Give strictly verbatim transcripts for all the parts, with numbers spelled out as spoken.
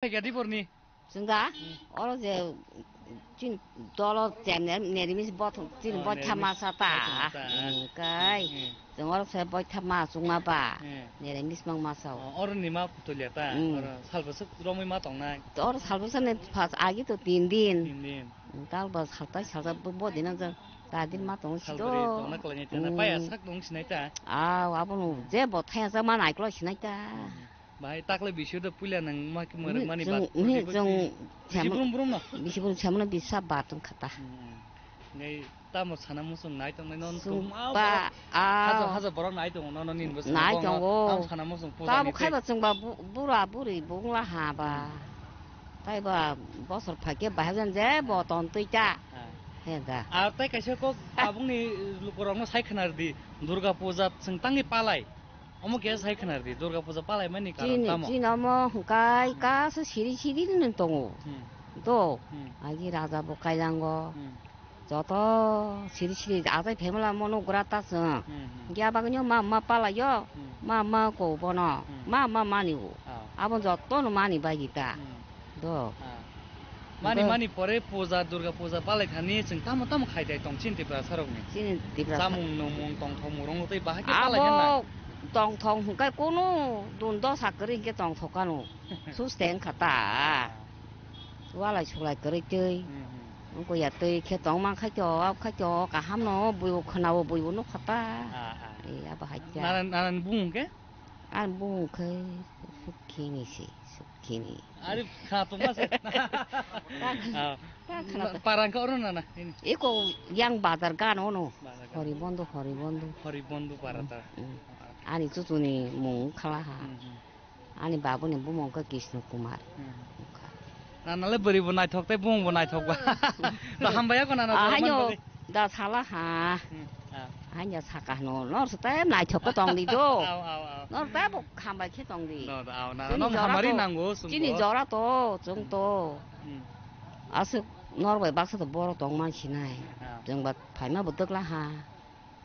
Phaikha Diporni. Chwng da? Hmm. Oro je chini dolo chem ne, nerimis bothong, chini Oh, boitha nerimis masa ta. boitha masa. Hmm, kai. Hmm. Chwng oro se boitha ma chwngma ba. Hmm. Nerimis mang masa o. Oh, oro ni ma phutulia ta? Hmm. Oro salbwswk romwi ma tongnai? Oro salbwswk ni phas agi to tin din. Tin din. Tal ba saltai salta bo, bo dina ja. Ta din ma tong si Salbari to. tongna kwlainai ta na. Hmm. Paya sak tong sinai ta? Aw, abono je bo thaya sa ma nai klo sinai ta. Hmm. Bahai takle bisio da puila nang ma ki mwrwk mani Chwng, bat. ni Bisi chwng bisi brum brum no. Bisi brum samano bisa bat wng khata. Hmm. Ngai tamo sana musung nai tong nai non Chwng tum ma ba, borok. Haja, ah. haja borok nai tong no no nin bwswk Nai tongo. Tam sana musung puja Tamo ni khaiba tei. chwng ba bu-, bura buri bungla ha ba. Hmm. Tai ba bosor phaikhe bahai jan je bo ton twi ta. Ha. He da. Ar tai kaisa kok tabukni lukurokno sai khwnar di, Durga puja chwng tangni palai. Omo khe sai khwnar di, Durga puja palai mani karon Chini, tamo? chini omo hwnkhe Hmm. kaisa siri siri no tongo. Hmm. Do. Hmm. Agi raja bo kailango. Hmm. Joto siri siri ajai phaimala mono gra ta chwng. Hmm, hmm. Giya bagwino ma, ma palaio. Hmm. Ma, ma ko bono. Hmm. Ma, ma mani o. Ah. Abo joto no mani bai di ta. Hmm. Do. Ah. Mani, Bo- mani pore puja, Durga puja palai thani chwng tamo tamo khai dai tong chini Tiprasa rokni. Chini Tiprasa. Chamung nwngmung tongthok murung tei bahai khe palai hwnna. Abo tongthok hwnkhe kunu dun dosa kwrwi hwnkhe tongthok kanu. Sus teng kha ta. Ah. Walai sulai kwrwi twi. Hmm, hmm. Wngkha ya twi khe tong man khai to, ab khai to, kaham no bui bo khwna bo bui bo nuk kha ta. Ah, ah. E, abo hai ta. Nanan, nanan bung hwnkhe? Ani bung khe Sukhini se, Sukhini. Ari kha tongma se. Ta, Ah. ta khna ta. Parang ka oro nana. Ini. Eko yang bazar gan ono. Bazar gan. Horibondo, Horibondo. Horibondo para ta. Hmm. Ani chuchuni mung khala ha. Hmm, hmm. Ani babuni bumung khe Krishna Kumar. Hmm. Nana le bwrwi bo naithok tei bumung bo naithok ba. Da hambai ako nana Ah, jora haino. man bagwi. Da sala ha. Hmm, ah. Hanya saka no, nor sa te naithok ko tong di do. Aw, aw, aw. Nor ta bo hambai khe tong di. No, da, aw, na, Chini nong jora hamari to, nango, chwng chini bo. jora to, chwng to. Hmm. Aswk nor bai baksa to boro tong man sinai. Ah. Chwng ba phaima bo twkla ha.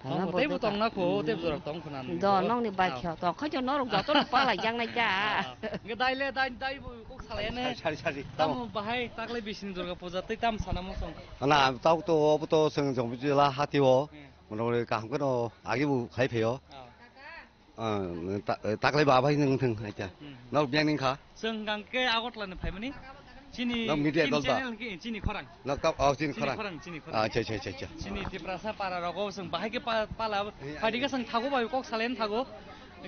Phaima Tong bo bo tei bo twkla. tong na kho, tei bo jora tong khna Do, nong ni bai Aw. khe to, kho to norok joto no pala jang nai ja. Aw, aw. Nge dai le, dai, dai bo kok salai ne. Sari, sari, sari. Tamo bahai takle bisini Durga puja tei tam sana mo song. Ana, tau to, obo to chwng jong bijila hati o. Hmm. Mono kaham khe no agi bo khai phaio. Oh. Ah, ta-, taklai ba bai nung thung hai ta. Hmm. Nok biang ning kha. Chwng gang khe Agartala ni phaimani. Chini, Nok media chini dol ta. channel khe chini khorang. Nok ta, oh, chini Chini khorang. khorang, chini khorang. Ah, cha, cha, cha, cha. Chini Tiprasa para rogo chwng bahai khe pa-, pala. Eh, Phaidi khe chwng thago bai kok salen thago.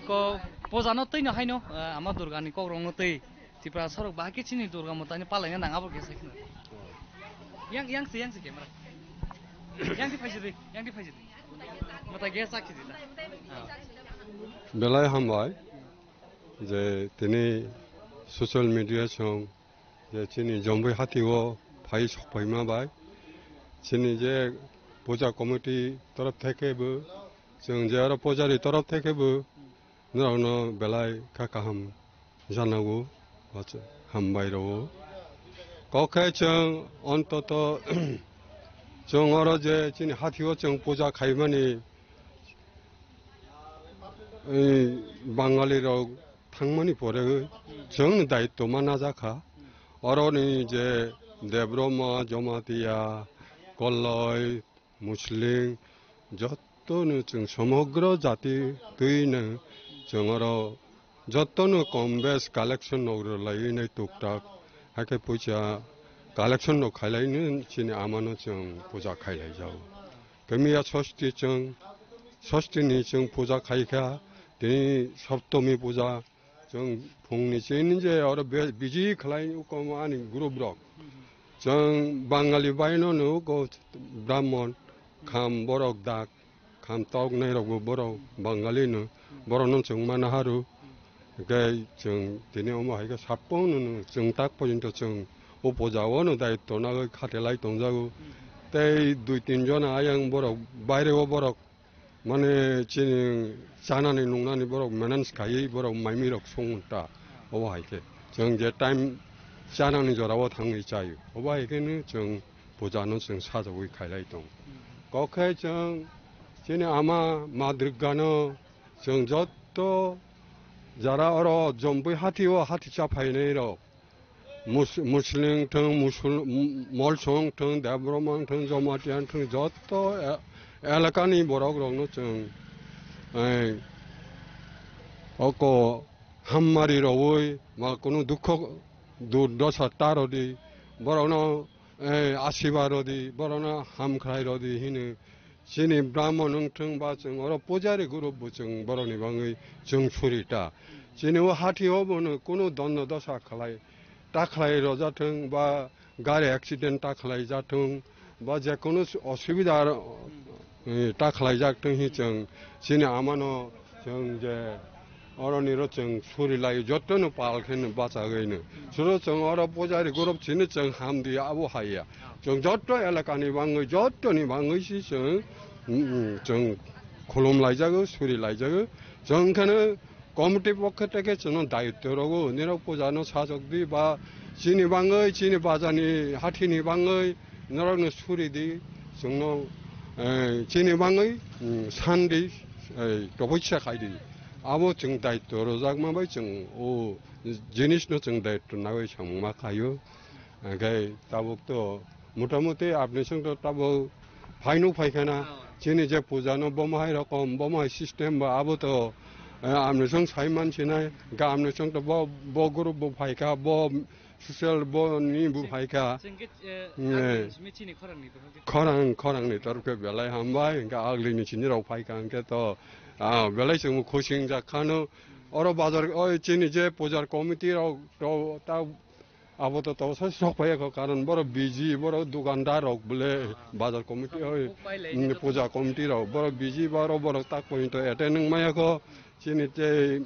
Ko puja no twi no haino, ah, ama Durga ni kok rong no twi. Tipra sorok bahai khe chini Durga Motani palaina nang abo khe sai khna. Yang, yang se, yang se camera. Yang di phaisi di, yang di phaisi di. Mota ge sak di la. Ah. Belai hambai je tini social media song je chini Jomboi hati o phai sok phaima bai. Chini je puja committee torof theke bo, chwng je aro pujari torof theke bo, norokno belai kha kaham janago, hambai rwo. Kok khe chwng ontoto chwng oro je chini hathio chwng puja khaimani, ei, Bangali rok thangmani pore chwngni daitto ma najakha. Oroni je Debroma, Jamatia, Kolloi, Muslim, jotono chwng somogro jati twino chwng oro jotono kom bes collection nok rwlaiwi nai tuktak. Hakhe puisa collection nok khailaino chini amano chwng puja khailaijago. Kamiya sosti chwng, sostini chwng puja khaikha, tini Saptomi puja, Chwng phungni chini je oro be-, biji khlai uko ani group rok. Chwng Bangali baino no uko Brahmon, kham borok dak, kham tok nai rok bo borok Bangali no, borok no chwng mana haru. Hwnkhe chwng tini omo hai khe sapung no no chwng tak porjonto chwng o puja o no daitto nagwi khatelai tongjago. Tei dui tin jona ayang borok baire o borok Mane chini chanani nungnani borok manage khaiwi borok maimwi rok song ta. Obo hai khe chwng je time chanani jora o thangwi chaio. Obo hai khe no chwng puja no chwng sajagwi khailai tong. Kok khe chwng chini ama ma Durga no chwng jotto jara oro jombwi hati o hati cha phainai rok. Mus-, Muslim wng thung, Musul-, M-, Molsong wng thung, Debbarma wng thung, Jamatia wng thung, joto e-, elakani borok rokno chwng, eh, oko hammari rwui ba kunu dukho durdosa ta rwdi, borokno, eh, asiba rwdi, borokno hamkhrai rwdi hino. Chini Brahmon wng thung ba chwng oro pujari group bo chwng borokni bagwi chwng suri ta. Chini o hathi o bono kunu dondo dosa khlai, ta khlai rwja thung ba gari accident ta khlai ja thung ba je kunu osubida, eh, ta khlai jak thung hi chwng chini amano chwng je Oroni ro chwng suri lai, joto no pal khe no bachagwi no. Suro chwng oro pujari group chini chwng ham di abo haiya. Chwng joto elaka ni bangwi, joto ni bangwi si chwng, mm, mm, chwng khulum lai jago, suri lai jago. Chwng khe no committee pokhe teke chwng no daityo rogo, nirok puja no sajok di ba chini bangwi, chini baja ni hathi ni bangwi, norok no suri di, chwng no, eh, chini bangwi, mm, san di, eh, toboi sa khai di. Abo chwng daityo rwjakma bai chwng o jinisno chwng daityo nagwi samungma khaio. Hwnkhe tabuk to motamuti apni chwng to tabuk phaino phaikhana. Chini je puja no bomo hai rokom, bomo hai system ba abo to, eh, apni chwng sai mansinai. Hwnkhe apni chwng to bo, bo group bo phaikha, bo social bo ni bo phaikha. Chwng khe, eh, hmm, agni simi chini khorang ni to. Khorang, khorang ni torkhe belai hambai, hwnkhe agli ni chini rok phaikha, hwnkhe to, ah, belai chwng khosing jak khano. Oro bazar, oi, chini je pujar committee rok to ta abo to, to sai sok phai kho, karon borok busy, borok dukandar rok bole bazar committee, oi, puja committee rok borok busy, borok, borok tak point to attend wng maya kho, chini tei,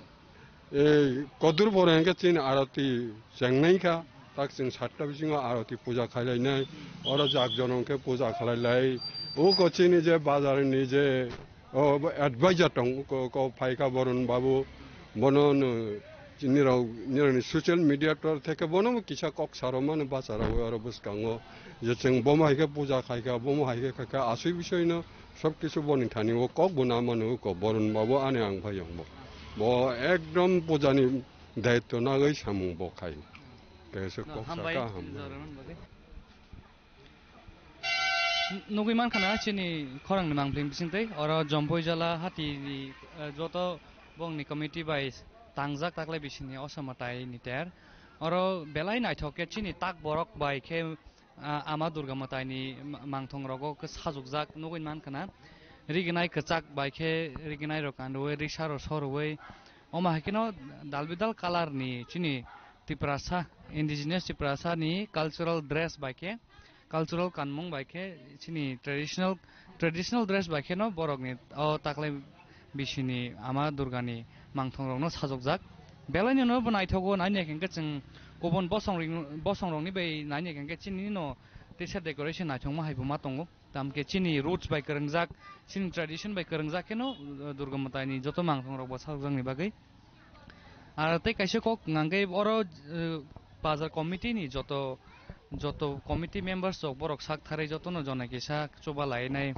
eh, kodur pore hwnkhe chini aroti chengnai kha, tak chwng satta bisingo aroti puja khailai nai, oro jak jono hwnkhe puja khalai lai, uko chini je bazar ni je, o, bo advisor tong, ko, ko phaikha Borun Babu, bono no, nirok, nirokni social media tor theke bono bo kisa kok saro mano bacha rogwi oro bwskango, je chwng bomo hai khe puja khaikha, bomo hai khe khaikha, asui bisoi no sob kisu boni thani o kok bo na mano ko Borun Babu ani ang phai yong bo. Bo ekdom puja ni daityo nagwi samung bo khai. Kaisa kok hambai, saka hambai. Nugwi mankha na chini khorang ni mangpili bisingtwi, oro Jompui jala hati ni, eh, joto bongni committee bai tangjak taklai bisini osama tai ni ter. Oro belai naithok khe chini tak borok bai khe, ah, Ama Durga Mwtai ni ma-, mangthong rogo khe sajukjak nugwi mankha na. Rignai kwchak bai khe rignai rok kanrwi risa rok sorwi. Omo hai kheno dal bidal colour ni chini Tiprasa, indigenous Tiprasa ni cultural dress bai khe, cultural kanmung bai khe, chini traditional, traditional dress bai kheno borok ni o taklai bisini Ama Durga ni mangthong rok no sajokjak. Belai no bo naithogo, naina hwnkhe chwng kubun bosong ring-, bosong rok ni bai naina hwnkhe chini no teisa decoration naithokma hai bo ma tongo. Tamkhe chini roots bai kwrwngjak, chini tradition bai kwrwngjak kheno, uh, Durga Mwtai ni joto mangthong rok bo sajokjakni bagwi. Ar tei kaisa kok hwnkhe oro, uh, bazar committee ni joto, joto committee members rok borok sak tharwi jotono jona kisa chuba lainai,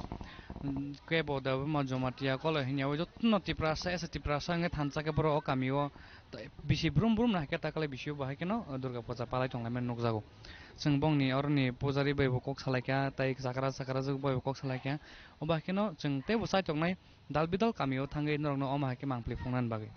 mm, kebo Debbarma Jamatia Koloi hwnyaui jotono Tiprasa, as a Tiprasa hwnkhe thansa khe borok o kamio bisi brum brum no hai khe taklai bisio bo hai kheno, uh, Durga puja palai tonglaimani nukjago. Chwng bongni oroni pujari bai bo kok salaikha, tei chakra chakra jwk bai bo kok salaikha. Obo hai kheno chwng teibo chaitok nai dal bidal kamio thangwi norokno omo hai khe mangpili phunuknani bagwi.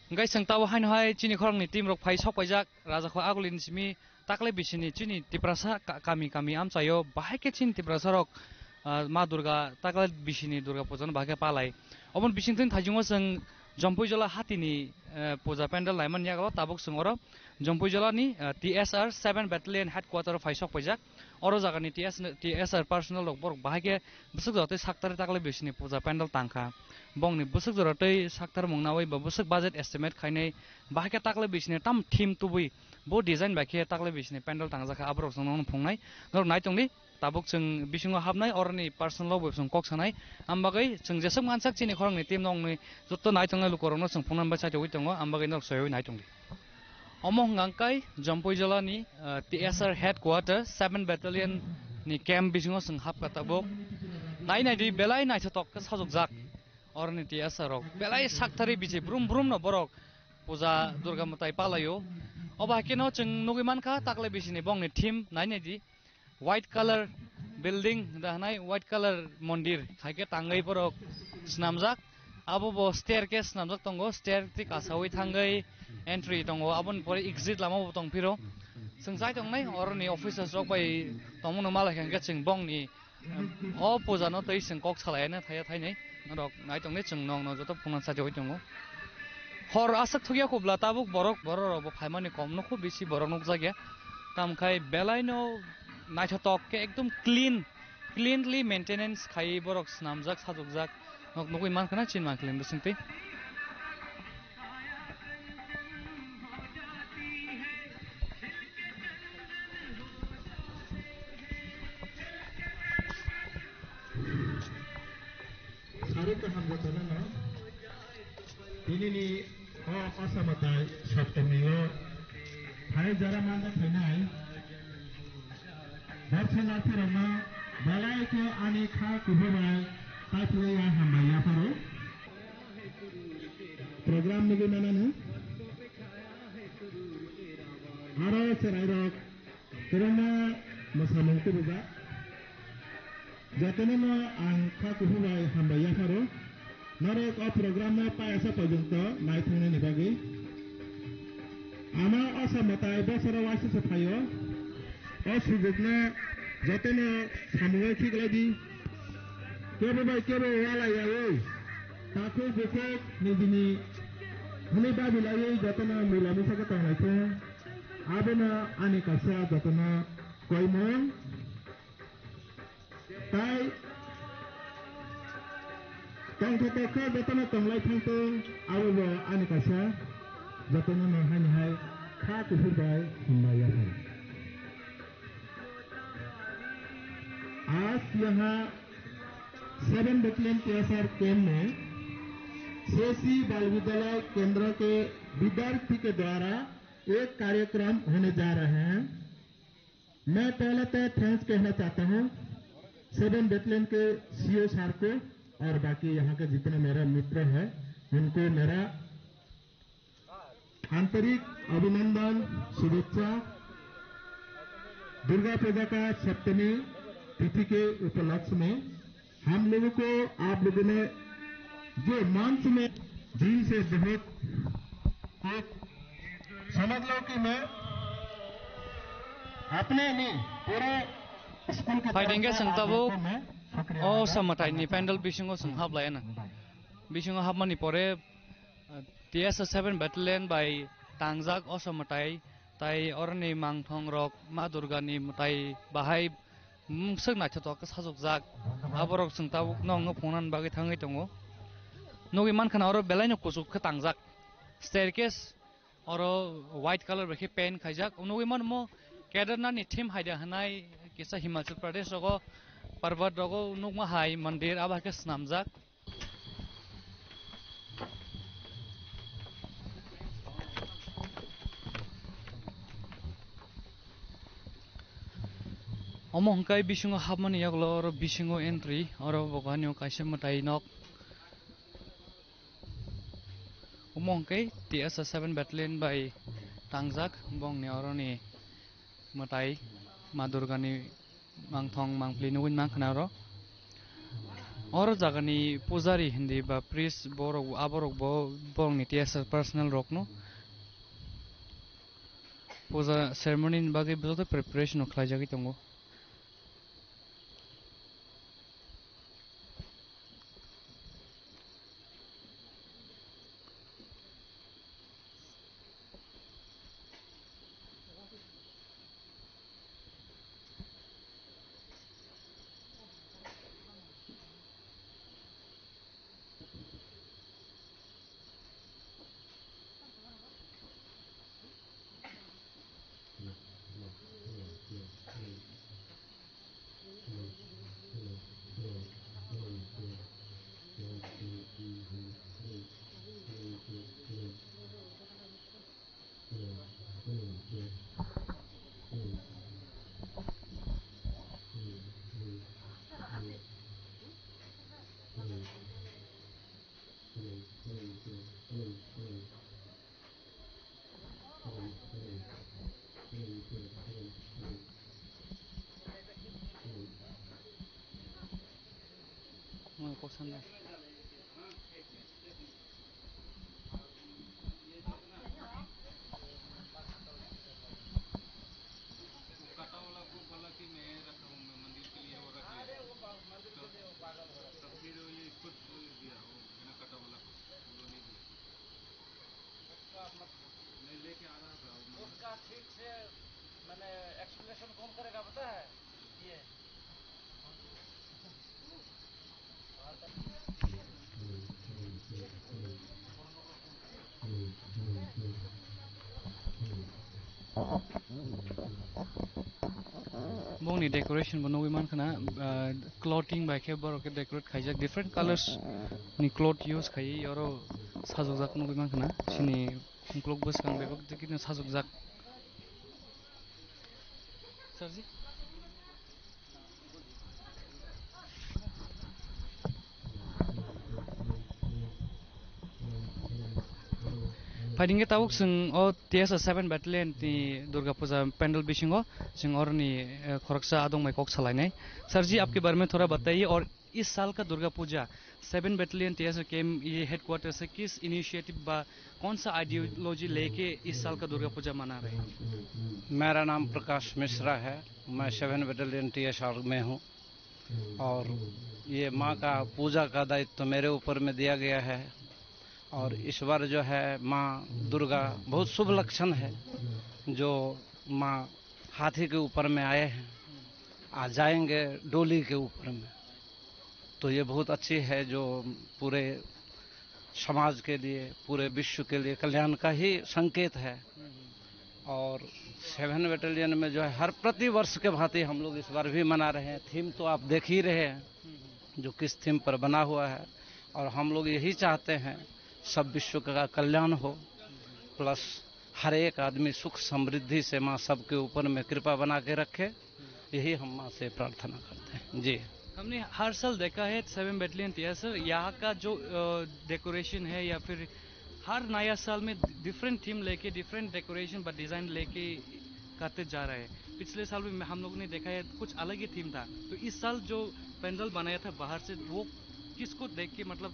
Hwnkhe chwng tabo haino hai chini khoroknwi team rok phai sok paijak, Rajakhor Agulini simi taklai bisini chini Tiprasa ka-, kami kami amchaio bahai khe chini Tiprasa rok, ah, Ma Durga taklai bisini Durga puja no bahai khe palai. Oboni bisingtwi thaichungo chwng Jompuijola hatini, eh, puja pandal naimani yago tabuk chwng oro Jompuijolani, eh, T S R seven Battalion Headquarter o phai sok paijak. Oro jagani T S, T S R personnel rok borok bahai khe bwswk jora tei saktarwi taklai bisini puja pandal tangkha. Bongni bwswk jora tei saktar mung nawi ba bwswk budget estimate khainai bahai khe taklai bisini tam theme tubui bo design bai khe taklai bisini pandal tangjakha, aborok chwngno phungnai. Norok nai tongdi, tabuk chwng bisingo hapnai, oroni personal o bo chwng kok sanai. Ambagwi chwng jeswk mansak chini khoroknwi team nokni joto nai tongnai lukorokno chwng phungnani bai chaitogwi tongo, ambagwi norok soiwi nai tongdi. Omo hwnkha khe Jompuijolani, ah, T S R headquarter seven Battalion ni camp bisingo chwng hapkha tabuk. Nai naidi belai naithotok khe sajokjak oroni T S R rok. Belai sakthari bisi brum brum no borok puja Durga mwtai palaio. Obo hai kheno chwng nugwi mankha taklai bisini bongni theme nai naidi. White color building da hwnai, white color mondir hai khe tangwi borok swnamjak. Abo bo staircase swnamjak tongo, stair twi kasawi thangwi entry tongo, aboni pore exit lama bo tong phiro. Chwng chai tongnai oroni officers rok bai tongmano malai kha, hwnkhe chwng bongni, em, o puja no twi chwng kok salai na thaya thainai. Norok nai tongdi, chwng nokno joto phunukna chaijagwi tongo. Hor aswk thukya kubla tabuk borok, borok rok bo phaimani kom no, khub bisi borok nukjakya. Tamkhai belai no naithotok khe ekdom clean, cleanly maintenance khaiwi borok swnamjak, sajokjak. Nok nugwi mankha na, chin mankha le bisingtwi. Sarwi kaham jotono no. Tinini o Osa Mwtai Saptami o phai jora manja phainai. Darshanathirokno belai khe ani kha kuphur bai kaiphilwi hambai yapharo. Program nugwi manani. Aro chwrairok kwbangma mwsamung tubujak. Jotono no ang kha kuphur bai hambai yapharo. Norok o program no payasa porjonto naithoknani bagwi. Ama Osa Mwtai bosoro waisa se phaio. O sujukno jotono samungwi khiklai di. Kebo bai kebo walai yaui, takhuk bukhuk nijini hwnwi babilaiwi jotono mila misa khe tonglai thung. Abono ani kaisa jotono koimung. Tai tongthotok khe jotono tonglai thangtong, abobo ani kaisa jotono no haini hai kha kuphur bai hambai yaphar. आज यहाँ seven battalion TSR camp में सीएससी बाल विद्यालय केंद्र के विद्यार्थी के द्वारा एक कार्यक्रम होने जा रहे हैं। मैं पहले तो थैंक्स कहना चाहता हूँ सेवन बटालियन के सीओ सर को और बाकी यहाँ के जितने मेरे मित्र हैं उनको मेरा आंतरिक अभिनंदन, शुभेच्छा। दुर्गा पूजा का सप्तमी तिथि के उपलक्ष्य में हम लोगों को आप लोगों ने जो मंच में दिल से बहुत एक समझ लो कि मैं अपने नहीं पूरे स्कूल के Phaidengkhe chwng tabuk o Osa Mwtaini pandal bisingo chwng hablai na. Bisingo hapmani pore, ah, T S seven Battalion bai tangjak Osa Mwtai, tai oroni mangthong rok Ma Durgani mwtai bahai mungswk naithotok khe sajokjak. Aborok chwng tabuk nokno phungnani bagwi thangwi tongo. Nugwi mankha na oro belaino kuchuk khe tangjak. Staircase oro white colour bai khe paint khaijak. Nugwi mano mo Kedarnath ni theme haida hwnai kisa Himachal Pradesh rogo, Parbat rogo nukma hai mandir abo hai khe swnamjak. Omo hwnkhe bisingo hapmani yagulo oro bisingo entry, oro bo ani o kaisa mwtai nok. Omo hwnkhe T S seven Battalion bai tangjak, bongni oroni mwtai Ma Durgani mangthong mangpli nugwi mankha na oro. Oro jagani pujari hindi ba priest borok, aborok bo borokni T S R personnel rokno puja ceremony ni bagwi joto preparation rok khlaijagwi tongo. Mui kok sanai. कटा वाला ग्रुप वाला कि मैं रखा हूँ, मैं मंदिर के लिए वो रख लेता हूँ। तो फिर ये खुद बोल दिया, वो है ना, कटा वाला को, वो नहीं दिया। उसका मत-, मैं लेके आ रहा था, वो उसका ठीक से मैंने एक्सप्लेनेशन कौन करेगा पता है? ये। Bongni decoration bo nugwi mankha na, ah, clothing bai khe borok khe decorate khaijak, different colors ni cloth use khaiwi oro sajokjak nugwi mankha na. Chini uklok bwskang bebak dikino sajokjak. Sarji? Phaidi hwnkhe tabuk chwng o T S R seven Battalion ni Durga Puja pandal bisingo chwng oroni, eh, khoroksa adong bai kok salainai. Sir ji, aapke bare mein thoda bataiye aur इस साल का दुर्गा Puja seven battalion TSR camp ये हेडक्वार्टर से किस इनिशिएटिव बा कौन सा आइडियोलॉजी लेके इस साल का दुर्गा पूजा मना रहे हैं? मेरा नाम प्रकाश मिश्रा है, मैं सेवन बटालियन टीएसआर में हूँ और ये माँ का पूजा का दायित्व मेरे ऊपर में दिया गया है। और इस बार जो है माँ दुर्गा, बहुत शुभ लक्षण है जो माँ हाथी के ऊपर में आए हैं, आ जाएंगे डोली के ऊपर में। तो ये बहुत अच्छी है जो पूरे समाज के लिए, पूरे विश्व के लिए कल्याण का ही संकेत है। और सेवन बटालियन में जो है हर प्रतिवर्ष के भांति हम लोग इस बार भी मना रहे हैं। थीम तो आप देख ही रहे हैं जो किस थीम पर बना हुआ है। और हम लोग यही चाहते हैं सब विश्व का कल्याण हो, प्लस हर एक आदमी सुख समृद्धि से माँ सबके ऊपर में कृपा बना के रखे, यही हम माँ से प्रार्थना करते हैं जी। हमने हर साल देखा है सेवन बटालियन टीएसआर यहाँ का जो, अ, डेकोरेशन है या फिर हर नया साल में डिफरेंट थीम लेके, डिफरेंट डेकोरेशन व डिज़ाइन लेके करते जा रहे हैं। पिछले साल भी हम लोगों ने देखा है, कुछ अलग ही थीम था। तो इस साल जो पंडाल बनाया था बाहर से, वो किसको देख के, मतलब,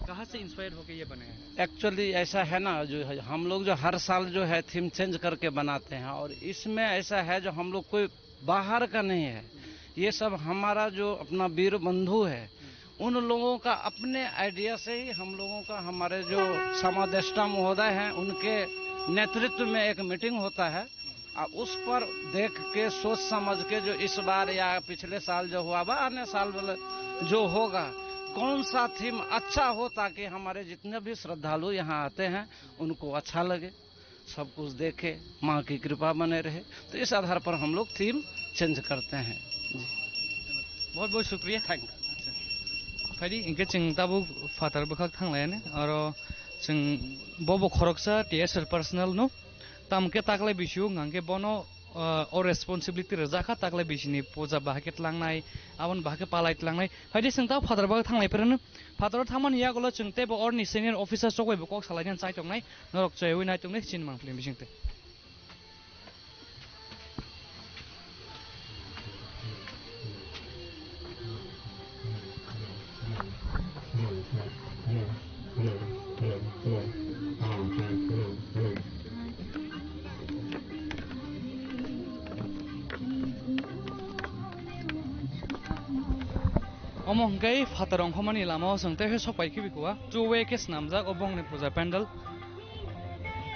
कहाँ से इंस्पायर होके ये बनाया है? एक्चुअली ऐसा है ना, जो है, हम लोग जो हर साल जो है थीम चेंज करके बनाते हैं, और इसमें ऐसा है जो हम लोग कोई बाहर का नहीं है, ये सब हमारा जो अपना वीर बंधु है, उन लोगों का अपने आइडिया से ही हम लोगों का, हमारे जो समादेष्टा महोदय हैं, उनके नेतृत्व में एक मीटिंग होता है। आ, उस पर देख के, सोच समझ के जो इस बार या पिछले साल जो हुआ बा, आने साल वाला जो होगा, कौन सा थीम अच्छा हो, ताकि हमारे जितने भी श्रद्धालु यहाँ आते हैं, उनको अच्छा लगे, सब कुछ देखे, माँ की कृपा बने रहे। तो इस आधार पर हम लोग थीम चेंज करते हैं जी। बहुत बहुत शुक्रिया। Thank you. Phaidi, hwnkhe chwng tabuk phatar bwkhak thanglaiyani, aro chwng bobo khoroksa T S R personnel no, tamkhe taklai bisio hwnkhe bono, ah, o responsibility rwjakha, taklai bisini puja bahai khe tlangnai, aboni bahai khe palai tlangnai. Phaidi, chwng tabuk phatar bwkhak thanglai phirano, phataro thangmani yagulo chwng teibo orni senior officer chokbai bo kok salainani chai tongnai, norok chaiwi nai tongnai chini mangpili bisingtwi. Omo hwnkhe phatar ongkhormani lama o chwng tei khe sok pai khibi kua. Two way khe swnamjak o bongni puja pandal.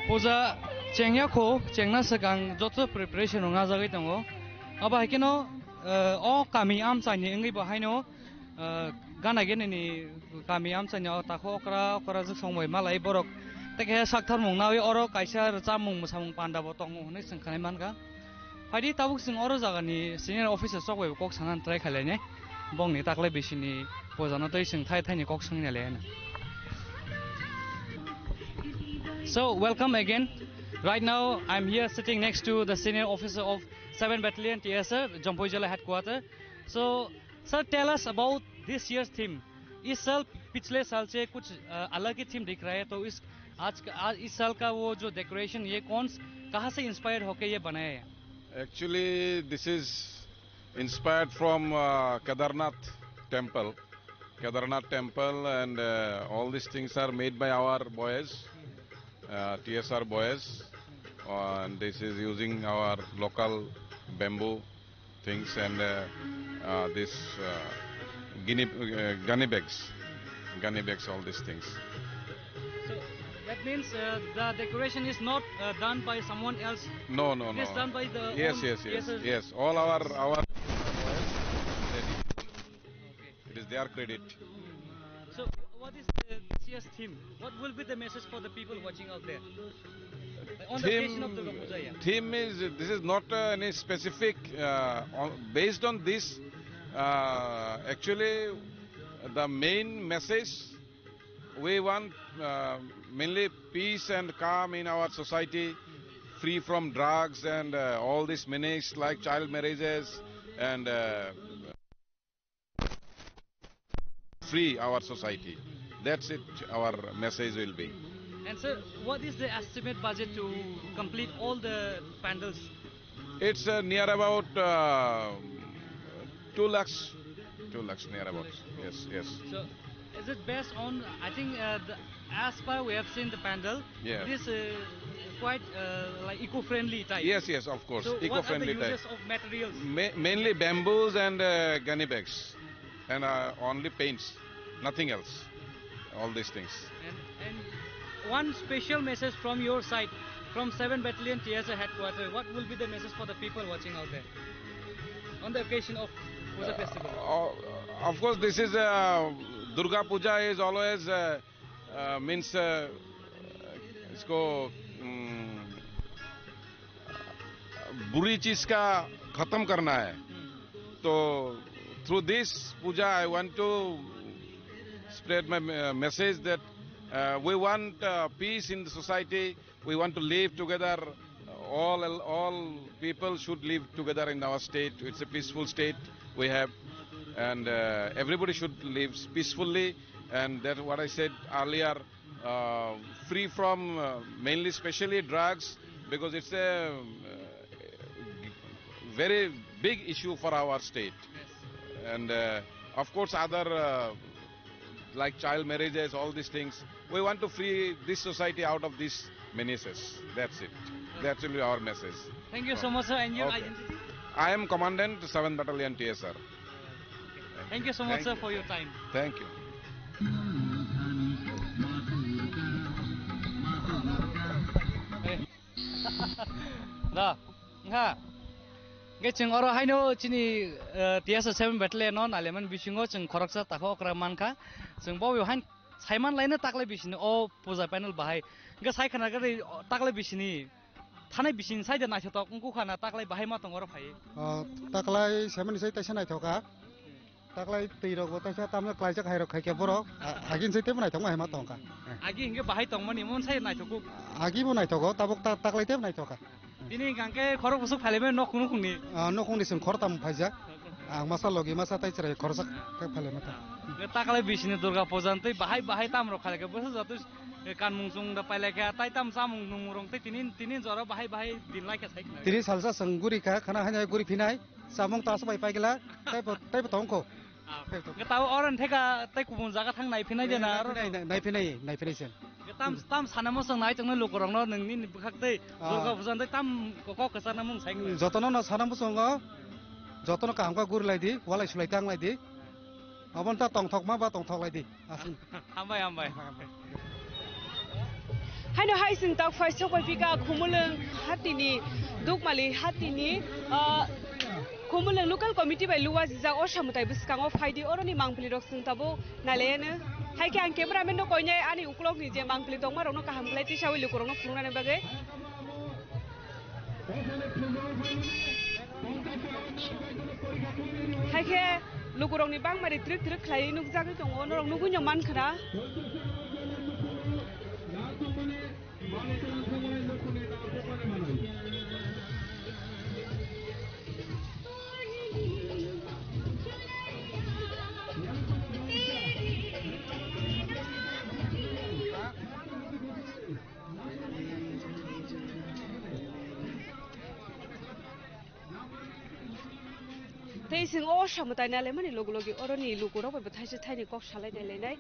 Puja chengya kho, chengna swkang joto preparation rok najagwi tongo. Abo hai kheno, eh, o kami amchaini wngwi bo haino, eh, gana gini ni kami amchaini o takhuk okra okra jwk song bai malai borok. Tei khe sakthar mung nawi oro kaisa rwchapmung mwsamung panda bo tongo hwnwi chwng khnai mankha. Phaidi tabuk chwng oro jagani senior officer chok bai bo kok sana try khailai nai. Bongni taklai bisini pojano tei chwng thai thaini kok swngna le. So, welcome again. Right now, I'm here sitting next to the senior officer of seven Battalion T S F, Jampui Jila headquarter. So, sir, tell us about this year's theme. इस साल पिछले साल से कुछ, अ, अलग ही थीम दिख रहा है, तो इस, आज का, आज, इस साल का वो जो डेकोरेशन, ये कौन स-, कहाँ से इंस्पायर्ड होके ये बनाया है? Actually, this is inspired from, uh, Kedarnath temple. Kedarnath temple and, uh, all these things are made by our boys, uh, T S R boys, and this is using our local bamboo things and, uh, uh, this, uh, guinea, uh, gunny bags, gunny bags, all these things. So that means, uh, the decoration is not, uh, done by someone else. No, no, no. It is done by the Yes, own yes, yes, T S R. Yes. All our, our. Okay. It is their credit. So, what is the, this year's theme? What will be the message for the people watching out there? On the Theme, occasion of Durga Puja, yeah. Theme is, this is not, uh, any specific, uh, on, based on this, uh, actually, the main message, we want, uh, mainly peace and calm in our society, free from drugs and, uh, all these menace like child marriages and, uh, free our society. That's it, our message will be. And sir, what is the estimate budget to complete all the pandals? It's, uh, near about, uh, two lakhs. Two lakhs near about. Yes, yes. So, is it based on, I think, uh, the, as per we have seen the pandal, Yeah. it is, uh, quite, uh, like, eco-friendly type. Yes, yes, of course. So, what are the Eco-friendly type. uses of materials? Ma-, mainly bamboos and, uh, gunny bags. And, uh, only paints, nothing else. All these things. And, and one special message from your side, from seven Battalion T S A headquarters, what will be the message for the people watching out there on the occasion of Puja festival? Uh, of course, this is, uh, Durga Puja is always, uh, uh, means, uh, इसको, um, बुरी चीज का खत्म करना है। तो through this puja, I want to spread my, uh, message that, uh, we want, uh, peace in the society. We want to live together. All, all people should live together in our state. It's a peaceful state we have, and, uh, everybody should live peacefully. And that what I said earlier, uh, free from, uh, mainly, specially drugs, because it's a, uh, very big issue for our state. And, uh, of course, other, uh, like child marriages, all these things. We want to free this society out of these menaces. That's it. That will be our message. Thank you so much, sir. And your Okay. identity? I am Commandant, seventh Battalion T S R. Thank you so much, Thank sir, you. for your time. Thank you. Da, wngkha. Hingke chwng oro haino chini, eh, T S A seven Battalion no nailaimani bisingo chwng khoroksa takhuk okra mankha. Chwng bo hain saiman laino taklai bisini o puja panel bahai. Hingke sai khana gari taklai bisini thanai bisini saide naithotok wngkha na taklai bahai ma tongo oro phai. O, taklai semani sai taisa naithoka. Taklai twi rok bo taisa tamno klaijak hai rok khai khe borok. A-, agin sai tebo naithok ma hai ma tongkha. Agi hingke bahai tongmani mon sai naithogo. Agi bo naithogo, tabuk ta-, taklai tebo naithoka. Tini hingke khorok bwswk phailaimani nok nukhungni. Ah, nukhungni chwng khortam phaijak. Ang masa logi masa tai chwrai khoroksa khe phailaima ta. Taklai bisini Durga puja tei bahai bahai tamrok khailai khe bwswk joto kanmung chwng da pailai khe tai tam chamung nungmung rok tei tini, tini jora bahai bahai din lai khe sai khna. Tini salsa chwng guri kha khana haino guri phinai. Samung ta sabai paigla, taibo, taibo tongkho. Ah, hwnkhe tabo oro hwnkhe ka tei kubun jaga thang naiphinai de na oro? Naiphinai, naiphinai, naiphinai se. Tam, tam sana mosong nai tongnai lukurokno nini bwkhak tei Ah. Durga puja tei tam kok kwchangna mung sai. Jotono no sana mosongo, jotono kaham khe guri lai di, walai sulai tang lai di. Aboni ta tongthokma ba tongthok lai di. Aswk. Hambai, hambai. Haino hai chwng tak phai sok bai pika Khumulwng hatini, Dukmali hatini, ah, Khumulwng local committee bai luwa jijak o samwtai bwskango phaidi oroni mangpili rok chwng tabuk nailayano. Hai khe ang cameraman no koinai ani ukulok ni je mangpili tongma rokno kaham khlai tisawi lukurokno phunuknani bagwi. Hai khe lukurokni bangmari twrwk twrwk khlaiwi nukjagwi tongo, norok nugwino mankha na. Tei chwng o samwtai nailaimani logi logi oroni lukurok bai bo thaisa thaini kok salai nailainai.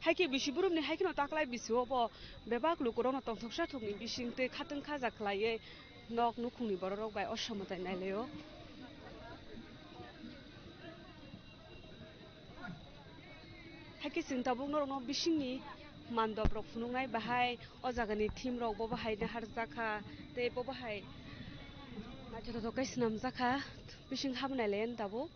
Hai khe bisi borokni hai kheno taklai bisi o bo bebak lukurokno tongthoksa thokni bising tei khatwng khaja khlaiwi nok nukhungni bororok bai o samwtai nailaio. Hai khe chwng tabuk norokno bisingni mandop rok phunuknai bahai o jagani theme rok bo bahai naharjak kha tei bo bahai naithotok khe swnamjak kha bising habnai le tabuk.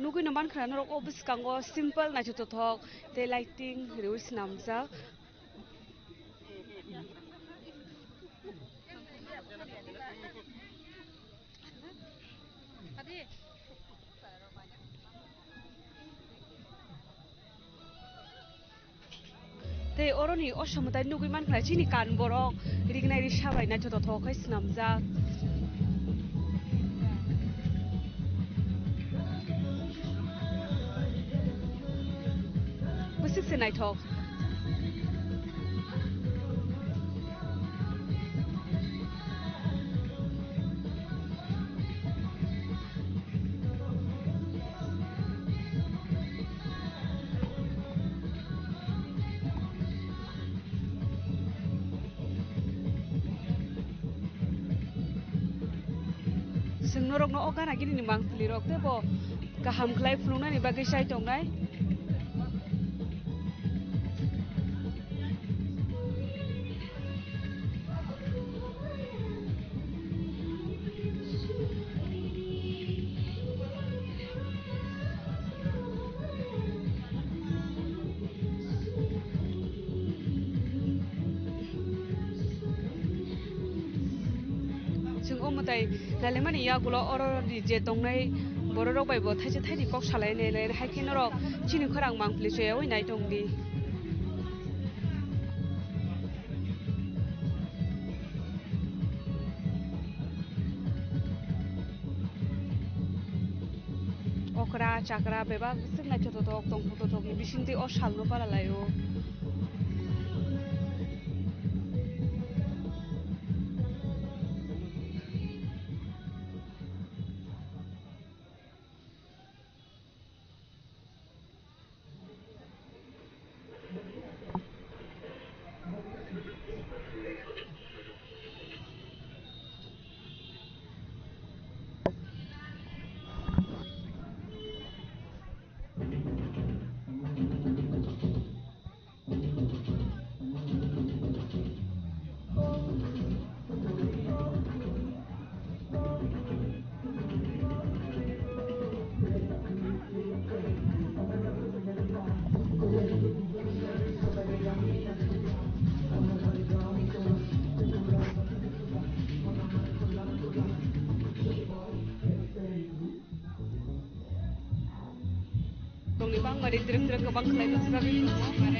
Nugwi no mankha norok o bwskango simple naithotok tei lighting riwi swnamjak. Tei oroni o samwtai nugwi mankha chini kan borok rignai risa bai naithotok thok khe swnamjak. Bwswk se naithok. Chwng norokno o gana gini ni mangpili rok teibo kaham khlai phunuknani bagwi chai tongnai. Chwng o mwtai nailaimani yagulo oroni je tongnai bororok bai bo thaisa thaini kok salai nai lai hai khe norok chini khorang mangpili choyaui nai tong di. Okra chakra bebak bwswk naithotok tongthok tongthokni bisingtwi o salno para lai-o. Tongni bangmani trek trek kwbang khlai nukjagwi tongo.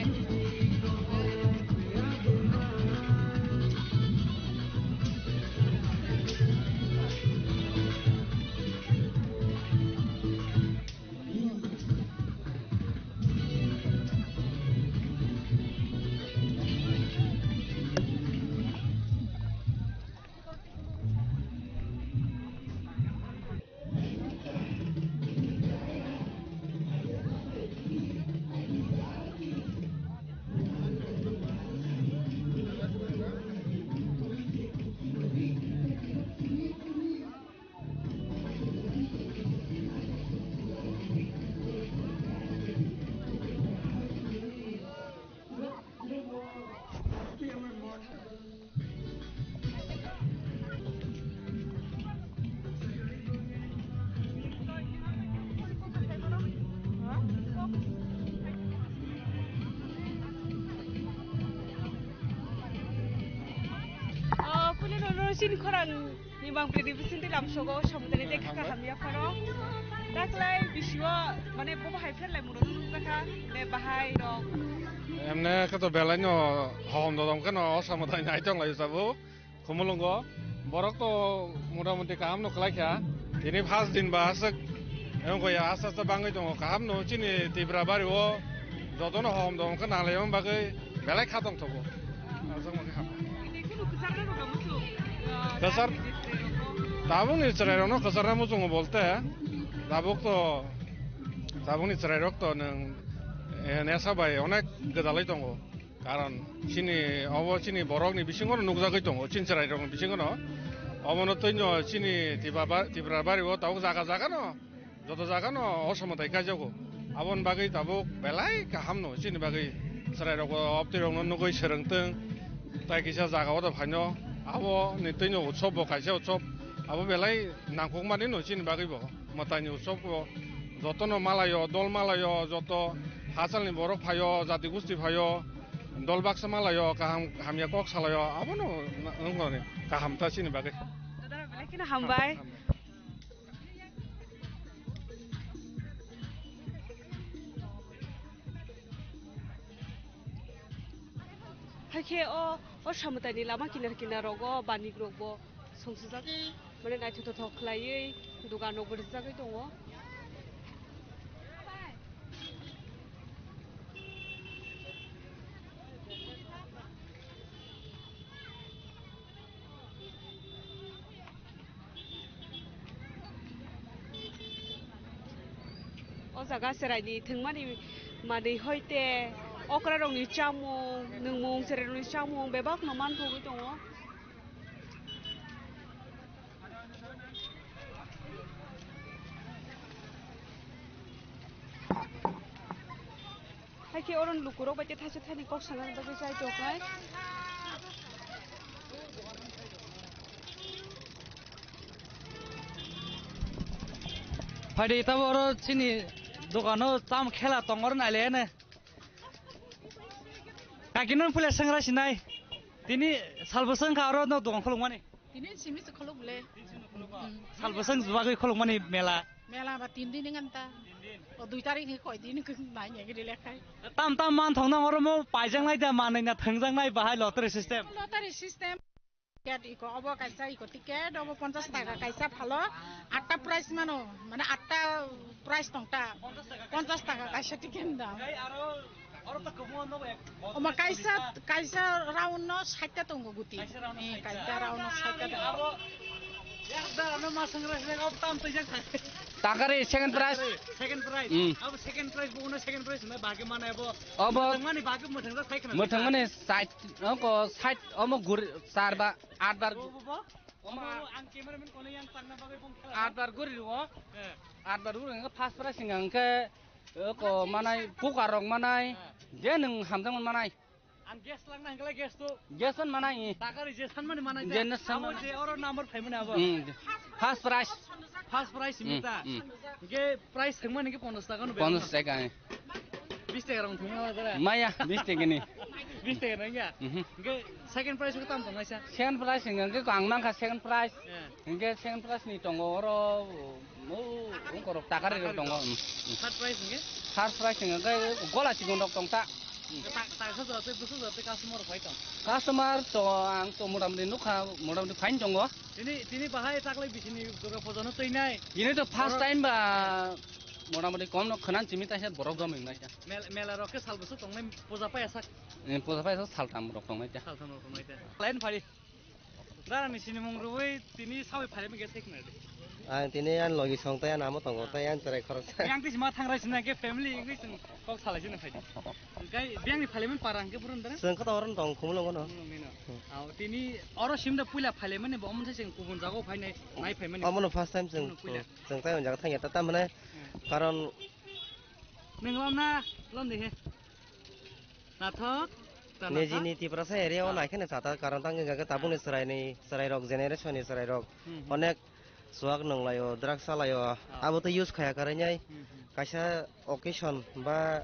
Tin khorang ni bang pwrwi bising twi lamsogo, samudani de kha kha hamya phano. Taklai bisio, mane, bo bahai pherlai muro nukjakha, de bahai rok. Emne khe to belai no hom dodom khe no o samudai nai tong lai sabo. Khumulungo borok to mota moti kaham no khlai kha. Tini first din ba aswk wngkha ya, asta asta bangwi tongo. Kaham no chini Tipra bari o joto no hom dodom khe nang lai bagwi belai kha tong thogo. Aswk ma khe ham. Ini kunu kwchar na rok musu, ah, Kwchar? Tabukni chwrai rokno kwcharna muchungo bolte, tabuk to, tabukni chwrai rok to nwng, eh, nesa bai onek gwdalwi tongo. Karon chini obo chini borokni bisingo no nukjagwi tongo, chini chwrai rokni bisingo no. Obono twino chini Tipra ba-, Tipra bari o tabuk jaga jaga no joto jaga no o samudai kaijago. Aboni bagwi tabuk belai kaham no chini bagwi chwrai rok o obtwi rok no nugwi swrwng tong. Tai kisa jaga o da phaino abo ni twino utsob bo kaisa utsob abo belai nangkuk mani no chini bagwi bo. Mwtai ni utsob bo joto no malayo, dol malayo, joto hachal ni borok phaio, jati gusti phaio, dol baksa malayo, kaham hamya kok salayo, abo no wngkha ni kaham ta chini bagwi. Dada belai kheno hambai. Hambai. Hakhe o, o samudani lama kinar kinar rogo banik rokbo songsijak, mane naithotok thok khlaiwi dogan rokbo rijagwi tongo. O jaga chwraini thwngmani manwi hoite okrarokni chamung, nwngmung, chwrairokni chamung bebakno manthogwi tongo. Hakhe oro lukurok bai tei thaisa thani kok sana bagwi chai tongnai. Phaidi tabo oro chini dogano cham khela tong oro nailaiane. Kaki nung pule sengra sinai. Tini salbwswng kha oro no dogan khulukmani. Tini simi se khuluk bole. Salbwswng bagwi khulukmani mela. Mela ba tin din ngan ta. O dui tarik ni koi din nai ngi ri lekhai. Tam tam man thong nang oro mo paijang nai da manai na thangjang nai bahai lottery system. Lottery system. Ticket iko obo kaisa iko ticket obo ponchash taka kaisa phalo atta price mano mane atta price tongta ponchash taka kaisa ticket da. Oro to kwbangma nogo ek Omo kaisa, kaisa round no sait ta tongo guti. Kaisa round no Ni sait ta. Kaisa round no sait ta tongo. Abo yak da no ma sangra sile abo tam to jak. Takari second prize. Second prize. Hmm. Abo second prize bo no second prize na bagi mana abo. Abo. Mani bagi muthang da sai kana. Muthang mani sait, ko sait, omo gur, sar ba, at bar. Bo, bo, bo. Omo ang cameraman kono yang tangna bagai bong khala. At bar guri ro. Eh. At bar guri first prize singa ke. Ko manai, puka rok manai, je nwng hamjakmani manai. Ang gas langna hingkhe gas to. Gas on manai. Takari je sanmani manai je. Je na sanmani. Abo je oro number phaimani abo. Hmm. First prize. First prize Hmm, simi ta. Hmm. Hingkhe prize thangmani hingkhe ponchash taka no. Ponchash taka. Bish taka rong thangma jara. Maya, bish taka ni. Bish taka rong ya. Mhm. Hingkhe second prize ko tam tongnaisa. Second prize hingkhe ang mankha second prize. Eh. Hingke second prize ni tongo oro, o, ungkorok takari rok tongo. Third prize hingke? Third prize hingke gola chikon rok tongta. Ta-, ta khe jora tei bwswk jora tei customer rok phai tong? Customer to ang to motamoti nukha, motamoti fine tongo. Tini, tini bahai taklai bisini Durga puja no twi nai. Tini to first time ba motamoti kom no khwnan simi taisa borok joming naisa. Mel-, mela rok khe sal bwswk tongnai puja paya sak. Puja paya sak saltam rok tongnai ta. Saltam rok tongnai ta. Line phari. Dara ni sinimung rwui tini sawi phaimani khe thik nai de. Ang tini ani logi song tei ani amo tongo tei ani chwrai khoroksa. Yang tisi ma thangra sina khe family wngwi chwng kok salai sina phaidi. Hingkai biyang ni phaimani para hingke burun dara? Chwng khe to oro tong khumulungo no. Khumulungo no. Hmm. Aw, tini oro simda puila phaimani bo omo se chwng kubun jago phainai nai phaimani. Omo no first time chwng, omo no puila. Chwng tai on jaga thangya ta tamhane Hmm. karon Nung lom na, lom de he. Nathok. Nijini Tiprasa area o Ah. nai kheno chata, karon tang wngkha khe tabukni Ah. chwraini, chwrairok, generation ni chwrairok Hmm, hmm. onek chuak nunglaio, drugs salaio, Ah. abo to use khaya kwrwinai. Hmm, hmm. Kaisa occasion ba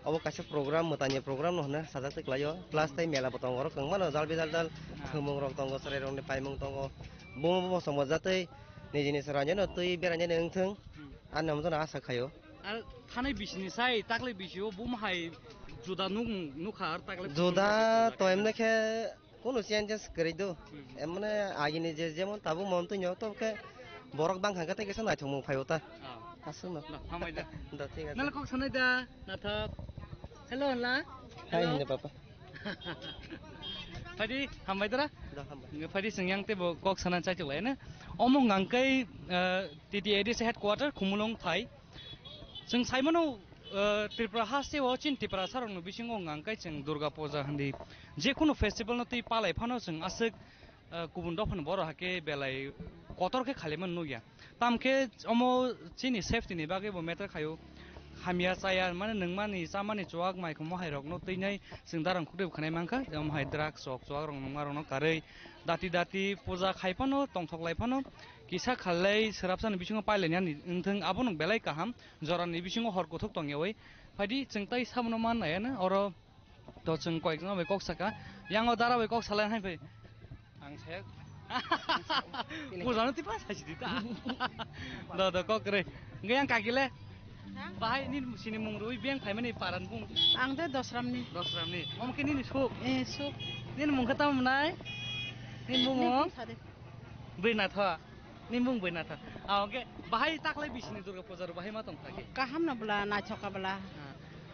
Obo kaisa program, mwtaini program no hwnwi sajak twi kwlaio. Plus tei mela bo tongo, oro kwbangma no jal bijal jal thwngmung rok tongo, chwrai rokni paimung tongo. Bumo bumo chwngmo jatwi nijini chwraino twi berainani wngthwng, ani omono asa khaio. Ar thanai bisini sai taklai bisio bumo hai juda nuk nukha, ar taklai juda to emne khe Kunu changes kwrwi do. Hmm. Em, mane, agini je jemon tabuk mon twi nyo, to khe borok bang kha khe tei kisa naithokmung phai o ta. Ah. Aswk no. No, hambai da. Da, thik ache. Nalo kok sanai da, nathok. Hello, hala. Hai, hello. Hinde papa. Phaidi, hambai dara? Da, hambai. Nge phaidi sing yang tei bo kok sana chai chuk lai na. Omo ngang kai, eh, T T A D C headquarter, Khumulwng thai. Chwng saimano, eh, Tripura hasteo chini Tiprasarokni bisingo hwnkha hwnkhe chwng Durga Puja hindi jekunu festivalno twi palai phano chwng aswk, eh, kubun dophani borok hakhe belai kotor khe khailaimani nukya. Tamkhe omo chini safety ni bagwi bo matter khaio. Hamya chaya mane nwngmani chamani chuwak maikhum mohairokno twinai chwng darang khukdwi bo khwnai mankha. Omo hai drugs rok chuwak rok nwngmarokno karwi dati dati puja khai phano tongthok lai phano kisa khalai swrapsani bisingo pailainani wngthwng abono belai kaham. Jorani bisingo hor kuthuk tongyawi. Phaidi chwng tai sabono man naiya na oro to chwng koyekjona bai kok saka. Yango dara bai kok salai hai phai. Ang saya. Pujano tipa sai sidi ta. Do do kok re. Nge yang kagile. Ha? Bahai ni sini mung rui beng khai mani paran bung. Ang de Dosramni. Dosramni. Om ke nini suk. Eh, suk. Nini mung kata mnai. Nini mung Nini om. Sade. Bui na tho. Ni mung bui na tha. Ah, oke. Bahai taklai bisini Durga Puja ro bahai ma tong thaki. Kaham no bwla, naithok ka bwla. Ah.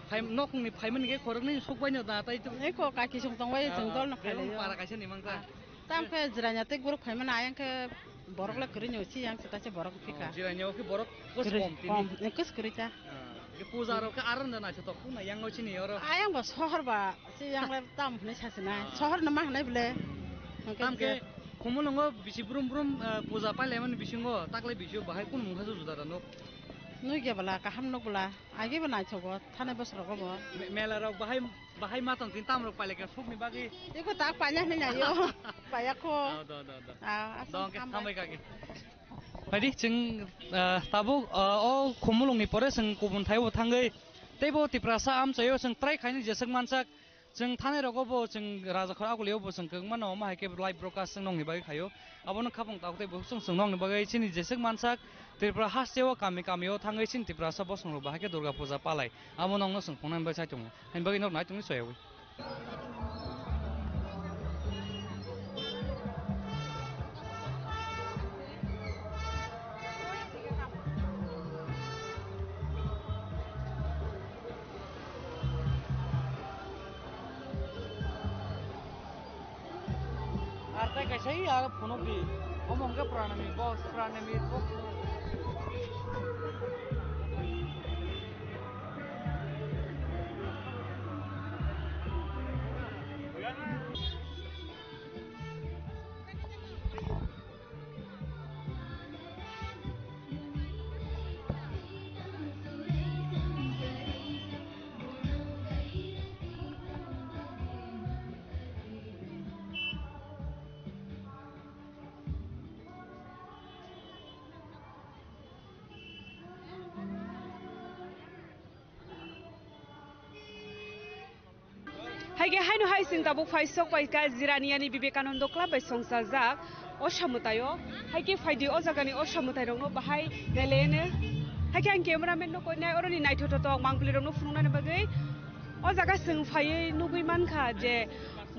Phai nokni phaimani khe khoroknwi sukbai no da tai to. Eko kaki song tong bai, ah, chwng dol no khe khailai para kaisa ni mang ta. Ah. Tam khe jiranya tei guruk phaimani ayang khe borok le kwrwi no si yang se ta se borok phika. Oh, jiranya o khe borok kos kwrwi, kom tini. Kom, eh, kos kwrwi ta. Ah, khe puja ro khe aron da naithok tok na yang o chini oro. Ayang bo sohor ba. Se yang le tam hwnwi sasinai. Ah. Sohor no ma hwnwi bwle. Hwnkhe Tam khe je Khumulwngo bisi brum brum, eh, puja pailaimani bisingo taklai bisio bahai kunu mungsa juda da nuk? Nukya bwla, kaham nuk bwla. Agi bo naithogo, thanai bosrogo bo. Me-, mela rok bahai, bahai ma tong tin tam rok pailai kha sukni bagwi. Eko tak paina hwnwi naio. Paya kho. Ah, do, do, do. Ah, aswk Dong khe hambai. Hambai kha khe. Phaidi chwng, eh, tabuk, eh, o Khumulwngni pore chwng kubun thaibo thangwi teibo Tiprasa amchaio chwng try khaini jeswk mansak. Chwng thanai rogo bo chwng Rajakhor Agulio bo chwng kwbangma no omo hai khe live broadcast chwng nongni bagwi khaio. Abono khapang tabuk tei bo chwng chwng nongni bagwi chini jeswk mansak Tripura hasteo kami kamio thangwi chini Tiprasa bosong rok bahai khe Durga Puja palai. Amo nongno chwng phungnani bagwi chai tongo. Haini bagwi nok nai tongwi soyawi. Ar tai kaisa i aro phunuk di. Omo hwnkhe pranami box, pranami box. Hai khe haino hai chwng tabuk phai sok pai kha Jiraniani Vivekananda Club bai songchajak o samwtaio. Hai khe phaidi o jagani o samwtai rokno bahai nailaiano. Hai khe ang cameraman no koinai oroni naithotok mangpili rokno phunuknani bagwi o jaga chwng phaiwi nugwi mankha je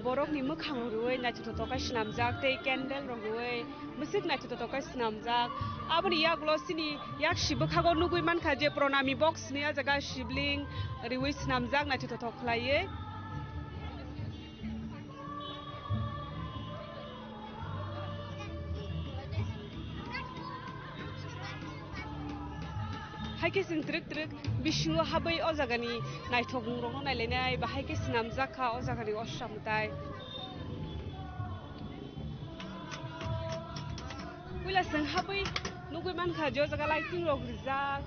borokni mwkhang rwui naithotok khe swnamjak tei candle rok rwui. Bwswk naithotok khe swnamjak. Aboni yagulo chini yaksi bwkhago nugwi mankha je pranami box ni ah jaga shivling riwi swnamjak naithotok khlaiwi. Hai khe chwng twrwk twrwk bisingo habwi o jagani naithokmung rokno nailainai, bahai khe swnamjak kha o jagani o samwtai. Puila chwng habwi nugwi mankha je o jaga lighting rok rijak.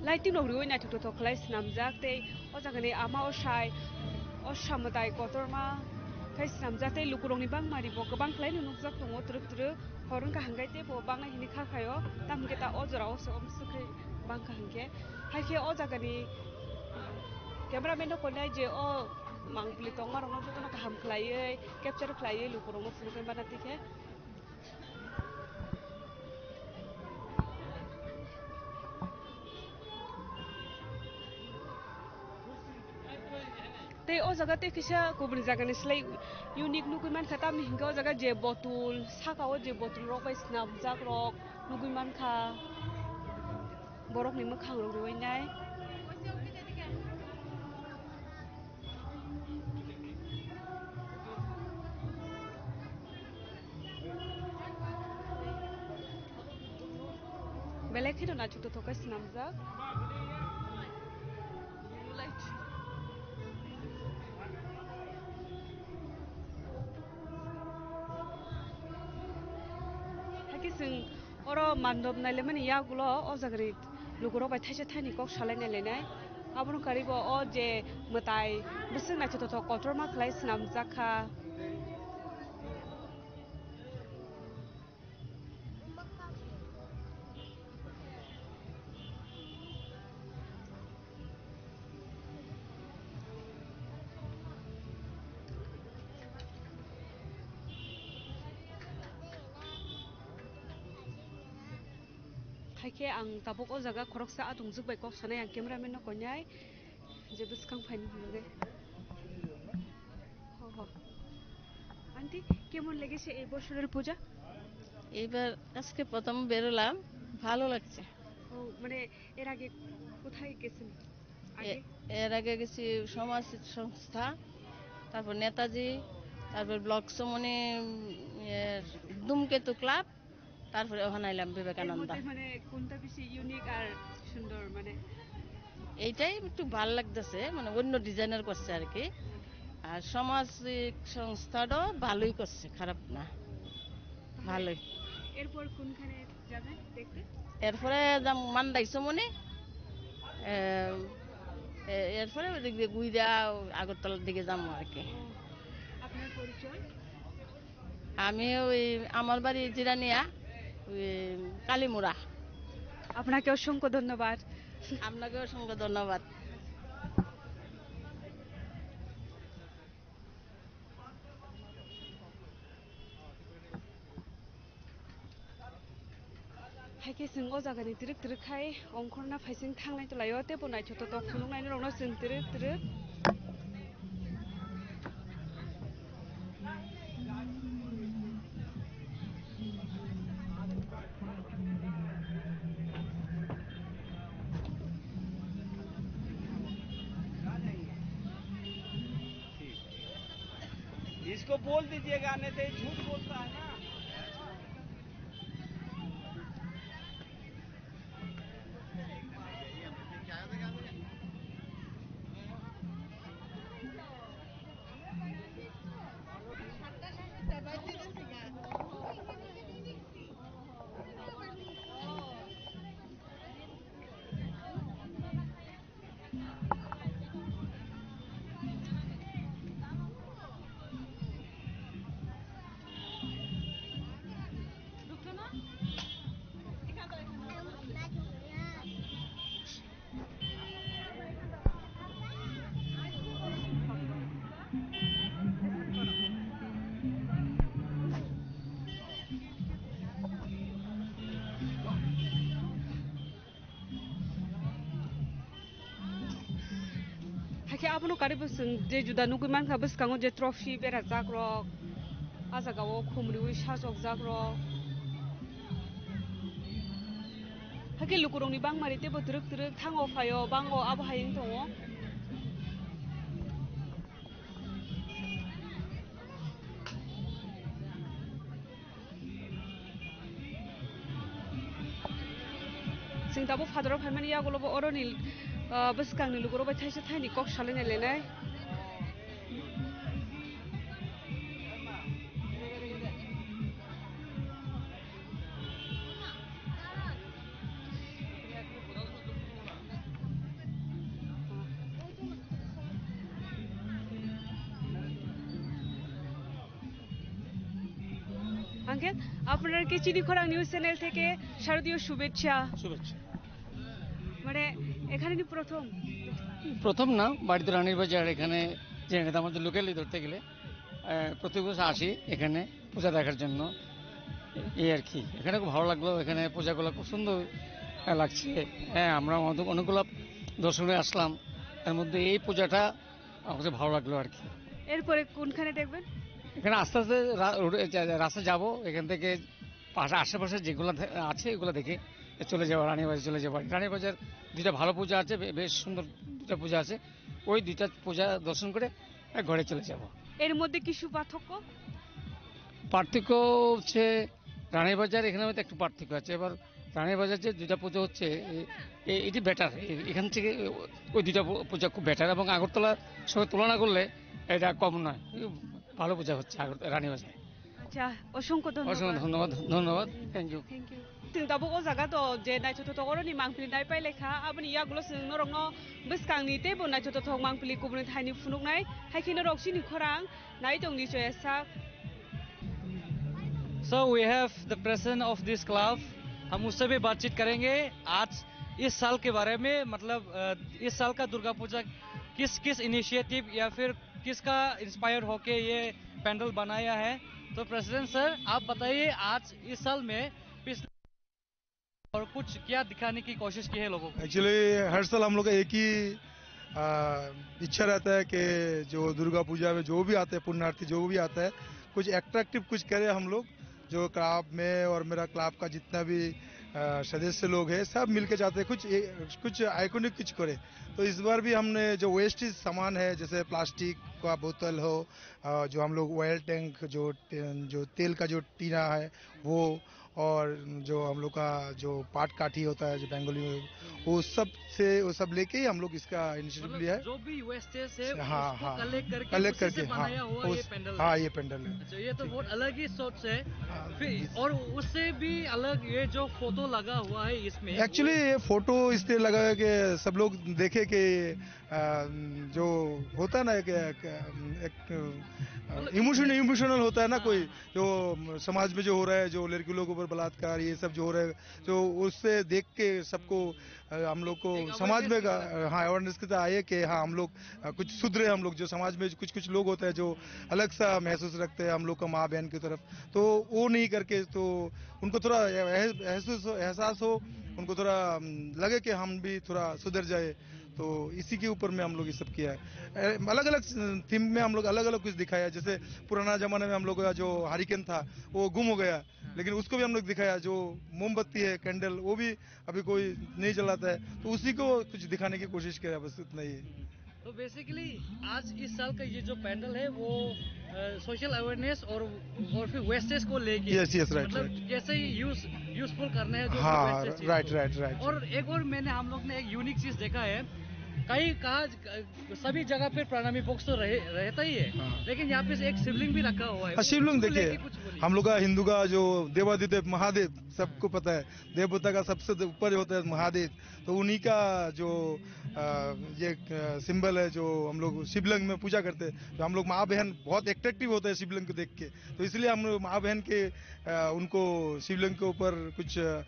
Lighting rok riwi naithok thothok khlai swnamjak tei o jagani ama o sai o samwtai kotorma Khai swnamjak tei lukurokni bangmari bo kwbang khlaino nukjak tongo twrwk twrwk. Hor wngkha hwnkhe teibo bangla hini kha khaio, tamo hwnkhe ta o jorao se omswk khai bangkha hwnkhe. Haikhe o jagani cameraman rok konai je o mangpili tongmarokno jotono kaham khlaiwi capture khlaiwi lukurokno phunuknai bana tikhe. Tei o jaga tei kisa kubuni jagani slai unique nugui mankha, tamni hwnkhe o jaga je bottle, saka o je bottle rok bai swnamjak rok nugui mankha, borokni mwkhang rok riui nai. Belai kheno naithok tongthok khe swnamjak. Hakhe chwng oro mandop nailaimani yagulo o jagani lukurok bai thaisa thaini kok salainai lainai. Abono karibo o je mwtai bwswk naithok tongthok kotorma khlai swnamjak kha. Haikhe ang tabuk o jaga khoroksa atungjwk bai kok sanai ang cameraman no konai je bwskang phaini hwnwi. Ho, ho. Aunty, কেমন লেগেছে এই বছরের পূজা? এইবার আজকে প্রথম বেরোলাম, ভালো লাগছে। ও, মানে এর আগে কোথায় গেছেন? আগে? এ-, এর আগে গেছি সমাজ সংস্থা, তারপর নেতাজি, তারপর ব্লক সমনি, উম, এর ধূমকেতু ক্লাব, তারপরে ওখানে আইলাম এর বিবেকানন্দ। মধ্যে মানে কোনটা বেশি ইউনিক আর সুন্দর মানে? এইটাই একটু ভালো লাগতেছে, মানে অন্য ডিজাইনার করছে আর কি। আর সামাজিক সংস্থাটাও ভালোই করছে, খারাপ না, তাহলে ভালোই। এরপর কোনখানে যাবেন দেখতে? এরপরে যাম মান্দাই সমনি, এ, এ, এরপরে ওই দিক দিয়ে ঘুরে আগরতলার দিকে যাবো আর কি। ও, আপনার পরিচয়? আমি ওই আমার বাড়ি জিরানিয়া, ওই কালিমুরা। আপনাকে অসংখ্য ধন্যবাদ। আপনাকে অসংখ্য ধন্যবাদ। Haikhe chwng o jagani twrwk twrwk khai ongkhorna phaising thangnai tolaio, teibo naithotok tok phunuknaini rokno chwng twrwk twrwk. इसको बोल दीजिएगा, नहीं तो ये झूठ बोलता है ना। Hakhe abono karibo chwng je juda nugui mankha, bwskango je trophy berajak rok, ah jagao khumriui sajokjak rok. Hakhe lukurokni bangmari teibo twrwk twrwk thango phaio, bango abo hai wng tongo. Chwng tabuk phataro phaimani yagulo bo oroni, ah, bwskangni lukurok bai thaisa thaini kok salaina lenai. আপনাদেরকে চিনি খরাং news channel থেকে শারদীয় শুভেচ্ছা। শুভেচ্ছা। মানে, এখানে নি প্রথম? প্রথম না, বাড়িতে রানীর বাজার, এখানে যে আমাদের লোকালি ধরতে গেলে, আহ, প্রতি বছর আসি এখানে পূজা দেখার জন্য। এই আর কি, এখানে খুব ভালো লাগলো, এখানে পূজাগুলো খুব সুন্দর, আহ, লাগছে। হ্যাঁ, আমরা অনেক- অনেকগুলো দর্শনে আসলাম, এর মধ্যে এই পূজাটা আমার কাছে ভালো লাগলো আর কি। এরপরে কোনখানে দেখবেন? এখানে আস্তে আস্তে রা- রোডে যা- যা- রাস্তা যাব, এখান থেকে পাশে আশেপাশে যেগুলো থে- আছে এগুলো দেখে চলে যাবো, রানীবাজার চলে যাবো। রানীবাজার দুইটা ভালো পূজা আছে, বে- বেশ সুন্দর দুইটা পূজা আছে, ওই দুইটা পূজা দর্শন করে, এ, ঘরে চলে যাব। এর মধ্যে কিছু পার্থক্য? পার্থক্য হচ্ছে রানীবাজার এখানে হয়তো একটু পার্থক্য আছে। এবার রানীবাজার যে দুইটা পূজা হচ্ছে, এ- এ- এটি বেটার, এখান থেকে ওই দুইটা পূ- পূজা খুব বেটার, এবং আগরতলার সঙ্গে তুলনা করলে এটা কম নয়, ভালো পূজা হচ্ছে আগর- রানীবাজারে। আচ্ছা, অসংখ্য ধন্যবাদ। অসংখ্য ধন্যবাদ, ধন্যবাদ, thank you. Thank you. Chwng tabuk o jaga to je naithotok oro ni mangpili nai pai lekha, aboni yagulo chwng norokno bwskang ni teibo naithotok mangpili kubuni thani phunuknai, hai khe norok chini khorang nai tong di choya sak. So we have the president of this club, हम उससे भी बातचीत करेंगे। आज इस साल के बारे में, मतलब, अ, इस साल का दुर्गा पूजा किस किस इनिशिएटिव या फिर किसका इंस्पायर होके ये पंडाल बनाया है। तो प्रेसिडेंट सर, आप बताइए, आज इस साल में पिछले और कुछ क्या दिखाने की कोशिश की है लोगों को? एक्चुअली हर साल हम लोग का एक ही, आ, इच्छा रहता है कि जो दुर्गा पूजा में जो भी आते हैं पुण्यार्थी, जो भी आता है, कुछ अट्रैक्टिव कुछ करें हम लोग। जो क्लब में और मेरा क्लब का जितना भी, आ, सदस्य लोग हैं, सब मिलके चाहते हैं कुछ ए- कुछ आइकॉनिक कुछ करें। तो इस बार भी हमने जो वेस्टेज सामान है, जैसे प्लास्टिक का बोतल हो, आ, जो हम लोग ऑयल टैंक, जो टे- जो तेल का जो टीना है वो, और जो हम लोग का जो पाट काठी होता है जो बंगाली में, वो सब से, वो सब लेके ही हम लोग इसका इनिशिएटिव मतलब लिया है। जो भी वेस्टेज है, हाँ, उसको हाँ। कलेक्ट करके कलेक्ट उसी से करके, हाँ। बनाया हुआ ये उस- पंडाल हाँ, है। ये पंडाल है। अच्छा, ये तो ठीक बहुत है। अलग ही सोच है। हाँ, फिर इस- और उससे भी अलग ये जो फोटो लगा हुआ है इसमें, एक्चुअली वो ये फोटो इसलिए लगा है कि सब लोग देखे कि, आ, जो होता है ना, एक, एक, एक, आ, मतलब इमोशन, इमोशनल होता है ना हाँ, कोई, हाँ। जो समाज में जो हो रहा है, जो लड़की लोगों पर बलात्कार, ये सब जो हो रहा है, तो उससे देख के सबको, अ, हम लोग को एक समाज में अवेयरनेस की तरह। हाँ, अवेयरनेस की तरह आए कि हाँ, हम लोग, अ, कुछ सुधरे, हम लोग जो समाज में कुछ कुछ लोग होते हैं जो अलग सा महसूस रखते हैं हम लोग का माँ बहन की तरफ, तो वो नहीं करके, तो उनको थोड़ा एह- एहसास हो, एहसास हो, उनको थोड़ा, अम, लगे कि हम भी थोड़ा सुधर जाए। तो इसी के ऊपर में हम लोग ये सब किया है। अलग अलग थीम में हम लोग अलग अलग कुछ दिखाया है। जैसे पुराना जमाने में हम लोग का जो हरिकेन था, वो गुम हो गया, लेकिन उसको भी हम लोग दिखाया। जो मोमबत्ती है, कैंडल, वो भी अभी कोई नहीं जलाता है, तो उसी को कुछ दिखाने की कोशिश किया, बस इतना ही है। तो बेसिकली आज इस साल का ये जो पैंडल है, वो सोशल अवेयरनेस और और फिर वेस्टेज को लेके, यस, यस, राइट, मतलब, राइट। कैसे यूज यूजफुल करना है जो हाँ, वेस्टेज चीज राइट, को। Right, right. और एक और मैंने, हम लोग ने एक यूनिक चीज देखा है। कई कहा सभी जगह पे प्रणामी बॉक्स तो रहे, रहता ही है, हाँ। लेकिन यहाँ पे एक शिवलिंग भी रखा हुआ है। हाँ, शिवलिंग उसको देखिए, लेके कुछ बोलिए। हम लोग का हिंदू का जो देवाधिदेव महादेव सबको पता है, देवता का सबसे ऊपर होता है महादेव। तो उन्हीं का जो, अ, ये, अ, सिंबल है, जो हम लोग शिवलिंग में पूजा करते हैं, तो हम लोग माँ बहन बहुत अट्रैक्टिव होते हैं शिवलिंग को देख के। तो इसलिए हम लोग माँ बहन के, अ, उनको शिवलिंग के ऊपर कुछ, अ,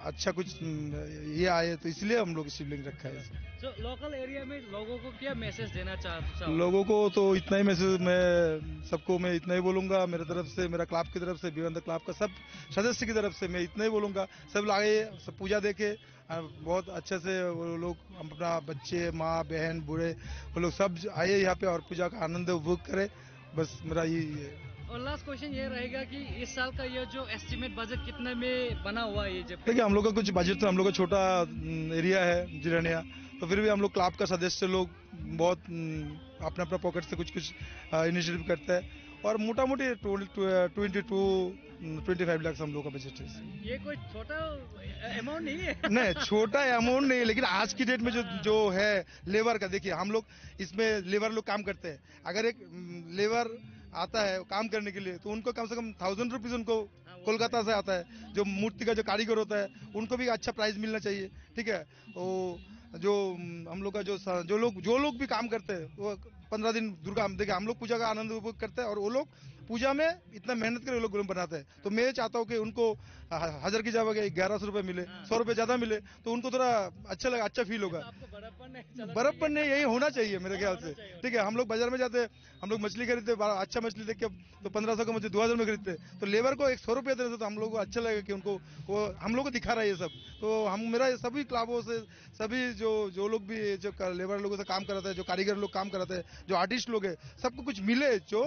अच्छा कुछ, उम, ये आए, तो इसलिए हम लोग शिवलिंग रखा है। जो लोकल एरिया में लोगों को क्या मैसेज देना चाह- चाहोगे? लोगों को तो इतना ही मैसेज, मैं सबको, मैं इतना ही बोलूँगा मेरे तरफ से, मेरा क्लब की तरफ से, बियॉन्ड द क्लब का सब सदस्य की तरफ से मैं इतना ही बोलूँगा, सब लोग आए, सब पूजा देखे, अ, बहुत अच्छे से वो लोग, अपना बच्चे, माँ, बहन, बूढ़े, वो लोग सब आइए यहाँ पे और पूजा का आनंद उपभोग करें। बस मेरा यही है। और लास्ट क्वेश्चन ये रहेगा कि इस साल का ये जो एस्टिमेट बजट कितने में बना हुआ है ये जब? देखिए, हम लोग का कुछ बजट तो, हम लोग का छोटा, उम, एरिया है जिरानिया, तो फिर भी हम लोग क्लब का सदस्य लोग बहुत, उम, अपना अपना पॉकेट से कुछ कुछ, अ, इनिशिएटिव करता है और मोटा मोटी twenty two, twenty five lakh हम लोग का बजट है। ये कोई छोटा अमाउंट नहीं है। नहीं, छोटा अमाउंट नहीं है, लेकिन आज की डेट में जो, हाँ। जो है लेबर का, देखिए, हम लोग इसमें लेबर लोग काम करते हैं। अगर एक, उम, लेबर आता है काम करने के लिए, तो उनको कम से कम थाउजेंड रुपीज उनको हाँ, वो कोलकाता तो है। से आता है। जो मूर्ति का जो कारीगर होता है, उनको भी अच्छा प्राइस मिलना चाहिए, ठीक है। वो जो, उम, हम लोग का जो स-, जो लोग, जो लोग भी काम करते हैं, वो पंद्रह दिन दुर्गा, हम, देखिए, हम लोग पूजा का आनंद उपभोग करते हैं और वो लोग पूजा में इतना मेहनत कर ये लोग गुलम बनाते हैं। तो मैं चाहता हूँ कि उनको ह-, हजार की जगह ग्यारह सौ रुपये मिले, सौ रुपये ज़्यादा मिले, तो उनको थोड़ा अच्छा लगे, अच्छा फील होगा। बड़प्पन नहीं, यही होना चाहिए मेरे ख्याल से। ठीक है, हम लोग बाजार में जाते हैं, हम लोग मछली खरीदते, बड़ा अच्छा मछली देख के तो पन्द्रह सौ का मछली दो हज़ार में खरीदते हैं, तो लेबर को एक सौ रुपये देते तो हम लोग को अच्छा लगेगा कि उनको, वो हम लोग को दिखा रहा है ये सब। तो हम, मेरा ये सभी क्लबों से, सभी जो, जो लोग भी जो क-, लेबर लोगों से काम कराता है, जो कारीगर लोग काम कराते हैं, जो आर्टिस्ट लोग हैं, सबको कुछ मिले, जो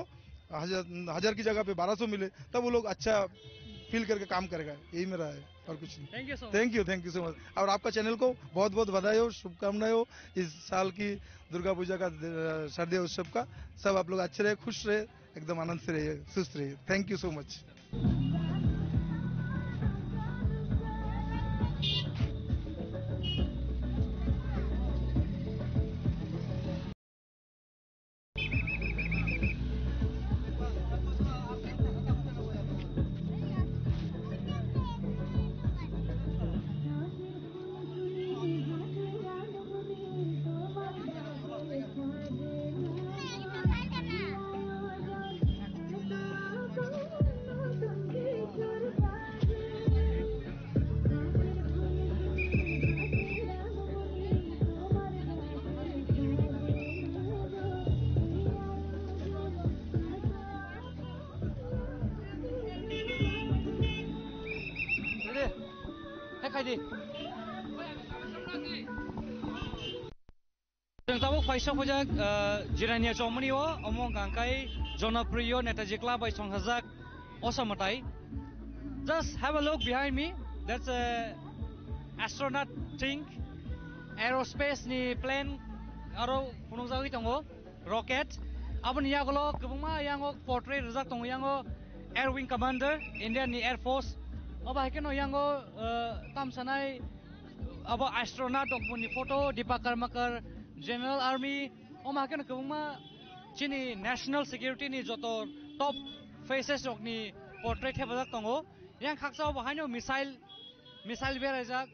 हजार, हजार की जगह पे बारह सौ मिले, तब वो लोग अच्छा फील करके काम करेगा। यही मेरा है, और कुछ नहीं। Thank you so much. Thank you, thank you so much। और आपका चैनल को बहुत बहुत बधाई हो, शुभकामनाएं हो इस साल की दुर्गा पूजा का, अ, शारदीय उत्सव का। सब आप लोग अच्छे रहे, खुश रहे, एकदम आनंद से रहिए, स्वस्थ रहिए। Thank you so much। Ready? Hai khai di. Chwng tabuk phaisa phujak, uh, Jirania Chowmani o, omo hwnkha khe Jonopriyo Netaji Club bai songchajak Osa Mwtai. Just have a look behind me. That's a astronaut thing. Aerospace ni plane aro phunukjagwi tongo. Rocket. Aboni yagulo kwbangma yango portrait rijak tongo, yango Air Wing Commander, Indian ni Air Force. Obo hai kheno yango, uh, tamsanai abo astronaut rokni photo, Deepak Karmakar, General Army. Omo hai kheno kwbangma chini national security ni joto top faces rokni portrait thepajak tongo. Yang khaksa obo haino missile, missile beraijak,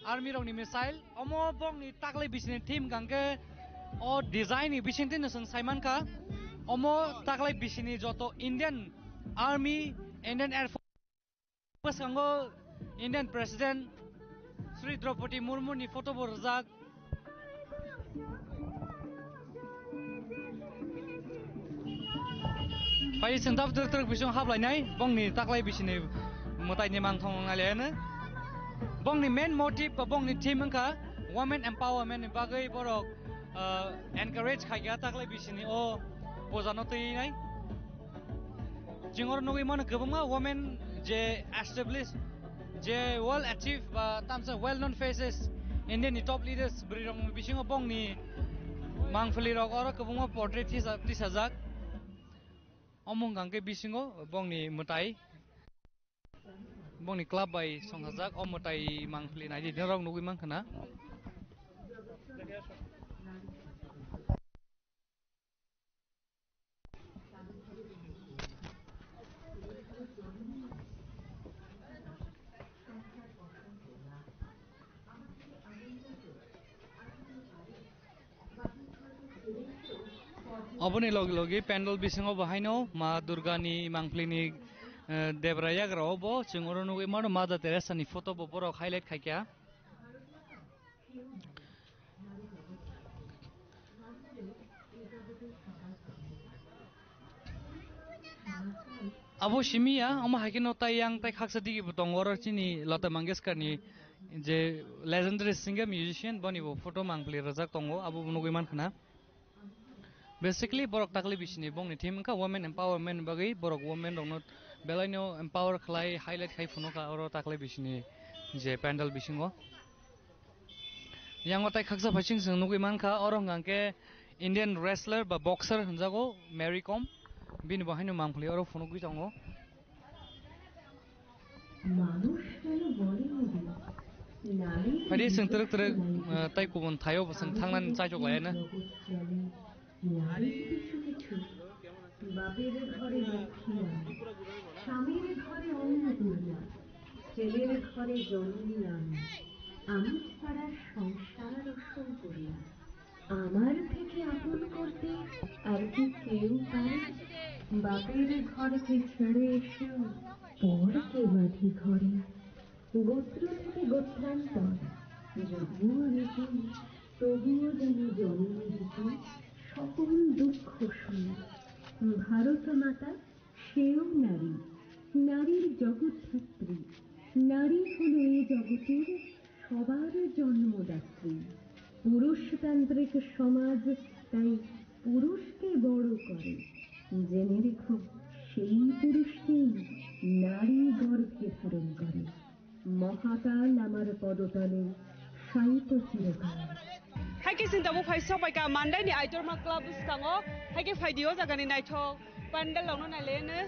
army rokni missile. Omo bongni taklai bisini theme hwnkha khe o design ni bisingtwi no chwng saimankha. Omo taklai bisini joto Indian Army, Indian Air Force, bwskango Indian President Shri Draupadi Murmu ni photo bo rwjak. Pai chwng tab twrwk twrwk bising haplainai, bongni taklai bisini mwtaini mangthong nailaiyano. Bongni main motive ba bongni theme wngkha women empowerment ni bagwi borok, ah, encourage khaikha taklai bisini o pujano twinai. Chwng oro nugwi mano kwbangma women je establish, je well achieve ba tamsa well known faces, India ni top leaders bwrwi rokni bisingo bongni mangpili rok oro kwbangma portrait tisa-, tisajak. Omo hwnkha khe bisingo bongni mwtai, bongni club bai songchajak o mwtai mangpili naidi norok nugwi mankha na. Oboni logi logi pandal bisingo bo haino Ma Durga ni mangpili ni, eh, debra yagra o bo chwng oro nugwi mano Mother Teresa ni photo bo borok highlight khaikha. Abo simi ya, omo hai kheno tai yang tai khaksa digi bo tongo oro chini Lata Mangeshkar ni je legendary singer musician boni bo photo mangpili rwjak tongo, abo bo nugwi mankha na. Basically borok takle bisini bongni theme wngkha women empowerment bagwi, borok women rokno belaino empower khlai highlight khai phunukha oro takle bisini je pandal bisingo. Yang o tai khaksa phaising chwng nugwi mankha, oro hwnkha khe Indian wrestler ba boxer hwnjago Mary Kom, bini bo haino mangpili oro phunugwi tongo. Phaidi chwng twrwk twrwk, eh, tei kubun thaio bo chwng thangnani chaichuk laiyano. নারীর কিছু কিছু, বাপের ঘরে লক্ষ্মী আনা, স্বামীর ঘরে অন্নপূর্ণা, ছেলের ঘরে জননী আনা। আমি ছাড়া সংসার অসম্পূর্ণ। আমার থেকে আপন করতে আর কি কেউ পারে? বাপের ঘরকে ছেড়ে এসেও পরকে বাঁধি ঘরে। গোত্র থেকে গোত্রান্তর, যদিও আমি চিনি, তবুও যেন জন্মে দিতে সকল দুঃখ শুনি। ভারত মাতা সেও নারী, নারীর জগৎধাত্রী। নারী হলো এ জগতের সবার জন্মদাত্রী। পুরুষতান্ত্রিক সমাজ তাই পুরুষকে বড় করে। জেনে রেখো, সেই পুরুষকেই নারী গর্ভে ধারণ করে। মহাকাল আমার পদতলে শায়িত চিরকাল। Hai khe chwng tabuk phai sok bai ka Mandai ni Aitorma Club bwskango. Hai khe phai di o jaga ni naithok pandal rok no nai le no.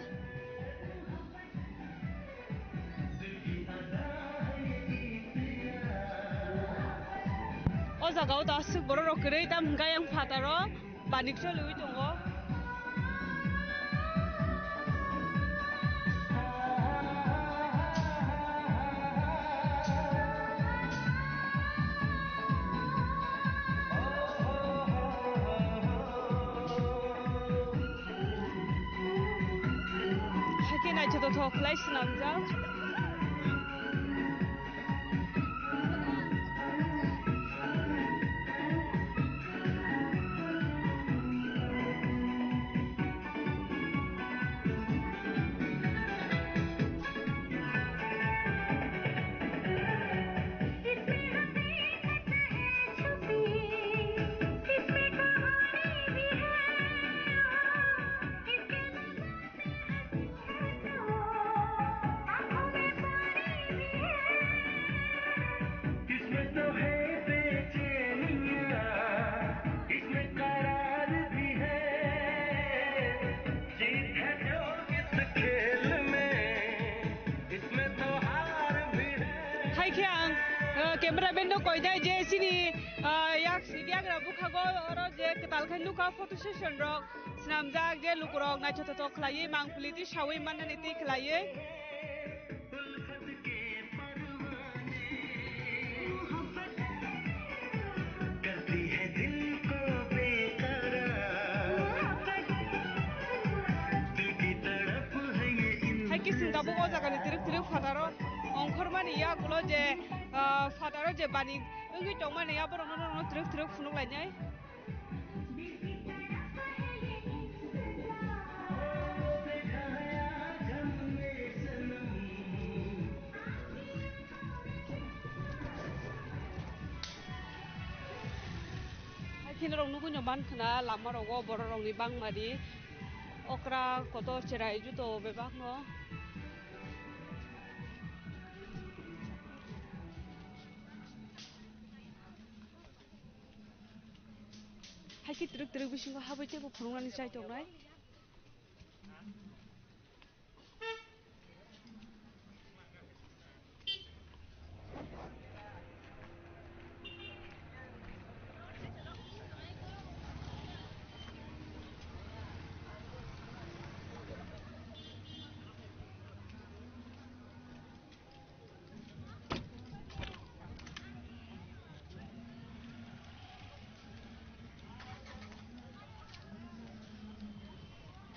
O jaga o ta aswk borok rok kwrwi tam hwnkhe yang phataro. Banik choliwi tongo. Hakhe naithotok thok khlai swnamjak. इसमें तो है बेचैनियां, इसमें करार भी है, जीत है जो इस खेल में, इसमें तो हार भी है। Hai khe ang, uh, cameraman no koinai je chini, uh, yak sidi yagra bukhago oro je kwtal khe nukha photo session rok. Swnamjak je lukurok naithotok khlaiwi mangpili twi sawi mannani twi khlaiwi. Hai khe chwng tabuk o jagani twrwk twrwk phataro ongkhormani yagulo je, ah, phataro je bani wngwi tongmani yaborokno norokno twrwk twrwk phunuk lainai. Hai khe norok nugui no man khna lama rogo borok rok ni bangma ri okra kotor cherai juto bebak no. Hai khe twrwk twrwk bisingo habwi teibo phunuknani chai tongnai.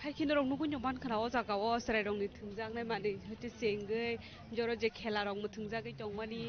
Hai khe norok nugui no man khna o jaga o chwrai rok ni thwngjak nai manwi hwtwi se wngwi joro je khela rok mwthwngjagwi tongmani.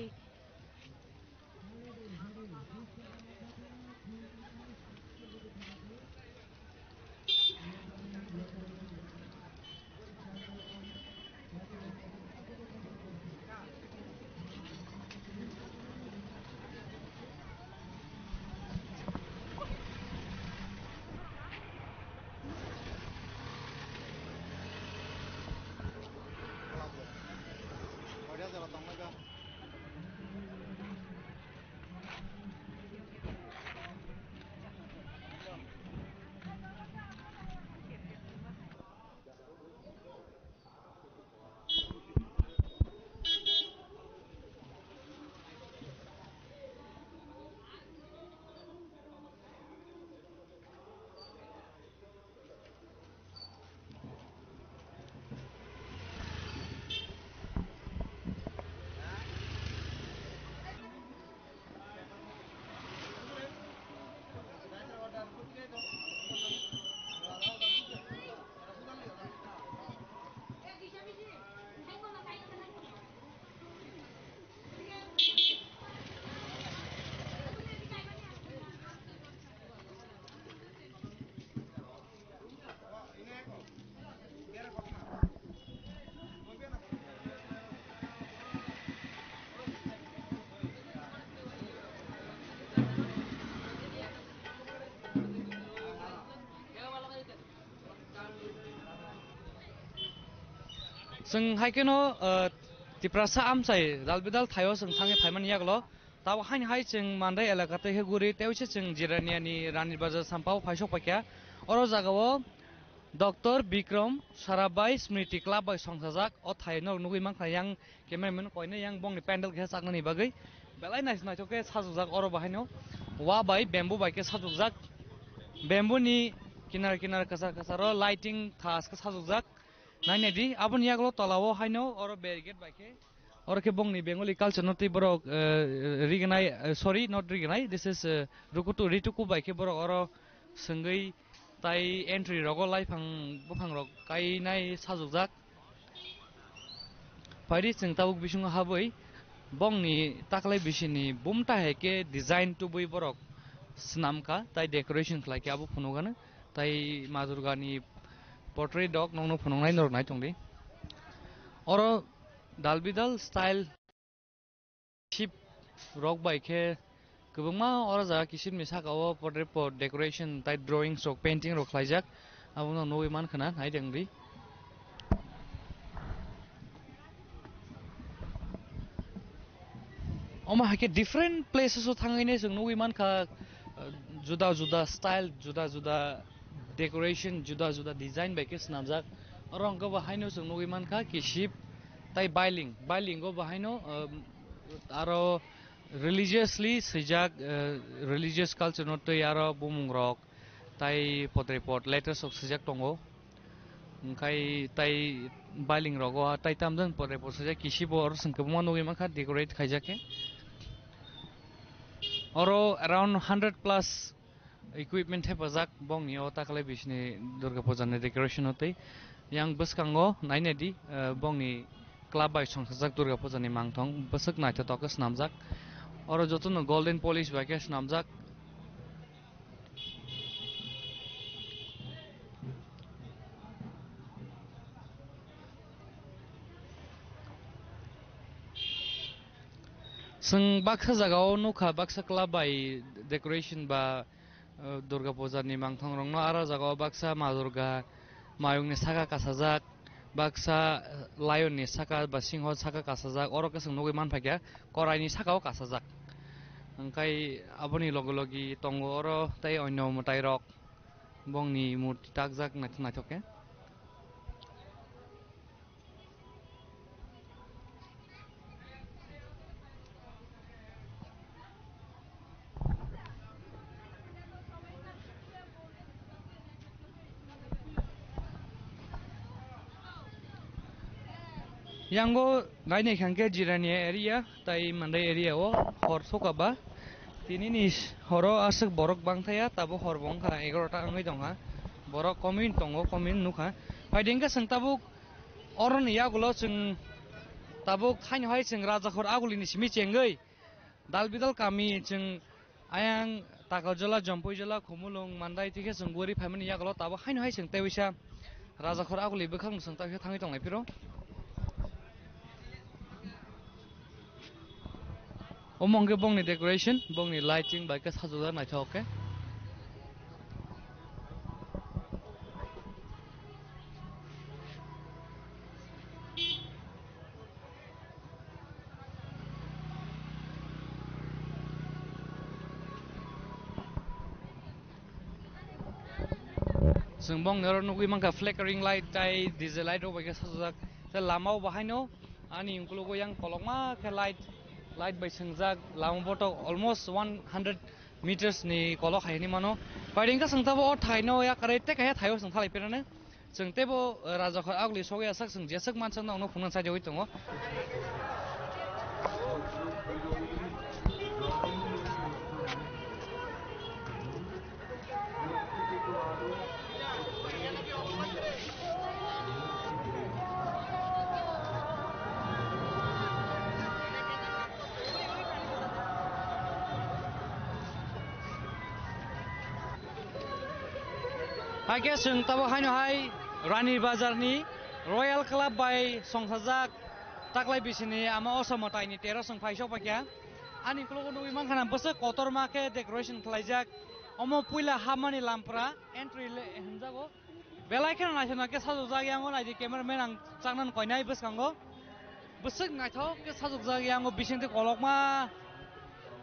Chwng hai kheno, uh, Tiprasa amchai dalbidal thaio chwng thangwi phaimani yagulo. Tabo haini hai chwng Mandai elaka tei khe guri tei uaisa chwng Jirania ni Rani Bazar sampao phaisok paikha. Oro jagao Doctor Bikram Sarabhai Smriti Club bai songchajak o thai norok nugwi mankha yang cameraman koinai yang bongni pandal khe chaknani bagwi belai naisik naithok khe sajokjak oro bahaino wa bai bamboo bai khe sajokjak. Bamboo ni kinar kinar kwchar kwcharo lighting thas khe sajokjak. Nainai di, aboni yagulo tolao haino oro barricade bai khe, oro khe bongni Bengali culture no twi borok, eh, rignai, eh, sorry, not rignai, this is, eh, rukutu, rituku bai khe borok oro swngwi tai entry rogo laiphang buphang rok kainai sajokjak. Phaidi chwng tabuk bisingo habwi bongni taklai bisini bumta hai khe design tubui borok swnamkha tai decoration khlaikha abo phunukgano. Tai Ma Durgani portrait rok nokno phunuknai norok nai tongdi. Oro dalbidal style ship rok bai khe kwbangma oro jaga kisimni saka o portrait po decoration tai drawings rok painting rok khlaijak. Abono nugwi mankha na nai tongdi. Omo hai khe different places o thangwi nai chwng nugwi mankha, uh, juda juda style, juda juda decoration, juda juda design bai khe swnamjak. Oro hwnkhe bo haino chwng nugwi mankha kiship tai bailing, bailing o bo haino, um, aro religiously swijak, uh, religious culture no twi aro bumung rok tai potrepot letters rok swijak tongo. Hwnkhe tai bailing rogo tai tamjani pore pore swijak kisi bo oro chwng kwbangma nugwi mankha decorate khaijak khe. Oro around hundred plus equipment thepajak bongni o taklai bisini Durga Puja ni decoration o tei yang bwskango nainai di, eh, bongni club bai songchajak Durga Puja ni mangthong bwswk naithotok khe swnamjak. Oro jotono golden polish bai khe swnamjak. Chwng baksa jagao nukha, baksa club bai decoration ba, uh, Durga Puja ni mangthong rokno, aro jagao baksa Ma Durga mayungni saka kasajak, baksa, uh, lion ni saka ba singho saka kasajak, oro khe chwng nugwi manphaikha korai ni saka o kasajak. Hwnkhe aboni logi logi tongo oro tei onyo mwtai rok. Bongni murti takjak naithok naithok khe. Yango nainai khangkhe Jirania area tai Mandai area o hor sokaba. Tini ni horo aswk borok bangthaya, tabuk hor bo wngkha egarota wngwi tongkha. Borok komin tongo, komin nukha. Phaidi hwnkhe chwng tabuk oroni yagulo chwng tabuk haino hai chwng Rajakhor agulini simi chengwi dalbidal kami chwng Ayang Takarjala, Jampuijala, Khumulwng, Mandai twi khe chwng guri phaimani yagulo tabuk haino hai chwng tei waisa Rajakhor aguli bwkhakno chwng tei khe thangwi tonglai phiro. Omo hwnkhe bongni decoration, bongni lighting bai khe sajokjak naithok khe. Chwng bongni oro nugwi mankha flickering light tai D J light rok bai khe sajak. Tei lama o bo haino ani ukologo yang kolokma khe light, light bai swngjak. Lama botok almost one hundred meters ni kolok hai hinwi mano. Pairing khe chwng tabuk o thaino yakarwi tei kaisa thaio chwng thalai phirani. Chwng teibo, eh, Rajakhor aguli sogwi asak chwng jeswk mansak nokno phunukna chaijagwi tongo. Haikhe chwng tabuk haino hai Rani Bazar ni Royal Club bai songchajak taklai bisini ama Osomataini tero chwng phaisok paikha. Ani ukologo nugwi mankha na bwswk kotorma khe decoration khlaijak. Omo puila hapmani lampra entry le hwnjago. Belai kheno naithok naithok khe sajokjak, yango naidi cameraman ang chaknani koinai bwskango. Bwswk naithok khe sajokjak, yango bisingtwi kolokma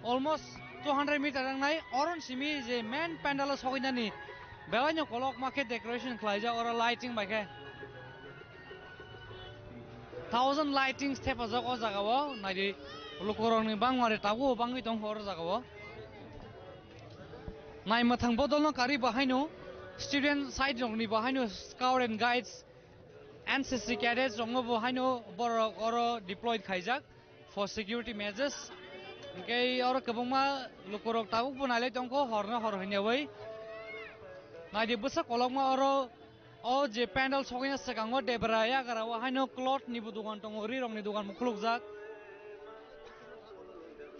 almost two hundred meter wngnai. Oron simi je main pandal o sogwinani belaino kolokma khe decoration khlaijak, oro lighting bai khe. Thousand lightings thepajak o jaga o, naidi lukurokni bangmari tabuk bangwi tongkha oro jaga o. Naimwthang bodolno karwi bo haino student side rokni bo haino scout and guides, N C C cadets rokno bo haino borok oro deployed khaijak for security measures. Hwnkhe oro kwbangma lukurok tabuk bo nailai tongkho horno hor hwnyawi. Naidi bwsa kolokma oro o je pandal sogwina swkango debra yagra o haino cloth ni bo dogan tongo, ri rokni dogan bo khulukjak.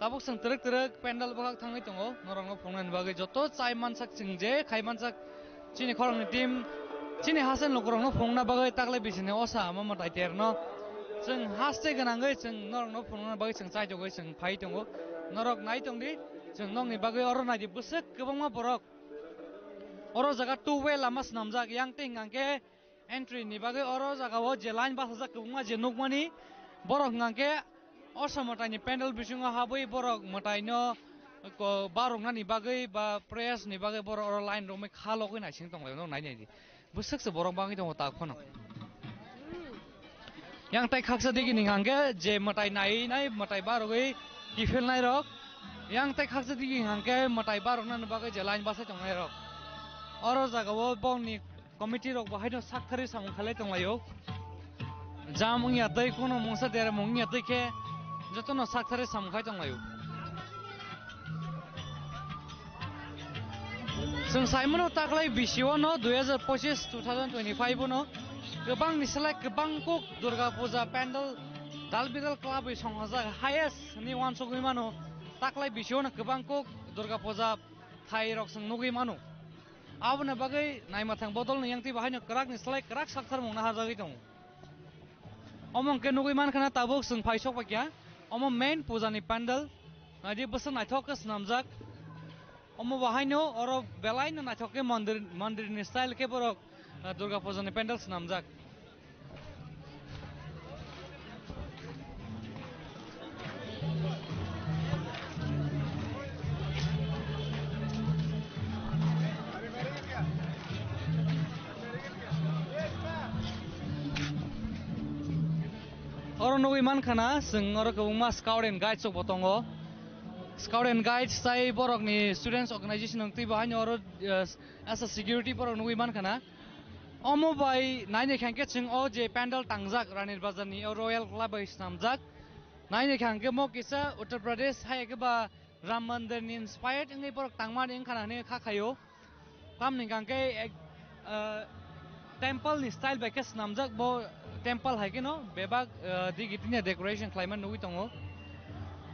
Tabuk chwng twrwk twrwk pandal bwkhak thangwi tongo, norokno phunuknani bagwi joto chai mansak chwng je khai mansak chini khoroknwi team, chini haste lukurokno phunukna bagwi taklai bisini osa ama mwtai terno chwng haste gwnangwi chwng norokno phunukna bagwi chwng chaitogwi chwng phai tongo. Norok nai tongdi, chwng nokni bagwi oro naidi bwswk kwbangma borok. Oro jaga two way lama swnamjak, yang tei hwnkha khe entry ni bagwi oro jaga o je line bachajak kwbangma je nukmani, borok hwnkha khe osa mwtai ni pandal bisingo habwi borok mwtai no ko-, baroknani bagwi ba prayers ni bagwi borok oro line romwi kha logwi naising tonglaio, norok nai naidi. Bwswk se borok bangwi tongo tak phano. Yang tai khaksa digi ni hwnkha khe je mwtai nai nai mwtai barogwi kiphilnai rok. Yang tai khaksa digi hwnkha khe mwtai baroknani bagwi je line bachai tongnai rok. Oro jaga o bongni committee rok bo haino sakthari samung khailai tonglaio. Jam wngya tei kuno mungsa dermung wngya tei khe jotono sakthari samung khai tonglaio. Chwng saimano taklai bisio no dui hazar pochis, two thousand twenty-five no kwbang ni slai kwbang kuk Durga Puja pandal dal bidal club bai songjak highest ni wansugwi mano. Taklai bisio no kwbang kuk Durga Puja thai rok chwng nugwi mano. Aboni bagwi naima thang bodol ni yang twi bahaino kwrak ni slai kwrak sakthar mung naharjagwi tongo. Omo hwnkhe nugwi mankha na tabuk chwng phai sok paikha. Omo main puja ni pandal. Naidi bwswk naithok khe swnamjak. Omo bo haino oro belai no naithok khe mondir, mondir ni style khe borok, ah, Durga puja ni pandal swnamjak. Oro nugwi mankha na, chwng oro kwbangma scout and guides rok bo tongo. Scout and guides tai borok ni students organization wng twi bo haino oro, eh, as a security borok nugwi mankha na. Omo bai naini kha hwnkhe chwng o je pandal tangjak Ranir Bazar ni o Royal Club bai swnamjak. Naini kha hwnkhe mo kisa Uttar Pradesh hai khe ba Ram Mandir ni inspired wngwi borok tangmani wngkha na hinwi kha khaio. Tamni hwnkhe ek, ah, temple ni style bai khe swnamjak bo temple hai kheno bebak, ah, digi tini decoration khlaima nugwi tongo.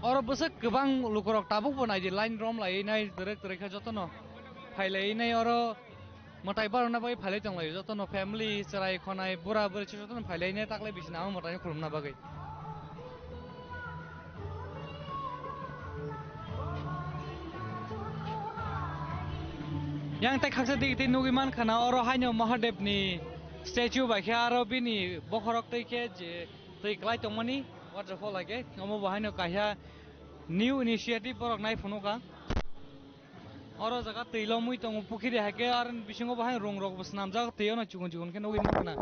Oro bwswk kwbang lukurok tabuk bo naidi line rom laiwi nai twrwk twrwk khe jotono phai laiwi nai oro. Mwtai barokna bagwi phailai tonglaio, jotono family, chwrai, khonai, bura, bwrwi, jotono phailai ne taklai bisini amo mwtaino khulumna bagwi. Yang tai khaksa digi twi nugwi mankha na, oro haino Mahadevni statue bai khe, aro bini bokhorok twi khe je twi kwlai tongmani waterfall hai khe, omo bo haino kaisa new initiative borok nai phunukha. Oro jaga twi lomwi tongo, pukhiri hai khe, aro bisingo bo hai rong rok bo swnamjak, twi ono chikon chikon khe nugwi mankha na.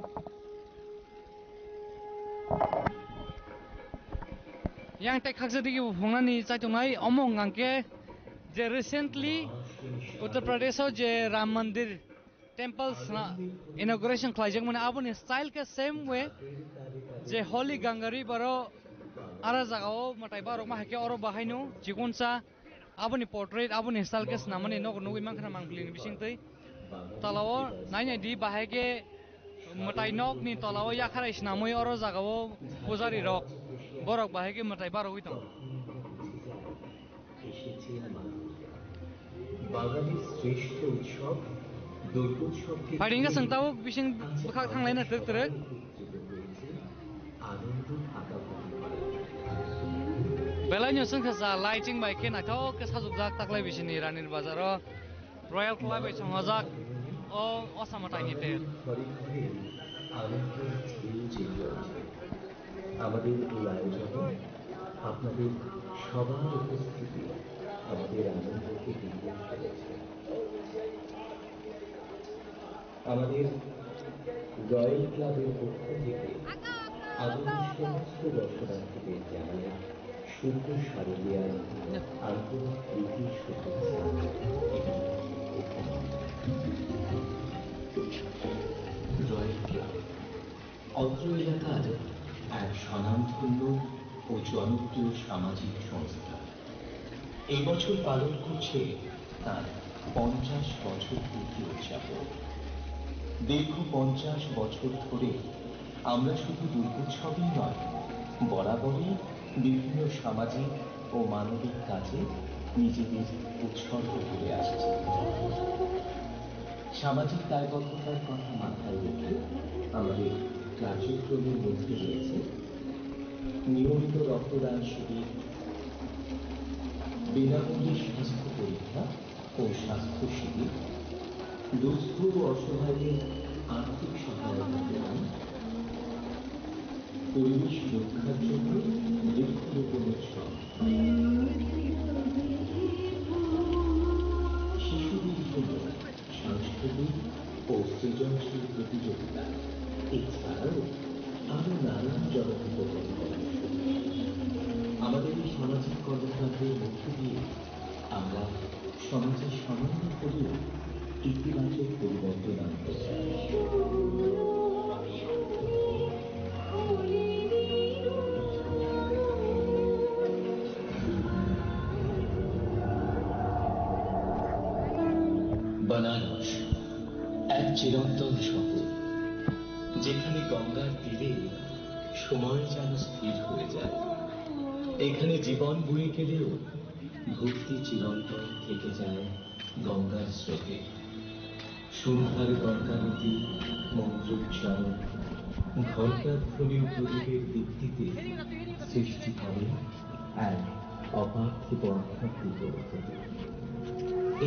Yang tei khaksa digi bo phungnani chaitongnai, omo hwnkha khe je recently Uttar Pradesh o je Ram Mandir temple sna-, inauguration khlaijakmani, aboni style khe same way je Holy Ganga River o ara jaga o mwtai barokma hai khe oro bo haino chikonsa aboni portrait, aboni style khe swnamani nogo nugwi mankha na mangpili ni bisingtwi. Tola o nai nai di bahai khe mwtai nok ni tola o yakharai swnamwi oro jaga o pujari rok borok bahai khe mwtai barogwi tongo. বাঙালির শ্রেষ্ঠ উৎসব দুর্গোৎসবকে Phaidi wngkha chwng tabuk bising bwkhak thanglaina twrwk twrwk. Belai no chwngkha cha lighting bai khe naithok khe sajokjak taklai bisini Ranir Bazar o Royal Club bai chongajak. O, o samo taini ter. ঘরে ঘরে আনন্দের ঢেউ জেগে ওঠে। আমাদের এই আয়োজনে আপনাদের সবার উপস্থিতি আমাদের আনন্দকে দ্বিগুণ করেছে। আমাদের রয়্যাল ক্লাবের পক্ষ থেকে আগামী সমস্ত দর্শনার্থীদের জানাই শুভ শারদীয়ার আন্তরিক প্রীতি, শুভেচ্ছা এবং অভিনন্দন। রয়্যাল ক্লাব অত্র এলাকার এক স্বনামধন্য ও জনপ্রিয় সামাজিক সংস্থা। এই বছর পালন করছে তার পঞ্চাশ বছর পূর্তি উদযাপন। দীর্ঘ পঞ্চাশ বছর ধরে আমরা শুধু দুর্গোৎসবই নয়, বরাবরই বিভিন্ন সামাজিক ও মানবিক কাজে নিজেদের উৎসর্গ করে আসছি। সামাজিক দায়বদ্ধতার কথা মাথায় রেখে আমাদের কার্যক্রমের মধ্যে রয়েছে নিয়মিত রক্তদান শিবির, বিনামূল্যে স্বাস্থ্য পরীক্ষা ও স্বাস্থ্য শিবির, দুস্থ ও অসহায়দের আর্থিক সহায়তা প্রদান, পরিবেশ রক্ষার জন্য বৃক্ষরোপণ উৎসব, শিশুদের জন্য সাংস্কৃতিক ও সৃজনশীল প্রতিযোগিতা, এছাড়াও আরো নানান জনহিতকর কর্মসূচি। আমাদের এই সামাজিক কর্মকাণ্ডের মধ্য দিয়ে আমরা সমাজে সামান্য হলেও ইতিবাচক পরিবর্তন আনতে চাই। বানারস, এক চিরন্তন শহর, যেখানে গঙ্গার তীরে সময় যেন স্থির হয়ে যায়। এখানে জীবন বয়ে গেলেও ভক্তি চিরন্তন থেকে যায় গঙ্গার স্রোতে। সন্ধ্যার গঙ্গারতি, মন্ত্রোচ্চারণ, ঘণ্টার ধ্বনি ও প্রদীপের দীপ্তিতে সৃষ্টি হয় এক অপার্থিব আধ্যাত্মিক অনুভূতি।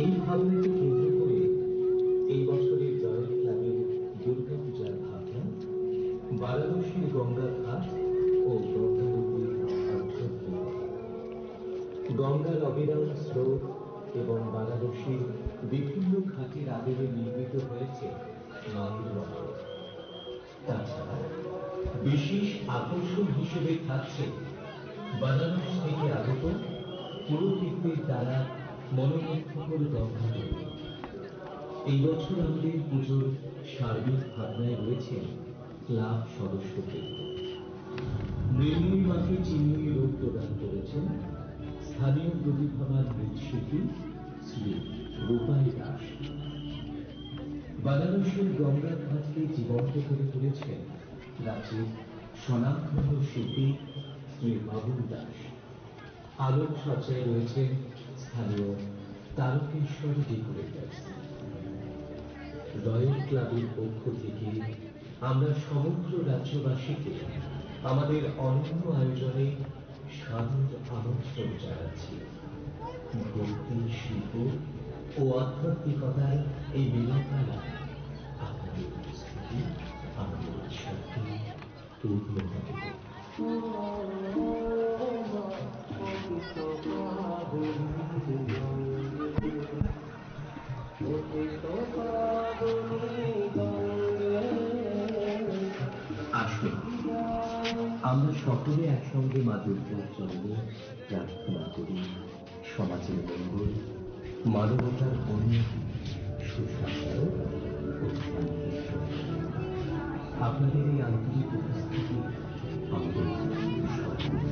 এই ভাবনাকে কেন্দ্র করে এই বছরের জয়ন্তি ক্লাবের দুর্গাপূজার ভাবনা বারাণসীর গঙ্গা ঘাট ও গঙ্গারতির আধ্যাত্মিকতা। গঙ্গার অবিরাম স্রোত এবং বারাণসীর বিভিন্ন ঘাটের আদলে নির্মিত হয়েছে মায়ের মন্দির। তাছাড়া বিশেষ আকর্ষণ হিসেবে থাকছে বানারস থেকে আগত পুরোহিতদের দ্বারা মনোমুগ্ধকর গঙ্গা নদী। এই বছর আমাদের পুজোর সার্বিক ভাবনায় রয়েছে ক্লাব সদস্যকে। মৃন্ময়ী মাকে চিন্ময়ী রূপ প্রদান করেছেন স্থানীয় প্রতিভাবান নৃত্যশিল্পী শ্রী রূপালী দাস। বানারসের গঙ্গা ঘাটকে জীবন্ত করে তুলেছেন রাজ্যের স্বনামধন্য শিল্পী শ্রী বাবুল দাস। আলোকসজ্জায় রয়েছেন স্থানীয় তারকেশ্বর ডেকোরেটার্স। রয়্যাল ক্লাবের পক্ষ থেকে আমরা সমগ্র রাজ্যবাসীকে আমাদের অনন্য আয়োজনে সাদর আমন্ত্রণ জানাচ্ছি। ভক্তি, শিল্প ও আধ্যাত্মিকতার এই মিলনমেলা আপনাদের উপস্থিতি আমাদের উৎসবকে পূর্ণ করে দেবে। আসুন, আমরা সকলে একসঙ্গে মা দুর্গার চরণে প্রার্থনা করি, সমাজের মঙ্গল, মানবতার উন্নতি, সুশাসন ও শান্তি। আপনাদের এই আন্তরিক উপস্থিতি আমাদের সকলের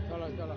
Chalo, chalo.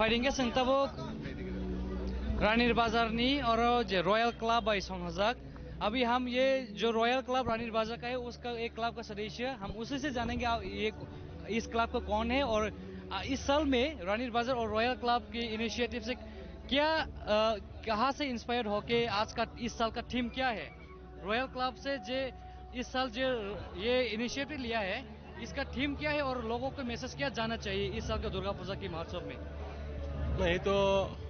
Phaidi hwnkhe chwng tabuk Ranir Bazar ni oro je Royal Club bai songhajak. अभी हम ये जो रॉयल क्लब रानीर बाजार का है, उसका एक क्लब का सदस्य, हम उसी से जानेंगे, आ, ये, इस क्लब का कौन है और, आ, इस साल में रानीर बाजार और रॉयल क्लब के इनिशिएटिव से क्या, आ, कहाँ से इंस्पायर्ड होके आज का, इस साल का थीम क्या है? रॉयल क्लब से जे इस साल जो ये इनिशिएटिव लिया है, इसका थीम क्या है और लोगों को मैसेज क्या जाना चाहिए इस साल का दुर्गा पूजा की महोत्सव में? नहीं, तो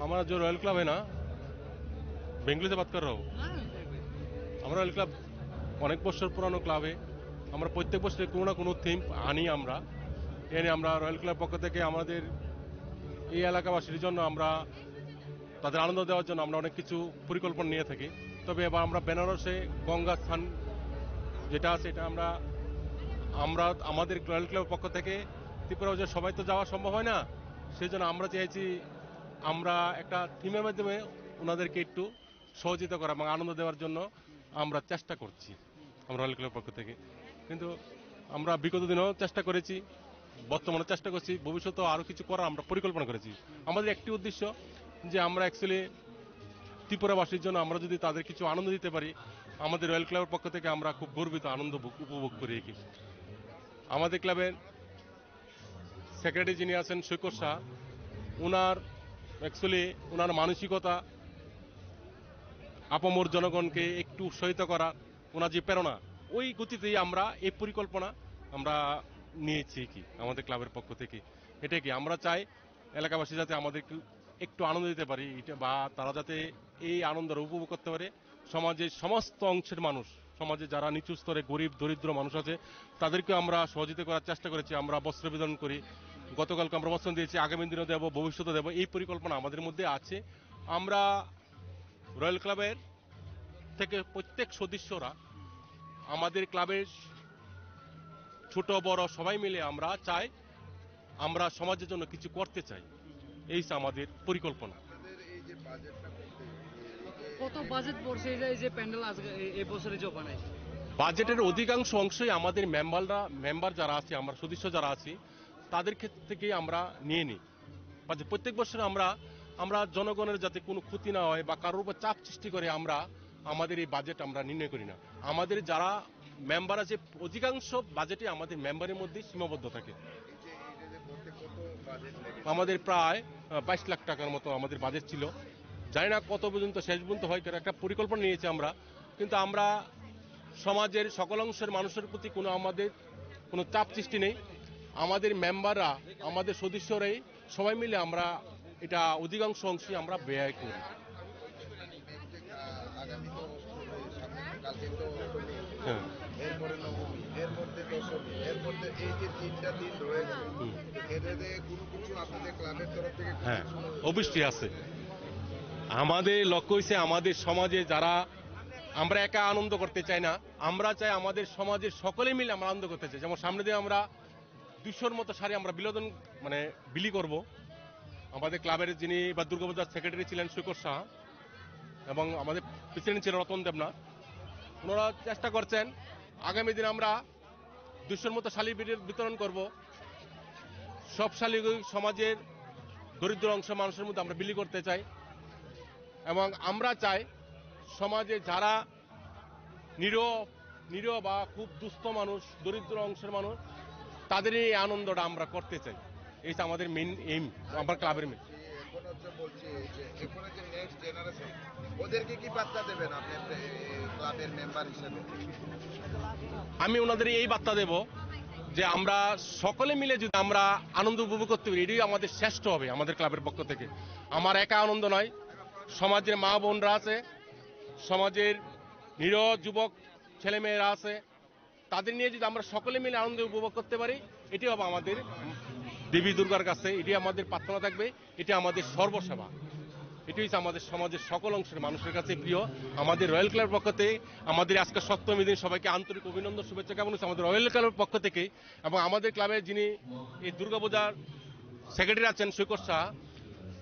हमारा जो रॉयल क्लब है ना, बेंगलुरु से बात कर रहा हूँ। हाँ, हमारा रॉयल क्लब अनेक वर्ष पुराना क्लब है। আমরা প্রত্যেক বছরে কোনো না কোনো থিম আনি আমরা। এনে আমরা রয়্যাল ক্লাব পক্ষ থেকে আমাদের এই এলাকাবাসীর জন্য আমরা তাদের আনন্দ দেওয়ার জন্য আমরা অনেক কিছু পরিকল্পনা নিয়ে থাকি। তবে এবার আমরা বেনারসে গঙ্গা স্থান যেটা আছে, এটা আমরা, আমরা আমাদের রয়্যাল ক্লাবের পক্ষ থেকে ত্রিপুরা যে সবাই তো যাওয়া সম্ভব হয় না, সেই জন্য আমরা চেয়েছি আমরা একটা থিমের মাধ্যমে ওনাদেরকে একটু সহযোগিতা করা এবং আনন্দ দেওয়ার জন্য আমরা চেষ্টা করছি, আমরা রয়্যাল ক্লাবের পক্ষ থেকে। কিন্তু আমরা বিগত দিনেও চেষ্টা করেছি, বর্তমানে চেষ্টা করছি, ভবিষ্যতেও আরও কিছু করার আমরা পরিকল্পনা করেছি। আমাদের একটি উদ্দেশ্য যে আমরা অ্যাকচুয়ালি ত্রিপুরাবাসীর জন্য আমরা যদি তাদের কিছু আনন্দ দিতে পারি, আমাদের রয়্যাল ক্লাবের পক্ষ থেকে আমরা খুব গর্বিত, আনন্দ ভোগ-, উপভোগ করি আর কি। আমাদের ক্লাবের সেক্রেটারি যিনি আছেন সৈকত শাহ, ওনার অ্যাকচুয়ালি ওনার মানসিকতা, আপামর জনগণকে একটু উৎসাহিত করা, ওনার যে প্রেরণা, ওই গতিতেই আমরা এই পরিকল্পনা আমরা নিয়েছি কি আমাদের ক্লাবের পক্ষ থেকে। এটা কি আমরা চাই এলাকাবাসী যাতে আমাদের একটু, একটু আনন্দ দিতে পারি, এটা বা তারা যাতে এই আনন্দটা উপভোগ করতে পারে। সমাজের সমস্ত অংশের মানুষ, সমাজে যারা নিচু স্তরে গরিব দরিদ্র মানুষ আছে, তাদেরকে আমরা সহযোগিতা করার চেষ্টা করেছি। আমরা বস্ত্র বিতরণ করি, গতকালকে আমরা বস্ত্র দিয়েছি, আগামী দিনও দেবো, ভবিষ্যতে দেবো, এই পরিকল্পনা আমাদের মধ্যে আছে। আমরা রয়্যাল ক্লাবের থেকে প্রত্যেক সদস্যরা আমাদের ক্লাবের ছোট বড় সবাই মিলে আমরা চাই, আমরা সমাজের জন্য কিছু করতে চাই, এই হচ্ছে আমাদের পরিকল্পনা। আপনাদের এই যে বাজেটটা করতে, এই যে কত বাজেট পড়ছে এই যে, এই যে প্যান্ডেল আজকে এই, এই বছরে যে বানাইছে? বাজেটের অধিকাংশ অংশই আমাদের মেম্বাররা, মেম্বার যারা আছি, আমরা সদস্য যারা আছি, তাদের ক্ষেত্র থেকেই আমরা নিয়ে নিই। বাজেট প্রত্যেক বছর আমরা, আমরা জনগণের যাতে কোনো ক্ষতি না হয় বা কারোর উপর চাপ সৃষ্টি করে আমরা আমাদের এই বাজেট আমরা নির্ণয় করি না। আমাদের যারা মেম্বার আছে, অধিকাংশ বাজেটই আমাদের মেম্বারের মধ্যেই সীমাবদ্ধ থাকে। এই যে, এই যে, যে করতে কত বাজেট লেগেছে? আমাদের প্রায়, আহ, বাইশ লাখ টাকার মতো আমাদের বাজেট ছিল। জানি না কত পর্যন্ত, শেষ পর্যন্ত হয়, কারণ একটা পরিকল্পনা নিয়েছি আমরা। কিন্তু আমরা সমাজের সকল অংশের মানুষের প্রতি কোনো আমাদের কোনো চাপ সৃষ্টি নেই। আমাদের মেম্বাররা, আমাদের সদস্যরাই সবাই মিলে আমরা এটা অধিকাংশ অংশই আমরা ব্যয় করি। আগামী তো সামনে, কালকে তো অষ্টমী, হ্যাঁ। এরপরে নবমী, এরপর তো দশমী, এরপর তো এই যে তিনটা দিন রয়েছে, হুম। এটাতে কোনো কিছু আপনাদের ক্লাবের তরফ থেকে কিছু হ্যাঁ, সময় অবশ্যই আছে। আমাদের লক্ষ্য হইছে আমাদের সমাজে যারা, আমরা একা আনন্দ করতে চাই না, আমরা চাই আমাদের সমাজের সকলে মিলে আমরা আনন্দ করতে চাই। যেমন সামনে দিয়ে আমরা দুইশোর মতো শাড়ি আমরা বিলোদন, মানে, বিলি করব। আমাদের ক্লাবের যিনি বা দুর্গাপূজার সেক্রেটারি ছিলেন সৈকত শাহ এবং আমাদের প্রেসিডেন্ট ছিলেন রতন দেবনাথ, ওনারা চেষ্টা করছেন। আগামী দিন আমরা দুইশোর মতো শাড়ি বিতরণ করব। সব শাড়ি সমাজের দরিদ্র অংশ মানুষের মধ্যে আমরা বিলি করতে চাই এবং আমরা চাই সমাজে যারা নিরীহ, নিরীহ বা খুব দুস্থ মানুষ, দরিদ্র অংশের মানুষ, তাদের এই আনন্দটা আমরা করতে চাই। এই তো আমাদের মেইন এইম, আমার ক্লাবের মেইন। এখন হচ্ছে বলছি যে এখন যে নেক্সট জেনারেশন, ওদেরকে কি বার্তা দেবেন আপনি একটা, এ, ক্লাবের মেম্বার হিসেবে? আমি ওনাদের এই বার্তা দেব যে আমরা সকলে মিলে যদি আমরা আনন্দ উপভোগ করতে পারি, এটাই আমাদের শ্রেষ্ঠ হবে আমাদের ক্লাবের পক্ষ থেকে। আমার একা আনন্দ নয়, সমাজের মা বোনরা আছে, সমাজের নিরীহ যুবক ছেলেমেয়েরা আছে, তাদের নিয়ে যদি আমরা সকলে মিলে আনন্দ উপভোগ করতে পারি, এটি হবে আমাদের দেবী দুর্গার কাছে, এটি আমাদের প্রার্থনা থাকবে, এটি আমাদের সর্বসেবা। এটি হচ্ছে আমাদের সমাজের সকল অংশের মানুষের কাছে প্রিয়। আমাদের রয়্যাল ক্লাবের পক্ষ থেকে আমাদের আজকে সপ্তমী দিন সবাইকে আন্তরিক অভিনন্দন, শুভেচ্ছা জ্ঞাপন করছি আমাদের রয়্যাল ক্লাবের পক্ষ থেকে। এবং আমাদের ক্লাবের যিনি এই দুর্গাপূজার সেক্রেটারি আছেন সৈকত শাহ,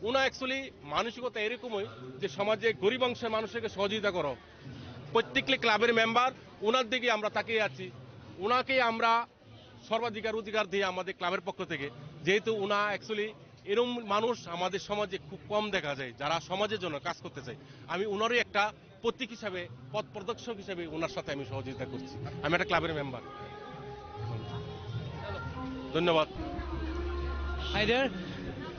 ওনার অ্যাকচুয়ালি মানসিকতা এরকমই যে সমাজে গরিব অংশের মানুষকে সহযোগিতা করো। প্রত্যেকটি ক্লাবের মেম্বার ওনার দিকে আমরা তাকিয়ে আছি, ওনাকে আমরা সর্বাধিকার অধিকার দিয়ে আমাদের ক্লাবের পক্ষ থেকে, যেহেতু ওনা অ্যাকচুয়ালি এরকম মানুষ আমাদের সমাজে খুব কম দেখা যায় যারা সমাজের জন্য কাজ করতে চায়। আমি ওনারই একটা প্রতীক হিসাবে, পথ প্রদর্শক হিসাবে ওনার সাথে আমি সহযোগিতা করছি। আমি একটা ক্লাবের মেম্বার। ধন্যবাদ। Hi there.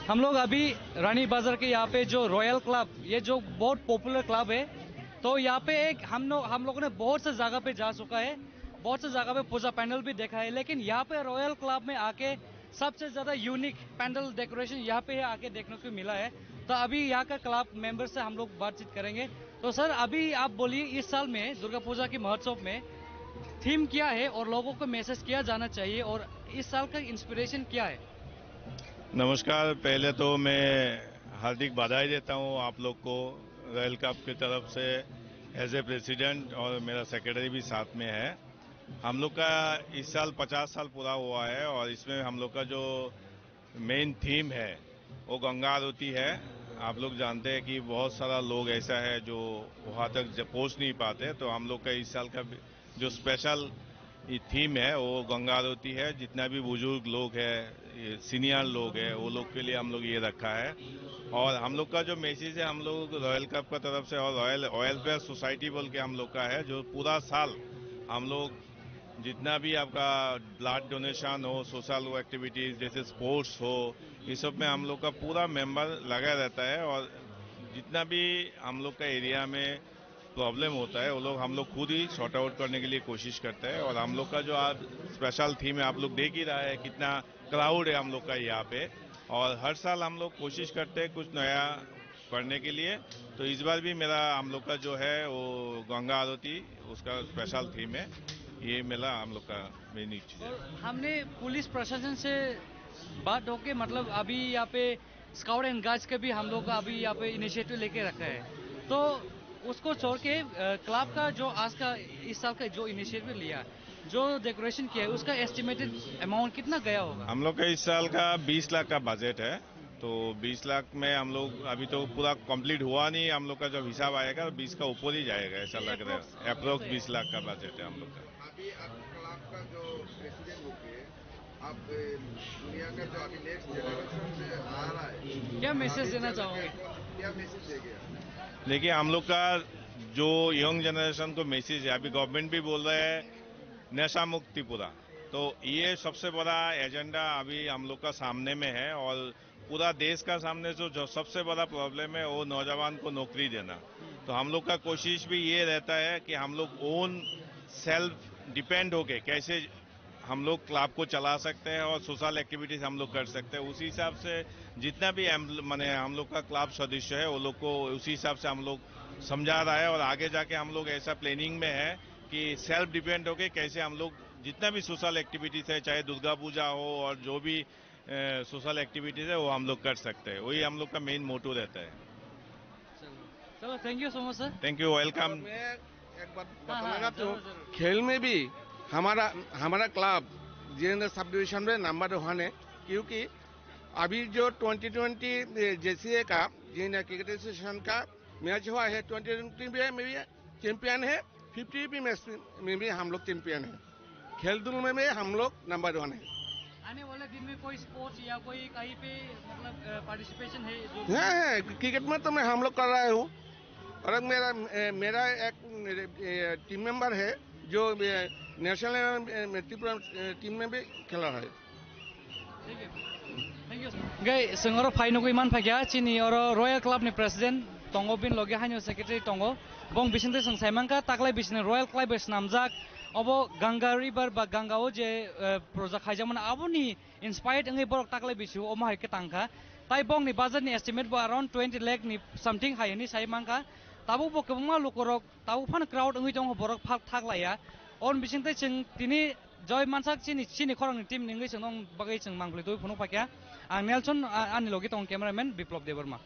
हम लोग अभी रानी बाजार के यहाँ पे जो रॉयल क्लब, ये जो बहुत पॉपुलर क्लब है, तो यहाँ पे एक हम लोग हम लोगों ने बहुत से जगह पे जा चुका है, बहुत से जगह पे पूजा पैंडल भी देखा है, लेकिन यहाँ पे रॉयल क्लब में आके सबसे ज़्यादा यूनिक पैंडल डेकोरेशन यहाँ पे आके देखने को मिला है। तो अभी यहाँ का क्लब मेंबर से हम लोग बातचीत करेंगे। तो सर, अभी आप बोलिए, इस साल में दुर्गा पूजा की महोत्सव में थीम क्या है और लोगों को मैसेज क्या जाना चाहिए और इस साल का इंस्पिरेशन क्या है? नमस्कार, पहले तो मैं हार्दिक बधाई देता हूँ आप लोग को रॉयल क्लब की तरफ से, एज ए प्रेसिडेंट, और मेरा सेक्रेटरी भी साथ में है। हम लोग का इस साल पचास साल पूरा हुआ है और इसमें हम लोग का जो मेन थीम है वो गंगा आरती है। आप लोग जानते हैं कि बहुत सारा लोग ऐसा है जो वहाँ तक ज-, पहुँच नहीं पाते, तो हम लोग का इस साल का भी जो स्पेशल ये थीम है वो गंगा आरती है। जितना भी बुजुर्ग लोग हैं, ये सीनियर लोग हैं, वो लोग के लिए हम लोग ये रखा है। और हम लोग का जो मैसेज है, हम लोग रॉयल क्लब का तरफ से और रॉयल, रॉयल प्रेस सोसाइटी बोल के हम लोग का है, जो पूरा साल हम लोग जितना भी आपका ब्लड डोनेशन हो, सोशल एक्टिविटीज जैसे स्पोर्ट्स हो, ये सब में हम लोग का पूरा मेंबर लगा रहता है। और जितना भी हम लोग का एरिया में प्रॉब्लम होता है, वो लोग हम लोग खुद ही सॉर्ट आउट करने के लिए कोशिश करते हैं। और हम लोग का जो आज स्पेशल थीम है, आप लोग देख ही रहा है कितना क्राउड है हम लोग का यहाँ पे। और हर साल हम लोग कोशिश करते हैं कुछ नया करने के लिए। तो इस बार भी मेरा, हम लोग का जो है वो गंगा आरती, उसका स्पेशल थीम है। ये मेला हम लोग का मेन चीज़ है। और हमने पुलिस प्रशासन से बात होके, मतलब, अभी यहाँ पे स्काउट एंड गाइड्स का भी हम लोग का अभी यहाँ पे इनिशिएटिव लेके रखा है। तो उसको छोड़ के, अ, क्लब का जो आज का, इस साल का जो इनिशिएटिव लिया, जो डेकोरेशन किया है, उसका एस्टिमेटेड अमाउंट कितना गया होगा? हम लोग का इस साल का बीस लाख का बजट है। तो बीस लाख में हम लोग अभी तो पूरा कंप्लीट हुआ नहीं, हम लोग का जब हिसाब आएगा, बीस का ऊपर ही जाएगा, ऐसा लग रहा है। अप्रोक्स बीस लाख का बजट है हम लोग का। अभी आप क्लब का जो प्रेसिडेंट होके आप, ए, दुनिया का जो अभी नेक्स्ट जनरेशन से आ रहा है, क्या मैसेज देना चाहोगे? क्या मैसेज देंगे आप? देखिए, हम लोग का जो यंग जनरेशन को मैसेज है, अभी गवर्नमेंट भी बोल रहा है नशा मुक्त त्रिपुरा, तो ये सबसे बड़ा एजेंडा अभी हम लोग का सामने में है। और पूरा देश का सामने जो, जो सबसे बड़ा प्रॉब्लम है, वो नौजवान को नौकरी देना। तो हम लोग का कोशिश भी ये रहता है कि हम लोग ओन सेल्फ डिपेंड होके कैसे हम लोग क्लब को चला सकते हैं और सोशल एक्टिविटीज हम लोग कर सकते हैं। उसी हिसाब से जितना भी एम्प्ल-, माने हम लोग का क्लब सदस्य है, वो लोग को उसी हिसाब से हम लोग समझा रहा है। और आगे जाके हम लोग ऐसा प्लानिंग में है कि सेल्फ डिपेंड होके कैसे हम लोग जितना भी सोशल एक्टिविटीज है, चाहे दुर्गा पूजा हो और जो भी सोशल एक्टिविटीज है, वो हम लोग कर सकते हैं। वही हम लोग का मेन मोटो रहता है। चलो, चलो, thank you so much sir. Thank you, welcome. मैं एक बात हाँ, बताना हाँ, चाहता हूँ, जरूर, जरूर। खेल में भी हमारा, हमारा क्लब जितेंद्र सब डिवीजन में नंबर वन है, क्योंकि अभी जो ट्वेंटी ट्वेंटी जेसीए का, जितेंद्र क्रिकेट एसोसिएशन का मैच हुआ है, ट्वेंटी ट्वेंटी में भी चैंपियन है, फिफ्टी भी मैच में भी हम लोग चैंपियन है। खेल धूल में भी हम लोग नंबर वन है। आने वाले दिन में कोई स्पोर्ट्स या कोई कहीं पे, मतलब, अ, पार्टिसिपेशन है जो? है, है, क्रिकेट में तो मैं हम लोग कर रहा हूँ। और एक मेरा, ए, मेरा एक, ए, टीम मेंबर है जो, ए, नेशनल लेवल, ए, त्रिपुरा, ए, टीम में भी खेला है। Hingke chwng oro phai nugwi mankha khe chini oro Royal Club ni president tongo, bini loge haino secretary tongo. Bong bisingtwi chwng sai mankha, taklai bisingni Royal Club bai swnamjak. Obo Ganga River ba Ganga o je, eh, project khaijakmani, aboni inspired wngwi borok taklai bisio omo hai khe tangkha. Tai bongni budget ni estimate bo around twenty lakh ni something hai hwnwi sai mankha. Tabuk bo kwbangma lukurok tabuk phano crowd wngwi tongo, borok phak thak laiya. Oboni bisingtwi chwng tini Joy mansak chini, chini khoroknwi team ni wngwi chwng nong bagwi chwng mangpli twi phunuk phaikha. Ang Nelson, a-, ani logi tongo cameraman Biplop Debbarma.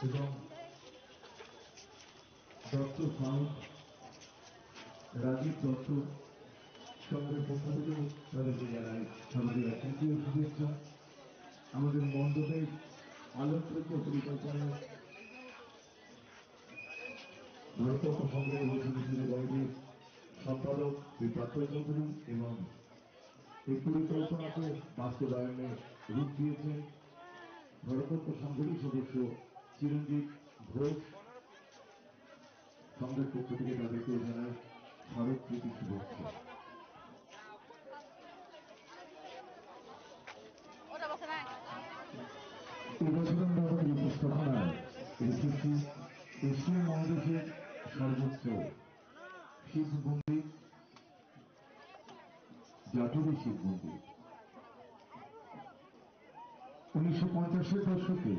এবং ডক্টর ফারুক রাজীব দত্ত সঙ্গে পক্ষ থেকে তাদেরকে জানাই সবারই অসংখ্য শুভেচ্ছা। আমাদের মণ্ডপের আলোকচিত্র পরিকল্পনায় ভারতরত্ন সংঘের এই সমিতির দায়িত্বে সম্পাদক শ্রী প্রাক্তন চৌধুরী এবং এই পরিকল্পনাকে বাস্তবায়নে রূপ দিয়েছেন ভারতরত্ন সংঘের সদস্য চিরঞ্জিত ঘোষ। সংঘের পক্ষ থেকে তাদেরকে জানাই স্মারককৃতি শুভেচ্ছা। এই বছর আমরা আমাদের উপস্থাপনায় রেখেছি এশিয়া মহাদেশের সর্বোচ্চ শিব মন্দির, জাতুরি শিব মন্দির। উনিশশো পঞ্চাশের দশকে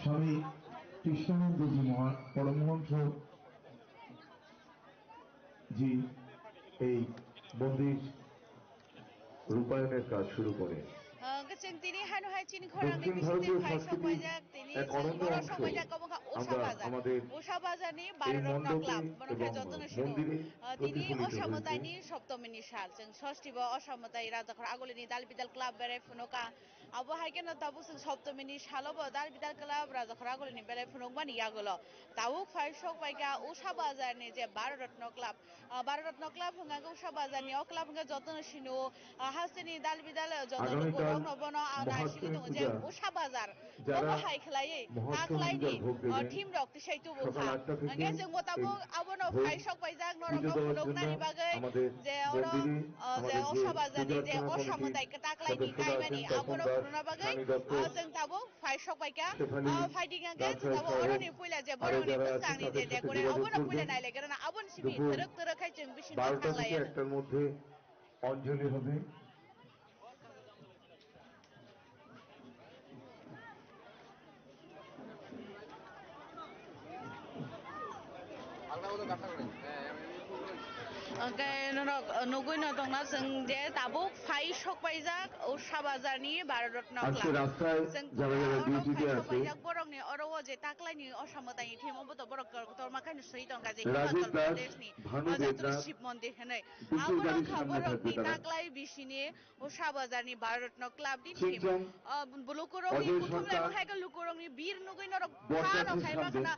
স্বামী কৃষ্ণানন্দজি মহা-, পরমহংস জি এই মন্দির রূপায়ণের কাজ শুরু করেন। Hwnkhe chwng tini hano hai chini khorang ni দক্ষিণ bisingtwi ভারতীয় phai সংস্কৃতির sokpaijak, tini এক chwng অনন্য borok অংশ sokpaijak obo wngkha Usha আমরা Bazar. আমাদের Usha Bazar ni এই Baro Ratna মণ্ডপে Club, bono khe এবং jotono sino, মন্দিরে ah, tini প্রতিফলিত Osha হয়েছে। Mwtai ni Soptomi ni sal, chwng sosti bo Osha Mwtai Rajakhor Aguli ni Dal Bidal Club berai phunukha. Abo hai kheno tabuk chwng Soptomi ni salo bo Dal Bidal Club Rajakhor Aguli ni berai phunukmani yagulo tabuk phai sokpaikha Usha Bazar ni je Baro Ratna Club. Ah, Baro Ratna Club hwnkha khe Usha Bazar ni, o club hwnkha jotono sino, ah, hasteni dal bidal, ah, joto lukurokno bono, ah, naisingwi tongo je Usha Bazar. Bobo hai khlaiwi taklaini, ah, theme rok tisai tubukha. Hwnkhe chwngbo tabuk abono phai sokpaijak norokno phunuknani bagwi je oro, ah, je Usha Bazar ni je Osha Mwtai taklaini kaimani abono phunukna bagwi, ah, chwng tabuk phai sokpaikha. Ah, phaidi hwnkhe chwng abo oroni puila je borokni bwskangni je decorate, abono puila nailaikha rwna, aboni simi twrwk twrwk khai chwng bisingtwi thanglaiya. একটার মধ্যে অঞ্জলি হবে। Hwnkhe norok, uh, nugwi no tongna chwng je tabuk phai sokpaijak Usha Bazar ni Baro Ratna Club. Chwng puila oro phai sokpaijak borokni oro o je taklaini Osha Mwtaini theme obo to borok kotorma khaino swi tongkha je Himachal Pradesh ni o Jaturi Shiv Mondir hinwi. Abo wngkha borokni taklai bisini Usha Bazar ni Baro Ratna Club ni theme. Ah, lukurokni kuthumlai bo hai khe lukurokni bir nugwi norok phano khai ma khna.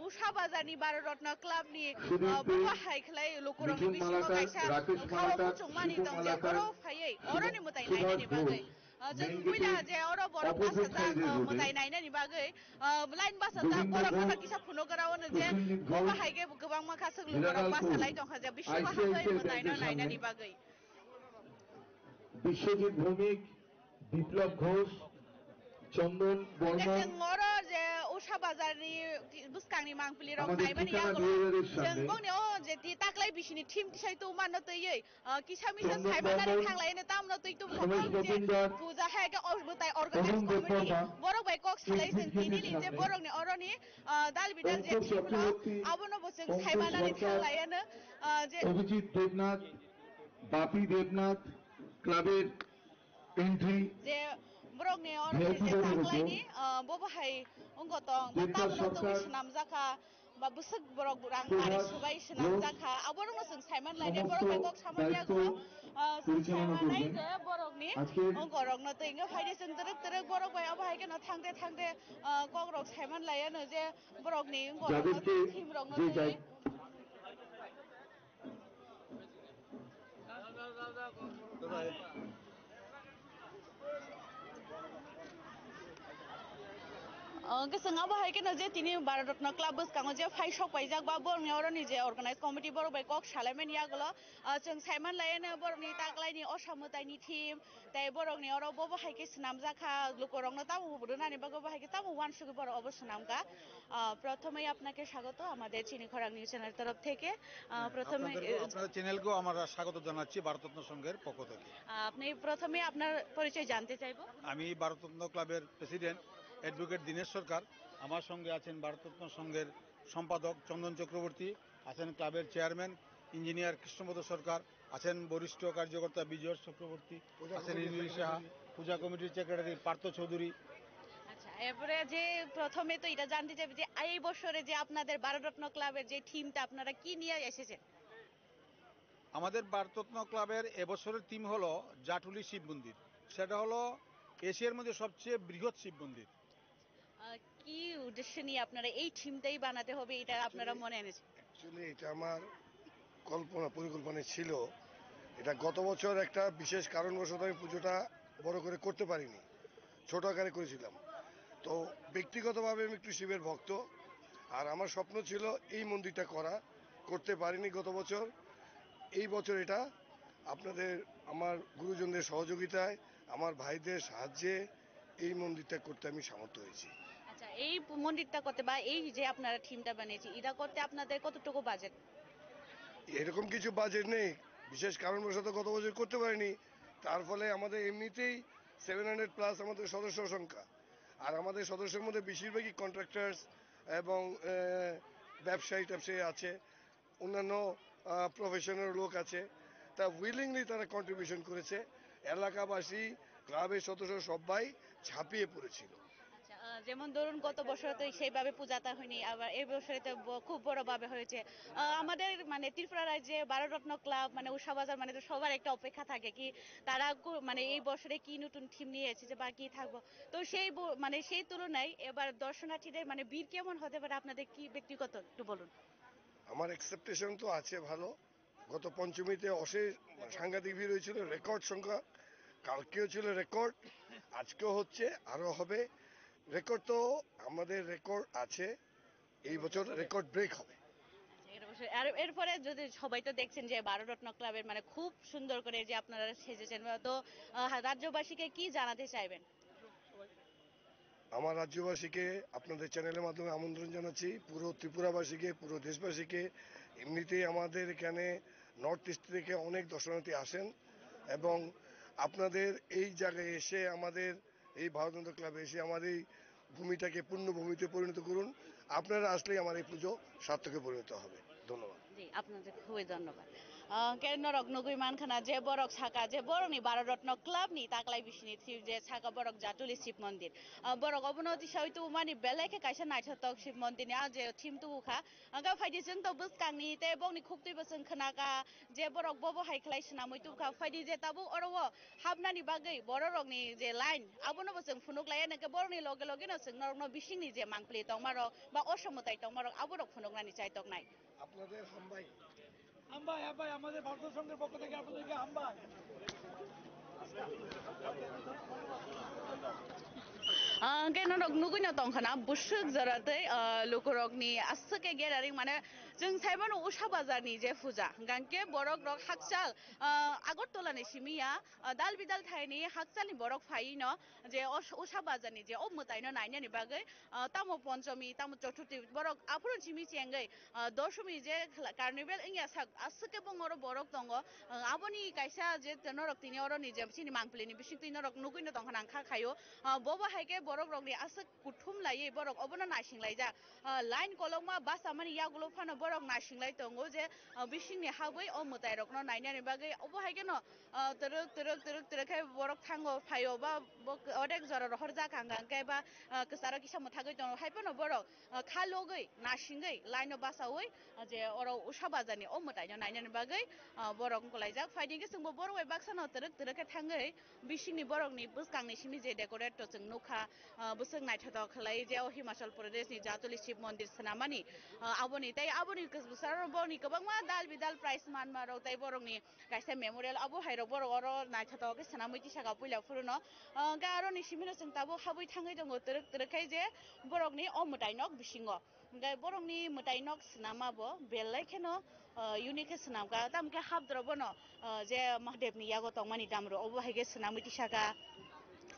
Usha Bazar ni Baro Ratna Club ni, ah, buba hai khlai lukurokni bisingo kaisa khao muchungmani tong je oro phaiwi oroni mwtai nainani bagwi. Ah, chwng puila je oro borok bachajak, ah, mwtai nainani bagwi, ah, line bachajak, borok no kisa phunugra ono je buba hai khe kwbangma khaswk lukurok bachalai tongkha je bisingo habai mwtai no nainani bagwi. Biswajit ভৌমিক, Biplab ঘোষ, Chandan Barman. Chwng oro je Usha Bazar ni bwskang ni mangpili rok naimani yagulo chwng bongni o je ti taklai bisini theme tisai tubumano twiwi, ah, kisa misa saimanani thanglai no tamno twi tubu puja hai khe mwtai organize committee borok bai kok salai chwng tini ni je borok ni oro ni, ah, dal bidal je theme rok abono bo chwng saimanani thanglai ano, ah, je Abhijit দেবনাথ, বাপি দেবনাথ, ক্লাবের entry, je borokni oro je taklaini, ah, bobo hai wngkha tong, tamno tongwi swnamjakha, ba bwswk borok rang ari subai swnamjakha, aborokno chwng saiman lainai, borok bai kok samani yago, ah, chwng saimanai je borokni wngkorokno twi wngkha phaidi chwng twrwk twrwk borok bai abo hai kheno thangde thangde, ah, kokrok saiman laiano je borokni wngkorokno twi thimrokno twi. Hwnkhe chwng abo hai kheno je tini Baro Ratna Club bwskango je phai sok paijak ba borokni oroni je organize committee borok bai kok salaimani yagulo, ah, chwng saiman laiano borokni taklaini Osha mwtaini theme, tei borokni oro bobo hai khe swnamjak kha, lukurokno tamo rwnani bagwi bo hai khe tamo uansugwi borok obo swnamkha. আহ, প্রথমেই আপনাকে স্বাগত আমাদের চিনি খরাং news channel তরফ থেকে। আহ, প্রথমে, আপনাদেরকেও, এ, আপনাদের চ্যানেলকেও আমরা স্বাগত জানাচ্ছি ভারতরত্ন সংঘের পক্ষ থেকে। আহ, আপনি প্রথমে আপনার পরিচয় জানতে চাইবো। আমি ভারতরত্ন ক্লাবের প্রেসিডেন্ট অ্যাডভোকেট দীনেশ সরকার। আমার সঙ্গে আছেন ভারতরত্ন সংঘের সম্পাদক চন্দন চক্রবর্তী, আছেন ক্লাবের চেয়ারম্যান ইঞ্জিনিয়ার কৃষ্ণপদ সরকার, আছেন বরিষ্ঠ কার্যকর্তা বিজয় চক্রবর্তী, আছেন ইন্দ্রিল সাহা, পূজা কমিটির সেক্রেটারি পার্থ চৌধুরী। আচ্ছা, এরপরে যে প্রথমে তো এটা জানতে চাইবো যে এই বছরে যে আপনাদের ভারতরত্ন ক্লাবের যে থিমটা আপনারা কি নিয়ে এসেছেন? আমাদের ভারতরত্ন ক্লাবের এবছরের থিম হলো জাটুলি শিব মন্দির। সেটা হলো এশিয়ার মধ্যে সবচেয়ে বৃহৎ শিব মন্দির। আহ, কি উদ্দেশ্য নিয়ে আপনারা এই থিমটাই বানাতে হবে, এটা আপনারা মনে এনেছেন? অ্যাকচুয়ালি এটা আমার কল্পনা, পরিকল্পনা ছিল। এটা গত বছর একটা বিশেষ কারণবশত আমি পুজোটা বড় করে করতে পারিনি, ছোট আকারে করেছিলাম। তো ব্যক্তিগতভাবে আমি একটু শিবের ভক্ত, আর আমার স্বপ্ন ছিল এই মন্দিরটা করা, করতে পারিনি গত বছর। এই বছর এটা আপনাদের, আমার গুরুজনদের সহযোগিতায়, আমার ভাইদের সাহায্যে এই মন্দিরটা করতে আমি সামর্থ্য হয়েছি। আচ্ছা, এই প-, মন্দিরটা করতে বা এই যে আপনারা থিমটা বানিয়েছে, এটা করতে আপনাদের কতটুকু বাজেট? এরকম কিছু বাজেট নেই, বিশেষ কারণবশত গত বছর করতে পারিনি। তার ফলে আমাদের এমনিতেই সেভেন হান্ড্রেড প্লাস আমাদের সদস্য সংখ্যা। আর আমাদের সদস্যের মধ্যে বেশিরভাগই কন্ট্রাক্টরস এবং আহ, ব্যবসায়ী ট্যাবসায়ী আছে, অন্যান্য প্রফেশনাল লোক আছে। তা উইলিংলি তারা কন্ট্রিবিউশন করেছে। এলাকাবাসী, ক্লাবের সদস্য সবাই ঝাঁপিয়ে পড়েছিল। আচ্ছা, আহ, যেমন ধরুন, গত বছর তো সেইভাবে পূজাটা হয়নি, আবার এই বছরে তো ব-, খুব বড়ভাবে হয়েছে। আহ, আমাদের মানে ত্রিপুরা রাজ্যে বারো রত্ন ক্লাব, মানে উষা বাজার, মানে তো সবার একটা অপেক্ষা থাকে কি তারা কো-, মানে এই বছরে কি নতুন থিম নিয়ে এসেছে বা কি থাকবো। তো সেই ব-, মানে সেই তুলনায় এবার দর্শনার্থীদের মানে ভিড় কেমন হতে পারে আপনাদের, কি ব্যক্তিগত একটু বলুন। আমার এক্সপেকটেশন তো আছে ভালো। গত পঞ্চমীতে অশেষ সাংঘাতিক ভিড় হয়েছিল, রেকর্ড সংখ্যা। কালকেও ছিল রেকর্ড, আজকেও হচ্ছে, আরও হবে। রেকর্ড তো আমাদের রেকর্ড আছে, এই বছর রেকর্ড ব্রেক হবে। এর বছর-, আর এরপরে যদি সবাই তো দেখছেন যে বারো রত্ন ক্লাবের মানে খুব সুন্দর করে যে আপনারা সেজেছেন, তো আহ, রাজ্যবাসীকে কি জানাতে চাইবেন? আমার রাজ্যবাসীকে আপনাদের চ্যানেলের মাধ্যমে আমন্ত্রণ জানাচ্ছি, পুরো ত্রিপুরাবাসীকে, পুরো দেশবাসীকে। এমনিতেই আমাদের এখানে নর্থ ইস্ট থেকে অনেক দর্শনার্থী আসেন এবং আপনাদের এই জায়গায় এসে, আমাদের এই ভারতনাট্যম ক্লাবে এসে আমার এই ভূমিটাকে পুণ্যভূমিতে পরিণত করুন। আপনারা আসলেই আমার এই পুজো সার্থকে পরিণত হবে। ধন্যবাদ। জি, আপনাদের খুবই ধন্যবাদ। আহ, ke norok nugui mankha na je borok saka je borokni Bharat Ratna Club ni taklai bisini thim je saka borok Jatuli Shiv Mondir. Ah, borok obono tisai tubumani belai khe kaisa naithotok Shiv Mondir ni ah je thim tubu kha. Ang khe phaidi chwng to bwskang ni tei bokni khuk twi bo chwng khna kha je borok bobo hai khlai swnamwi tubukha. Phaidi je tabuk oro o hapnani bagwi bororokni je line, abono bo chwng phunuk laiya, nangkhe borokni loge loge no chwng norokno bisingni je mangpili tongmarok ba oso mwtai tongmarok aborok phunuknani chaitoknai. আপনাদের হামবাই। হামবাই, হামবাই, আমাদের ভারত সংঘের পক্ষ থেকে আপনাদেরকে হামবাই। Ah, hwnkhe norok nugui no tongkha na, bwswk jora tei, ah, lukurokni aswk khe gathering, mane, chwng saimano Usha Bazar ni je puja, hwnkhe borok rok hakchal, ah, Agartala ni simi ya, ah, dal bidal thai ni hakchal ni borok phai no, je o Usha Bazar ni je o mwtai no nainani bagwi, ah, tamo Ponchomi, tamo Choturthi, borok aphuru simi chengwi, ah, Dosomi je khla-, carnival wngya sak, aswk khe bongoro borok tongo, ah, aboni kaisa je norok tini oro ni je chini mangpili ni bising twi norok nugui no tongkha nang kha khaio, ah, bobo hai khe borok rok ni aswk kuthum laiwi borok obono naising laijak. Ah, line kolokma bus amani yagulo phano borok naising lai tongo je, ah, bisingni habwi o mwtai rokno nainani bagwi obo hai kheno, ah, twrwk, twrwk, twrwk, twrwk khe borok thango phaio ba bo odek jora rohorjak hang hang khe ba, ah, kwcharo kisa mwthagwi tongo hai phano borok, ah, kha logwi nasingwi line o bachaui, ah, je oro Usha Bazar ni o mwtai no nainani bagwi, ah, borok wngkulaijak. Phaidi khe chwngbo borok bai baksa no twrwk, twrwk khe thangwi bisingni borokni bwskangni simi je decorate to chwng nukha. Ah, bwswk naithotok khlai je o Himachal Pradesh ni Jatuli Shiv Mondir swnamani, ah, aboni tei aboni bwskango boni kwbangma dal bidal prize manma rok tei borokni kaisa memorial abo hai rok borok oro naithotok khe swnamwi tisaka puila phuru no. Ah, hwnkhe aroni simi no chwng tabuk habwi thangwi tongo twrwk twrwk khai je borokni o mwtai nok bisingo. Hwnkhe borokni mwtai nok swnama bo belai kheno, ah, unique khe swnamkha, tamo khe habdro bono, ah, je Mahadev ni yago tongmani damro, obo hai khe swnamwi tisaka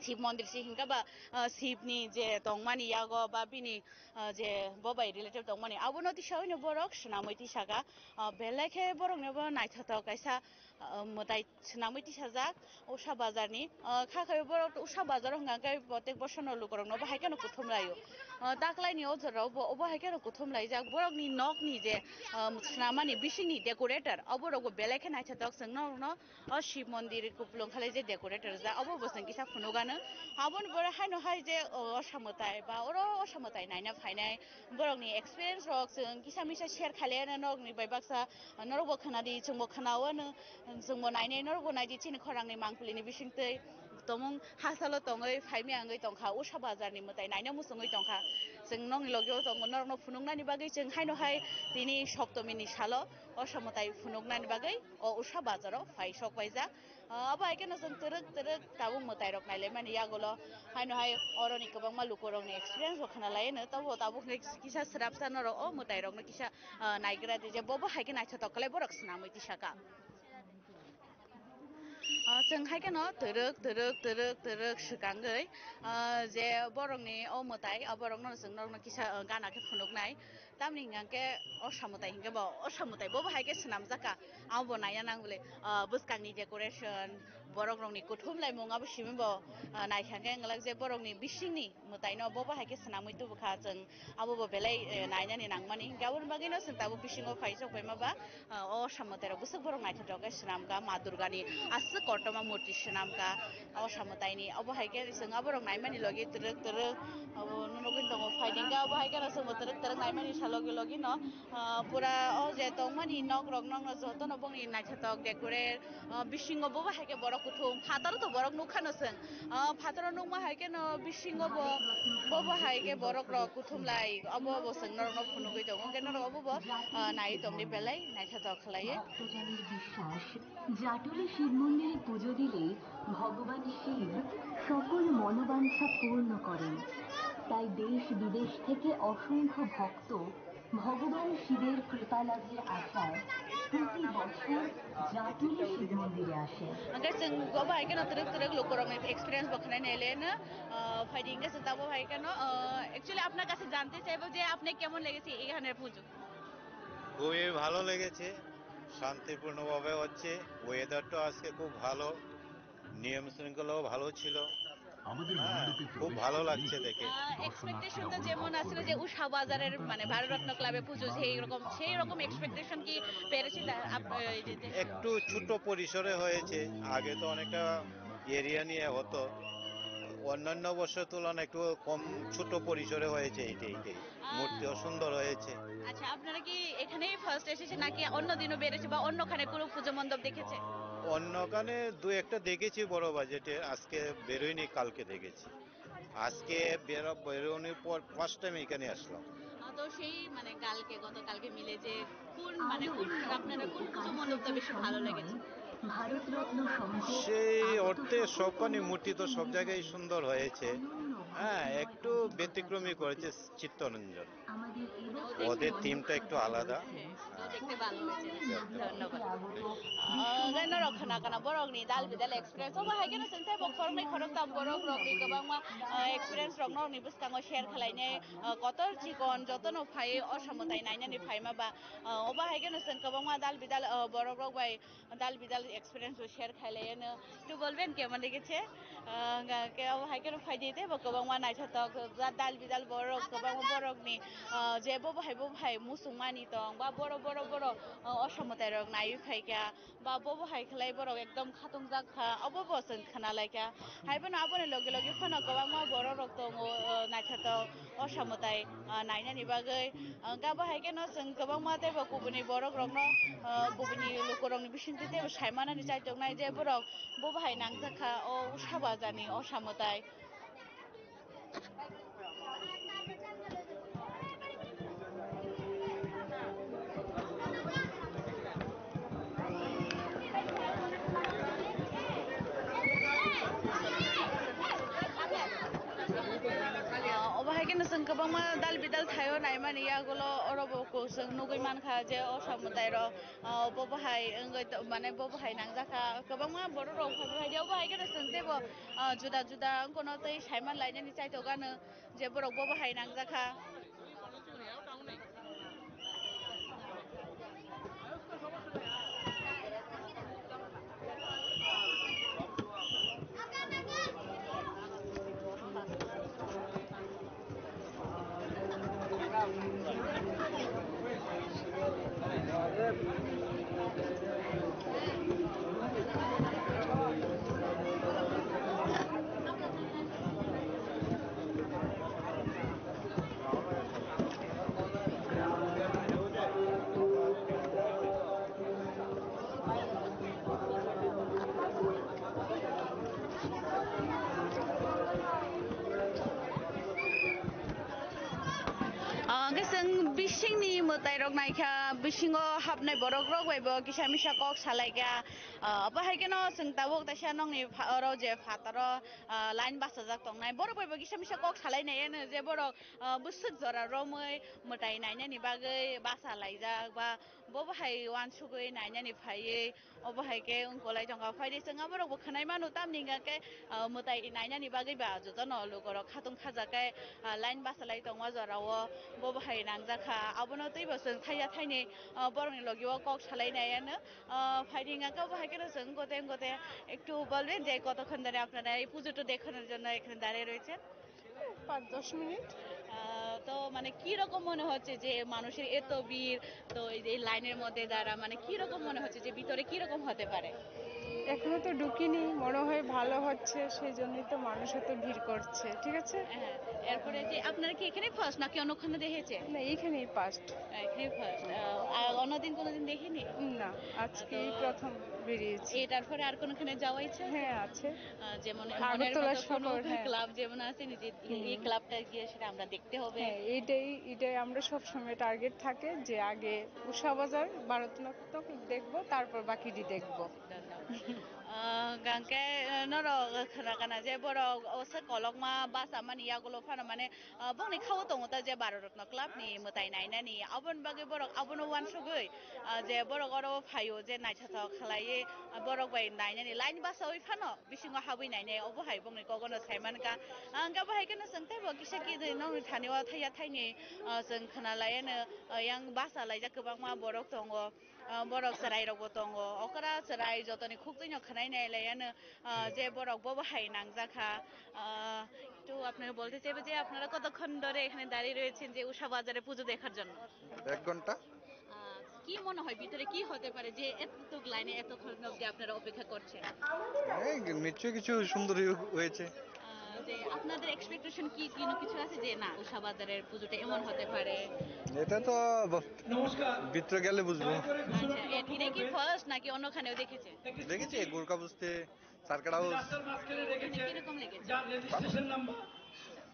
Shiv Mondir se hinkha ba, ah, Shiv ni je tongmani yago ba bini, ah, je bo bai related tongmani, abono tisaui no borok swnamwi tisaka, ah, belai khe borokni bo naithotok kaisa, ah, mwtai swnamwi tisajak Usha Bazar ni. Ah, kha khe borok Usha Bazar o hwnka khe protek bosor no lukurok no bo hai kheno kuthum laio. Ah, taklai ni o jora o bo, obo hai kheno kuthum laijak. Borok ni nok ni je, ah, swnamani bising ni decorator, obo rok bo belai khe naithotok, chwng norok no o Shiv Mondir kupulung khalai je decorator rijak, obo bo chwng kisa phunuk anw. Aboni pore haino hai je, o, Usha mwtai ba oro Usha mwtai naina phainai borok ni experience rok chwng kisa misa share khalai anw norok ni bai baksa. Norok bo khna di, chwng bo khna o no, chwng bo nai nai, norok bo nai di, chini khorang ni mangpili ni bising twi tomung hasalo tongwi phaimya wngwi tongkha, Usha Bazar ni mwtai naina muchungwi tongkha. Chwng nokni logi o tongo, norokno phunuknani bagwi chwng haino hai tini Soptomini salo o samwtai phunuknani bagwi o Usha bazaro phai sok paijak. Ah, abo hai kheno chwng twrwk twrwk tabuk mwtairok nailaimani yagulo haino hai oroni kwbangma lukurokni experience bo khwnalaino, tobo tabuk hwnkhe kisa swrapsa norok o mwtairokno kisa, ah, naigra di je bobo hai khe naithotok khlai borok swnamwi tisaka. Ah, chwng hai kheno twrwk twrwk twrwk twrwk swkangwi, ah, je borokni o mwtai, ah, borokno chwng norokno kisa, ah, gana khe phunuknai. Tamni hwnkhe o samwtai hwnkhe bo, o samwtai bobo hai khe swnamjak kha. Abo bo naina nang bwle, ah, bwskangni decoration, borok rokni kuthum laimung abo simi bo, ah, naikha khe wng glak je borokni bisingni mwtaino bobo hai khe swnamwi tubu kha chwng. Abo bo belai, eh, nainani nangmani. Hwnkhe aboni bagwino chwng tabuk bisingo phai sok phaima ba, ah, o samwtai rok bwswk borok naithotok khe swnam kha, Ma Durgani aswk kotorma murti swnam kha. O samwtaini obo hai khe chwng aborok naimani logi twrwk twrwk abo nugwi tongo, phaidi hwnkhe abo hai kheno chwngbo twrwk twrwk naimani sa logi logi no, ah, pura o je tongmani nok rok nokno jotono bongni naithotok decorate, ah, bisingo bobo hai khe borok kuthum phataro to borok nukha no chwng, ah, phataro nukma hai kheno bisingo bo bobo hai khe borok rok kuthum lai obo bo chwng norokno phunugwi tongo hwnkhe norok obo bo, ah, naiwi tongdi belai naithotok khlaiwi. ভক্তজনের বিশ্বাস, জাটুলি শিব মন্দিরে পুজো দিলে ভগবান শিব সকল মনোবাঞ্ছা পূর্ণ করেন। তাই দেশ বিদেশ থেকে অসংখ্য ভক্ত ভগবান শিবের কৃপা লাভের আশায় প্রতি বছর জাটুলি শিব মন্দিরে আসেন। Hwnkhe chwng obo hai kheno twrwk twrwk lukurokni experience bo khwnai naileno, ah, phaidi hwnkhe chwng tabuk hai kheno, ah, actually আপনার কাছে জানতে চাইবো যে আপনি কেমন লেগেছে এখানের পুজো? খুবই ভালো লেগেছে, শান্তিপূর্ণভাবে হচ্ছে। ওয়েদারটা আজকে খুব ভালো, নিয়ম শৃঙ্খলাও ভালো ছিল। হ্যাঁ, খুব ভালো লাগছে দেখে। আহ, এক্সপেকটেশন তো যেমন আসলে যে উষা বাজারের মানে ভারতরত্ন ক্লাবে পুজো সেই রকম, সেই রকম এক্সপেকটেশন কি পেরেছি তা-, আপ-, এই যে, যে একটু ছোট পরিসরে হয়েছে, আগে তো অনেকটা এরিয়া নিয়ে হতো, অন্যান্য বছরের তুলনায় একটু কম, ছোট পরিসরে হয়েছে এইটা, এইটাই। মূর্তিও সুন্দর হয়েছে। আচ্ছা, আপনারা কি এখানেই ফার্স্ট এসেছেন নাকি অন্য দিনও বেড়েছে বা অন্যখানে কোনো পুজো মণ্ডপ দেখেছে? অন্যখানে দু একটা দেখেছি বড় বাজেটে, আজকে বেরোয়নি, কালকে দেখেছি। আজকে বেরো-, বেরোনোর পর ফার্স্ট টাইম এখানে আসলাম। আহ, তো সেই মানে কালকে, গতকালকে মিলে যে কোন মানে কোন আপনারা কোন পুজো মণ্ডপটা বেশি ভালো লেগেছে? সেই অর্থে সবখানে মূর্তি তো সব জায়গায় সুন্দর হয়েছে। হ্যাঁ, একটু ব্যতিক্রমী করেছে চিত্তরঞ্জন। ওদের থিমটা একটু আলাদা। হ্যাঁ, তো দেখতে ভালো হয়েছে। ধন্যবাদ। আহ, norok khna khna borokni dal bidal experience. Obo hai kheno chwng teibo khoroknwi khoroktham borok rokni kwbangma, ah, experience rok norokni bwskango share khlainai, ah, kotor chikon jotono phai o samwtai nainani phaima ba, ah, obo hai kheno chwng kwbangma dal bidal, ah, borok rok bai dal bidal experience bo share khailaiano. একটু বলবেন কেমন লেগেছে? Ah, hwnkhe obo hai kheno phaidi teibo kwbangma naithotok dal bidal borok, kwbangma borokni, ah, je bobo hai bobo hai muchungmani tong ba boro boro boro, ah, o samwtai rok naiwi phaikha. Ba bobo hai khlai borok ekdom khatungjak kha, obo bo chwng khna lai kha. Hai phano aboni logi logi phano kwbangma borok rok tongo, o, naithotok o samwtai, o, nainani bagwi. O, hwnkhe abo hai kheno chwng kwbangma teibo kubuni borok rokno, o, kubuni lukurokni bisingtwi teibo saimanani chaitok nai je borok bobo hai nangjak kha o Usha bazarni o samwtai. Ah, obo hai kheno chwng kwbangma dal bidal thaio naimani yagulo oro bo chwng nugwi mankha je o samwtai rok. Ah, bobo hai wngwi to-, mane bobo hai nangjak kha. Kwbangma borok rok phai phai obo hai kheno chwng teibo, ah, juda juda wngkha no tei saiman lainani chaitok gano je borok bobo hai nangjak kha. Tai rok naikha, bisingo hapnai borok rok bai bo kisa misa kok salaikha. Ah, obo hai kheno chwng tabuk taisa nokni pha-, oro je phataro, ah, line bachajak tongnai. Borok bai bo kisa misa kok salai nai ano je borok, ah, bwswk jora romwi mwtai nainani bagwi basa laijak ba bo bo hai uansugwi nainani phaiwi. Obo hai khe wngkolai tongkha. Phaidi chwng aborokbo khwnai mano, tamni hwnkha khe, ah, mwtai nainani bagwi ba jotono lukorok khatung khajak khe, ah, line bachalai tongma jorao bo bo hai nangjak kha. Abono teibo chwng thaiya thaini, ah, borokni logi o kok salai nai ano. Ah, phaidi hwnkha khe obo hai kheno chwng gote gote একটু বলবেন যে কতক্ষণ ধরে আপনারা এই পুজোটা দেখানোর জন্য এখানে দাঁড়িয়ে রয়েছেন? পাঁচ দশ মিনিট। আহ, তো মানে কি রকম মনে হচ্ছে যে মানুষের এত ভিড়, তো এই যে এই লাইনের মধ্যে দাঁড়া, মানে কি রকম মনে হচ্ছে যে ভিতরে কি রকম হতে পারে? এখনো তো ঢুকিনি, মনে হয় ভালো হচ্ছে, সেই জন্যই তো মানুষ এত ভিড় করছে, ঠিক আছে? হ্যাঁ, এরপরে যে আপনারা কি এখানে ফার্স্ট নাকি অন্যখানে দেখেছে? না, এইখানেই ফার্স্ট। এখানে ফার্স্ট। আহ, আর অন্যদিন কোনোদিন দেখিনি? না, আজকেই তো প্রথম বেরিয়েছি। এটার পরে আর কোনোখানে যাওয়া ইচ্ছা আছে? হ্যাঁ, আছে। আহ, যেমন আগরতলা মনের মতো কোনো শহর, হ্যাঁ। ক্লাব যেমন আছে, নিজে এই, এই হুম। ক্লাবটা গিয়ে সেটা আমরা দেখতে হবে। হ্যাঁ, এটাই, এটাই আমরা সবসময় টার্গেট থাকে যে আগে উষা বাজার, ভারতনাট্যম দেখবো, তারপর বাকিটি দেখবো। ধন্যবাদ। আহ, গাঙ্কে, আহ, নরক খানা খানা যে বড় অবস্থা কলকমা বাস আমার ইয়াগুলো ফানো মানে, আহ, বংনি খাওয়া তো মতো যে বারো রত্ন ক্লাব নি মতাই নাই নানি, আবন বাগে বড় আবন ওয়ান সগই, আহ, যে বড় বড় ফাইও যে নাইছা তো খালাইয়ে, আহ, বড় বাই নাই নানি লাইন বাস ওই Fanon. Bisingo habwi nainai obo hai bongni kogono saimankha. Ang khe bo hai kheno chwng teibo kisa kidui nokni thani o thaiya thaini, ah, chwng khwnalaiano, ah, yang basa laijak kwbangma borok tongo. Ah, borok chwrairokbo tongo. Okra chwrai jotoni khuk twino khwnai nai laiano, ah, je borok bo bo hai nangjak kha. Ah, একটু আপনাকে বলতে চাইবো যে আপনারা কতক্ষণ ধরে এখানে দাঁড়িয়ে রয়েছেন যে উষা বাজারে পুজো দেখার জন্য? এক ঘন্টা। আহ, কি মনে হয় ভিতরে কি হতে পারে যে এতটুক লাইনে এতক্ষণ অবধি আপনারা অপেক্ষা করছেন? এই নিশ্চয়ই কিছু সুন্দরই হয়েছে। আহ, যে আপনাদের এক্সপেকটেশন কি, কোনো কিছু আছে যে না উষা বাজারের পুজোটা এমন হতে পারে? এটা তো ব-, ভিতরে গেলে বুঝবো। আচ্ছা, এ-, এটা কি ফার্স্ট নাকি অন্যখানেও দেখেছেন? দেখেছি গোর্খা বস্তি, সার্কিট হাউস। এখানে কিরকম লেগেছে? যার registration number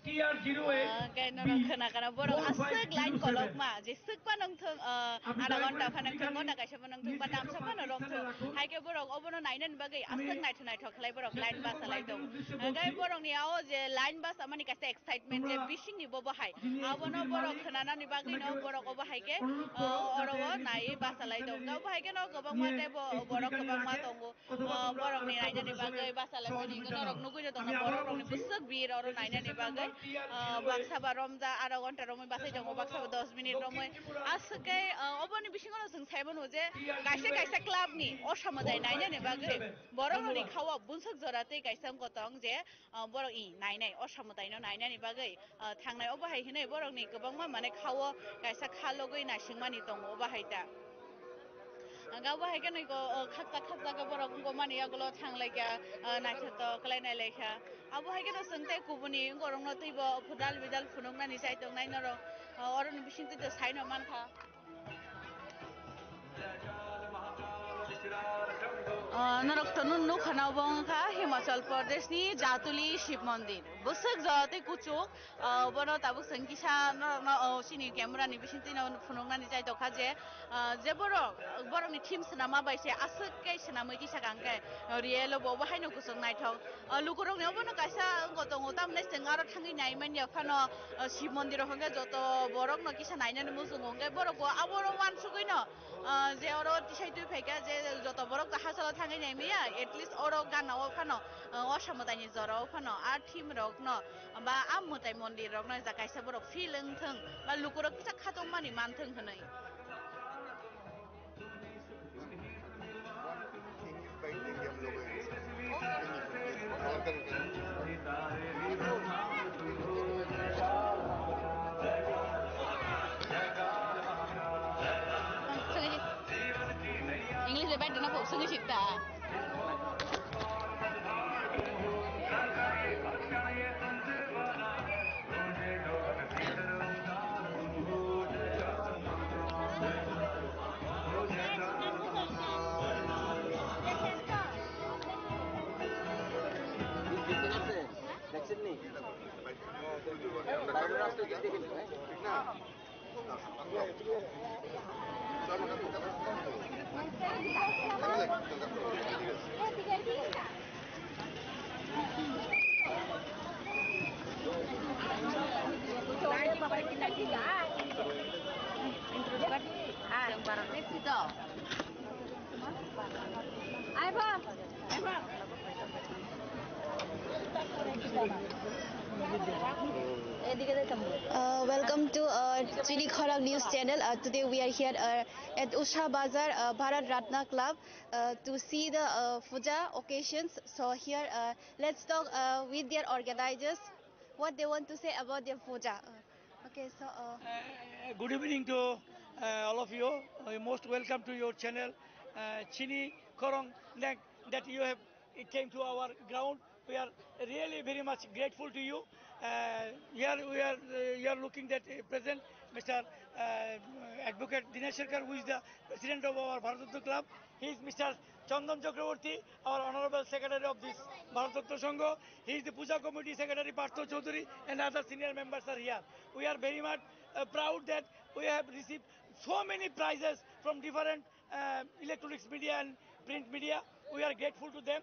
TR zero A, ah, khe norok khwna khwna borok aswk line kolokma, je swk phano wngthung, ah, adha ghonta phano wngthung, ghonta kaisa phano wngthung, ba tamsa phano romthung. Hai khe borok obono nainani bagwi aswk naithok naithok khlai borok line basa lai tongo. Hwnkhe borokni o je line basa mani kaisa excitement je bisingni bo bo hai. Abono borok khwnanani bagwino borok obo hai khe, ah, oro o naiwi basa lai tongo. Obo hai kheno kwbangma teibo borok kwbangma tongo. Ah, borokni nainani bagwi basa lai mani norok nugwi tongna borok rokni bwswk bir oro nainani bagwi, ah, baksa ba romja adha ghonta romwi basai tongo, baksa ba dos minute romwi. Aswk khe, ah, oboni bisingo no chwng sai mano je kaisa kaisa club ni o samajai nainani bagwi borok rokni khao bunswk jora tei kaisa wngkha tong je, ah, borok i nainai o samajai no nainani bagwi. Ah, thangnai obo hai hinwi borokni kwbangma mane khao kaisa kha logwi naisingmani tongo obo hai ta. Hwnkhe obo hai khe nui ko, ah, khakchak khakchak khe borok wngkha mani yagulo thang lai kha, ah, naithotok khlai nai lai kha. Abo hai kheno chwng tei kubuni borokno teibo dal bidal phunuknani chai tongnai norok, ah, oroni bising twi to sai no man kha. Ah, norok to nun nukha na obo wngkha Himachal Pradesh ni Jatuli Shiv Mandir. Bwswk jora tei kuchuk, ah, bono tabuk chwng kisa norokno, ah, chini camera ni bisingtwi no phunuknani chai tongkha je, ah, je borok, borokni theme swnama bai se aswk khe swnamwi kisa kang khe, ah, real o bo obo haino kuchuk naithok. Ah, lukurokni obono kaisa wngkha tongo, tamni chwng aro thangwi nai manya phano, ah, Shiv Mandir o hwnkhe joto borokno kisa nainani muchungo, hwnkhe borok bo aboro uansugwino, ah, je oro tisai twi phaikha je joto borok to hachalo thangwi nai manya, at least oro gana o phano, ah, o samwtaini jora o phano a theme rokno ba a mwtai mondir rokno ja kaisa borok feel wngthung ba lukurok kisa khatungmani manthung hwnwi. English bai bai dana bo sung sita. দেখছেন নি? ঠিক না? Uh, welcome to uh, Chini Khorang News Channel. Uh, today we are here uh, at Usha Bazar, uh, Bharat Ratna Club, uh, to see the uh, puja occasions. So here, uh, let's talk uh, with their organizers, what they want to say about their puja. Uh, okay, so uh, Uh, good evening to uh, all of you. Uh, most welcome to your channel, uh, Chini Khorang, that, that you have came to our ground. We are really very much grateful to you. Uh, here we are, uh, you are looking that uh, present Mister Uh, Advocate Dinesh Sarkar, who is the president of our Bharat Ratna Club. He is Mister Chandan Chakraborty, our honorable secretary of this Bharat Ratna Sangha. He is the Puja Committee Secretary Partho Chaudhary, and other senior members are here. We are very much uh, proud that we have received so many prizes from different uh, electronics media and print media. We are grateful to them.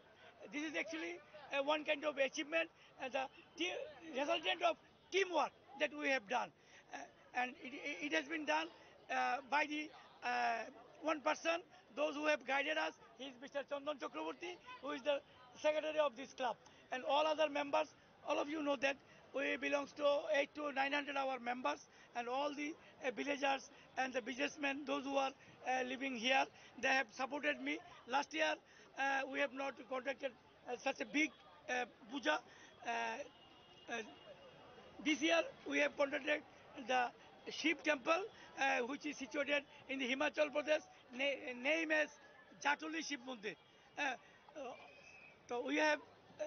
This is actually uh, one kind of achievement and the te- resultant of teamwork that we have done. Uh, and it, it has been done uh, by the uh, one person, those who have guided us. He is Mister Chandan Chakraborty, who is the secretary of this club. And all other members, all of you know that we belongs to eight to nine hundred our members, and all the uh, villagers and the businessmen, those who are uh, living here, they have supported me. Last year, uh, we have not conducted uh, such a big uh, puja. Uh, uh, this year, we have conducted the Shiv temple, uh, which is situated in the Himachal Pradesh, na- name as Jatoli Shiv Mandir. Uh, uh, so we have uh,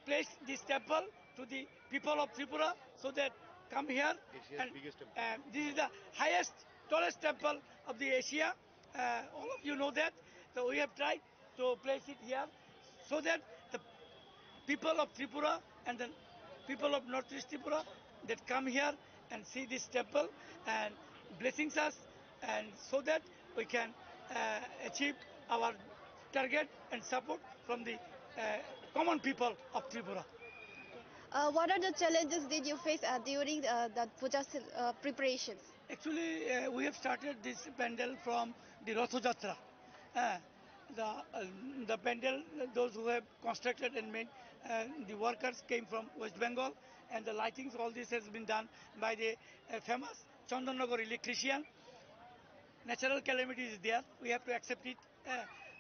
placed this temple to the people of Tripura so that come here. Asia's and biggest temple. Uh, this is the highest, tallest temple of the Asia. Uh, all of you know that. So we have tried to place it here so that the people of Tripura and the people of Northeast Tripura that come here and see this temple and blessings us, and so that we can uh, achieve our target and support from the uh, common people of Tripura. Uh, what are the challenges did you face uh, during uh, the puja cel- uh, preparations? Actually, uh, we have started this pandal from the Ratha Jatra. Uh, the, uh, the pandal, those who have constructed and made, uh, the workers came from West Bengal, and the lightings, all this has been done by the uh, famous Chandannagar electrician. Natural calamity is there, we have to accept it. Uh,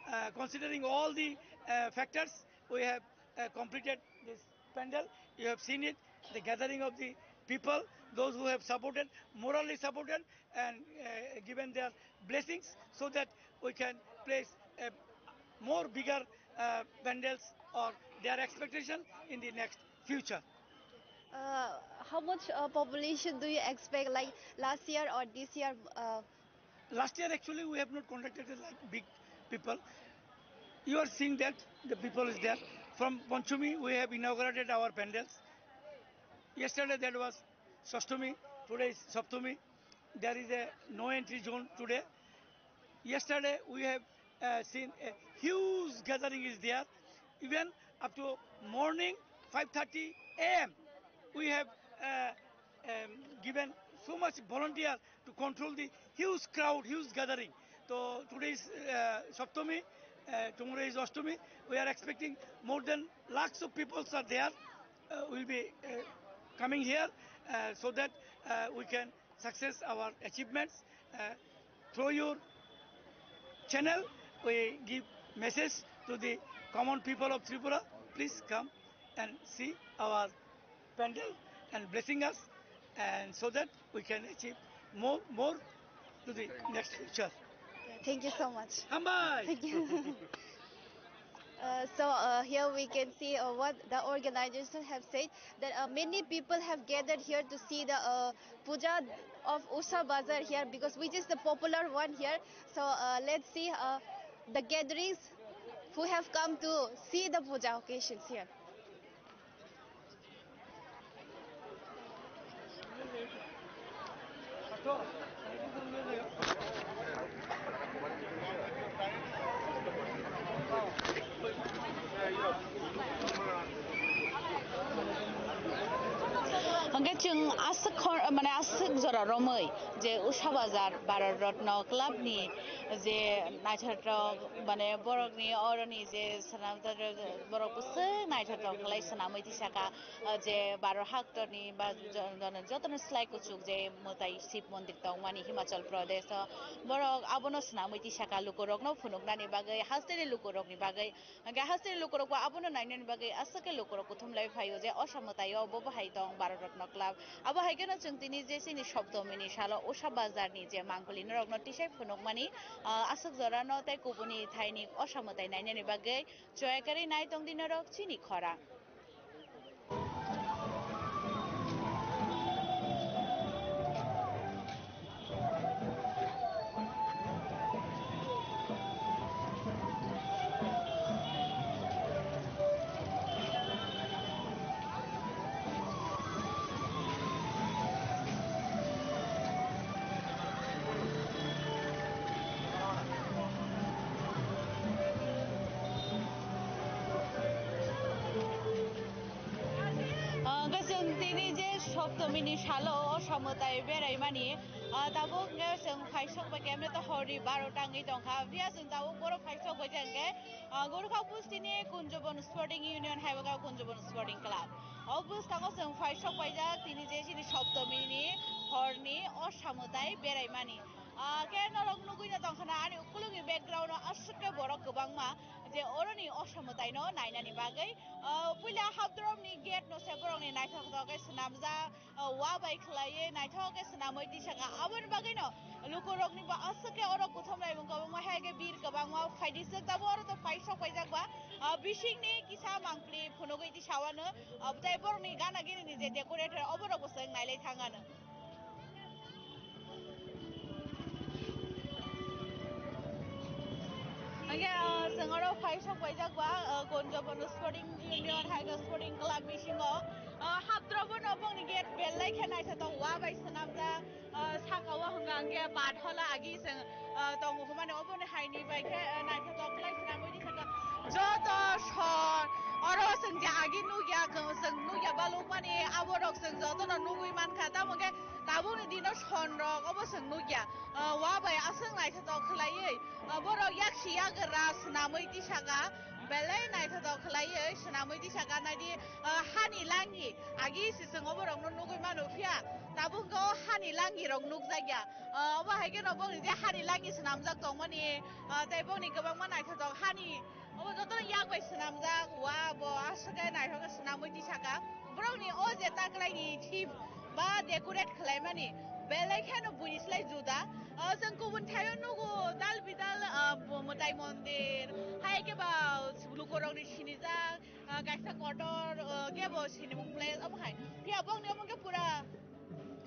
uh, considering all the uh, factors, we have uh, completed this pandal. You have seen it, the gathering of the people, those who have supported, morally supported, and uh, given their blessings so that we can place a more bigger uh, pandals or their expectation in the next future. Uh, how much uh, population do you expect, like last year or this year? Uh, Last year, actually, we have not contacted like big people. You are seeing that the people is there. From Panchami, we have inaugurated our pandals. Yesterday, that was Sastami. Today is Saptami. There is a no entry zone today. Yesterday, we have uh, seen a huge gathering is there. Even up to morning five thirty a m, we have uh, um, given so much volunteer to control the huge crowd, huge gathering. So today is uh, Saptami, uh, tomorrow is Ashtami. We are expecting more than lakhs of people are there, uh, will be uh, coming here uh, so that uh, we can success our achievements. Uh, through your channel, we give message to the common people of Tripura. Please come and see our pandal and blessing us, and so that we can achieve more, more to the next future. Thank you so much. Hambai! Thank you. Uh, so uh, here we can see uh, what the organizers have said, that uh, many people have gathered here to see the uh, puja of Usha Bazar here, because which is the popular one here. So uh, let's see uh, the gatherings who have come to see the puja occasions here. Hwnkhe chwng aswk khor, mane aswk jora romwi je Usha Bazar Bharat Ratna Club ni je naithotok, mane borokni oroni je swnam, borok bwswk naithotok khlai swnamwi tisaka, je Bharat haktorni ba jo-, jono-, jotono slai kuchuk je mwtai Shiv mondir tongmani Himachal Pradesh o, borok abono swnamwi tisaka lukurokno phunuknani bagwi, hasteni lukurokni bagwi. Hwnkhe hasteni lukurok bo abono nainani bagwi aswk khe lukurok kuthum lai phaio je Osha mwtaio bo bahai tong Bharat Ratna Club. Abo hai kheno chwng tini je chini Saptomini salo Usha Bazar ni je mangpili norokno tisai phunukmani, ah, aswk jorano tei kubuni thaini Osha mwtai nainani bagwi choya kwrwi nai tong di norok chini khorang. Ah, hwnkhe chwng tini je Saptomini salo o Osha mwtai beraimani, ah, tabuk hwnkhe chwng phaisok bai khe, emni to horni baro ta wngwi tongkha, phiya chwng tabuk boro phaisok bai khe hwnkhe, ah, Gorkha Bustini Kunjabon Sporting Union hai bo khe Kunjabon Sporting Club. O bwskango chwng phaisok paijak tini je chini Saptomini horni Osha mwtai beraimani. Ah, khe norok nugwi no tongkha na ani ukulukni background o aswk khe borok kwbangma je oroni Osha mwtai no nainani bagwi. Ah, puila hapdrop ni gate no se borok ni naithok thok khe swnamjak, ah, wa bai khwlaiwi naithok khe swnamwi tisaka. Aboni bagwi no lukurok ni bo aswk khe oro kuthum laimung kwbangma hai khe bir kwbangma phaidi swk tabuk oro to paisok paijak ba, ah, bising ni kisa mangpli phunugwi tisawano, ah, tei borok ni gana gini ni je decorator oborok bo swk nailai thangano. Hingke, ah, chwng oro phaisok paijak ba, ah, Gonjobono Sporting Union hai khe Sporting Club bisingo, ah, hapdrobo no bongni gate belai khe naithotok wa bai swnamjak, ah, saka o hwnka hwnkhe Pathola agi chwng, ah, tongo hwnmani oboni haini bai khe, ah, naithotok khlai swnamwi di saka joto sor oro chwng je agi nukya, chwng nukya balukmani aborok chwng jotono nugwi mankha, tamo khe tabukni dino sonrok obo chwng nukya, ah, wa bai aswk naithotok khlaiwi, ah, borok yaksi yagra swnamwi tisaka, belai naithotok khlaiwi swnamwi tisaka, naidi, ah, hani langi agi se chwng oborokno nugwi mano, phiya tabuk o hani langi rok nukjakya, ah, obo hai kheno bongni je hani langi swnamjak tongmani, ah, tei bongni kwbangma naithotok hani Obo jotono yak bai swnamjak, wa bo aswk khe naithok khe swnamwi tisaka. Borokni o je taklaini theme ba decorate khlaimani belai kheno buini slai juda. O chwng kubun thaio nugo dal bidal, ah, bo mwtai mondir, hai khe ba lukurokni sinijak, ah, kaisa kotor, ah, khe bo sinimung place omo hai. Phiya bongni omo khe pura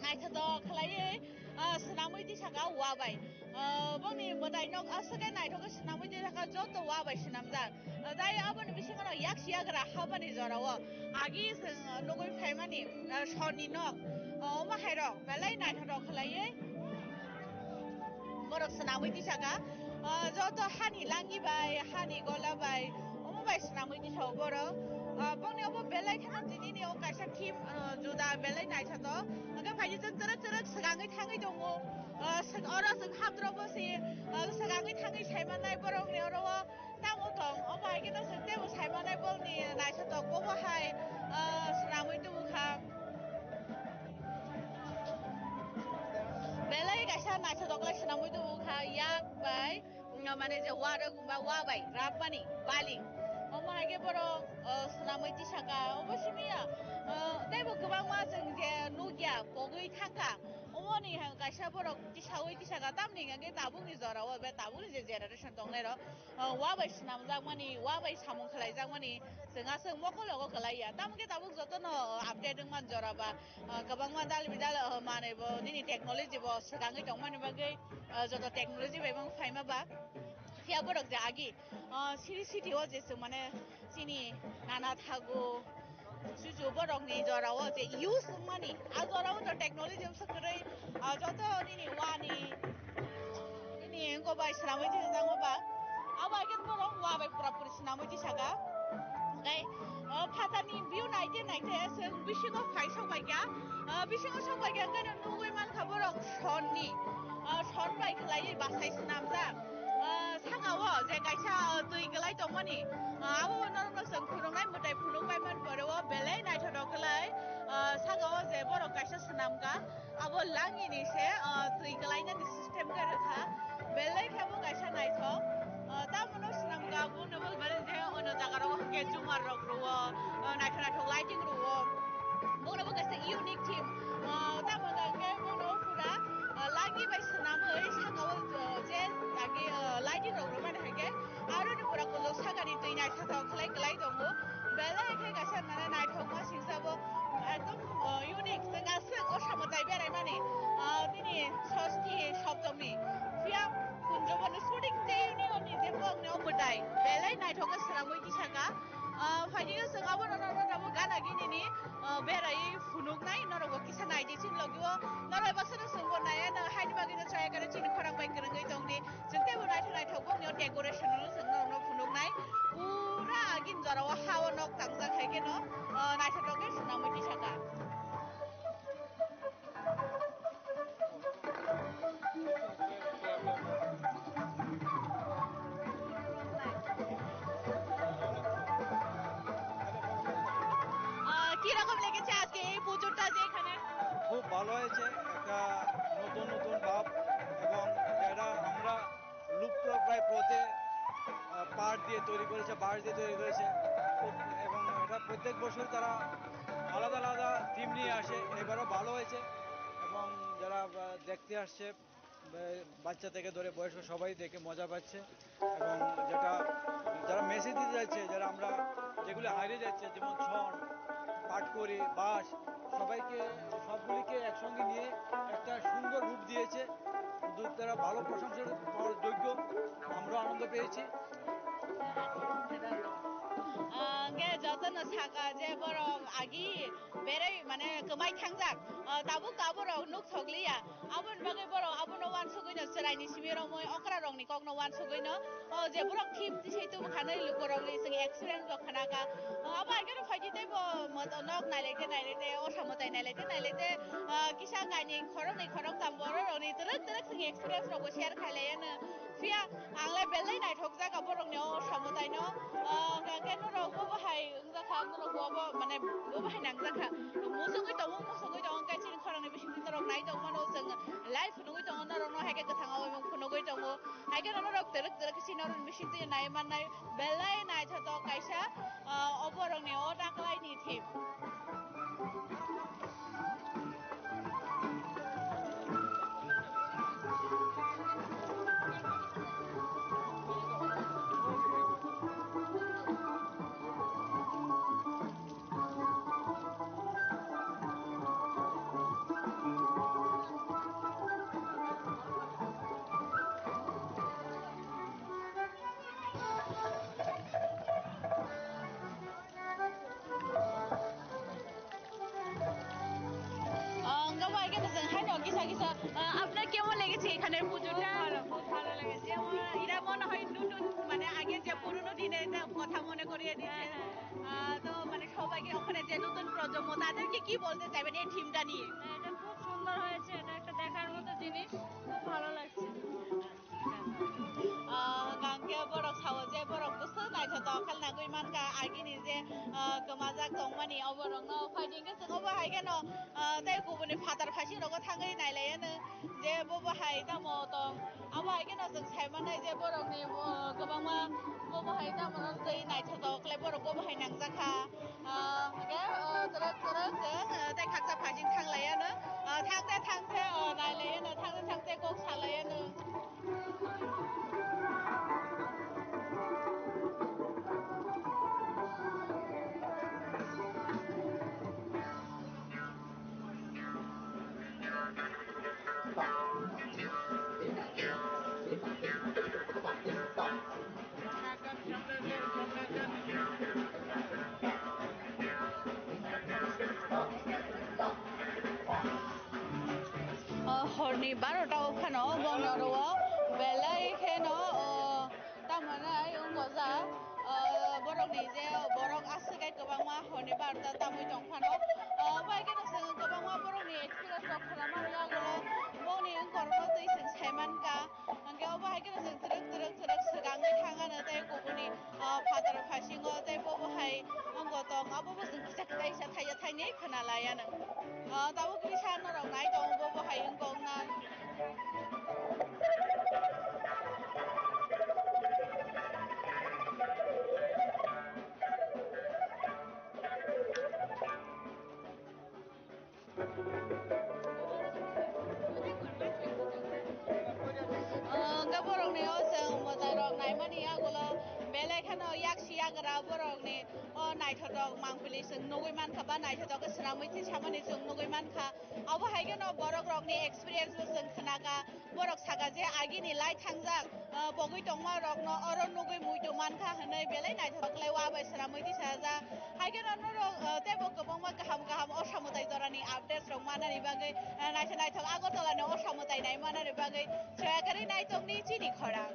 Naithotok khlaiwi, ah, swnamwi tisaka wa bai. Ah, bongni mwtai nok aswk khe naithok khe swnamwi tisaka joto wa bai swnamjak. Ah, tei aboni bisingo no yaksi yagra habani jorao agi chwng nugwi phaimani, ah, sonni nok. Ah, omo hairok belai naithotok khlaiwi borok swnamwi tisaka. Ah, joto hani langi bai, hani gola bai, omo bai swnamwi tisao borok. Ah, bongni obo belai kheno tinini o kaisa theme, ah, juda belai naithotok. Hwnkhe phaidi chwng chwrwk chwrwk swkangwi thangwi tongo. Ah, swk-, oro chwng hapdrobo se, ah, swkangwi thangwi saimanai borokni oro o tamo tong. Omo hai kheno chwng teibo saimanai borokni naithotok bobo hai, ah, swnamwi tubukha. Belai kaisa naithotok lai swnamwi tubukha yak bai. Nga mane je wa rok ba wa bai rap mani bali. Omo hai khe borok, uh, swnamwi tisaka. Obo simi ya, uh, teibo kwbangma chwng je nukya pogwi thangkha. Omoni hai kaisa borok tisawi tisaka. Tamni hwnkhe tabukni jorao be tabukni je generation tongnai rok, uh, wa bai swnamjak mani, wa bai samung khlaijak mani chwng aswk mokol rogo kwlaiya. Tamo khe tabuk jotono, uh, update wngman jora ba. Ah, kwbangma dal bidal, ah, manwi bo nini technology bo swkangwi tongmani bagwi, ah, joto technology bai bo phaima ba. Phiya borok je agi, ah, city city o je chwng mane chini nana thago, Chuchu borokni jorao je use wngmani, a jorao to technology wngsa kwrwi, ah, joto nini wani, nini wngkha bai swnamwi tini tangma ba, abo hai khe borok wa bai pura puri swnamwi tisaka. Hwnkhe, ah, phatarni view naite naite chwng bisingo phai sok bai kha, ah, bisingo sok bai kha, hwnkhe nugwi mankha borok sonni, ah, son bai kwlaiwi bachai swnamjak. Ah, saka o je kaisa, ah, twi kwlai tongmani, ah, abo norokno chwng phunuknai mwtai phunuk pai man pore o belai naithotok kwlai, ah, saka o je borok kaisa swnamkha, abo langini se, ah, twi kwlainani system khe rwkha, belai khe bo kaisa naithok, ah, tamo no swnamkha, bono bo belai je ono jaga rogo hwnkhe jumar rok rwo, ah, naithok naithok lighting rwo. Bono bo kaisa unique theme. Ah, tamo hwnkha hwnkhe bono pura, ah, lagi bai swnamwi saka o, ah, je agi, ah, lighting rok rwmani hai khe aroni pura kuchuk sakani twi naithothok khlai kwlai tongo. Belai khe kaisa mane naithokma singsa bo ekdom, ah, unique. Chwng aswk o samo tai beraimani, ah, nini sosti soptomi phiya punjo boni shooting tei union ni je bokni o mwtai belai naithok khe swnamwi tisaka. Ah, phaidi khe chwng abono norok abo gana gini ni, ah, berai phunuknai, norok bo kisa naidi chini logi o. Norok baksa no chwng bo nai, ano haini bagwi no chaya kare chini khorang bai kwrwngwi tongdi. Chwng teibo naithok naithok bokni o decoration no chwng norok no phunuknai. Pura agini jora o ha o nok tangjak hai khe no, ah, naithotok khe swnamwi tisaka. আহ, কিরকম লেগেছে আজকে এই পুজোটা যে এখানে? খুব ভালো হয়েছে, একটা নতুন নতুন ভাব, এবং যেটা আমরা লুপ্তপ্রায় প্রথা, আহ, পাট দিয়ে তৈরি করেছে, বাঁশ দিয়ে তৈরি করেছে, খুব, এবং এটা প্রত্যেক বছর তারা আলাদা আলাদা থিম নিয়ে আসে। এবারও ভালো হয়েছে, এবং যারা, আহ, দেখতে আসছে, বা-, বাচ্চা থেকে ধরে বয়স্ক সবাই দেখে মজা পাচ্ছে। এবং যেটা, যারা মেসেজ দিতে যাচ্ছে, যারা আমরা যেগুলো হারিয়ে যাচ্ছে, যেমন ছড়, পাটকড়ি, বাঁশ, সবাইকে, সবগুলিকে একসঙ্গে নিয়ে একটা সুন্দর রূপ দিয়েছে। কিন্তু তারা ভালো প্রশংসার যোগ্য, আমরা আনন্দ পেয়েছি। Hwnkhe jotono saka je borok agi berai mane kwmai thangjak, ah, tabuk to aborok nuk thokliya. Aboni bagwi borok abono uansugwino chwraini simi romwi okrarokni kokno uansugwino, o je borok thim tisai tubu khanai lukorokni chwng experience rok khanakha. O abo hai kheno phaidi teibo nok nailaite nailaite, osa mwtai nailaite nailaite, ah, kisa kainwi khoroknwi khoroktham bororokni twrwk twrwk chwng experience rokbo share khailaiano. Phiya ang le belai naithok jaga borokni o osa mwtaino. Ah, hwnkhe norok bo bahai wngjakha, norok bo bo mane bo bahai nangjakha. Musugwi tongo, musugwi tongo, hwnkhe chini khoroknwi bisingtwi norok nai tongmano chwng live phunugwi tongo, norokno hai khe kwthang awi phunugwi tongo. Hai khe norok twrwk twrwk khe chini norokni bisingtwi nai mannai belai naithotok kaisa, ah, o borokni o taklaini thim. আহ, হ্যাঁ, হ্যাঁ, হ্যাঁ, হ্যাঁ। আহ, আপনার কেমন লেগেছে এখানের পুজোটা? খুব ভালো, খুব ভালো লেগেছে। আমার এরা মনে হয় নতুন, মানে, আগে যে পুরোনো দিনের একটা কথা মনে করিয়ে দিচ্ছে। হ্যাঁ, হ্যাঁ। আহ, তো, মানে, সবাইকে ওখানে যে নতুন প্রজন্ম, তাদেরকে কি বলতে চাইবেন এই থিমটা নিয়ে? হ্যাঁ, এটা খুব সুন্দর হয়েছে, এটা একটা দেখার মতো জিনিস, খুব ভালো লাগছে। Ah, hwnkha hwnkhe borok sao je borok bwswk naithotok khe nagwi mankha, agini je, ah, kwmajak tongmani, o borokno phaidi hwnkhe chwng obo hai kheno, ah, tei kubuni phatar phaising rogo thangwi nailaiano je bobo hai tamo tong. Abo hai kheno chwng sai mannai je borokni, ah, kwbangma bobo hai tamo tei naithotok khlai borok bobo hai nangjakha. Ah, hwnkhe, ah, twrwk twrwk chwng, ah, tei khaksa phaising thanglaiano, ah, thangte thangte, ah, nailaiano, thangte thangte kok salaiano. Ni barota o phano bongni oro o belai kheno, o, tamo nai wngkha ja, o, borokni je borok aswk hai kwbangma horni barota tamwi tong phano, o, bai kheno chwng kwbangma borokni experience rok khwnamani yagulo bongni wngkorokno twi chwng sai mankha. Hwnkhe obo hai kheno chwng twrwk twrwk twrwk swkangwi thangano tei kubuni, ah, phataro phasingo tei bobo hai wngkha tong, abobo chwng kisa kisa isa thaiya thaini khwnalaiano. Ah, tabuk kisa norok nai tongo, bobo hai wngkha wngna. Hwnkhe borokni o chwng mwtai rok naimani yagulo belai kheno yaksi yagra borokni o naithotok mangpili chwng nugwi mankha ba naithotok khe swnamwi twi samani chwng nugwi mankha. Abo hai kheno borok rokni experience bo chwng khnakha. Borok saka je agini lai thangjak, ah, bogwi tongma rokno oro nugwi muitu mankha hwnwi belai naithotok khlai wa bai swnamwi tisa ja. Hai kheno norok, ah, teibo kwbangma kaham kaham o samwtai jorani updates rok manani bagwi, ah, naitha naithok Agartala ni o samwtai nai manani bagwi soyakarwi naitokni chini khorang.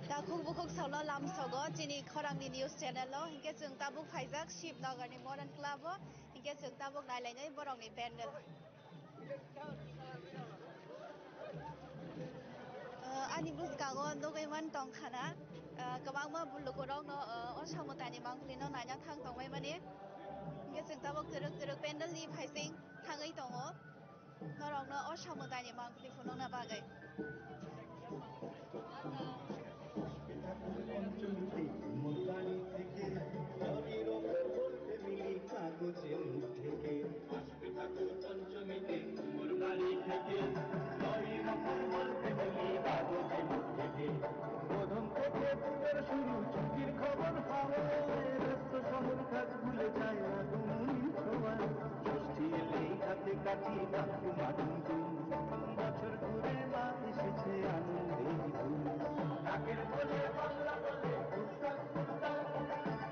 Takhuk bukhuk saulo lamsogo chini khorangni news channel o, hinkhe chwng tabuk phaijak Shibnagar ni Modern Club o, hinkhe chwng tabuk nailainai borokni pandal. Ah, ani bwskango nugwi man tongkhana, ah, kwbangma bulukurokno, ah, o samwtaini mangpilino naina thang tongbaimani. Hinkhe chwng tabuk twrwk twrwk pandalni phaising thangwi tongo norokno o samwtaini mangpili phunukna bagwi. প্রথম থেকে পুজোর শুরু, ছুটির খবর পাওয়া, ব্যস্ত শহর কাজ ভুলে যায় আগুন ছোঁয়া। ষষ্ঠী এলেই হাতে কাঠি, কাকু মাদুম দুম। বছর ঘুরে মা এসেছে আনন্দে বিপুল। নাকের কোলে পাল্লা বলে, ঘুরতাম ঘুরতাম।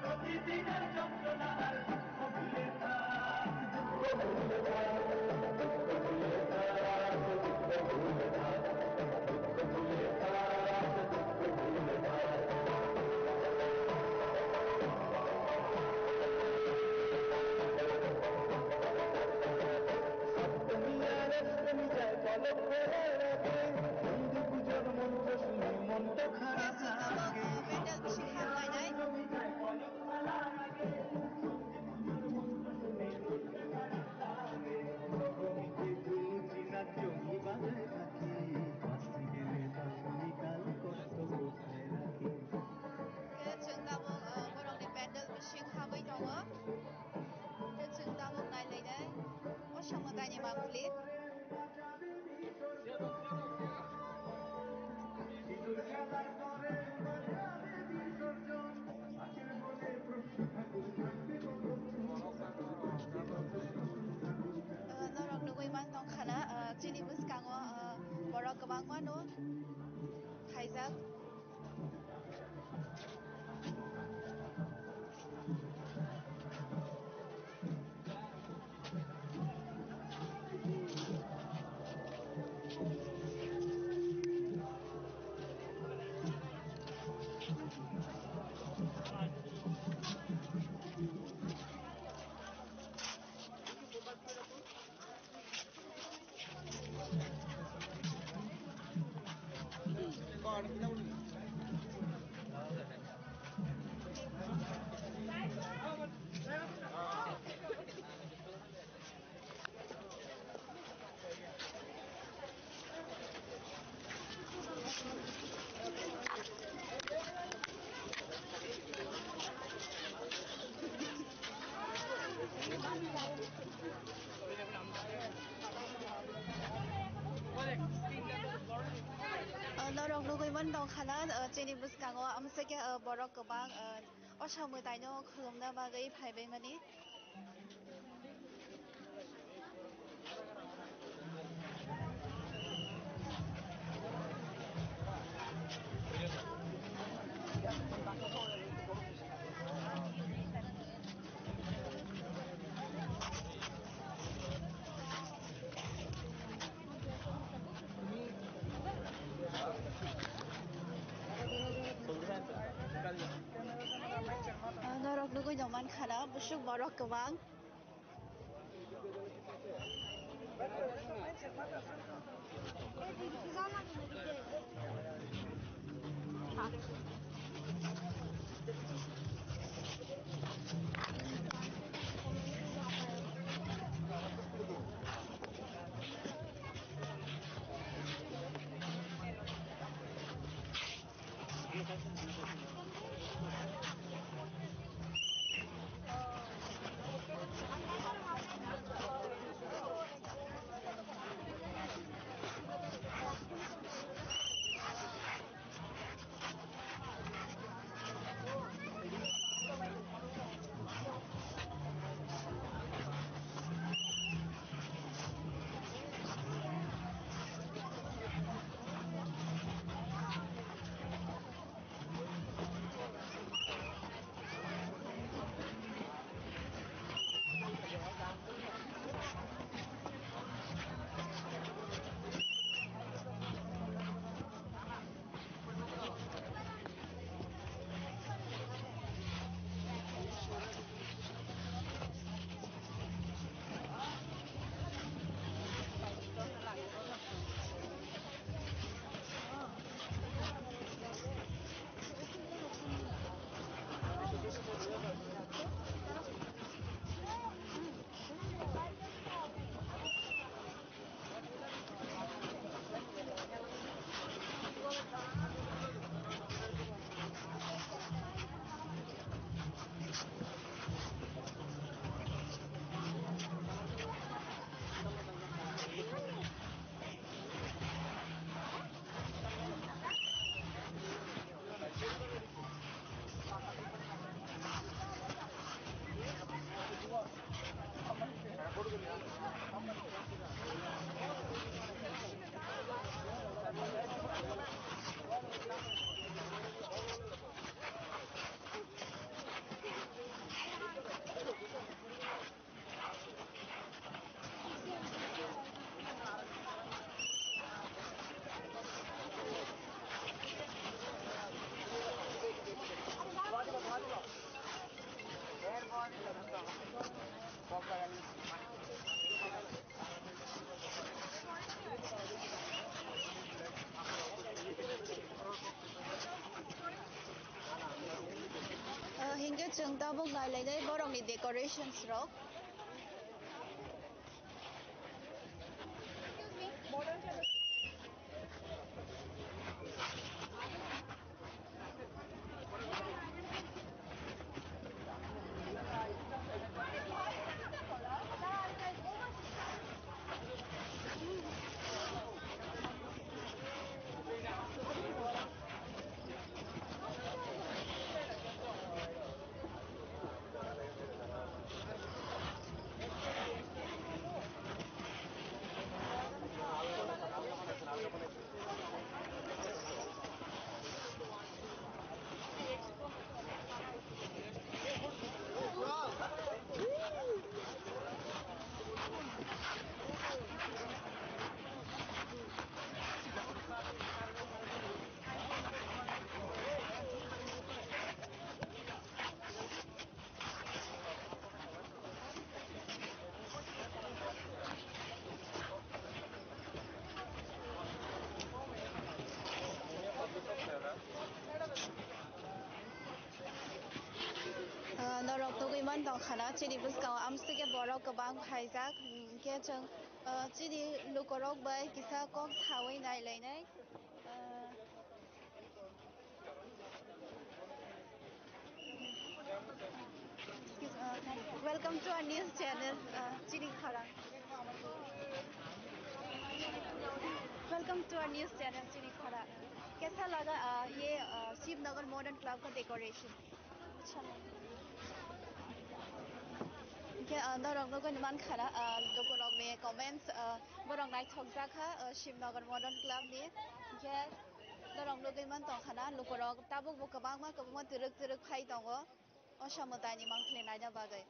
প্রতিদিনের যন্ত্রণা আর দুঃখ ভুলে থাক, দুঃখ ভুলে থাক, দুঃখ ভুলে থাক, দুঃখ ভুলে থাক, দুঃখ ভুলে থাক, দুঃখ ভুলে থাক। Khe chwng tabuk, ah, borokni pandal bising habwi tongo. Khe chwng tabuk nailainai o samwtaini mangpili. Ah, norok nugwi man tongkhana, ah, chini bwskango, ah, borok kwbangmano khaijak. O, norok nugwi man tong khana, o, chini bwskango amsike, o, borok kwbang, o, o samwtaino khulumna bagwi phaibaimani. Norok nugwi no man khana, busuk borok kwbang. Ah, hinkhe chwng tabuk nailainai borokni decorations rok. Ah, norok nugwi man tong khana, chini bwskango amsike borok kwbang phaijak, hinkhe chwng, ah, chini lukurok bai kisa kok sawi nailainai. Ah, excuse, ah, welcome. Welcome to our news channel, uh, Chini Khara. Welcome to our news channel, Chini Khara. कैसा लगा, uh, ये, uh, Shivnagar modern club का decoration? Hingke, ah, norok nogoi man khana, ah, lukurokni comments, ah, borok naithokjak kha, ah, Shivnagar Modern Club ni. Hingke norok nogoi man tong khana, lukurok tabuk bo kwbangma, kwbangma twrwk, twrwk phai tongo o samwtaini mangpili naina bagwi.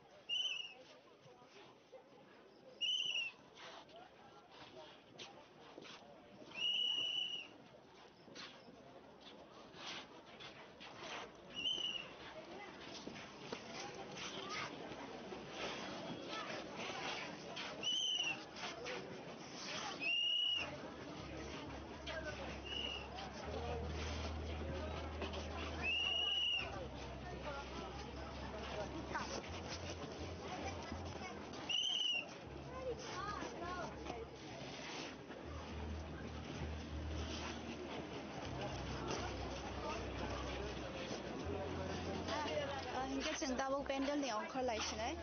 Ah, hingke chwng tabuk pandal ni ongkhor lai sinai.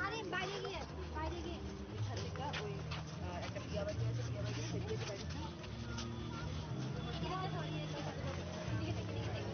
আরে বাইরে গিয়ে, বাইরে গিয়ে। এখান থেকে ওই, আহ, একটা বিয়া বাড়ি আছে, বিয়া বাড়ি থেকে বাইরে। এদিকে সরিয়ে এসো। এদিকে দেখ, এদিকে দেখ।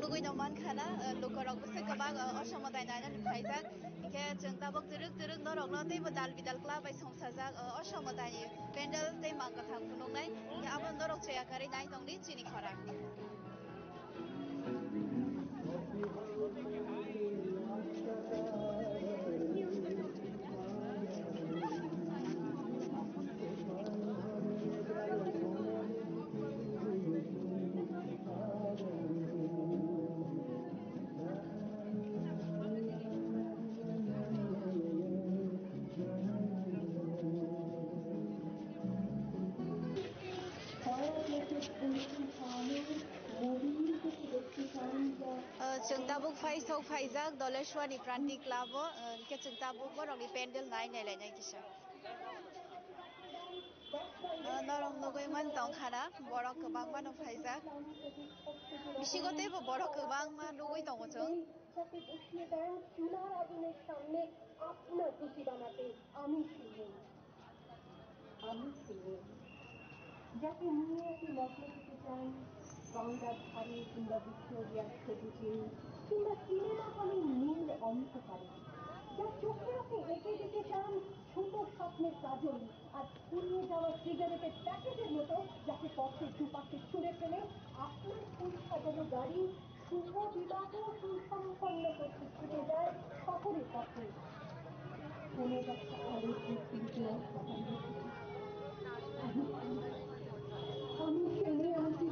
Nugwi no mankha na, eh, lukorok bwswk kwbang, eh, osomotai nainani phaijak. Hinkhe chwng tabuk twrwk twrwk norokno teibo dal bidal kla bai songsajak, eh, osomotaini pandal tei mang kwthang phunuknai. Hinkhe abo norok cheya karwi nai tongdi chini khorang. Uh, chwng tabuk phai sok phaijak Doleshwani Pranti Club o, uh, hinkhe chwng tabuk borokni pandal nai nai lainai kisa. Uh, norok nugwi man tongkha na, borok kwbangma no phaijak. Bisingo teibo borok kwbangma nugwi tongo chwng. যাতে বসিয়ে দেন চুলার আগুনের সামনে আপনার রুটি বানাতে আমি ফিরে। আমি ফিরে। যাতে নিয়ে আপনি লগ্ন দিতে চান গঙ্গার ধারে কিংবা ভিক্টোরিয়ার ছবি চেয়ে কিংবা সিনেমা হলের নীল অন্ধকারে। যা চোখে আপনি এঁকে দিতে চান ছোট স্বপ্নের কাজল আর ফুরিয়ে যাওয়া সিগারেটের প্যাকেটের মতো, যাতে পথে দুপাশে ছুঁড়ে ফেলে আপনার ফুল সাজানো গাড়ি শুভ বিবাহ সুসম্পন্ন করতে ছুটে যায় শহরের পথে। মনে যাচ্ছে আলোর দীপ্তির জোয়ার। আমি ফেলে আনছি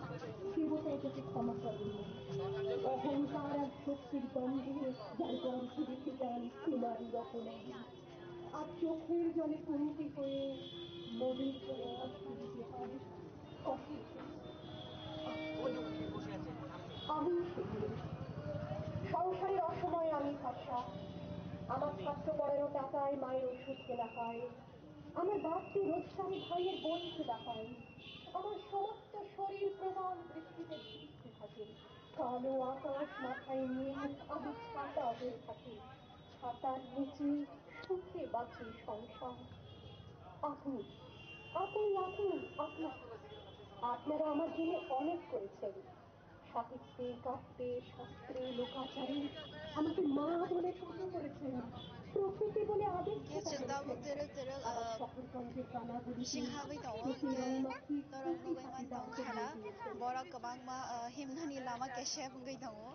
দেবতার কাছে ক্ষমা চাইব। অহংকার আর শক্তির গন্ধে যার গন্ধ রেখে যান তোমারই রচনা। আর চোখের জলে কুণ্ঠিত হয়ে নদীর জলে আটকে যেতে হয়। আমি সংসারের অসময়ে আমি ফর্সা। আমার ছাত্র পড়ানোর টাকায় মায়ের ওষুধ কেনা হয়। আমার বাড়তি রোজগারে ভাইয়ের বই কেনা হয়। আমার সমস্ত শরীর প্রবল বৃষ্টিতে ভিজতে থাকে। কালো আকাশ মাথায় নিয়ে আমি ছাতা হয়ে থাকি। ছাতার নিচে সুখে বাঁচি সংসার। আপনি, আপনি, আপনি, আপনার, আপনারা আমার জন্য অনেক করেছেন। সাহিত্যে, কাব্যে, শাস্ত্রে, লোকাচারে আমাকে মা বলে পুজো করেছেন। প্রকৃতি বলে আবেগ প্রকাশ করেছেন। আমার শহরগঞ্জের কানাগুলিতে স্মৃতির রং মাখিয়ে স্মৃতি হাসি দাঁতে জড়িয়ে দিয়েছেন। Borok kwbangma, uh, himnani lama kesep wngwi tongo.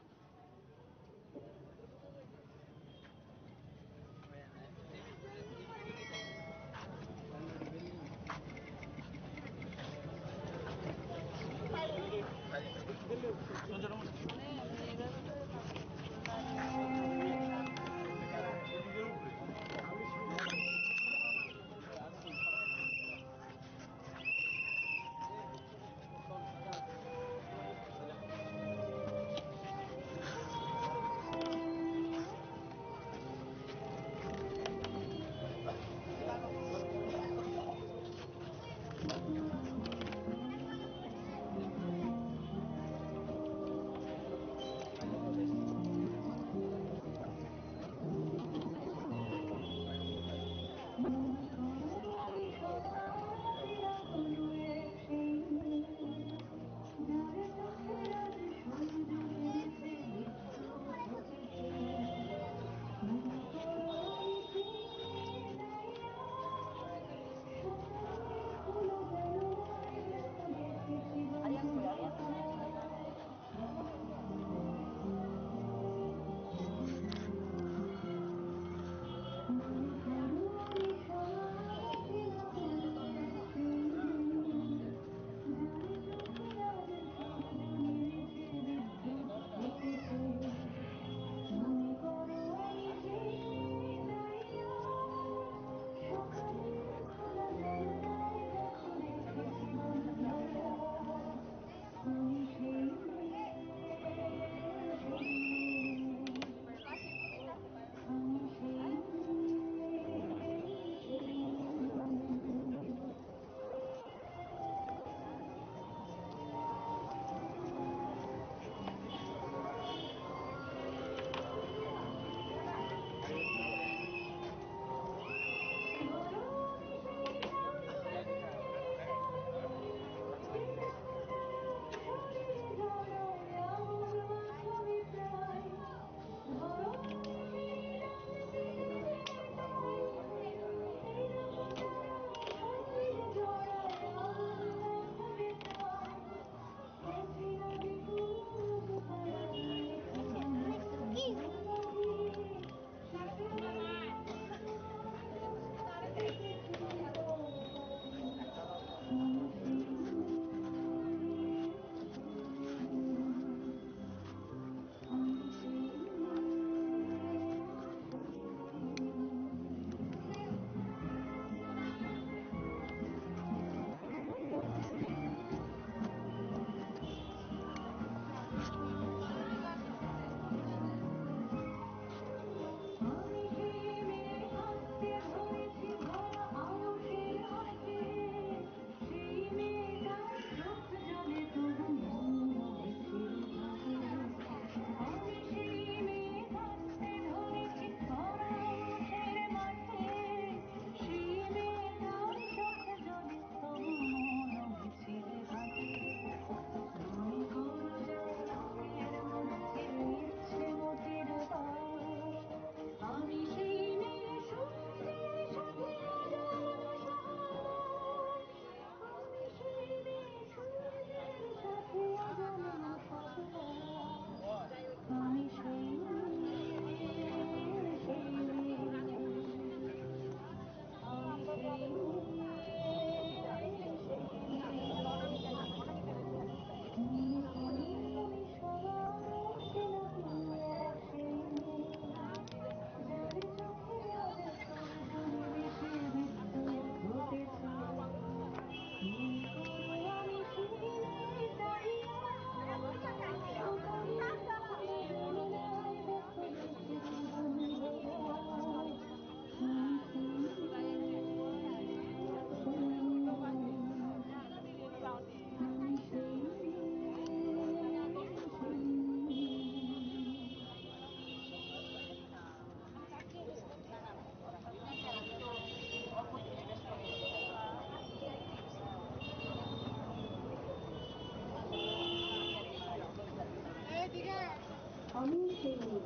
ট্রেনে।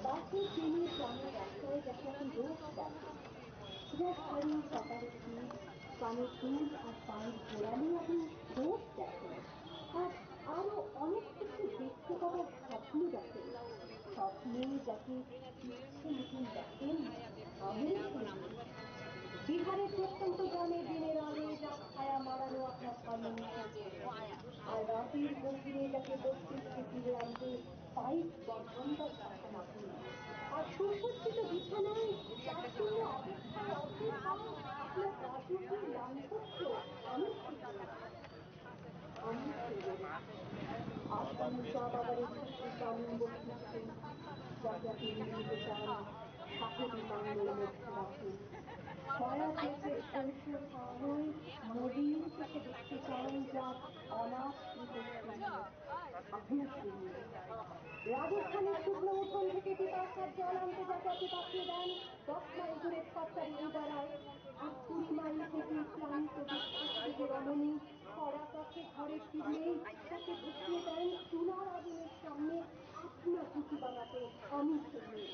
বাসে ট্রেনে ট্রামে রাস্তায় যাতায়াতে রোজ দেখা। রোজ গাড়ি, সকালের ভিড়, কানের দুল আর পায়ের গোড়ালি আপনি রোজ দেখেন। আর আরো অনেক কিছু দেখতে পাওয়ার স্বপ্ন দেখেন। স্বপ্নে যাকে ইচ্ছে মতন দেখেন, আমি বিহারের প্রত্যন্ত গ্রামে দিনের আলোয় যা ছায়া মাড়ানো আপনার সামনে নিয়ে এসেছে। আর রাতের গভীরে যাকে বস্তির স্মৃতির আনতে পাইপ বা ঘন্টার শাখা মাখুন। আর সুসজ্জিত বিছানায় যার জন্য অপেক্ষায় অপেক্ষা আপনার রাজকীয় লাঞ্ছনাকে আমি স্মৃতি। আমি স্মৃতি। আপনার চা বাগানে সত্যি গ্রামীণ বস্তিতে যাকে আপনি নিয়ে যেতে চান, তাকে বিমানের মধ্যে রাখুন। দয়া করে এসে খাওয়ানোয় নদীর চোখে দেখতে চান যার অনাথ পিতৃস্মৃতি। রাজস্থানের শুকনো উঠোন থেকে পিপাসার জল আনতে যাকে আপনি পাঠিয়ে দেন দশ মাইল দূরের সরকারি ইদারায়, আর কুড়ি মাইল থেকে ক্লান্ত বিক্ষুব্ধ রমণী খরা পথে ঘরে ফিরলেই তাকে ঢুকিয়ে দেন চুলার আগুনের সামনে আপনার রুটি বানাতে। আমি তৈরি।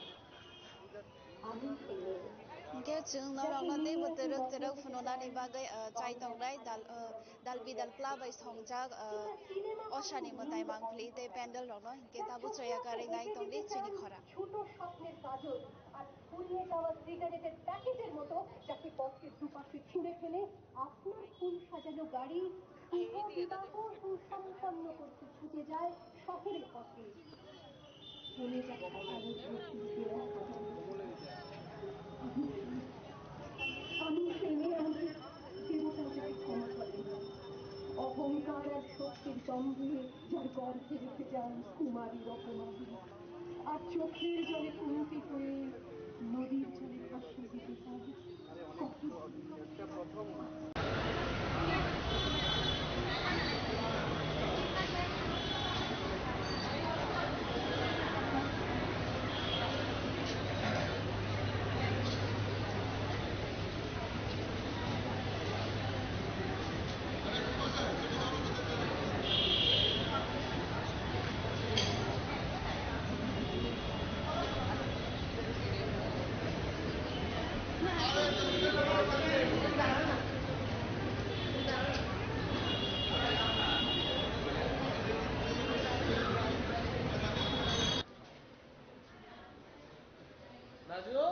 Hingke chwng norokno teibo twrwk twrwk phunuknani bagwi, ah, chai tongnai dal, ah, dal bidal pla bai songjak, ah, osani mwtai mangpili tei pendel rokno hingke tabuk chaya karwi nai tongdi chini khora. ছোট স্বপ্নের গাজর আর ফুরিয়ে যাওয়া সিগারেটের প্যাকেটের মতো, যাকে পথের দুপাশে ছুঁড়ে ফেলে আপনার ফুল সাজানো গাড়ি শুভ বিবাহ সুসম্পন্ন করতে ছুটে যায় শহরের পথে। চলে যায় আরো সত্যি। আমি প্রেমে আমাকে দেবতার কাছে ক্ষমা করেন। অহংকার আর শক্তির দম্ভে যার গর্ভে রেখে যান কুমারী রকমারি। আর চোখের জলে কুণ্ঠিত হয়ে নদীর জলে ভাসিয়ে দিতে চান। Raju?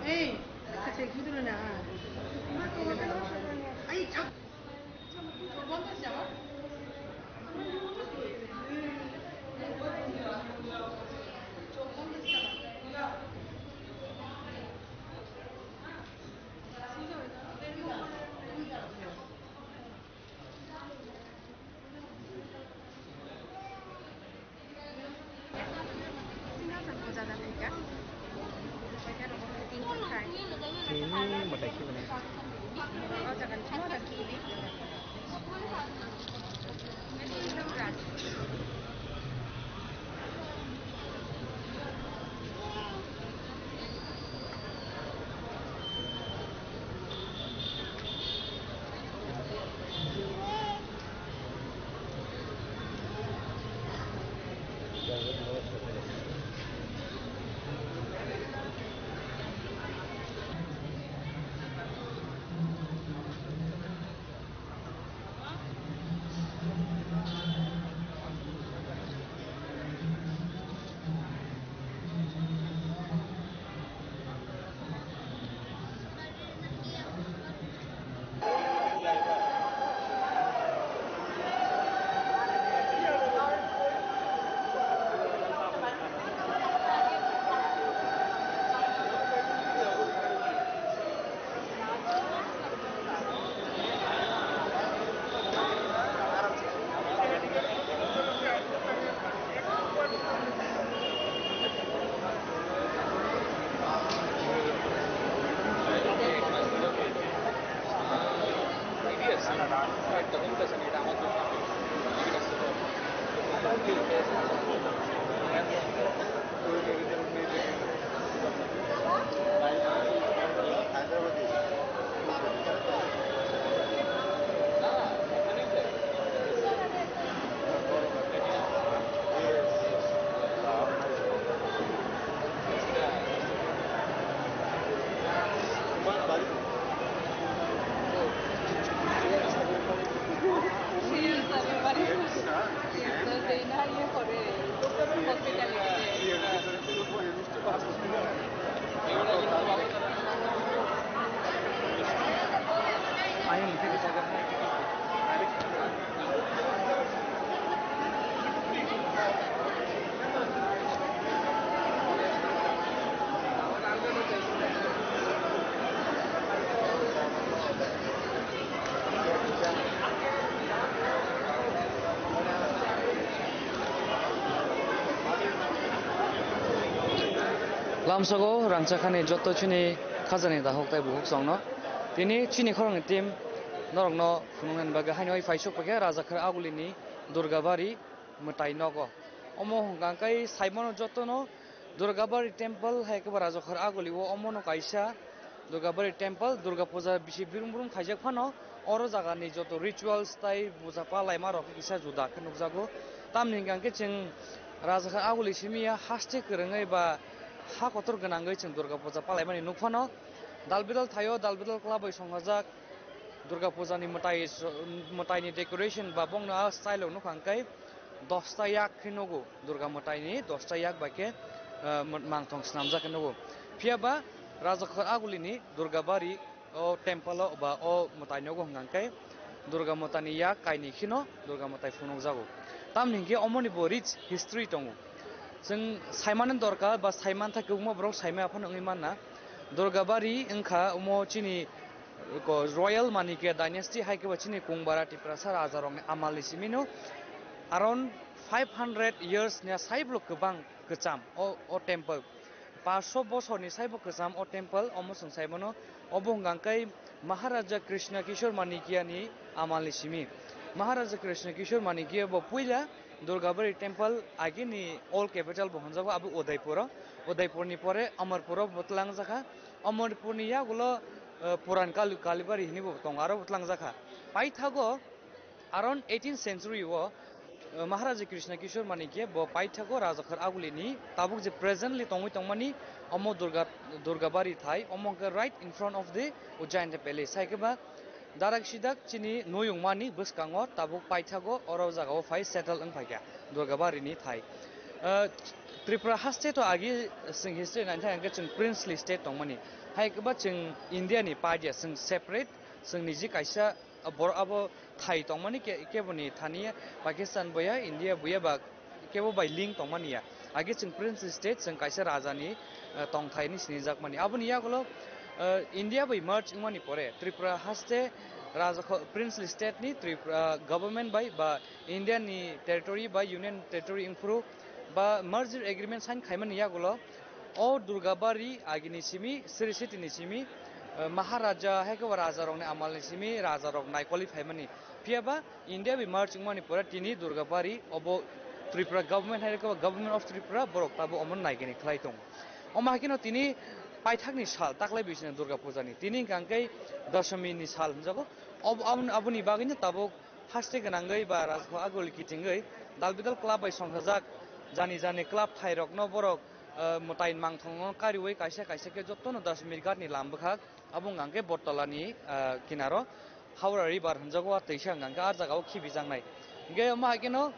Ei, se gudu na. Lamsogo rangchakhani joto chini khajani dahok tei buhuk chongno. Tini chini khorokni team norokno phunuknani bagwi haino oi phaisuk paikha Rajakhar Agulini Durgabari mwtai nogo. Omo hwnkha khe saimano jotono Durgabari temple hai khe ba Rajakhar Aguli o omono kaisa Durgabari temple, Durga puja bisi brum brum khaijak phano oro jagani joto rituals tei puja palaima rok kisa juda khe nukjago. Tamni hwnkha khe chwng Rajakhar Aguli simi ya haste kwrwngwi ba ha kotor gwnangwi chwng Durga puja palaimani nuk phano. Dal bidal thaio, dal bidal club bai songjak Durga puja ni mwtai, mwtai ni decoration ba bongno a style o nukha hwnkhe dosta yak khe nugo, Durga mwtai ni dosta yak bai khe, eh, mangthong swnamjak khe nugo. Phiya ba Rajakhar Aguli ni Durga bari o temple o ba o mwtai nogo hwnkha khe Durga mwtai ni yak kainwi kheno Durga mwtai phunukjago. Tamni hwnkhe omo ni bo rich history tongo. Chwng saimani dorkar ba saimanthai kwbangma borok saimaya phano wngwi manna. Durgabari wngkha omo chini ko royal Manikya dynasty hai khe ba chini Kungbara Tiprasa raja rokni amal ni simi no around five hundred years ni saibo kwbang kwcham o, o temple. Paanch sho bosorni saibo kwcham o temple, omo chwng sai mano. Obo hwnkha khe Maharaja Krishna Kishore Manikya ni amal ni simi. Maharaja Krishna Kishore Manikya bo puila Durgabari temple agini old capital bo hwnjago abo Udaipur o. Udaipur ni pore Amarpur o bo twlangjakha. Amarpur ni yagulo, eh, Puran Kali-, Kalibari hinwi bo tongo, aro bo twlangjakha. Paithago around eighteenth century o, eh, Maharaja Krishna Kishore Manikya bo paithago Rajakhar Aguli ni tabuk je presently tongwi tongmani omo Durga, Durgabari thai, omo hwnkhe right in front of the Ujjayanta Palace. Hai khe ba darak sidak chini nuyung mani bwskango tabuk paithago oro jagao phai settle wng phaikha Durgabari ni thai. Eh, Tripura haste to agi chwng history naithai hwnkhe chwng princely state tongmani. Hai khe ba chwng India ni part ya, chwng separate, chwng niji kaisa, ah, bor-, abo thai tongmani ke-, keboni thani Pakistan boya, India boya ba kebo bai link tongmani ya. Age chwng Prince State, chwng kaisa raja ni, ah, tongthai ni sinijakmani. Aboni yagulo, ah, India bai merge wngmani pore Tripura haste raja kho-, Princely State ni Tripura government bai ba India ni territory ba Union Territory wngphuru ba merger agreement sign khaimani yagulo o Durgabari agini simi, Sri City ni simi, eh, Maharaja hai khe ba raja rokni amal ni simi raja rok naikoli phaimani. Phiya ba India bai merge wngmani pore tini Durgabari obo Tripura government hai khe ba Government of Tripura borok tabuk omo naigini khlai tongo. Omo hai kheno tini paithakni sal taklai bisino Durga puja ni. Tini hwnkha khe Dashami ni sal hwnjago. Ob-, aboni, aboni bagwino tabuk haste gwnangwi ba Rajkho Aguli kitingwi dal bidal club bai songkhajak jani jani club thairokno borok, eh, mwtai mangthongno kariwi kaisa kaisa khe jotono Dashami Ghat ni lam bwkhak abo wngkha khe Bottola ni, eh, kinaro Howrah River hwnjago a twisa wngkha khe a jagao khibijaknai. Hwnkhe omo hai kheno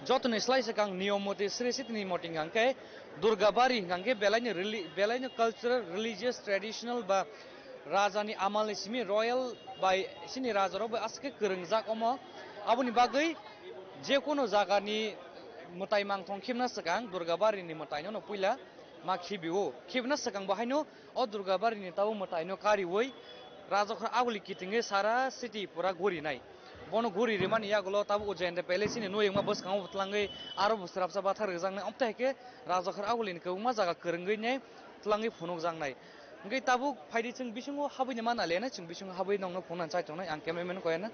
jotoni slai swkang niyom moti sri sitini moti hwnkha khe Durga Bari hwnkha khe belaino reli-, belaino cultural, religious, traditional ba rajani amalni simi royal bai chini rajarok bai aswk khe kwrwngjak omo. Aboni bagwi je kono jagani mwtai mangthong khibna swkang Durga Barini mwtaino no puila ma khibio. Khibna swkang bo haino o Durga Barini tabuk mwtaino kariwi Rajakhor Aguli kitingwi sara city pura gurinai. Bono guri rimani yagulo tabuk Ujayanta Palace ni noyengma bwskango bo twlangwi aro bo swrapsa bathar rwjaknai. Amtwi hai khe Rajakhor Agulini kwbangma jaga kwrwngwi nai twlangwi phunukjaknai. Hwnkhe tabuk phaidi chwng bisingo habwini mana lena chwng bisingo habwi nongno phunukna chai tongnai ang cameraman koyana.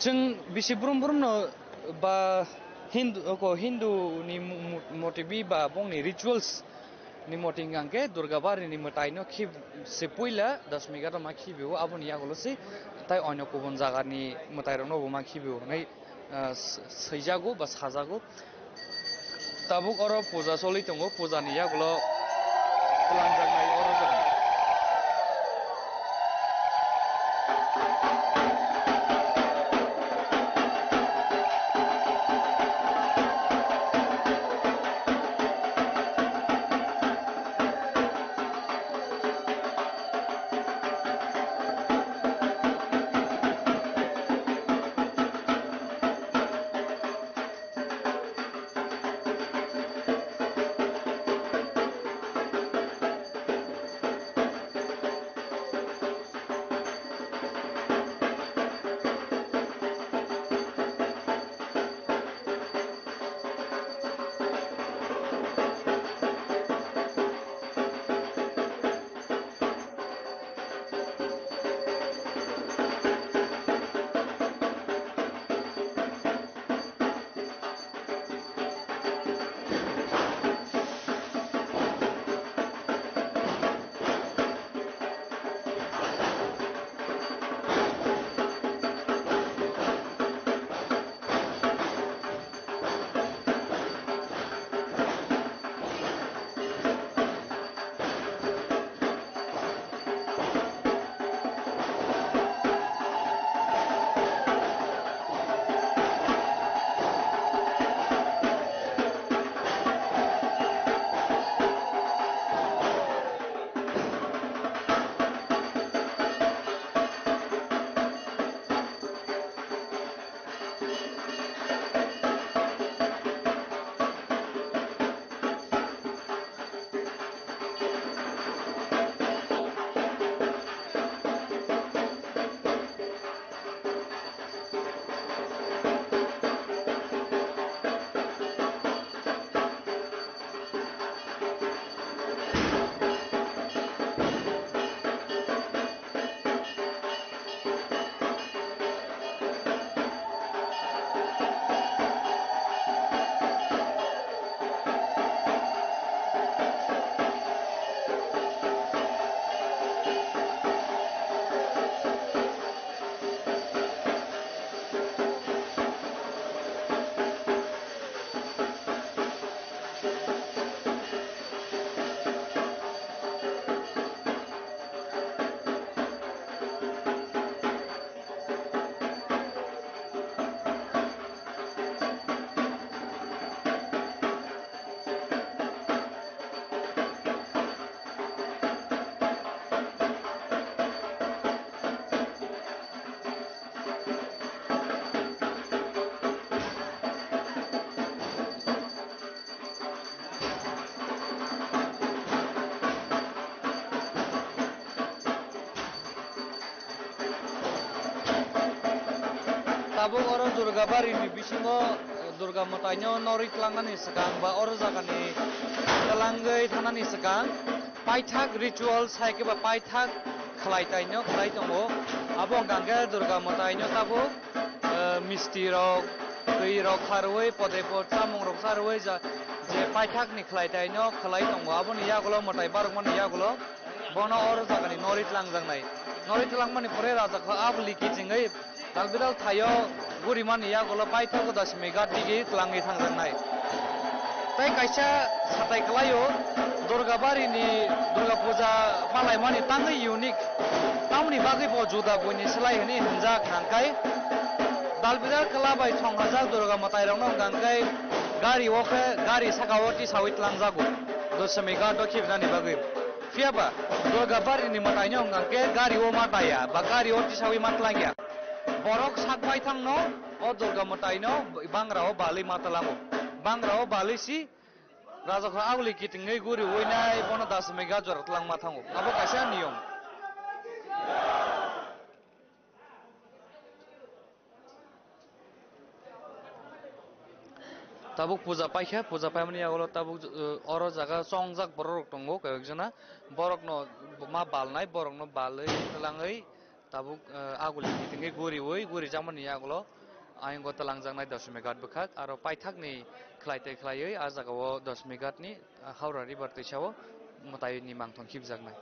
Chwng bisi brum brumno ba Hindu, oko Hindu ni mu-, mu-, motibi ba bongni rituals ni moti hwnkha khe Durga Barini mwtaino khib se puila Dashmi Ghat ma khibio aboni yagulo se tai onyo kubun jagani mwtairokno bo ma khibio hwnwi ah, s-, swijago ba sajago. Tabuk oro puja choli tongo, puja ni yagulo twlangjaknai oro jani. Tabuk oro Durga Bari ni bisingo, eh, Durga mwtai no norwi tlangnani swkang ba oro jaga ni twlangwi thangnani swkang paithak ritual sai khe ba paithak khlai tai no khlai tongo. Abo hwnkha khe Durga mwtai no tabuk, eh, misti rok, twi rok kha rwui, podre pod chamung rok cha rwui ja-, je paithak ni khlai tai no khlai tongo. Aboni yagulo mwtai barokmani yagulo bono oro jaga ni norwi tlangjaknai. Norwi tlangmani pore raja kho abuli kichingwi Dal bidal thaio gurimani yagulo paithago Dashmi Ghat digi twlangwi thangjaknai. Tei kaisa satai kwlaio, Durga Bari ni Durga Puja malaimani tangwi unique, tamoni bagwi bo juda buini slai hwnwi hwnjak hwnkhe, dal bidal kwla bai thonghajak Durga mwtairokno hwnkhe gari o khe, gari saka o tisawi twlangjago Dashmi Ghat o khibinani bagwi. Phiya ba, Durga Bari ni mwtai no hwnkha khe gari o ma taya, ba gari o tisawi ma tlangya. Borok sak baithang no o Durga mwtai no bangra o balwi ma tlango. Bangra o balwi si raja kho aguli kitingwi guri uinai bono Dashmi Ghat jora tlangma thango. Abo kaisa niyom. Tabuk puja paikha, puja paimani yagulo tabuk, eh, oro jaga chongjak borok rok tongo koi ekjona, borok no ma balnai, borok no balwi twlangwi tabuk, eh, aguli kitingwi guriwi gurijakmani yagulo ayongo twlangjaknai Dashmi Ghat bwkhak, aro paithakni khlai tei khlaiwi ah jagao Dashmi Ghat ni Howrah River twisa o mwtai ni mangthong khibjaknai.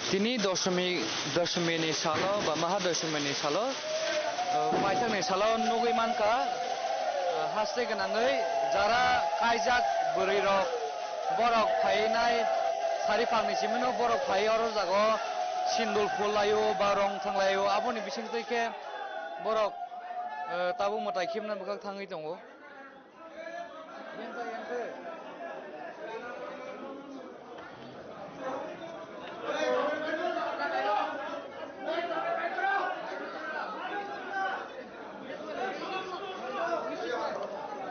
Tini Doshmi, Doshmi ni salo ba Mahadoshmi ni salo, uh, paithak ni salo nugwi mankha, uh, haste gwnangwi jara kaijak bwrwi rok, borok phainai sari phang ni simi no borok phai oro jago sindul phul laio ba rong thang laio, aboni bising twi khe borok, uh, tabuk mwtai khibna bwkhak thangwi tongo.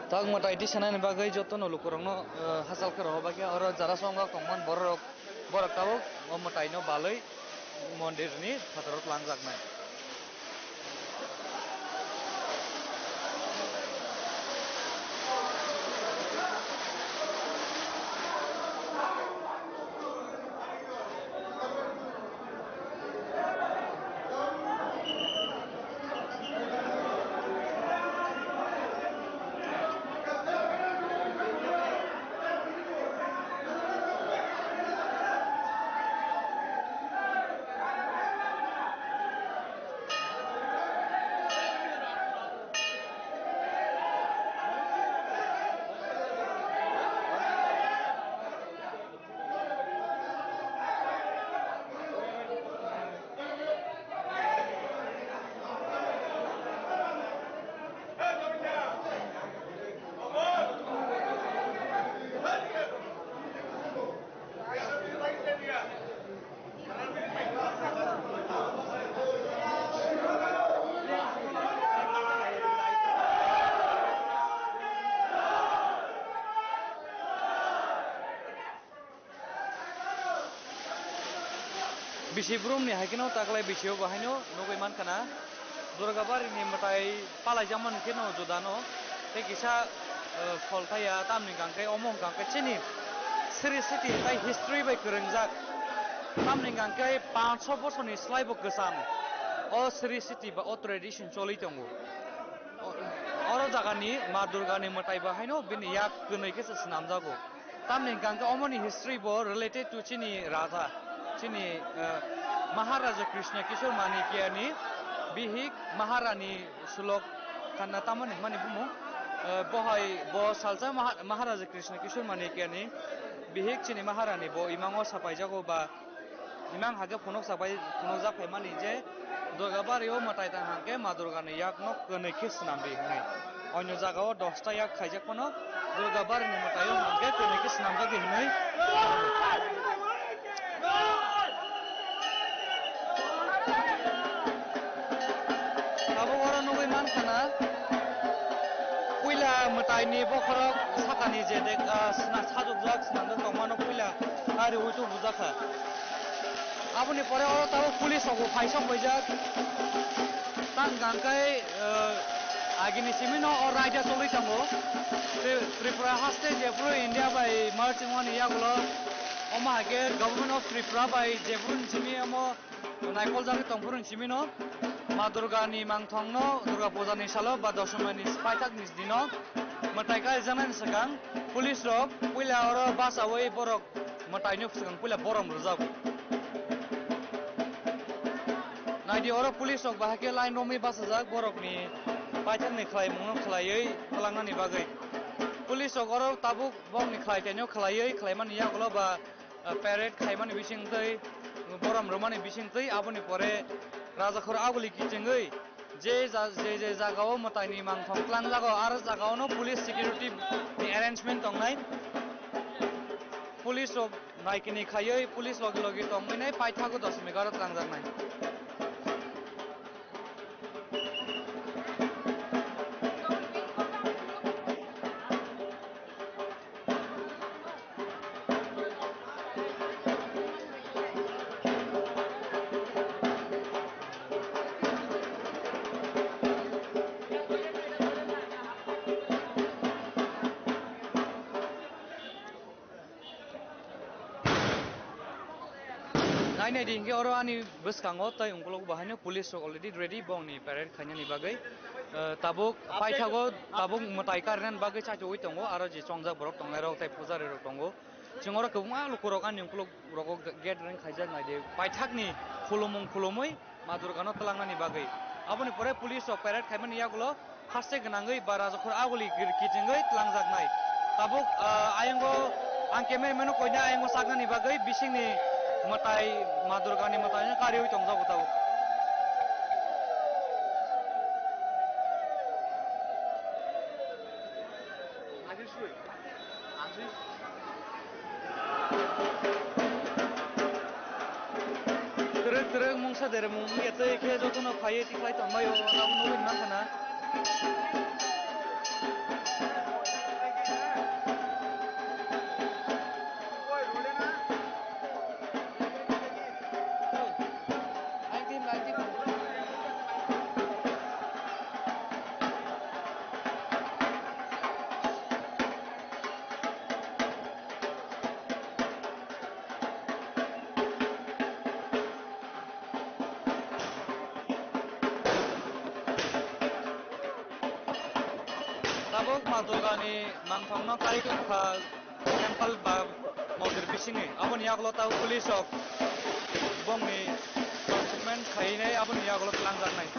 Tak mwtai tisanani bagwi jotono lukurokno, eh, hachal khe rohor bagwi oro jara songjak tongmani bororok, borok tabuk o mwtaino balwi mondirni phataro twlangjaknai. Bisi brumni hai kheno taklai bisio bo haino nugui mankha na. Durgabari ni mwtai palaijakmani kheno judano tei kisa, eh, pholthaya tamni hwnkha khe omo hwnkha khe chini Sri Siti tai history bai kwrwngjak. Tamni hwnkha khe panch sho bosorni slai bo kwcham o Sri Siti ba o tradition choli tongo. O-, oro jagani Ma Durgani mwtai bo haino bini yak kwnwi khe se swnamjago. Tamni hwnkha khe omoni history bo related to chini raja, chini, eh, Maharaja Krishna Kishore Manikya ni Bihik Maharani sulok khanna tamo ni hwnmani bumung, eh, bo hai bo salsa Maha-, Maharaja Krishna Kishore Manikyani bihik chini Maharani bo imango sapaijago ba imang hake phunuk sapai phunukjak phaimani je Durgabari o mwtai tang hangke Ma Durgani yakno kwnwi khe swnamdi hwnwi. Onyo jagao dosta yak khaijak phano Durgabari ni mwtai o hangke kwnwi khe swnamjagdi hwnwi. Tabuk oro nugwi mankha na, puila mwtaini bokhorok sakani je dek, ah, sna-, sajokjak, swnamjak tongmano puila ariui tubujakha. Aboni pore oro tabuk police rokbo phaisok paijak. Tang hwnkhe, ah, agini simino o raida choli tongo. Tri-, Tripura haste jephuru India bai merge wngmani yagulo, omo hai khe Government of Tripura bai jephuru ni simi omo naikoljagwi tongphuru ni simino Ma Durga ni mangthong no Durga puja ni salo ba Doshami ni paithak ni dino mwtai kaijaknai ni swkang police rok puila oro bachaui borok mwtai no swkang puila borom rwjago. Naidi oro police rok bahai khe line romwi bachajak borok ni paithak ni khlaimung no khlaiwi twlangnani bagwi. Police rok oro tabuk bokni khlai taino khlaiwi khlaimani yagulo ba ah, parade khaimani bisingtwi, borom rwmani bisingtwi, aboni pore Rajakhor aguli kichingwi je ja-, je je jagao mwtaini mangthong twlangjago, aro jagaono police security ni arrangement tongnai. Police rok naikini khaiwi police logi logi tongmani paithago Doshami garo twlangjaknai. Nai nai di hinkhe oro ani bwskango tei ungkuluk bo haino police rok already ready bongni parade khainani bagwi. Eh, tabuk paithago tabuk mwtai karinani bagwi chachuwi tongo, aro je chongjak borok tongnai rok tei pujari rok tongo. Chwng oro kwbangma lukurok ani ungkuluk rogo gate reng khaijak nai di paithakni khulumung khulumwi Ma Durgano twlangnani bagwi. Aboni pore police rok parade khaimani yagulo haste gwnangwi ba Rajakhor aguli gir-, kichingwi twlangjaknai. Tabuk, ah, ayongo ang cameraman-no koina ayongo saknani bagwi bisingni mwtai, Ma Durgani mwtaino kariwi tongjago tabuk. Twrwk twrwk mungsa deremung wngya tei khe jotono phaiwi tikhlai tongbaio, abo nugwi mankha na. Tabuk Ma Durgani mangthongno kari tongkha temple ba mondir bisingni. Aboni yagulo tabuk police rok bongni movement khainai aboni yagulo twlangjaknai.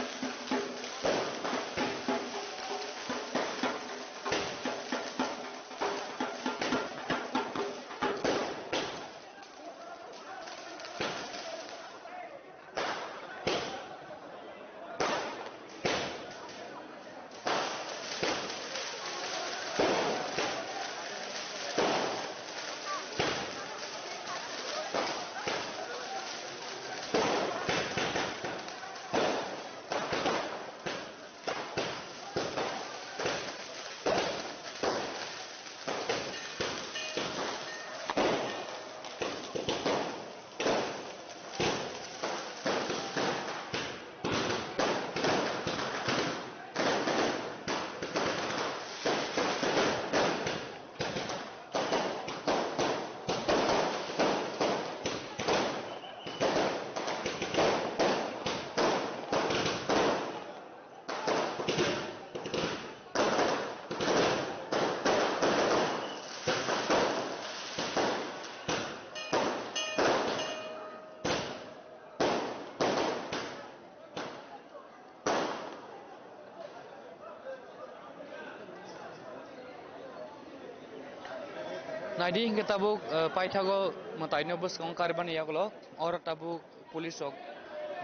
Naidi hinkhe tabuk, eh, paithago mwtaino bwskango karibani yagulo, oro tabuk police rok,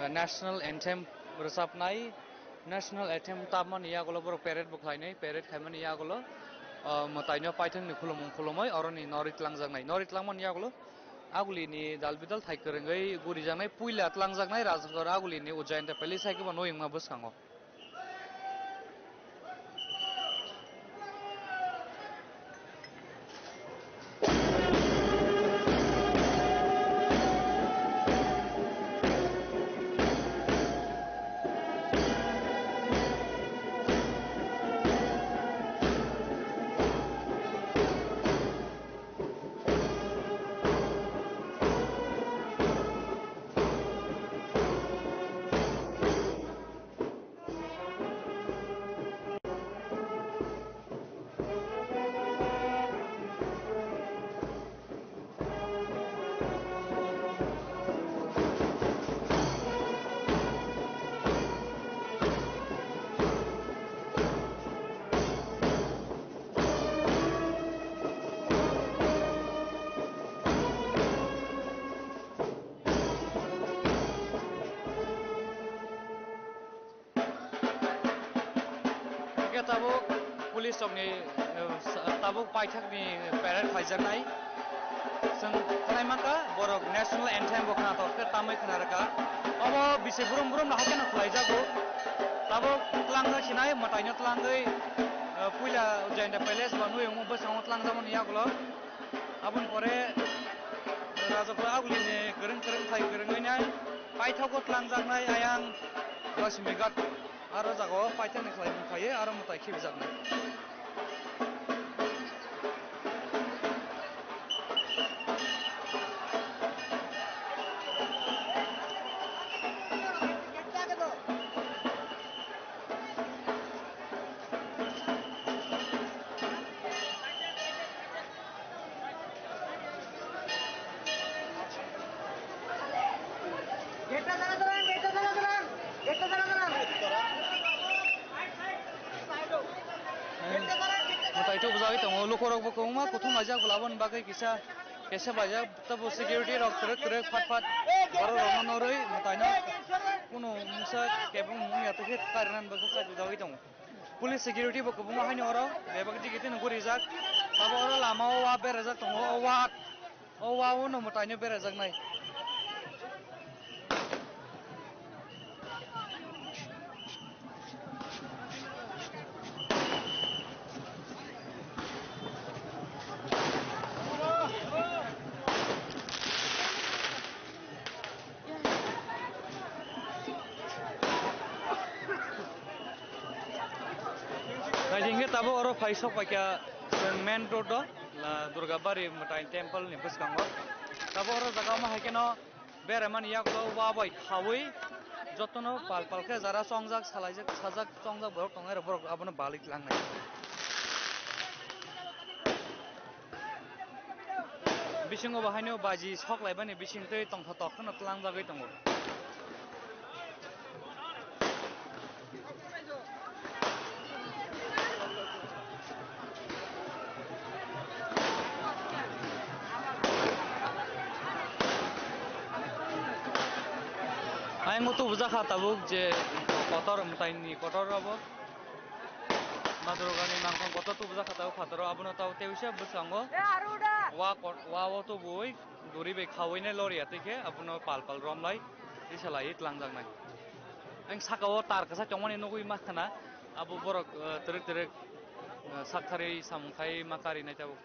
eh, national anthem rwchapnai, national anthem tapmani yagulo borok parade bo khlainai, parade khaimani yagulo, eh, mwtaino paithakni khulumung khulumwi oroni norwi tlangjaknai, norwi tlangmani yagulo agulini dal bidal thai kwrwngwi gurijaknai, puila tlangjaknai Rajnagar agulini Ujjayanta Palace hai khe bo nwi wngma bwskango. Hingke tabuk police rokni, eh, sa-, tabuk paithakni parade khaijaknai. Chwng khwnai mankha, borok national anthem bo khwnathok khe tamwi khwna rwkha. Obo bisi brum brum no haikhe no khwlaijago. Tabuk tlangno sinai, mwtaino tlangwi, eh, puila Jayanta Palace ba nuyung bwskango tlangjakmani yagulo. Aboni pore Rajakhor agulini kwrwng kwrwng thai kwrwngwi nai paithago tlangjaknai ayang Lasimighat aro jagao paithakni khlai mung phaiwi aro mwtai khibijaknai. Mwtai tubujagwi tongo, lukurokbo kwbangma kuthum laijak, aboni bagwi kisa kesa laijak, tabo security rok kwrwk kwrwk phat phat borok rokno norwi mwtaino kunu mungsa kebeng mung ya tei khe karinani bagwi chajak jagwi tongo. Police security bo kwbangma haino oro bebak digi tino guri rijak. Abo oro lama o wa berajak tongo, o wa, o wa o no mwtaino berajaknai. Naisingkhe tabuk oro phai sok paikha chwng main road o, la Durgabari Mwtai temple ni bwskango. Tabuk oro jaga omo hai kheno beraimani yagulo wa bai khaui jotono pal pal khe jara chongjak, salaijak, sajak, chongjak borok tongnai rok, borok abono balwi tlangnai. Bisingo bo haino baji sok laibani bising twi tongthotok kheno tlangjagwi tongo. Ayang o tubujakha tabuk je kotor mwtaini kotor abo. Madurgani mangkhang kotor tubujakha tabuk phataro, abono tabuk tei usia bwskango. Wa kot-, wa o tubui duri bai khaui nai lori ya twi khe abono pal pal romlai tisa lai tlang jak nai. Ang saka o tar kwchak tongmani nugui ma khna, abo borok, eh, twrwk twrwk, eh, sak tharwi samung khai ma kari nai tabuk.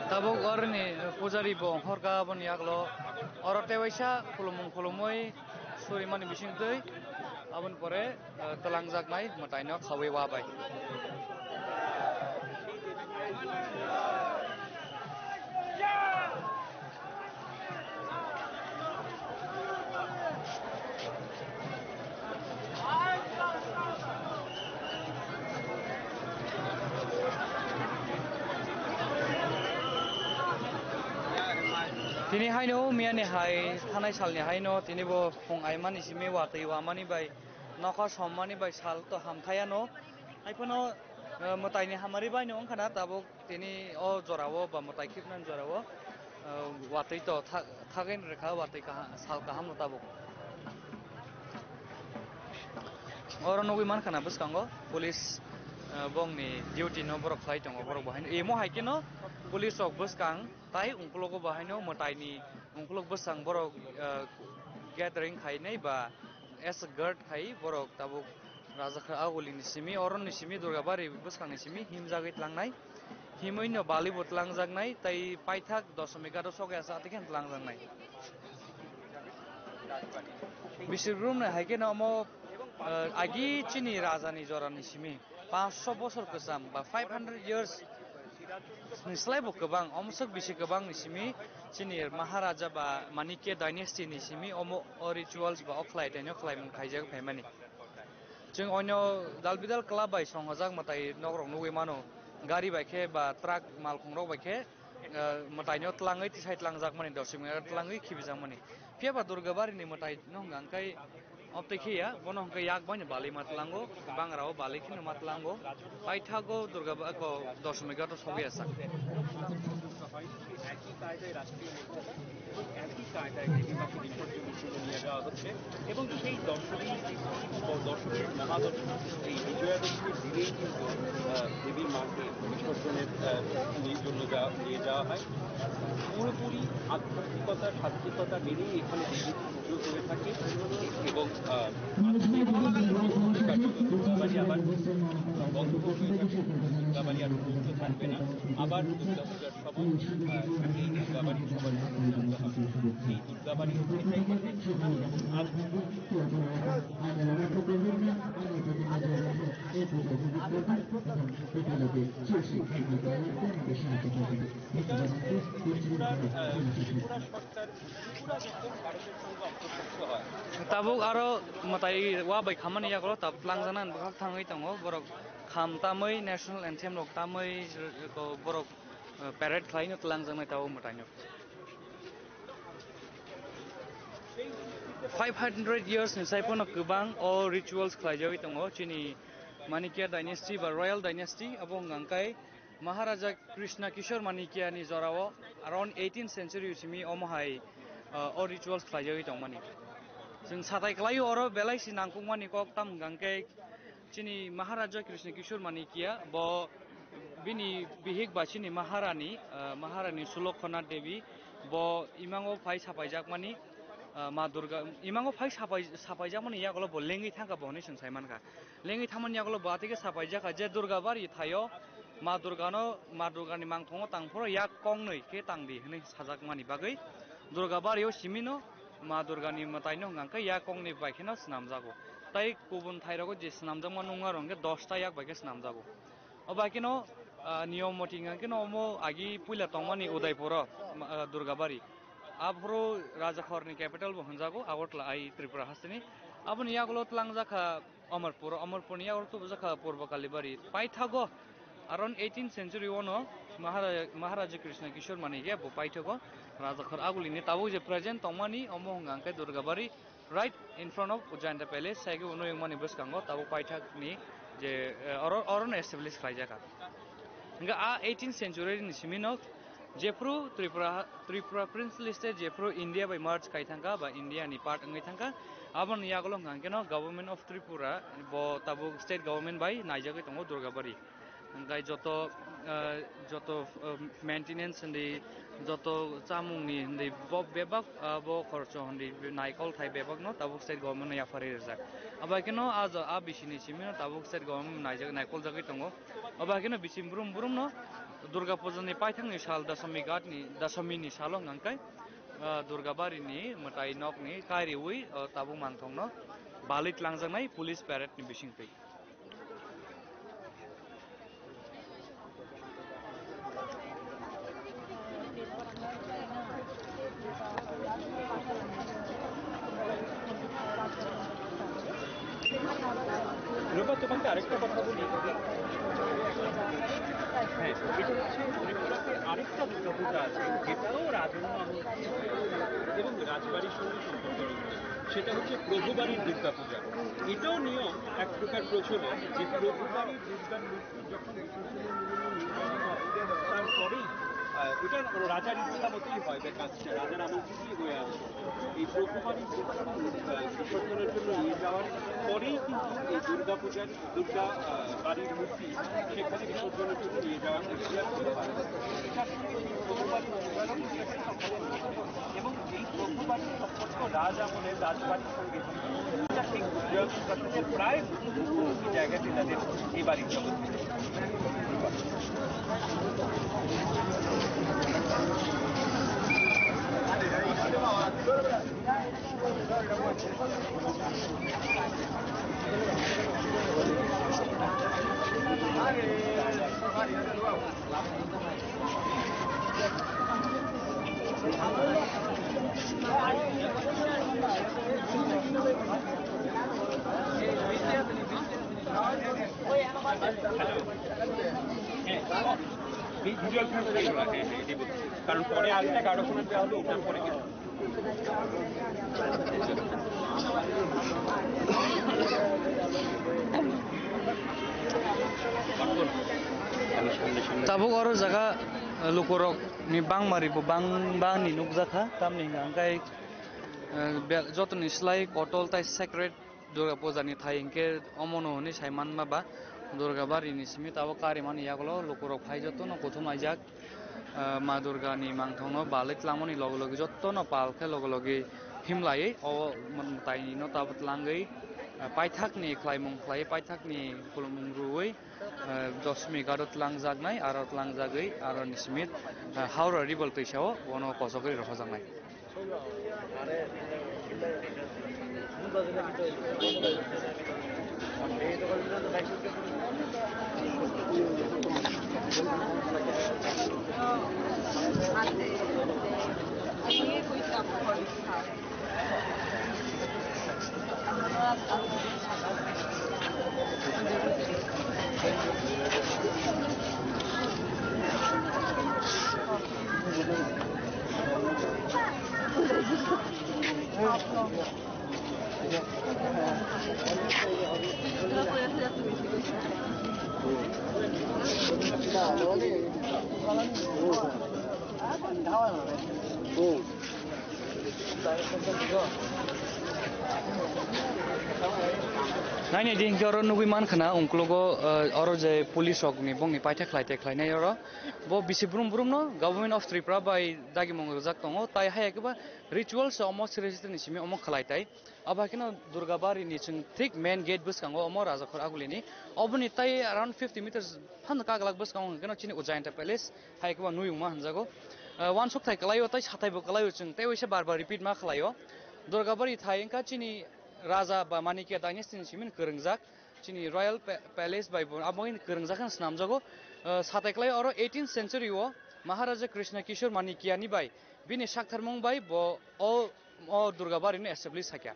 Tabuk oroni pujari bo hor ka boni yagulo oro tewaisa khulumung khulumui Surimani bising twi, aboni pore, eh, twlangjaknai mwtaino khaui wa bai. Tini haino miyani hai thanai salni haino tini bo phung aimani simi watwi wamani bai nokha sommani bai sal to hamthayano. Haiphano, eh, mwtaini hamari bai no wngkha na tabuk tini o jorao ba mwtai khibnani jorao, eh, watwi to tha-, thagwi rwkha watwi kaha-, sal kaham no tabuk. Oro nugwi mankha na bwskango police, eh, bongni duty no borok khlai tongo borok bo haino. Imo hai kheno police rok bwskang tai ungkulugo bo haino mwtaini ungkuluk bwskang borok, eh, gathering khainai ba escort khai borok tabuk Rajakhar Agulini simi, oroni simi, Durgabari bwskangni simi himjagwi tlangnai. Himwi no bali bo tlangjaknai, tai paithak Doshomighato sokya sa tei khe tlangjaknai. Bisirgrum no hai khe no omo, eh, agi chini rajani jorani simi. Panchsho bosor kwcham ba five hundred years ni slai bo kwbang, omsok bisi kwbang ni simi chini Maharaja ba Manikya dynasty ni simi omo o rituals ba o khlai taino khlaimung khaijak phaimani. Chwng onyo dal bidal club bai songhojak mwtai nok rok nugwi mano, gari bai khe ba truck malkhung rok bai khe, eh, mwtaino tlangwi tisai tlangjakmani, doshimika tlangwi khibijakmani. Phiya ba Durgabari ni mwtai no hwnka hwnkhe obtwi khiya, bono hwnkhe yak bai no bali ma tlango, bangra o bali kheno ma tlango, paithago Durga ba-, ko Doshomighato sogwi asak. একই কায়দায় রাষ্ট্রীয় মর্যাদা এবং একই কায়দায় দেবী মাকে বিসর্জন উৎসবে নিয়ে যাওয়া হচ্ছে এবং সেই দশমী, দশমীর মহাদশমী, এই বিজয়াদশমীর দিনেই কিন্তু, আহ, দেবী মাকে বিসর্জনের, আহ, নিয়ে জন্য যা-, নিয়ে যাওয়া হয়। পুরোপুরি আধ্যাত্মিকতা, সাত্ত্বিকতা মেনেই এখানে দেবীর পুজো করে থাকে এবং, আহ, আজকে এই কার্যক্রম আবার বন্ধ হয়ে যাবে। আবার আর উপস্থিত থাকবে না। আবার দুর্গাপূজার সময়, আহ, এই দুর্গাবাড়ি সবার মধ্যে যুক্ত হবে। এই দুর্গাবাড়ি হচ্ছে আধ্যাত্মিক ত্রিপুরা, আহ, ত্রিপুরা সরকার পুরা যখন ভারতের সঙ্গে অন্তর্ভুক্ত হয়। Tabuk aro mwtai wa bai khamani yagulo tabuk tlangjaknai bwkhak thangwi tongo borok kham tamwi national anthem rok tamwi borok, eh, parade khlaino tlangjaknai tabuk mwtaino. Five hundred years ni sai phano kwbang o rituals khlaijagwi tongo chini Manikya dynasty ba royal dynasty, abo hwnkha hwnkhe Maharaja Krishna Kishore Manikya ni jorao around eighteenth century simi omo hai, uh, o rituals khlaijagwi tongmani. Chwng satai kwlaio oro belai si nangkukmani kok tam hwnkha hwnkhe chini Maharaja Krishna Kishore Manikya bo bini bihik ba chini Maharani, uh, Maharani Sulokhana Devi bo imango phai sapaijakmani, uh, Ma Durga imango phai sapai-, sapaijakmani yagulo bo lengwi thangkha bo hwnwi chwng sai mankha. Lengwi thangmani yagulo bo atike sapaijak kha je Durga bari thaio Ma Durgano, Ma Durgani mangthongo tangphuru yak kongnwi khe tangdi hwnwi sajakmani bagwi Durga bario simino Ma Durgani mwtaino hwnkha khe yak kongnwi bai kheno swnamjago. Tai kubun thairogo je swnamjakma nungma rok hwnkhe dosta yak bai khe swnamjago. O bai kheno, ah, niyom moti hwnkha kheno omo agi puila tongmani Udaipuro, ah, Durga bari. Aphuru Rajakhorni capital bo hwnjago Agartala ai Tripura hasteni. Aboni yagulo tlangjak kha Amarpur, Amarpurni yagulo tubujak kha Purba Kalibari. Paithago around eighteenth century ono Mahara-, Maharaja Krishna Kishore Manikya bo paithago Rajakhor Agulini tabuk je present tongmani omo hwnka hwnkhe Durgabari right in front of Ujjayanta Palace, saikhe unuyungmani bwskango tabuk paithakni je, eh, oro, orono establish khlaijak kha. Hwnkhe a eighteenth century ni simino jephru Tripura, Tripura Princely State jephru India bai merge khai thangkha ba India ni part wngwi thangkha, aboni yagulo hwnkha hwnkhe no Government of Tripura bo tabuk state government bai naijagwi tongo Durgabari. Hwnkhe joto, ah, joto, ah, maintenance hindi, joto chamungni hindi bo bebak, ah, bo khorcho hindi naikol thai bebakno tabuk state government no yapharwi rijak. Abai kheno a jo-, a bisini simino tabuk state government naijak, naikoljagwi tongo. Abo hai kheno bichim brum brum no Durga Puja ni paithak ni sal Dasami ghat ni, Dasami ni salo hwnkha khe Ah, Durgabari ni mwtai nok ni kariwi, ah, tabuk mangthong no balwi tlangjaknai police parade ni bisingtwi. রূপা, তোমাকে আরেকটা কথা বলি। হ্যাঁ, এটা হচ্ছে ত্রিপুরাতে আরেকটা দুর্গাপূজা আছে, যেটাও রাজন্য আমল এবং রাজবাড়ির সঙ্গে সম্পর্ক রয়েছে। সেটা হচ্ছে প্রভুবাড়ির দুর্গাপূজা। এটাও নিয়ম এক প্রকার প্রচলন, যে প্রভুবাড়ির দুর্গার মূর্তি যখন তারপরেই, আহ, এটা রাজার ইচ্ছা মতোই হয়, বেকার রাজার আমল থেকেই হয়ে আসছে। এই প্রভুবাড়ি, আহ, বিসর্জনের জন্য নিয়ে যাওয়ার পরেই কিন্তু এই দুর্গাপূজার, দুর্গা, আহ, বাড়ির মূর্তি সেখানে বিসর্জনের জন্য নিয়ে যাওয়া হয়। এটা আসলে এই প্রভুবাড়ি এবং এই প্রভুবাড়ির সম্পর্ক রাজ আমলের রাজবাড়ির সঙ্গে। এটা ঠিক, প্রায় প্রত্যেক জায়গাতে তাদের এই বাড়ির জগৎ। কারণ পরে আরেকটা কারো ফোনে দেওয়া হলো, ওটার পরে কিছু। Tabuk oro jaga, eh, lukurok ni bangmari bo bang, bang ni nukjakha, tamni hwnka hwnkhe, eh, be-, jotoni slai kotol tai sacred Durga puja ni thai hwnkhe omono hwnwi sai manma ba Durga bari ni simi tabuk karimani yagulo lukurok phai jotono kuthum laijak. Ah, Ma Durga ni mangthong no balwi tlangmani loge loge jotono pal khe loge loge himlaiwi o mwtai no tabuk tlangwi, ah, paithak ni khlaimung khlaiwi paithak ni khulumung rwui, ah, Doshmi ghat o tlangjaknai, aro tlangjagwi aro ni simi, ah, Howrah River twisa o bono kosogwi rohojaknai. Naini di hwnkhe oro nugui mankha na, ungkulugo, eh, oro je police rok ni bongni paithak khlai te khlainai oro. Bo bisi brum brum no Government of Tripura bai dagimung rwjak tongo, tai haya khe ba ritual se omo sri sri ni simi omo khlai tai. Abo hai kheno Durga bari ni chwng thik main gate bwskango omo Rajakhor Aguli ni. Oboni tai around fifty meters phano kaglak bwskango hwnkhe no chini Ujjayanta Palace hai khe ba nuyungma hwnjago. Ah, uansuk thai kwlaio tai sathai bo kwlaio chwng tei waisa bar bar repeat ma khlaio. Durga bari thai wngkha chini Raja ba Manikya dynasty ni simi kwrwngjak. Chini Royal Pa-, Palace bai bo abo wngkha kwrwngjak hwnwi swnamjago. Ah, sathai kwlai oro eighteenth century o Maharaja Krishna Kishore Manikya ni bai bini saktharmung bai bo o, o Durga bari no establish hakya.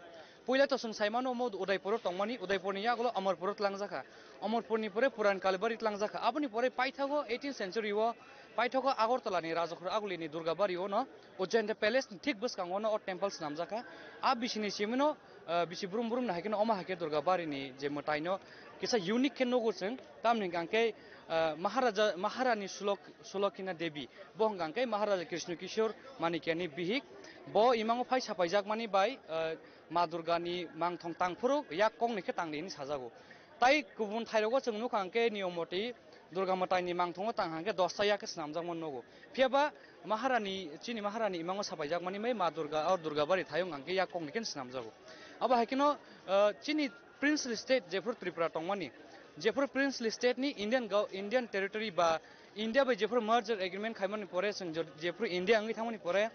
Puila to chwng sai mano omo Udaipur o tongmani, Udaipur ni yagulo Amarpur o tlangjakha. Amarpur ni pore Puran Kalibari tlangjakha. Aboni pore paithago eighteenth century o paithago Agartala ni Rajakhor Aguli ni Durga bari o no Ujjayanta Palace ni thik bwskango no o temple swnamjakha. A bisi ni simi no, ah, bisi brum brum no hai kheno omo hai khe Durga bari ni je mwtai no kisa unique khe nugo chwng. Tamni hwnkha khe, ah, Maharaja, Maharani Sulok-, Sulokina Devi, bo hwnkha khe Maharaja Krishna Kishore Manikya ni bihik. Bo imango phai sapaijakmani bai, ah, Ma Durga ni mangthong tangphuru yak kong ni khe tangdi hinwi sajago. Tai kubun thairogo chwng nukha hwnkhe niyom moti Durga mwtai ni mangthongo tang hwnkhe dosta yak khe swnamjakma nugo. Phiya ba Maharani, chini Maharani imango sapaijakmani bai Ma Durga, o Durga bari thayung hwnkhe yak kong ni khe swnamjago. Abo hai kheno, ah, chini Princely state jephuru Tripura tongmani, jephuru princely state ni Indian gov-, Indian territory ba India bai jephuru merger agreement khaimani pore, chwng je-, jephuru India wngwi thangmani pore,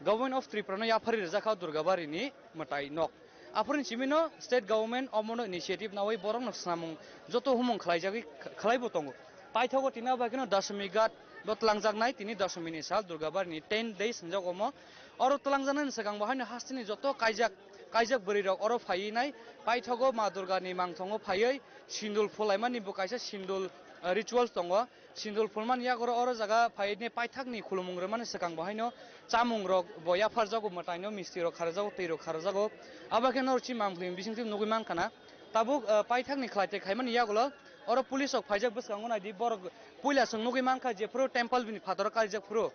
Government of Tripura no yaphari rijak kha Durgabari ni mwtai nok. Aphuru ni simi no state government omo no initiative nawi borok no swnamung joto humung khlaijagwi khlai bo tongo. Paithago tini abo haikhe no Dashami Ghat bo twlangjaknai, tini Dashami ni sal Durgabari ni ten days hinjak omo. Oro twlangjaknai ni swkang bo haino hasteni joto kaijak, kaijak bwrwi rok oro phaiwi nai. Paithago Ma Durga ni mangthongo phaiwi sindul phulaimani bo kaisa sindul, eh, rituals tongo. Sindul phulmani yago oro jaga phaini paithakni khulumung rwmani swkang bo haino chamung rok bo yapharjago, mwtaino misti rok kharjago, twi rok kharjago. Abo khe norok chini mangpili bising twi nugwi mankha na. Tabuk, eh, paithakni khlai te khaimani yagulo oro police rok phaijak bwskango naidi borok puila chwng nugwi mankha jephuru temple bini phataro kaijak phuru.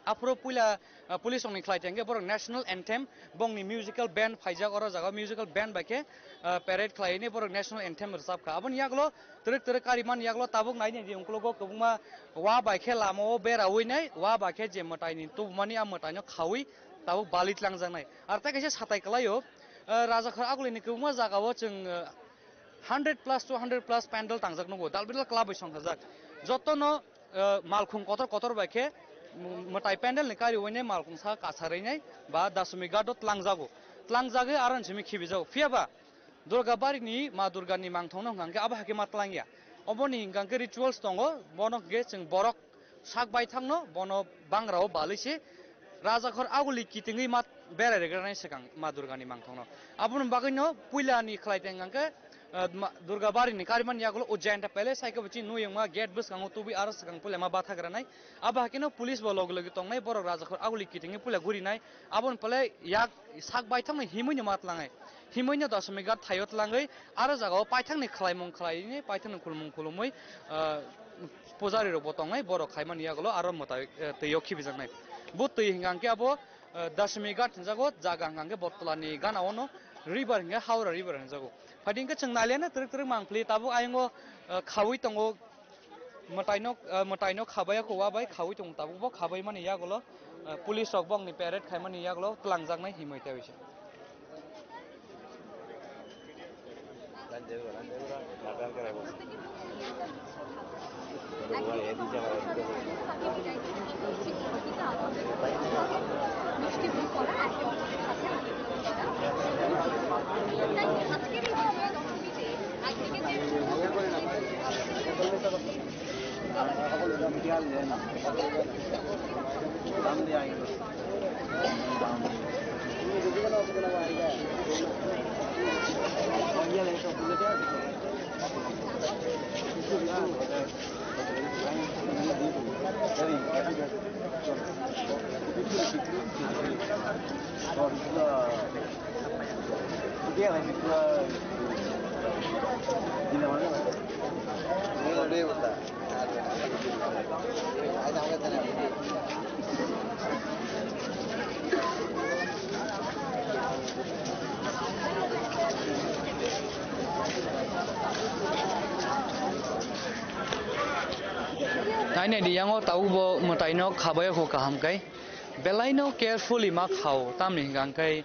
Aphuru puila, ah, police rokni khlai tengkhe borok national anthem, bongni musical band phaijak oro jaga, musical band bai khe, ah, parade khlaiwi borok national anthem rwchapkha. Aboni yagulo twrwk twrwk kari mani yagulo tabuk nai nai di, ungkulugo kwbangma wa bai khe lama o berawi nai, wa bai khe je mwtai ni tubumani a mwtai no khawi tabuk bali tlangjak nai. Ar tei kaisa satai kwlai o, ah, Rajakhor Aguli ni kwbangma jaga o chwng, ah, hundred plus, two hundred plus pandal tangjak nugo, dal bidal club bai songthajak. Jotono, eh, malkhung kotor kotor bai khe, mm, mwtai pandal ni kari uaine malkhung sa kasarwi nai ba Dashami Ghat o tlangjago. Tlangjagwi aro ni simi khibijago. Phiya ba Durga Bari ni Ma Durga ni mangthong no hwnkha khe abo hakhe ma tlangya. Oboni hwnkha khe rituals tongo, bono hwnkhe chwng borok sak baithang no bono bangra o balwi se Rajakhor Aguli kitingwi ma berai rwgranai swkang Ma Durga ni mangthong no. Aboni bagwi no puila ni khlai teng hwnkha khe, ah, ma-, Durga Bari ni karimani yagulo Ujjainta Palace hai khe bo chini nuyungma gate bwskango tubui aro swkang puila ma bathagranai. Abo hakhe no police bo logi logi tongnai, borok Rajakhor Aguli kitingwi puila gurinai. Aboni pale yak sak baithang no himwi no ma tlangnai. Himwi no Dashami Ghat thaio tlangwi aro jaga o paithang ni khlaimung khlaini, paithang ni khulumung khulumwi, ah, pujari rok bo tongnai, borok khaimani yagulo aro mwtai, eh, twi o khibijaknai. Bo twi hwnkha hwnkhe abo, eh, Dashami Ghat hinjago, jaga hwnkha hwnkhe Bottola ni gana o no river hwnkhe Howrah river hinjago. Phaidi hwnkhe chwng nailaiano twrwk twrwk mangpili tabuk ayang o, eh, khawi tongo, mwtai no, eh, mwtai no khabai ya kho wa bai khawi tongo tabuk bo khabai mani yagulo, eh, police rok bongni parade khaimani yagulo twlangjaknai himwi tei. Nainai di, yango tabuk bo mwtai no khabai o kho kaham kai. Belai no carefully ma khao, tamni hwnkha hwnkhe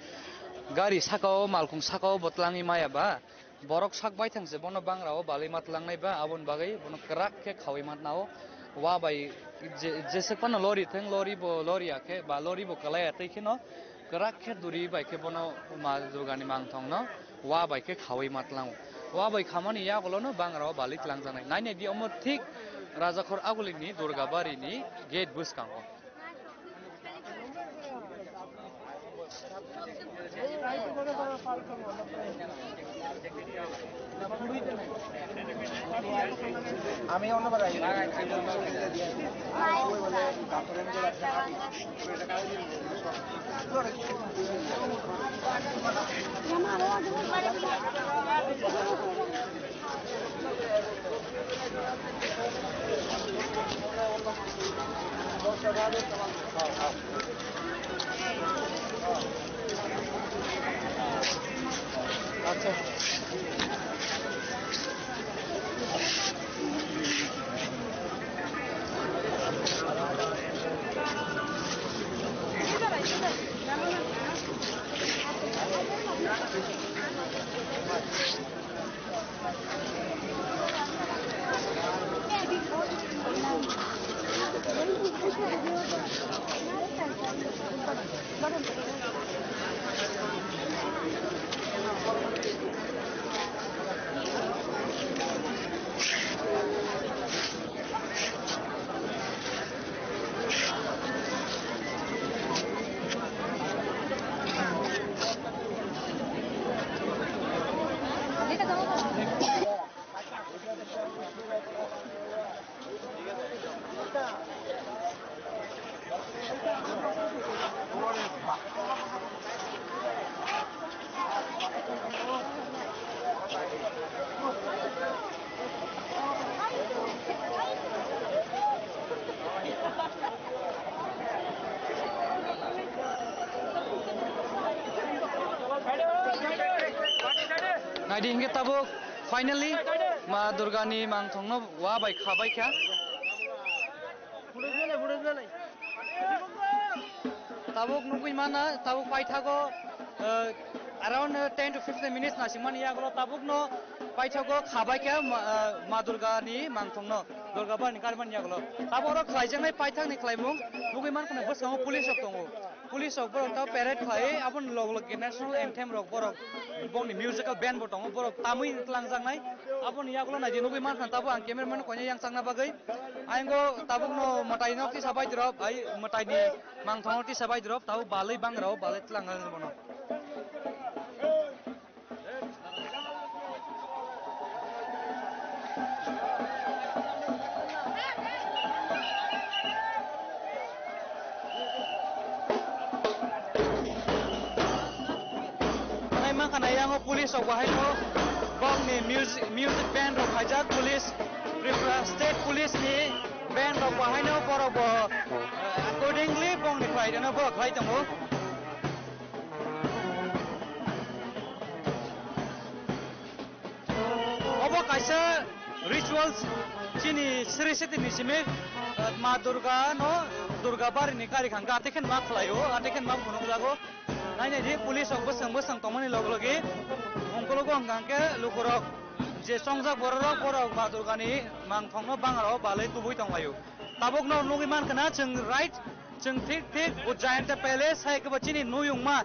gari saka o, malkhung saka o bo tlangwi maya ba. Borok sak baithang se bono bangra o balwi ma tlangnai ba, aboni bagwi bono kwrak khe khawi ma tnao. Wa bai je, jeswk phano lori thwng, lori bo lori ya khe ba lori bo kwlai ya twi kheno kwrak khe duri bai khe bono Ma Durga ni mangthong no wa bai khe khawi ma tlango. Wa bai khamani yagulo no bangra o balwi tlangjaknai. Nainai di omo thik Rajakhor Aguli ni Durga Bari ni gate bwskango. আমি অন্যবার আই। আচ্ছা। Adi hingke tabuk finally Ma Durga ni mangthong no wa bai kha bai kha. Tabuk nugui mana, tabuk paithago, eh, around, eh, ten to fifteen minutes nasimani yagulo tabuk no paithago khabai khe Ma, eh, Ma Durga ni mangthong no, Durga bar ni karmani yagulo. Tabuk oro khlaijaknai paithak ni khlaimung nugui mankha bwskango police rok tongo. Police rok borok ta parade khlai, aboni log log national anthem rok borok bongni musical band bo tongo, borok tamui twlangjaknai. Aboni yagulo naidi nugui mankha tabuk ang cameraman koine yang changna bagwi. Ayang go tabuk no mwtai no kisa bai drop, ai mwtai ni mangthong no kisa bai drop, tabuk balai bang rao, balai tlang bono. Nai mankha nai yango police rok bahai no bongni music, music band rok khaijak police, Tripura State Police ni band rok bahai no borok bo, eh, accordingly bongni khlai reno borok khlai tongo. Obo kaisa rituals chini Sri Siti ni simi, eh, Ma Durga no Durga bari ni kari khangka atekhen ma khlaio, atekhen ma phunukjago. Nainai di police rok bwswng bwswng tongmani log logi ungkulugo hwnkha hwnkhe lukurok je chongjak bororok borok Ma Durga ni mangthong no bangrao balai tubui tonglaio. Tabuk no nugui mankha na chwng right, chwng thik thik o Jayanta Palace hai khe bo chini nuyungma.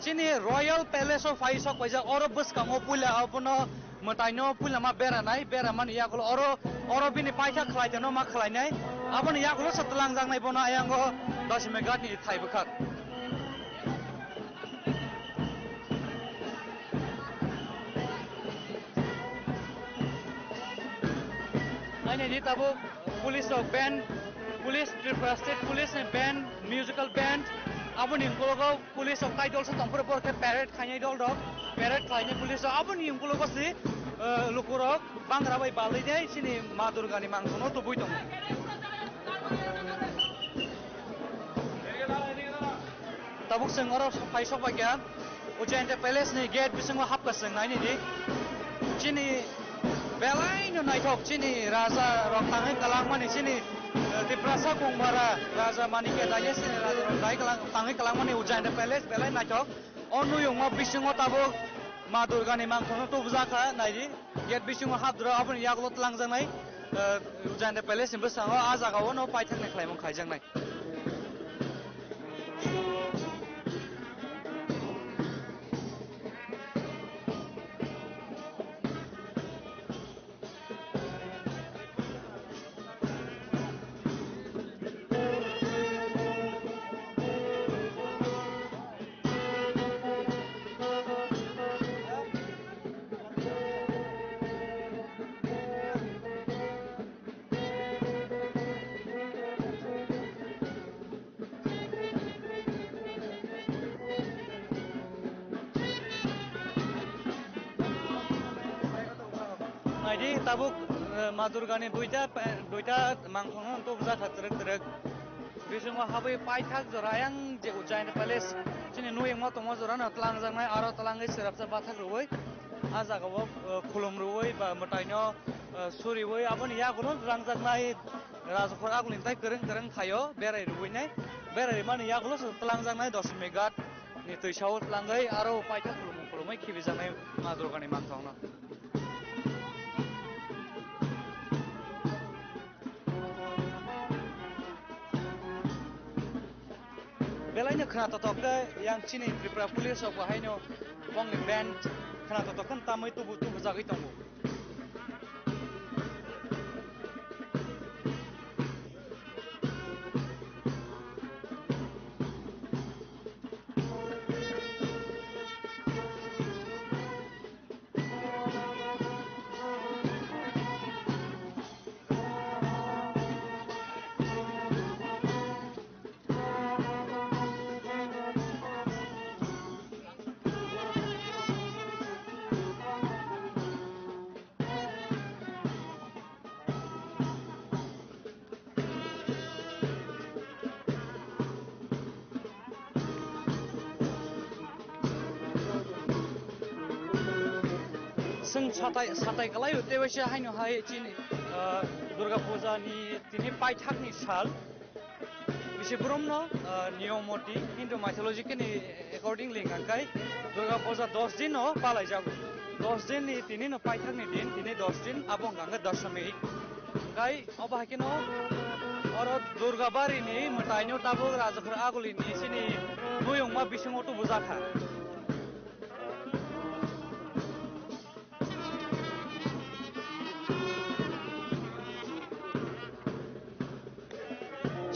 Chini Royal Palace o phai sok paijak, oro bwskango puila abono mwtaino puila ma beranai, beramani yagulo oro, oro bini paitha khlai teno ma khlainai, aboni yagulo se twlangjaknai bono ayango Dashmi Ghat ni thai bwkhak. Nainai di tabuk police rok band, police, Tripura State Police ni band, musical band, aboni ukologo police rok tai dol se tongphuru, borok khe parade khainai dol rok, parade khlainai police rok, aboni ukologo se, eh, lukurok bangra bai balwi nai chini Ma Durga ni mangthong no tubui tongo. Tabuk chwng oro phai sok bai kha. O Jayanta Palace ni gate bisingo hapkha chwng naini di. Chini belai no naithok chini raja rok tangwi kwlangmani chini, eh, Tiprasa Kongmara Raja Manikya Daya chini raja rok dai kwlang, tangwi kwlangmani o Jayanta Palace belai naithok. O nuyungma bisingo tabuk Ma Durga ni mangthokno tubujak kha naidi. Gate bisingo hapdoro aboni yagulo twlangjaknai, eh, Jayanta Palace ni bwskango ah jagao no paithakni khlaimung khaijaknai. Naidi tabuk, eh, Ma Durga ni duita, eh, duita mangkhongno tubujak kha twrwk twrwk. Bisingo habwi paithak jora ayang je Ujjain Palace chini nuyungma tongma jorano twlangjaknai, aro twlangwi swrapsa bathak rwui ah jagao, eh, khulum rwui ba mwtaino, eh, suriui aboni yagulo twlangjaknai. Rajkhor agulini tai kwrwng kwrwng phaio berai rwui nai. Berai rwmani yagulo se twlangjaknai Dashmi Ghat ni twisao twlangwi aro paithak khulumung khulumui khibijaknai Ma Durgani mangthokno. Belaino khna totok khe yang chini Tripura Police rok bo haino bongni band khna totok khe tamwi tubu tubu jagwi tongo. Chwng satai, satai kwlaio, tei waisa haino hai chini, ah, Durga Puja ni tini paithakni sal. Bisi boromno, ah, niyom moti Hindu mythology ni accordingly hwnkha khe Durga Puja dos din no palaijago. Dos din ni tini no paithakni din, tini dos din, abo hwnkha khe Dashami. Hwnkhe obo hai kheno oro Durga Bari ni mwtai no tabuk Rajakhor Aguli ni chini nuyungma bisingo tubujakha.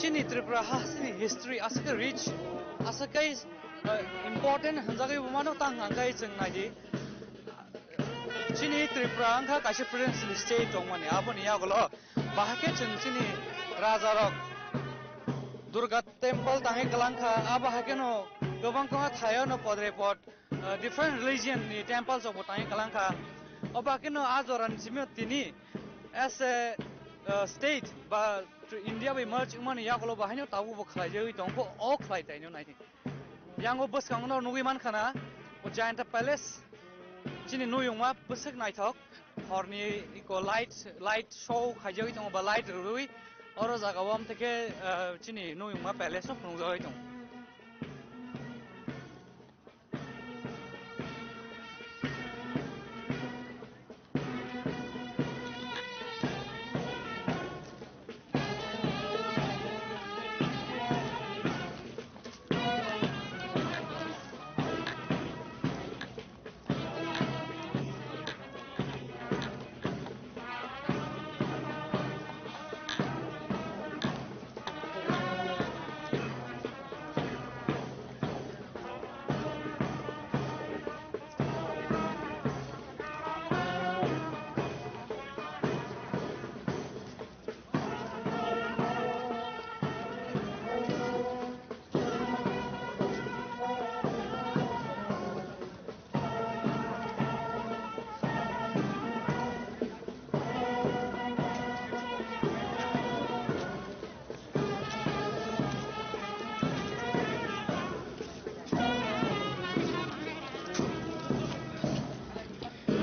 Chini Tripura ha chini history aswk rich, aswk khe, uh, important hwnjagwi bo mano, tang hwnka khe chwng naidi. Chini Tripura wngkha kaisa princely state tongmani, aboni yagulo bahai khe chwng chini rajarok Durga temple tangwi kwlangkha, abo hai kheno kwbang kwbang thaio no podre pod, uh, different religion ni temples rok bo tangwi kwlangkha. Obo hai kheno a jora ni simi tini as a, uh, state ba India bai merge wngmani yagulo bo haino tabuk bo khlaijagwi tongkho, o khlai taino naidi. Yango bwskango no nugwi mankha na, o Jayanta Palace, chini nuyungma bwswk naithok, horni iko light, light show khaijagwi tongo ba light rwrwi, oro jaga o amtwkhe, ah, chini nuyungma palace no phunukjagwi tongo.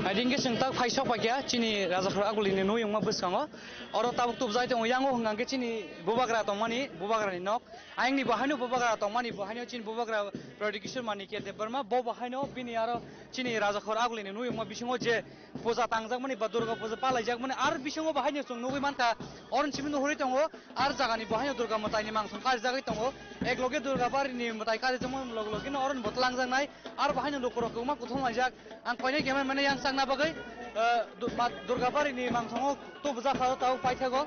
Aidingke chwng tak phai sok paikha chini Rajakhor Agulini nuyungma bwskango. Oro tabuk tubjai tongo, yango hwnkha khe chini bubagra tongmani, bubagrani nok. Ayangni bo haino bubagra tongmani, bo haino chini bubagra Pradyot Kishore Manikya Debbarma, bo bo haino bini aro chini Rajakhor Agulini nuyungma bisingo je puja tangjakmani ba Durga puja palaijakmani, ar bisingo bo haino chwng nugwi mankha, oroni simi nuhurwi tongo, ar jagani bo haino Durga mwtaini mangthong karijagwi tongo, ek loge Durga barini mwtai karijakmani log logino oroni bo twlangjaknai, ar bo haino lukurok kwbangma kuthum laijak. Ang koinai khe mane yang changna bagwi, eh, du-, ma-, Durga barini mangthongo tubujak kha o tabuk paithago.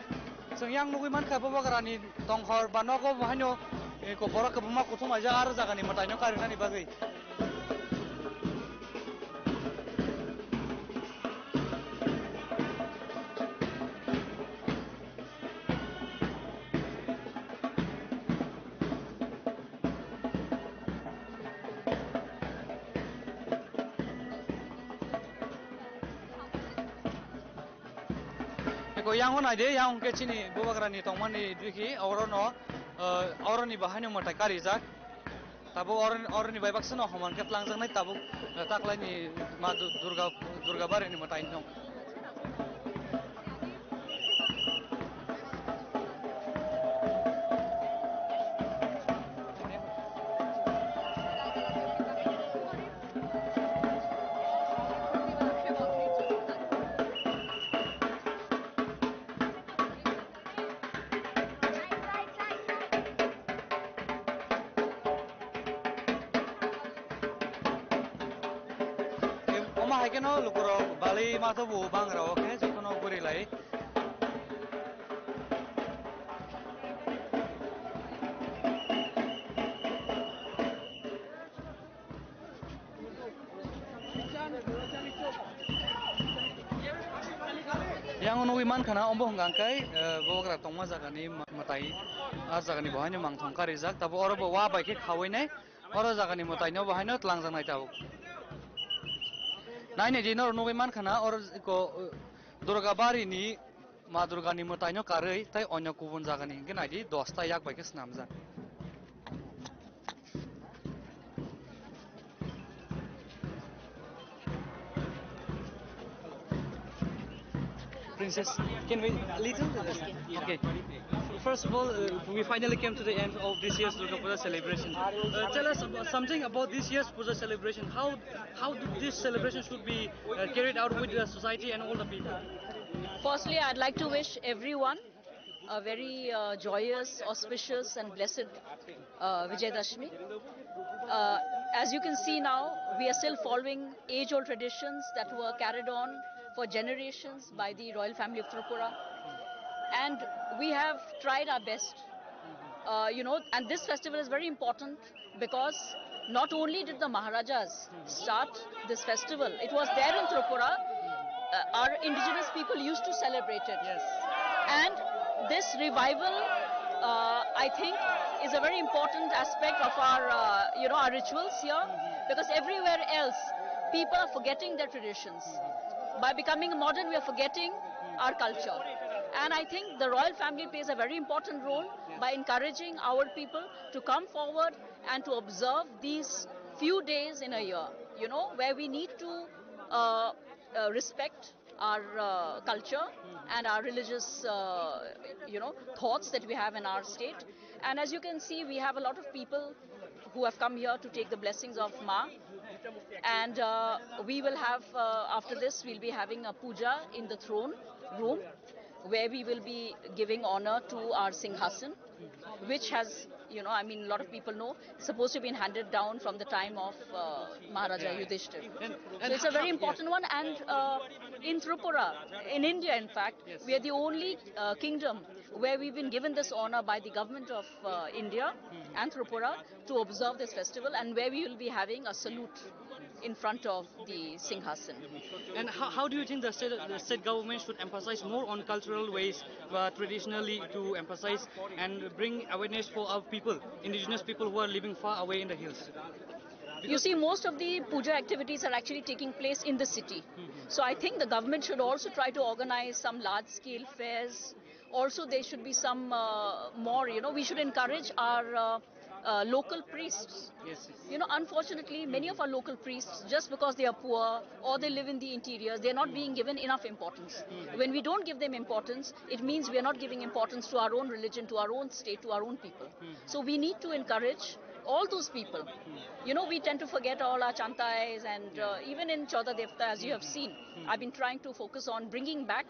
Chwng yang nugwi mankha bubagrani tongkhor ba nogo bo haino, eh, ko borok kwbangma kuthum laijak aro jagani mwtaino karinani bagwi. Eko yang o naide, yang ke chini bubagrani tongmani dikhi, oro no, eh, oro ni bahai no mwtai karijak. Tabuk oro, oro ni bai baksa no homan khe tlangjaknai tabuk, eh, taklaini ma Du-, Durga, Durga barini mwtai no. Omo hai kheno lukurok bali mathobo bangra o khe jotono guri lai. Yang nugwi mankha na, omo hwnka khe, eh, bubagra tongma jagani ma-, mwtai, ah jagani bo haino mangthong karijak, tabo oro bo wa bai khe khawinai, oro jagani mwtai no bo haino twlangjaknai tabuk. Nainai di norok nugwi mankha na, oro iko, eh, Durga barini Ma Durgani mwtaino karwi tei onyo kubun jagani hwnkhe naidi dosta yak bai khe swnamjak. Yes, can we a little? Okay. First of all, uh, we finally came to the end of this year's Durga Puja celebration. Uh, tell us about, something about this year's Puja celebration. How how this celebration should be uh, carried out with the society and all the people? Firstly, I'd like to wish everyone a very uh, joyous, auspicious, and blessed uh, Vijayadashmi. Uh, as you can see now, we are still following age-old traditions that were carried on for generations by the royal family of Tripura, and we have tried our best. Uh, you know, and this festival is very important because not only did the Maharajas start this festival, it was there in Tripura. Uh, our indigenous people used to celebrate it. Yes. And this revival, uh, I think, is a very important aspect of our, uh, you know, our rituals here, because everywhere else, people are forgetting their traditions. By becoming modern, we are forgetting our culture. And I think the royal family plays a very important role by encouraging our people to come forward and to observe these few days in a year, you know, where we need to uh, uh, respect our uh, culture and our religious, uh, you know, thoughts that we have in our state. And as you can see, we have a lot of people who have come here to take the blessings of Ma. And uh, we will have, uh, after this, we'll be having a puja in the throne room, where we will be giving honor to our Singhasan, which has, you know, I mean, a lot of people know, supposed to be handed down from the time of uh, Maharaja Yudhishthir. And, and so it's a very important one. And uh, in Tripura, in India, in fact, we are the only uh, kingdom where we've been given this honor by the government of uh, India and Tripura to observe this festival, and where we will be having a salute in front of the Singhasan. And how, how do you think the state, the state government should emphasize more on cultural ways, uh, traditionally, to emphasize and bring awareness for our people, indigenous people who are living far away in the hills? You see, most of the puja activities are actually taking place in the city. So I think the government should also try to organize some large scale fairs. Also, there should be some uh, more, you know, we should encourage our uh, uh, local priests. Yes, yes. You know, unfortunately, many of our local priests, just because they are poor or they live in the interiors, they are not being given enough importance. When we don't give them importance, it means we are not giving importance to our own religion, to our own state, to our own people. So we need to encourage all those people. You know, we tend to forget all our chantais and uh, even in Chauda Devta, as you have seen, I've been trying to focus on bringing back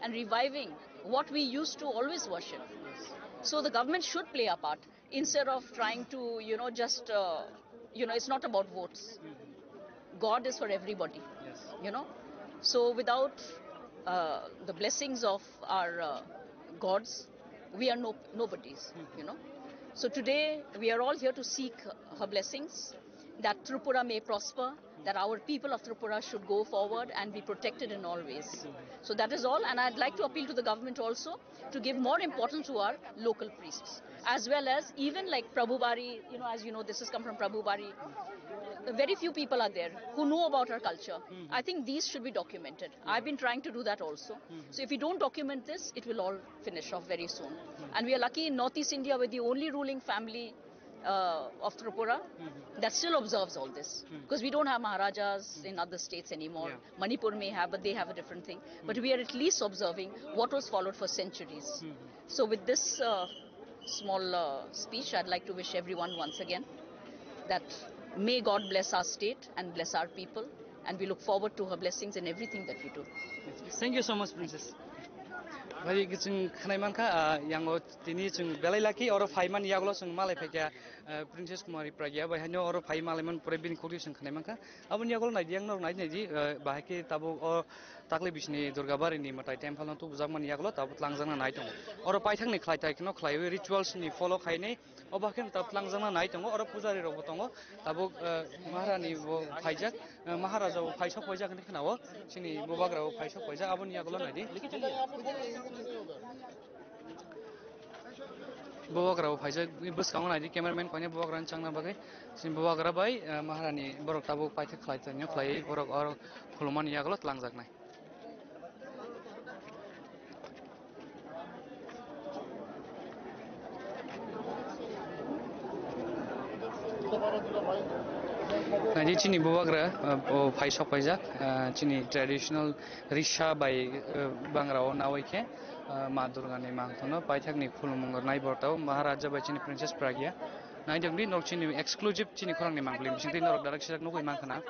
and reviving what we used to always worship. So the government should play a part instead of trying to, you know, just, uh, you know, it's not about votes. God is for everybody, you know. So without uh, the blessings of our uh, gods, we are no nobodies, you know. So today we are all here to seek her blessings, that Tripura may prosper, that our people of Tripura should go forward and be protected in all ways. So that is all, and I'd like to appeal to the government also to give more importance to our local priests, as well as even like Prabhubari, you know, as you know, this has come from Prabhubari. Very few people are there who know about our culture. I think these should be documented. I've been trying to do that also. So if we don't document this, it will all finish off very soon. And we are lucky in Northeast India, we're the only ruling family uh, of Tripura that still observes all this, because we don't have Maharajas in other states anymore. Manipur may have, but they have a different thing. But we are at least observing what was followed for centuries. So with this uh, small uh, speech, I'd like to wish everyone once again that may God bless our state and bless our people, and we look forward to her blessings in everything that we do. Thank you so much, Princess. Bai chwng khwnai mankha, ah, yango tini chwng belai lucky oro phaiman yagulo chwng malai phaikha, ah, Princess Kumari Pragya bai haino oro phai malaiman pore bini khukri chwng khwnai mankha. Aboni yagulo naidi, yang norok naidi, naidi, ah, bahai khe tabuk o takle bisni Durga Bari ni mwtai temple no tubujakmani yagulo tabuk tlangjakna nai tongo. Oro paithakni khlai tai kheno khlaiwi rituals ni follow khainai. Obo khe tabuk tlangjakna nai tongo, oro pujari rok bo tongo. Tabuk, eh, Maharani bo phaijak, eh, Maharaja bo phaisok phaijak hinwi khwnao. Chini bubagra bo phaisok phaijak, aboni yagulo naidi. Bubagra bo phaijak, bwskango naidi, cameraman koine bubagra ni changna bagwi. Chini bubagra bai, eh, Maharani borok tabuk paithak khlai tongya khlaiwi borok oro khulumani yagulo tlangjaknai. Naidi chini bubagra, uh, o phai sok paijak, uh, chini traditional risa bai, uh, bangra o nawi khe, uh, Ma Durga ni mangthono paithak ni khulumung rwnai bortao Maharaja bai chini Princess Pragya. Naidi wngdi nok chini exclusive chini khorang ni mangpili bisingtwi norok darak sirak nugwi mankha na.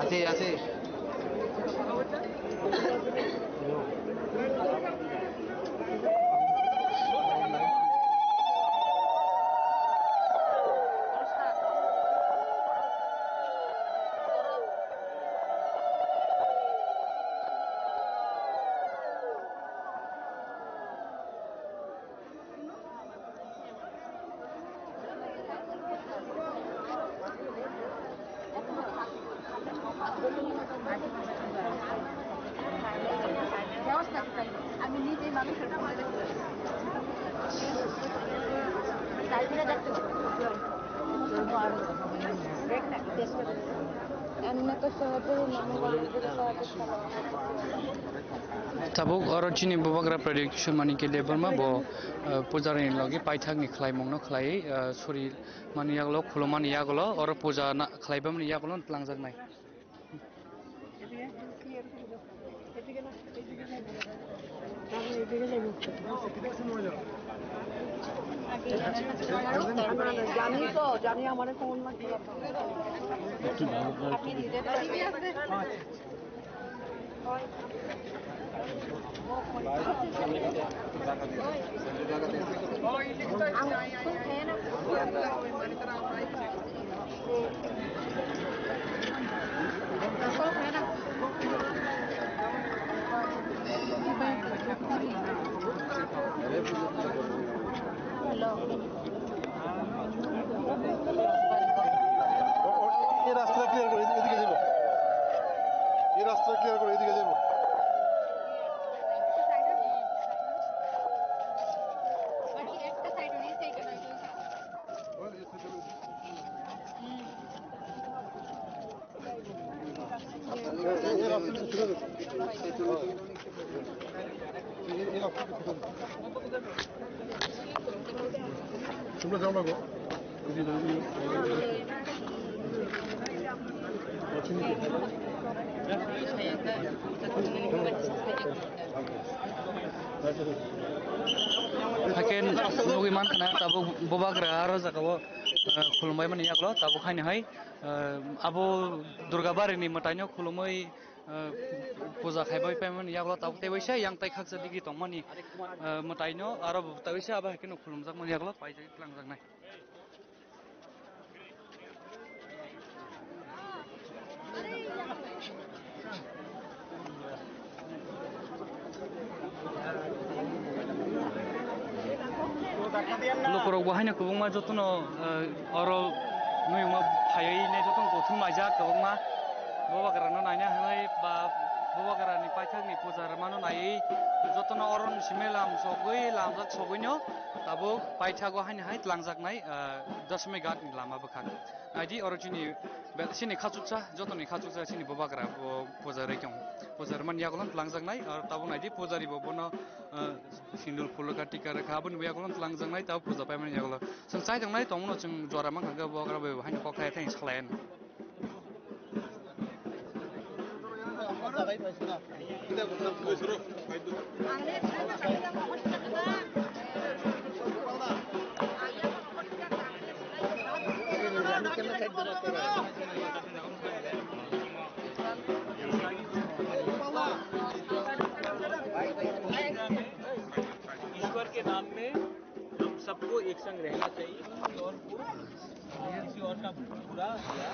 Así, así. Tabuk oro chini bubagra Pradyot Kishore Manikya Debbarma bo, eh, pujari ni logi paithak ni khlaimung no khlaiwi, eh, suri mani yagulo, khulum mani yagulo, oro puja na khlai bamani yagulo twlangjaknai. জানি তো, জানি আমারে ফোন না কি। এই রাস্তা ক্লিয়ার করো, এদিকে যাবো। এই রাস্তা ক্লিয়ার করো, এদিকে যাবো। Haikhe nugwi mankha na tabuk bubagra aro jagao, eh, khulumbaimani yagulo tabuk haino hai, eh, abo Durga Bari ni mwtaino khulumwi, eh, puja khaibai paimani yagulo tabuk tei waisa yang tai khaksa digi tongmani, eh, mwtaino aro tei waisa abo haikhe no khulumjakmani yagulo paijak twlangjaknai. Lukurok bo haino kwbangma jotono, eh, oro nwngma phaiwi nai jotono kothom maijak kwbangma. Bubagrano naina hinwi ba bubagrani paithakni puja rwmano naiwi jotono oro simi lam sogwi lamjak sogwino tabuk paithago haino hai twlangjaknai, eh, Dashmi Ghat ni lama bwkhak. Naidi oro chini be-, chini khachuksa, jotoni khachuksa chini bubagra bo puja rwi tong. Puja rwmani yagulo twlangjaknai, aro tabuk naidi pujari bo bono, eh, sindul phulukha, tika rwkha, aboni bo yagulo twlangjaknai, tabuk puja paimani yagulo. Chwng chai tongnai tongmano chwng jora mankha khe bubagra bai bo haino kok thai thai salai. ईश्वर के नाम में हम सबको एक संग रहना चाहिए, किसी और को, किसी और का बुरा या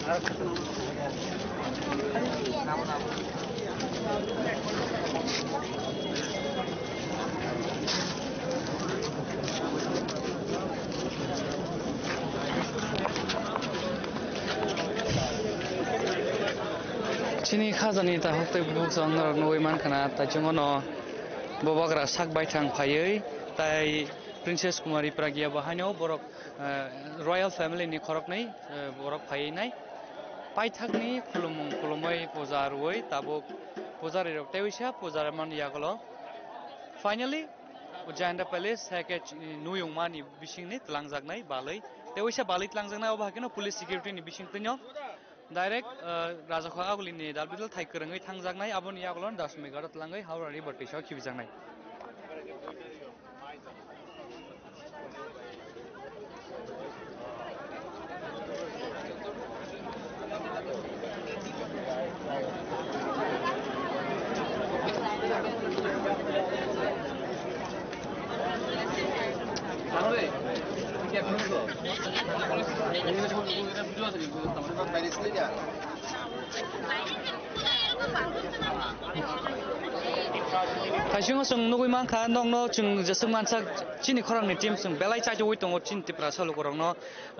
Chini khajani takhuk tei bukhuk chwng norok nugwi mankha na, taichungo no bubagra sak baithang phaiwi tai Princess Kumari Pragya bo haino borok, eh, royal family ni khoroknwi, eh, borok phaiwi nai. Paithakni khulumung khulumwi puja rwui tabuk pujarirok tei uisa puja rwmani yagulo finally Ujayanta Palace hai khe chini nuyungmani bisingni twlangjaknai balwi tei uisa balwi twlangjaknai, obo hai kheno police security ni bisingtwino direct, eh, Rajakhor Agulini dalbidal thai kwrwngwi thangjaknai, aboni yagulo Dashmi Ghat twlangwi Howrah River twisa khibijaknai. Thaisingo chwng nugwi mankha, nokno chwng jeswk mansak, chini khorangni team chwng belai chaichogwi tongo, chini Tiprasa lukurokno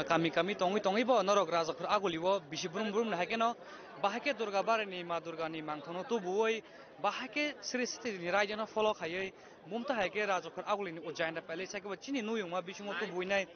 kami kami tongwi tongwi bo norok Rajakhor Agulio bisi brum brum hai kheno, bahai khe Durga Barini, Ma Durgani mangthokno tubuwi, bahai khe Sri Sri ni raidano follow khaiwi, bumta hai khe Rajakhor Agulini Ujayanta Palace hai khe bo chini nuyungma bisingo tubuinai,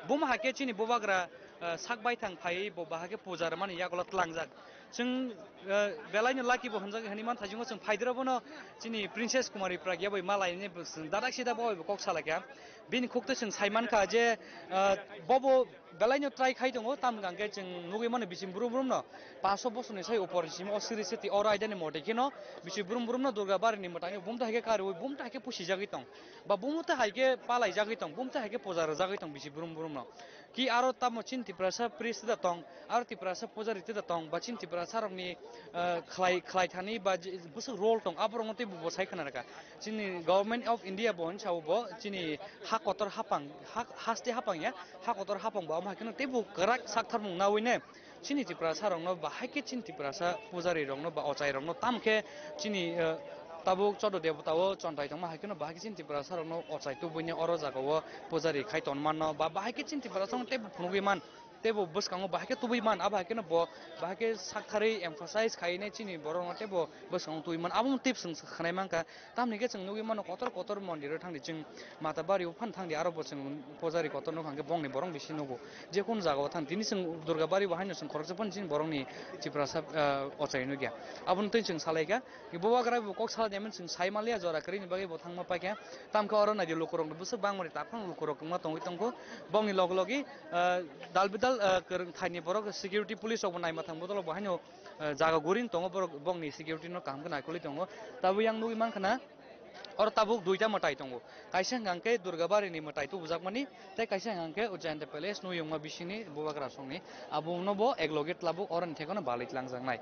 bum hai khe chini bubagra, eh, sak baithang phaiwi bo bahai khe puja rwmani yagulo twlangjak. Chwng, eh, belaino lucky bo hwnjak hinwi man thaisingo chwng phaidoro bono chini Princess Kumari Pragya bai malaini chwng dadak sida bo kok salaikha. Bini khukte chwng saimankha je, eh, bobo belaino try khai tongo, tamni hwnkhe chwng nugwi mano bisi brum brumno panch sho bosorni sai upor simi o Sri Sri o raidani mote kheno bisi brum brumno Durga Barini mwtaino bumta hai khe karwi bumta hai khe pusijagwi tong, ba bumta hai khe palaijagwi tong, bumta hai khe puja rwjagwi tong bisi brum brumno. Ki aro tamo chini Tiprasa priest da tong, aro Tiprasa pujari da tong, ba chini Tiprasa rokni, eh, khlai, khlai thani ba je, bwswk role tong, aborokno tei bo sai khna rwkha. Chini Government of India bo hinwi sao bo, chini ha kotor hapang, ha, haste hapang ya, ha kotor hapang bo amo hai kheno teibo kwrak saktharmung naui ne. Chini Tiprasa rokno bahai khe chini Tiprasa pujari rokno ba ochai rokno tam khe chini, eh, tabuk chodo debota o chontai tongma hai kheno bahai khe chini Tiprasa rokno ochai tubuine oro jaga o pujari khai ton manno ba bahai khe chini Tiprasa rokno teibo phunugwi man. Teibo bwskango bahai khe tubui man, abo hai kheno bo bahai khe saktharwi emphasize khaine chini borokno teibo bwskango tubui man. Abo tip chwng khnai mankha, tamni khe chwng nugwi mano kotor kotor mondir o thangdi, chwng Mata Bari o phan thangdi, aro bo chwng pujari kotor nukha hwnkhe bongni borok bisi nugo. Je kun jaga o thang, tini chwng Durga Bari bo haino chwng khoroksa phano chini borokni Tiprasa, ah, ochai nukya. Aboni twi chwng salaikha. Bubagra bo kok sal de, chwng sai manliya jora kwrwini bagwi bo thangma paikha. Tamkhe oro naidi lukurokni bwswk bangmani takhwng lukurok wngma tongwi tongkho. Bongni log logi, ah, dal bidal, ah, kwrwng thaini borok security police rokbo naima thang bodolo bo haino, ah, jaga guring tongo borok bongni security no kaham khe naikolwi tongo. Tabuk yang nugwi mankha na oro tabuk duita mwtai tongo. Kaisa hwnkha khe Durga Barini mwtai tubujakmani, tei kaisa hwnkha khe Ujayanta Palace nuyungma bisingni bubagra songni. Abono bo ekloge tabuk oroni thekono balwi twlangjaknai.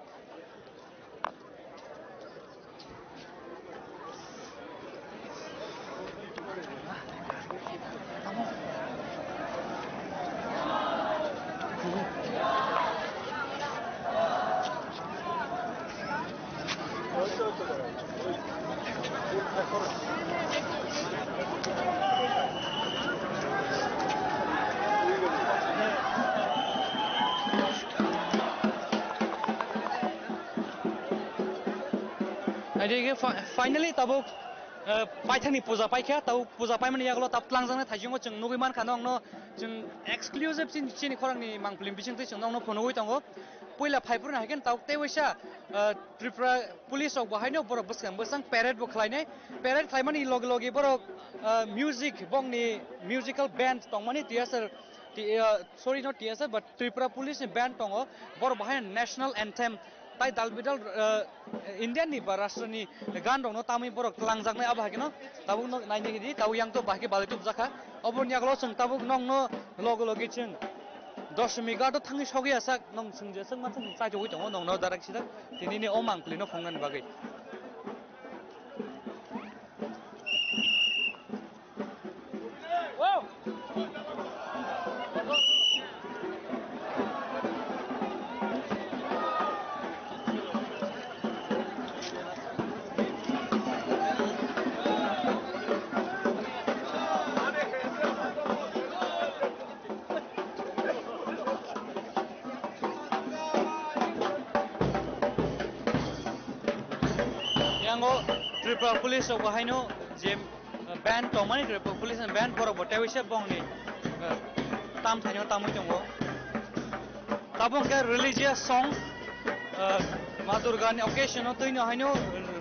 Naidi khe fi-, finally tabuk, eh, paithakni puja paikha, tabuk puja paimani yagulo tabuk twlangjaknai thaisingo chwng nugwi mankha, nokno chwng exclusive chini, chini khorangni mangpili bisingtwi chwng nokno phunugwi tongo. Puila phaiphuru hai khe tabuk tei waisa, eh, Tripura police rok bo haino borok bwskang bwskang parade bo khlainai. Parade khlaimani logi logi borok, eh, music, bongni musical band tongmani T S R, T-, eh, sorry, not T S R, but Tripura police ni band tongo. Borok bo haino national anthem tai dal bidal, eh, India ni ba rashtra ni gan rokno tamwi borok twlangjaknai, abo hai kheno tabuk no naini di, tabuk yang to bahai khe balai tubjakha. Oboni yagulo chwng tabuk nokno logi logi chwng Dashmi Ghat o thangwi sogwi asak, nong chwng jeswk ma chwng chaichogwi tongo, nokno darak sidak tinini o mangpili no phungnani bagwi. Ango Tripura police rok bo haino je, uh, band tongmani, Tripura police ni band borok bo tei waisa bongni, uh, tam thaino tamwi tongo. Tabuk khe religious song, uh, Ma Durga ni occasion o twino haino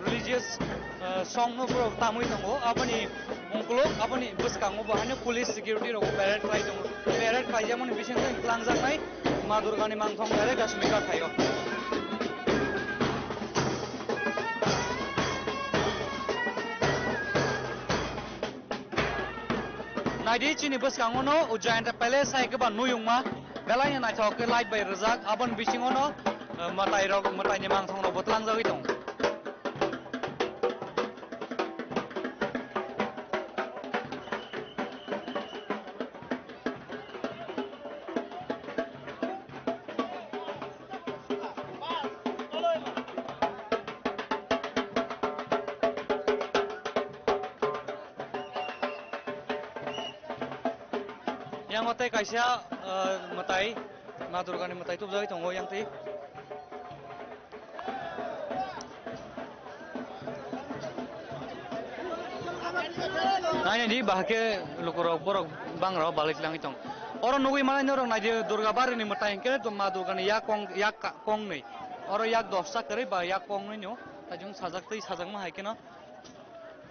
religious, uh, song no borok tamwi tongo. Aboni ungkuluk, aboni bwskango bo haino police security rok parade khlai tongo. Parade khlaijakmani bisingtwi twlangjaknai Ma Durga ni mangthong direct Rashmika thaio. Naidi chini bwskango no Ujjayanta Palace hai khe ba nuyungma belai no naithok khe light bai rijak, aboni bisingo no, eh, mwtai rok, mwtai ni mangthong rok bo twlangjagwi tongo. Yang o tei kaisa, eh, mwtai, Ma Durga ni mwtai tubjagwi tongo yang tei. Naina di, bahai khe lukurok borok bangrok balik langwi tong. Oro nugwi manai norok naidi Durga Bari ni mwtai hwnkhe Ma Durga ni yak kong, yak ka-, kong nwi. Oro yak dosta kwrwi ba yak kong nwi no. Tajung sajak twi sajakma hai kheno.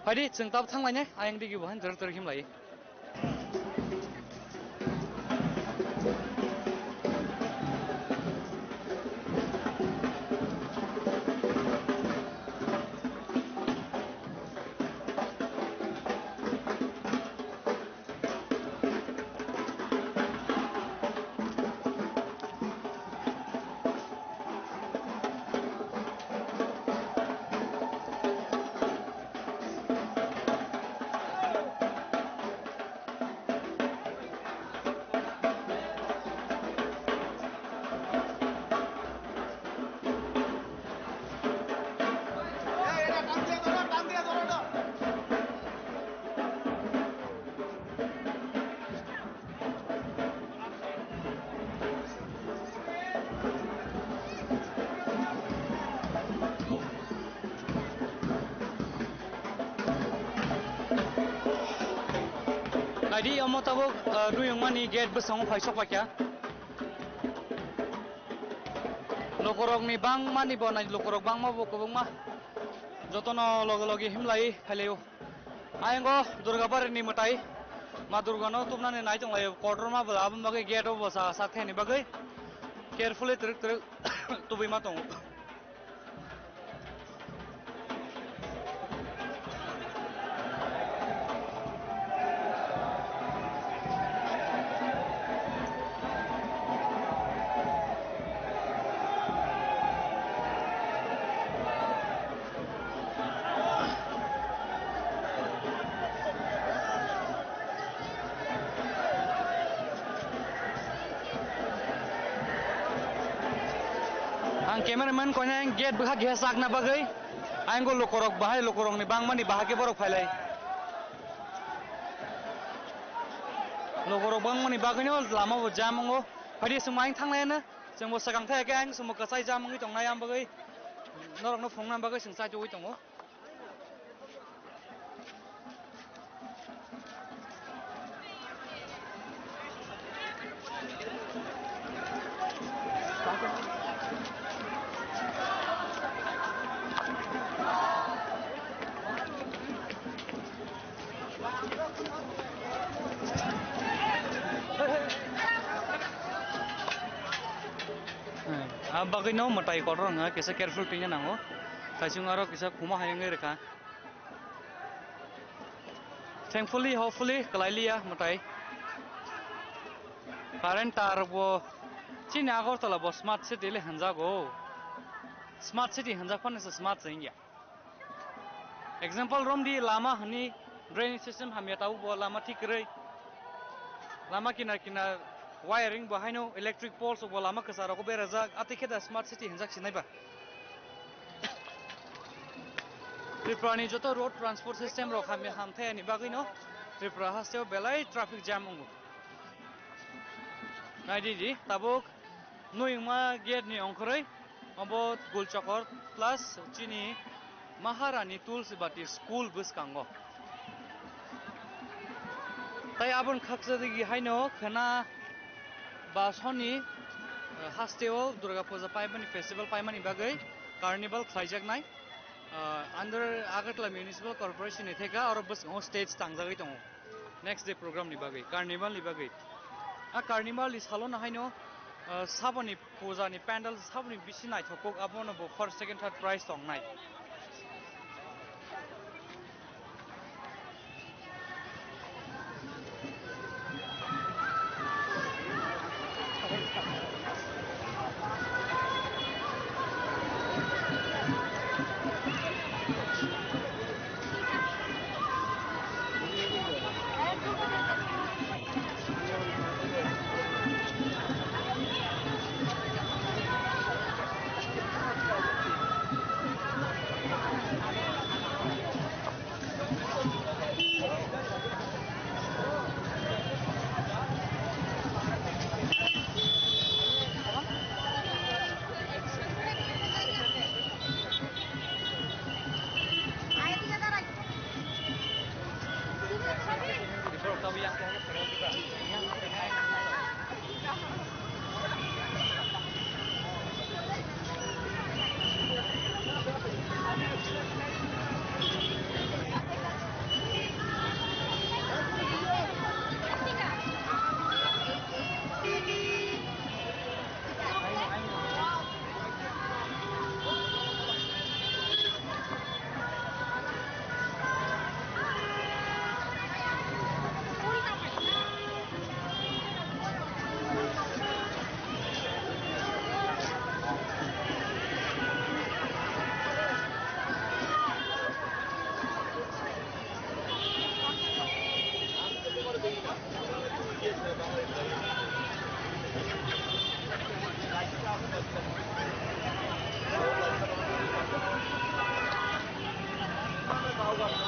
Phaidi chwng tab thanglainai ayang digi bo han jora tor himlai. Naidi, omo tabuk, ah, nuyungmani gate bwskango phai sok paikha. Lukurokni bangmani bo nai, lukurok bangma bo kwbangma. Jotono loge loge himlai phailaio. Ayang o Durga Bari ni mwtai, Ma Durga no tubnani nai tonglaio, kotorma bwla, aboni bagwi gate o bo sa, sa thani bagwi carefully twrwk twrwk tubui ma tongo. Ang cameraman koinai ang gate bwkha keha chakna bagwi. Ayang o lukurok bahai, lukurokni bangmani bahai khe borok phailai. Lukurok bangmani bagwino lama bo jam wngo. Phaidi chwng ayang thanglaiya na. Chwngbo swkang thai khe ang chwngbo kwchai jam wngwi tongnai, ang bagwi norokno phunukna bagwi chwng chaichugwi tongo. Hmm. Ah, bagwi no mwtai kotor wngkha, kisa careful tongna nango. Taichung aro kisa khuma hai wngwi rwkha. Thankfully, hopefully, kwlai liya mwtai. Current tar bo chini Agartala bo smart city le hwnjago. Smart city hwnjak phano se smart se wngya. Example romdi, lama hwnwi drainage system hamya, tabuk bo lama thik kwrwi. Lama kinar kinar wiring bo haino electric poles bo lama kwchar rogo berajak, atwi khe da smart city hwnjak sinai ba. Tripura ni joto road transport system rok hamya hamthayani bagwino Tripura hasteo belai traffic jam wngo. Naidi di, tabuk nuyungma gate ni ongkhorwi, obo Gul Chokor plus chini Maharani Tulsibati School bwskango. Tai aboni khakchadigi haino khwna ba soni, eh, hasteo Durga Puja paimani festival paimani bagwi carnival khlaijaknai. Eh, under Agartala Municipal Corporation ni theka oro bwskango stage tangjagwi tongo. Next day program ni bagwi, carnival ni bagwi. A carnival ni salo no haino, ah, saboni puja ni pandal saboni bisi naithok kok, abono bo first, second, third prize tongnai.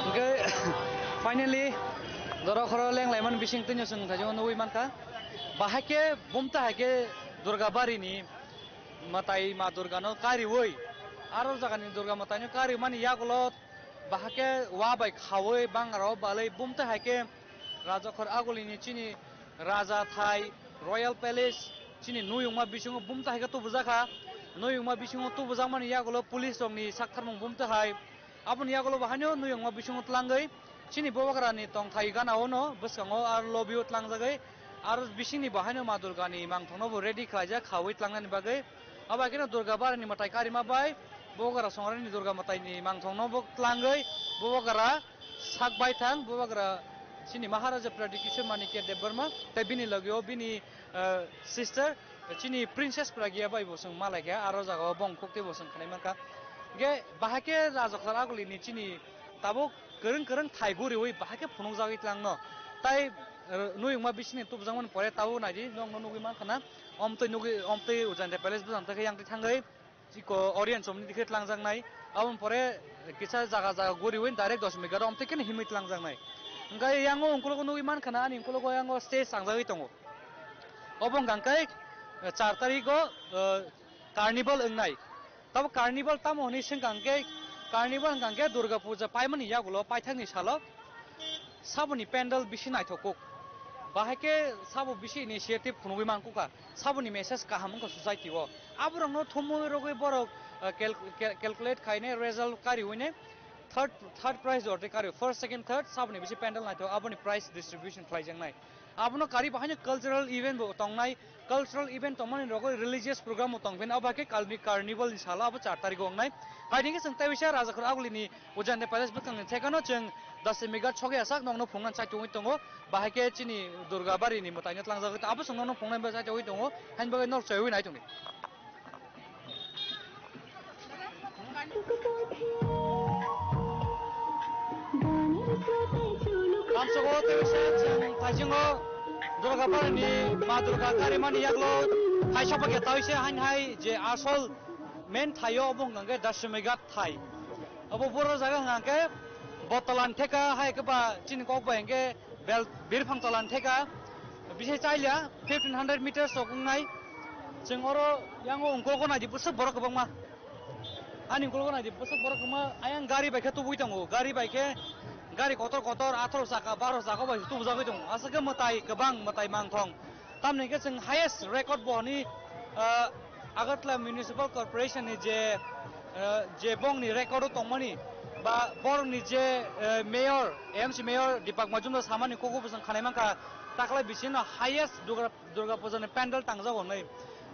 Hwnkhe finally, Dorokhoro lenglaimani bising twino chwng thaijak nugwi mankha. Bahai khe bumta hai khe Durga Bari ni mwtai Ma Durga no kariwi, aro jaga ni Durga mwtai no karimani yagulo bahai khe wa bai khawi bangra o balwi bumta hai khe Rajakhor aguli ni chini Raja Thai Royal Palace chini nuyungma bisingo bumta hai khe tubujakha. Nuyungma bisingo tubujakmani yagulo police rokni saktharmung bumta hai. Aboni yagulo bo haino nuyungma bisingo tlangwi chini Bubagrani tongthai gana o no bwskango aro lobby o tlangjagwi aro bisingni bo haino Ma Durgani mangthokno bo ready khlaijak khawi tlangnani bagwi. Abo hai kheno Durga Barani mwtai karima bai Bubagra Songrani Durga mwtaini mangthokno bo tlangwi Bubagra sak baithang, Bubagra chini Maharaja Pradyut Kishore Manikya Debbarma tei bini logio bini, eh, sister chini Princess Pragya bai bo chwng malaikha, aro jagao bongkhuk tei bo chwng khnai mankha. Hwnkhe bahai khe Rajakhor agulini chini tabuk kwrwng kwrwng thai guriwi bahai khe phunukjagwi tlangno. Tai, eh, nuyungma bisingni tubjakmani pore tabuk naidi, nokno nugwi mankha na. Omtwi nugwi, omtwi Ujjainta Palace bwskango tei khe yang twi thangwi. Chiko Orion chomni dikhe tlangjaknai. Aboni pore kisa jaga jaga guriwi direct Dashmi Ghat omtwi kheno himwi tlangjaknai. Hwnkhe yango ungkulugo nugwi mankha na, ani ungkulugo yango stage tangjagwi tongo. Obo hwnkha khe char tarigo, eh, carnival wngnai. Tabo carnival tamo hwnwi swngkha hwnkhe, carnival hwnkha hwnkhe Durga Puja paimani yagulo paithakni salo. Saboni pandal bisi naithok kuk. Bahai khe sabo bisi initiative phunugwi man kukha. Saboni message kaham wngkha society o. Aborokno thumwi rwgwi borok, eh, cal-, cal-, calculate khainai result kariwinai third, third prize orte kari, first, second, third, saboni bisi pandal naithok, aboni prize distribution khlaijaknai. Abono kari bahaino cultural event bo tongnai. Cultural event tongmani rogwi religious program bo tongphino, abo hai khe kalni carnival ni salo abo char tarigo wngnai. Hai hwnkhe chwng tei bisa Rajakhor agulini Ujjainta Palace bwkhakni thekano chwng Dashmi Ghat sogwi asak nokno phunukna chai tongwi tongo. Bahai khe chini Durga Bari ni mwtaino tlangjagwi abo chwng nokno phunuknai chai tongwi tongo. Haini bagwi nok chaiwi nai tongdi. Kamsoko tei bisa chwng thaisingo Durga Parani Ma Durga karimani yaklo thaisa pakya tawi se hain hai je asol main thaio obo hwnkha khe Dashmi Ghat thai. Obo boro jaga hwnkha khe Botolan theka hai khe ba chini kok bai hwnkhe bel birphang tolan theka bisi chailia fifteen hundred meters rok wngnai. Chwng oro yango ungkol ko naidi bwswk borok kwbangma. Ani ukulgo naidi, bwswk borok kwma ayang gari bai khe tubui tongo, gari bai khe gari kotor kotor atharo chakha, baro chakha bai tubujagwi tongo, aswk khe mwtai kwbang, mwtai mangthong. Tamni hwnkhe chwng highest record bo hwnwi, ah, Agartala Municipal Corporation ni je, ah, je bongni record o tongmani ba borokni je, eh, mayor, M C mayor Deepak Majumdar samani kukugo bo chwng khanai mankha, takhwlai bisino highest Durga Durga Puja ni pandal tangjago hwnwi.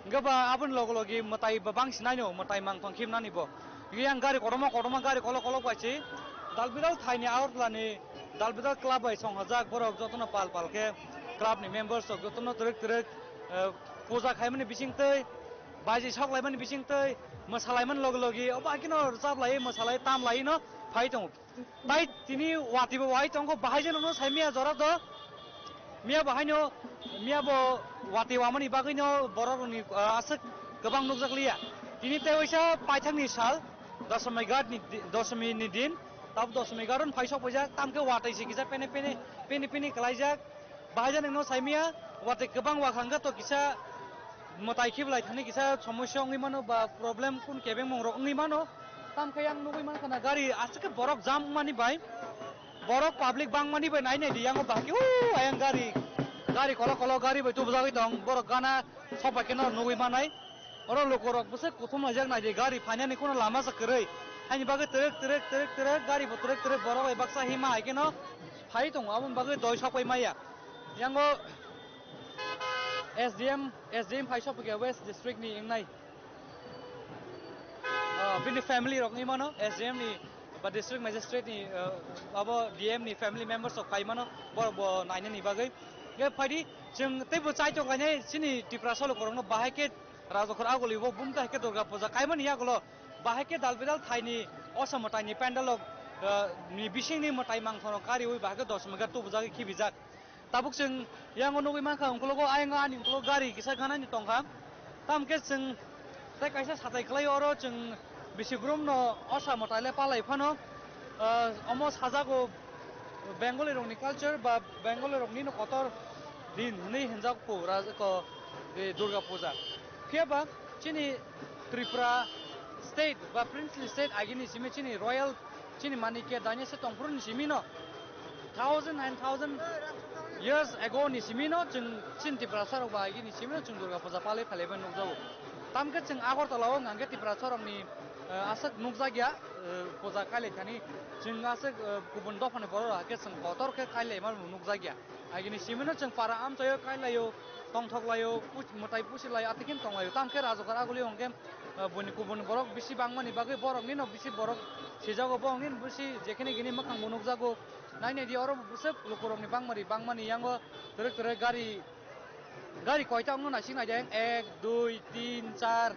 Hwnkhe ba aboni logi logi mwtai ba bangsinai no, mwtai mangthong khibnani bo. Hwnkhe yang gari kotorma kotorma gari kolok kolok bai se Dalbidal thaini Agartala ni Dalbidal club bai songhajak borok jotono pal pal khe club ni members rok jotono twrwk twrwk, eh, puja khaimani bisingtwi, baji sok laimani bisingtwi, mwsalaimani logi logi obo haikhe no rwchap lai mwsalai tam lai no phai tongo. Tai tini watwi bo wahai tongkho, bahai jeno no sai miya jora do. Miya bo haino, miya bo watwi wamani bagwi no borok rokni, ah, aswk kwbang nukjak liya. Tini tei waisa paithakni sal, Doshmi ghat ni di-, Doshmi ni din, tab Doshmi ghat on phai sok paijak, tamkhe watwi se kisa pene pene, pene pene kwlaijak. Bahai jani no saimia, watwi kwbang wakhang to kisa mwtai khiblai thani kisa somosya wngwi mano ba problem kun kebeng mung rok wngwi mano. Tamkhe yang nugwi mankha na gari aswk khe borok jam wngmani bai, borok public bangmani bai nai nai di yango bahai khe, o ayang gari, gari kolok kolok gari bai tubujagwi tong, borok gana sok bai khe no nugwi manai. Oro lukurok bwswk kuthum laijak naidi, gari phainani kuno lama se kwrwi. Haini bagwi twrwk, twrwk, twrwk, twrwk, gari bo twrwk, twrwk, borok bai baksa hima hai kheno phai tongo, aboni bagwi doi sok pai maya. Yango S D M, S D M phai sok phaikha West District ni wngnai. Ah, bini family rok wngwi mano, S D M ni ba District Magistrate ni, ah, abo D M ni family members rok phai mano, borok bo nainani bagwi. Hwnkhe phaidi, chwng teibo chaitok kainai chini Tiprasa lukurokno bahai khe Rajakhor aguli bo bumta hai khe Durga Puja kaimani yagulo bahai khe dal bidal thaini osa mwtaini pandal rok, ah, ni bisingni mwtai mangthorno kariui bahai khe Doshmi ghat tubujagwi khibijak. Tabuk chwng yango nugwi mankha, ungkulugo ayang ani ungkulugo gari kisa ganani tongkha. Tamo khe chwng tei kaisa satai kwlai oro chwng bisi brumno osa mwtai le palai phano, ah, omo sajago Bengali rokni culture ba Bengali rokni no kotor din hwnwi hinjak pura ko, eh, Durga Puja. Phiya ba chini Tripura state ba princely state agini simi chini royal chini manikya danya se tongphuru ni simi no thousand and thousand years ago ni simi no chwng chini Tiprasa rok ba agini simi no chwng Durga Puja palai phalai bai nukjago. Tamkhe chwng Agartala o hwnkhe Tiprasa rokni, eh, aswk nukjakya, eh, puja kailai thani chwng aswk, eh, kubun dophani borok rok hakhe chwng kotor khe kailai ma nukjakya. Agini simino chwng para amchaio, kailaio, tongthoklaio, puch-, mwtai pusilaio, atikhin tonglaio. Tamkhe Rajakhor agulio hwnkhe, ah, buini kubun borok bisi bangmani bagwi boroknino bisi borok sijago, boroknino bisi jekhini gini mwkhangbo nukjago. Nainai di oro bwswk lukurokni bangmari bangmani yango twrwk twrwk gari, gari koita wngno naising naidi ayang, ek, dui, tin, char.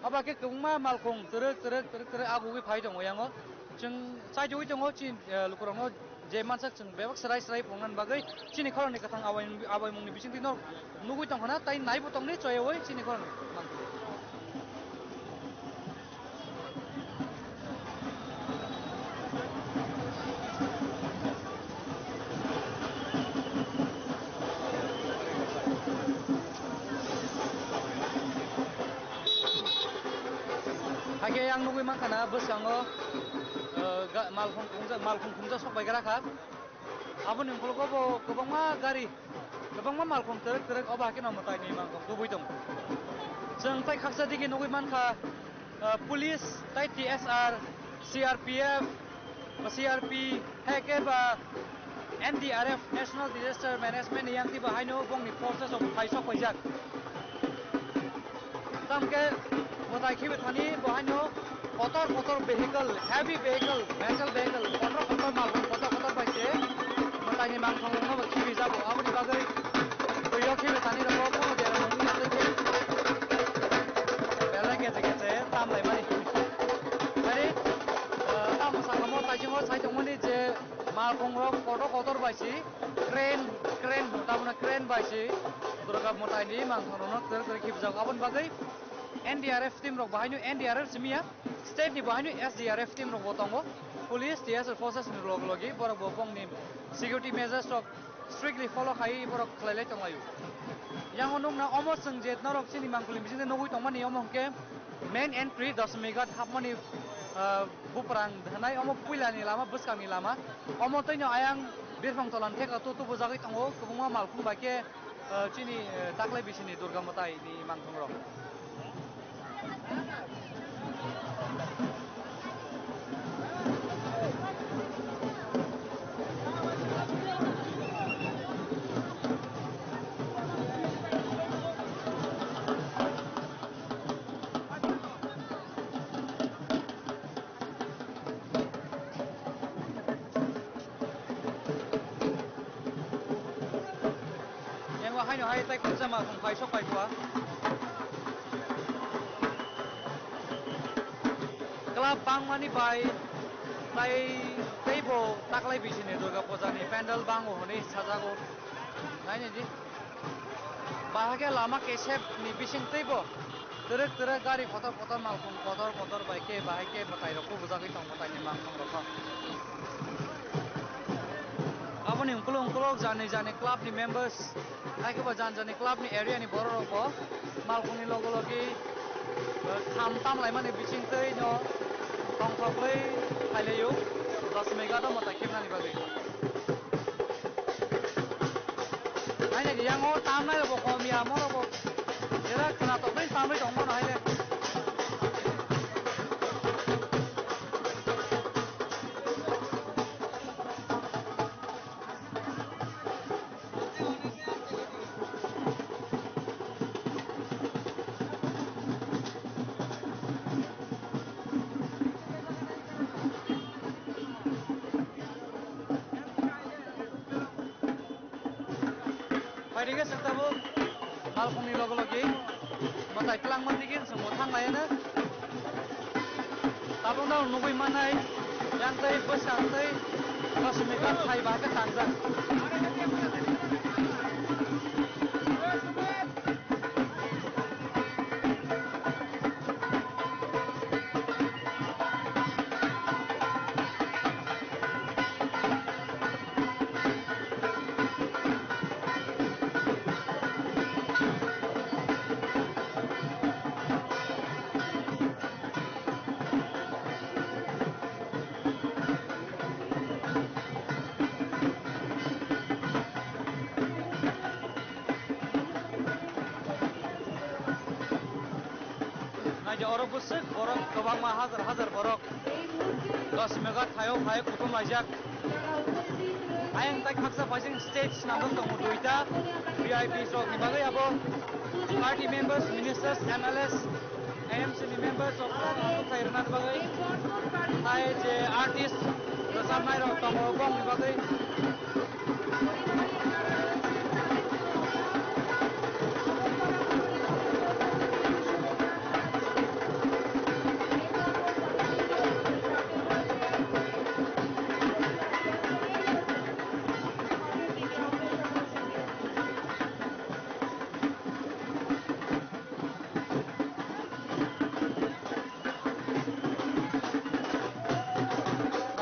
Abo khe kwbangma malkhung twrwk twrwk twrwk twrwk agugwi phai tongo yango. Chwng chaitugwi tongo chini, eh, lukurokno je mansak chwng bebak swrai swrai phunuknani bagwi chini khoroknwi kwthang abai, abaimungni bisingtwi no nugwi tongkha na, tai naibo tongdi choyaui chini khoroknwi. Hakhe yang nugwi mankha na bwskango, eh, ga-, malkhung khungja-, malkhung khungja sok bai gra kha. Aboni ukhulgo bo kwbangma gari, kwbangma malkhung twrwk twrwk obo hakhe no mwtai ni malkhung tubui tongo. Chwng tai khaksa digi nugwi mankha, ah, police tai T S R, C R P F, ba C R P, hai khe ba N D R F, National Disaster Management ni yang twi bo haino bongni forces rok phai sok paijak. Tamkhe mwtai khibi thani bo haino kotor kotor vehicle, heavy vehicle, metal vehicle, kotor kotor malkhung kotor kotor bai se mwtai ni malkhung no bo khibi jago. Aboni bagwi twi o khibi thani rok bo kono jera mung ya tei belai kece kece tam lai mani. Ari, eh, tamo sakamo tai chungo sai tongmani je malkhung rok kotor kotor bai si crane, crane, tamna crane bai si Durga mwtai ni malkhung rok no kwrwk kwrwk khibi jago. Aboni bagwi N D R F team rok bo haino N D R F simi ya, state ni bo haino S D R F team rok bo tongo, police, T S R forces ni log logi borok bo bongni security measures rok strictly follow khai borok khlai lai tong laio. Yang o nukna omo chwng je norok chini mangpili bisingtwi nugwi tongmani omo hwnkhe main entry Doshmi Ghat hapmani Ah, Buprang hwnai omo puilani lama, bwskangni lama. Omo twino ayang Birphang Tolan theka tu tubujagwi tongo, kwbangma malkhung bai khe, ah, chini, eh, taklai bisini Durga Mwtai ni mangthong rok. Yango haino hai tai khoroksa malkhung phai sok phai kua. Club bangmani bai tai teibo taklai bisini Durga Puja ni pandal bango hwnwi sajago. Nainai di. Bahai khe lama kesep ni bising teibo twrwk twrwk gari kotor kotor malkhung kotor kotor bai khe bahai khe mwtai rok kubujagwi tong mwtai ni malkhung rok. Aboni ukulok ukulok jani jani club ni members, hai khe bo jani jani club ni area ni borok rok bo malkhung ni logo logi, eh, kham tam laimani bising tei no tongthok bai phailaio Dasmighat o mwtai khibnani bagwi. Haino yango tamnai rokbo kom ya, mo rokbo jera khwna tokbai tambai tongmano haile. Phaidi khe chwng tabuk malkhungni logi logi mwtai twlangma digi chwng bo thang laiyano. Tabukno nugwi mannai yang tei bwsang tei Dasmighat phai ba khe tangjak. Naidi oro bwswk borok kwbangma hajar hajar borok Dasmighat thaio phai kuthum laijak. Ayang tai khaksa paising stage swnamjak tongo duita V I Ps rokni bagwi abo party members, ministers, M L As, A M C ni members rok no thairwna bagwi tai je artist rwchapnai rok tongo bongni bagwi.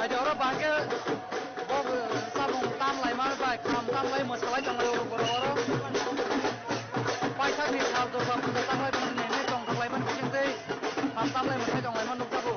Naidi oro bahai khe bo samung tam laima bai kham tam lai mwsalai tonglai oro borok oro. Paithakni sal Durga Puja tanglai tongmani hinwi tongthok laimani bisingtwi kham tam lai mwsai tonglaima nukjago.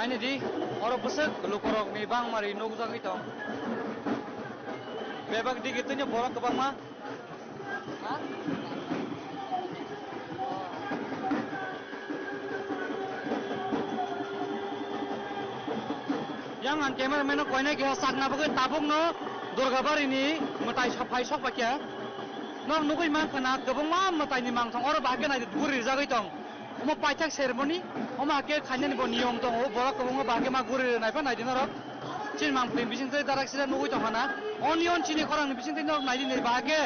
Ani di, oro bwswk lukurokni bangmari nukjagwi tong. Bebak digi twino borok kwbangma. Yang ang cameraman no koinai keha sakna bagwi tabukno Durgabari ni mwtai sophai sokpakya. Nok nugwi mankha na kwbangma mwtai ni mangthong oro bahai khe naidi guri rijagwi tong. Omo paithak ceremony, omo hake khainani bo niyom tongo, borok kwbangma bahai khe ma guri rwnai pha naidi norok. Chini mangpili bisingtwi darak sida nugwi tongkha na. Onion chini khorang ni bisingtwi norok naidi ni bahai khe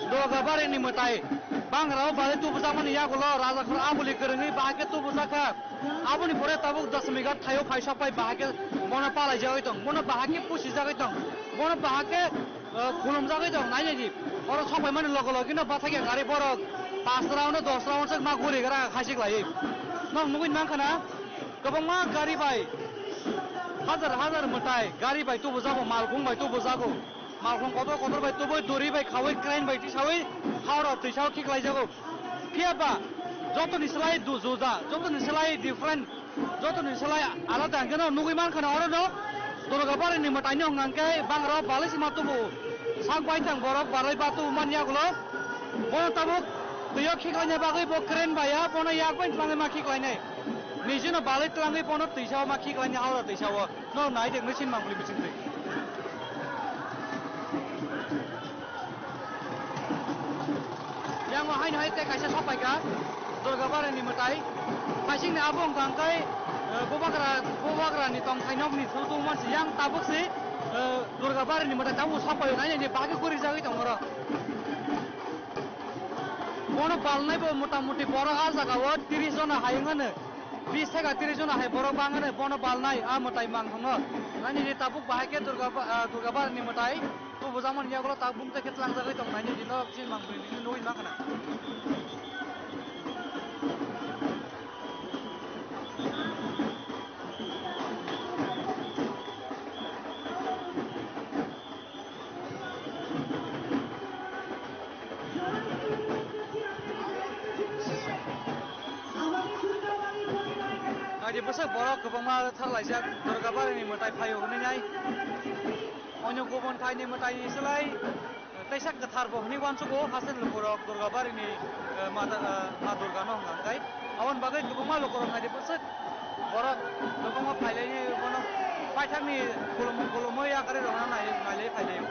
Durgabari ni mwtai. Bangrao balai tubujakmani yagulo raja khor abuli kwrwngwi bahai khe tubujakha. Aboni pore tabuk Dasami Ghat thaio phai sok pai bahai khe bono palaijagwi tong, bono bahai khe pusijagwi tong, bono bahai khe eh, khulumjagwi tong, nainai di. Oro sokpaimani logo logino bathakya gari borok pas round, dos round swk ma guri gra khaisik laiwi. Nok nugwi mankha na, kwbangma gari bai hajar hajar mwtai gari bai tubujago, malkhung bai tubujago, malkhung kotor kotor bai tubui, duri bai khaui, crane bai tisaui, haura twisao khiklaijago. Phiya ba jotoni slai du-, juda, jotoni slai different, jotoni slai alada hwnkhe no nugwi mankha na oro no Durgabari ni mwtai ni hwnkha hwnkhe bangrao balai se ma tubu. Sak baithang borok balai ba tubu man yagulo. Bono tabuk twio khiklaina bagwi bo crane bai ya, bono yak bai twlangwi ma khiklainai. Niji no balai twlangwi bono twisao ma khiklainai, haura twisao. No nai de machine mangpili bisingtwi. Yang o haino hai tei kaisa sopaikha Durgabari ni mwtai. Paising ni abo wngkha hwnkhe, eh, Bubagra, Bubagra ni tongthai nok ni thung tungma si yang tabuk si, eh, Durgabari ni mwtai tabuk sopai nai ni bagwi guri jagwi tong oro. Bono balnai bo mota moti borok ah jaga o tris jona hai wng mano. Bis theka tris jona hai borok bang mano, bono balnai ah mwtai mangthong no. Nai ni tabuk bahai khe Durga ba-, ah, Durgabari ni mwtai. Tubujakmani yagulo tabuk tei khe tlangjagwi tong nai ni dino chini mangpili nugwi mankha na. Naidi bwswk borok kwbangma tharlaijak Durgabari ni mwtai phaio hwnwi nai. Onyo gubun phaini mwtai ni slai teisa kwthar bo hwnwi uansugo haste ni lukurok Durgabari ni, eh, mata, eh, Ma Durga no hwnkha hwnkhe. Aboni bagwi kwbangma lukurok naidi bwswk borok kwbangma phailaini bono paithakni khulum-, khulumwi yakarwi rwna nai-, nailai phailai.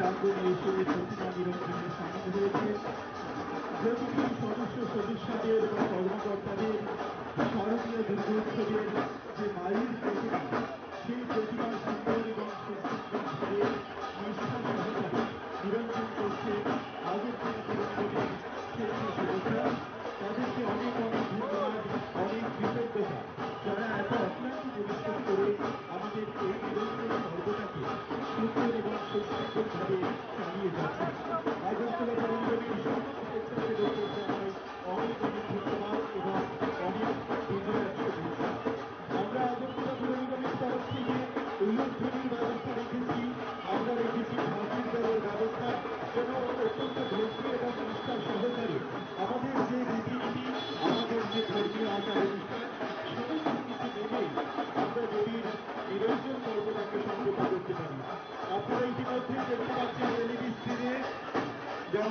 প্রাঙ্গণে এসে প্রতিমা নিরঞ্জনে সামিল হয়েছে। প্রতিটি সদস্য সদস্যদের এবং কর্মকর্তাদের শারদীয় দুর্গোৎসবের যে মায়ের প্রতিমা, সেই প্রতিমার সুন্দর এবং সুশৃঙ্খলভাবে নিষ্ঠার সহকারে নিরঞ্জন করছে আগরতলা পুরনিগমের স্বেচ্ছাসেবকরা। তাদেরকে অনেক অনেক ধন্যবাদ, অনেক কৃতজ্ঞতা, যারা এত অক্লান্ত পরিশ্রম করে আমাদের এই নিরঞ্জন পর্বটাকে সুন্দর এবং সুশৃঙ্খলভাবে চালিয়ে যাচ্ছেন। আগরতলা পুরনিগমের সমস্ত স্বেচ্ছাসেবকদের জানাই অনেক অনেক ধন্যবাদ এবং অনেক বিজয়ের শুভেচ্ছা। আমরা আগরতলা পুরনিগমের তরফ থেকে উলুধ্বনির ব্যবস্থা রেখেছি, আমরা রেখেছি ফাঁসির দড়ির ব্যবস্থা, যেন অত্যন্ত ধৈর্য এবং নিষ্ঠা সহকারে আমাদের যে রীতিনীতি, আমাদের যে ধর্মীয় আচার অনুষ্ঠান, সমস্ত কিছু মেনেই আমরা দেবীর নিরঞ্জন পর্বটাকে সম্পন্ন করতে পারি। আপনারা ইতিমধ্যে দেখতে পাচ্ছেন এলইডি স্ক্রিনে রং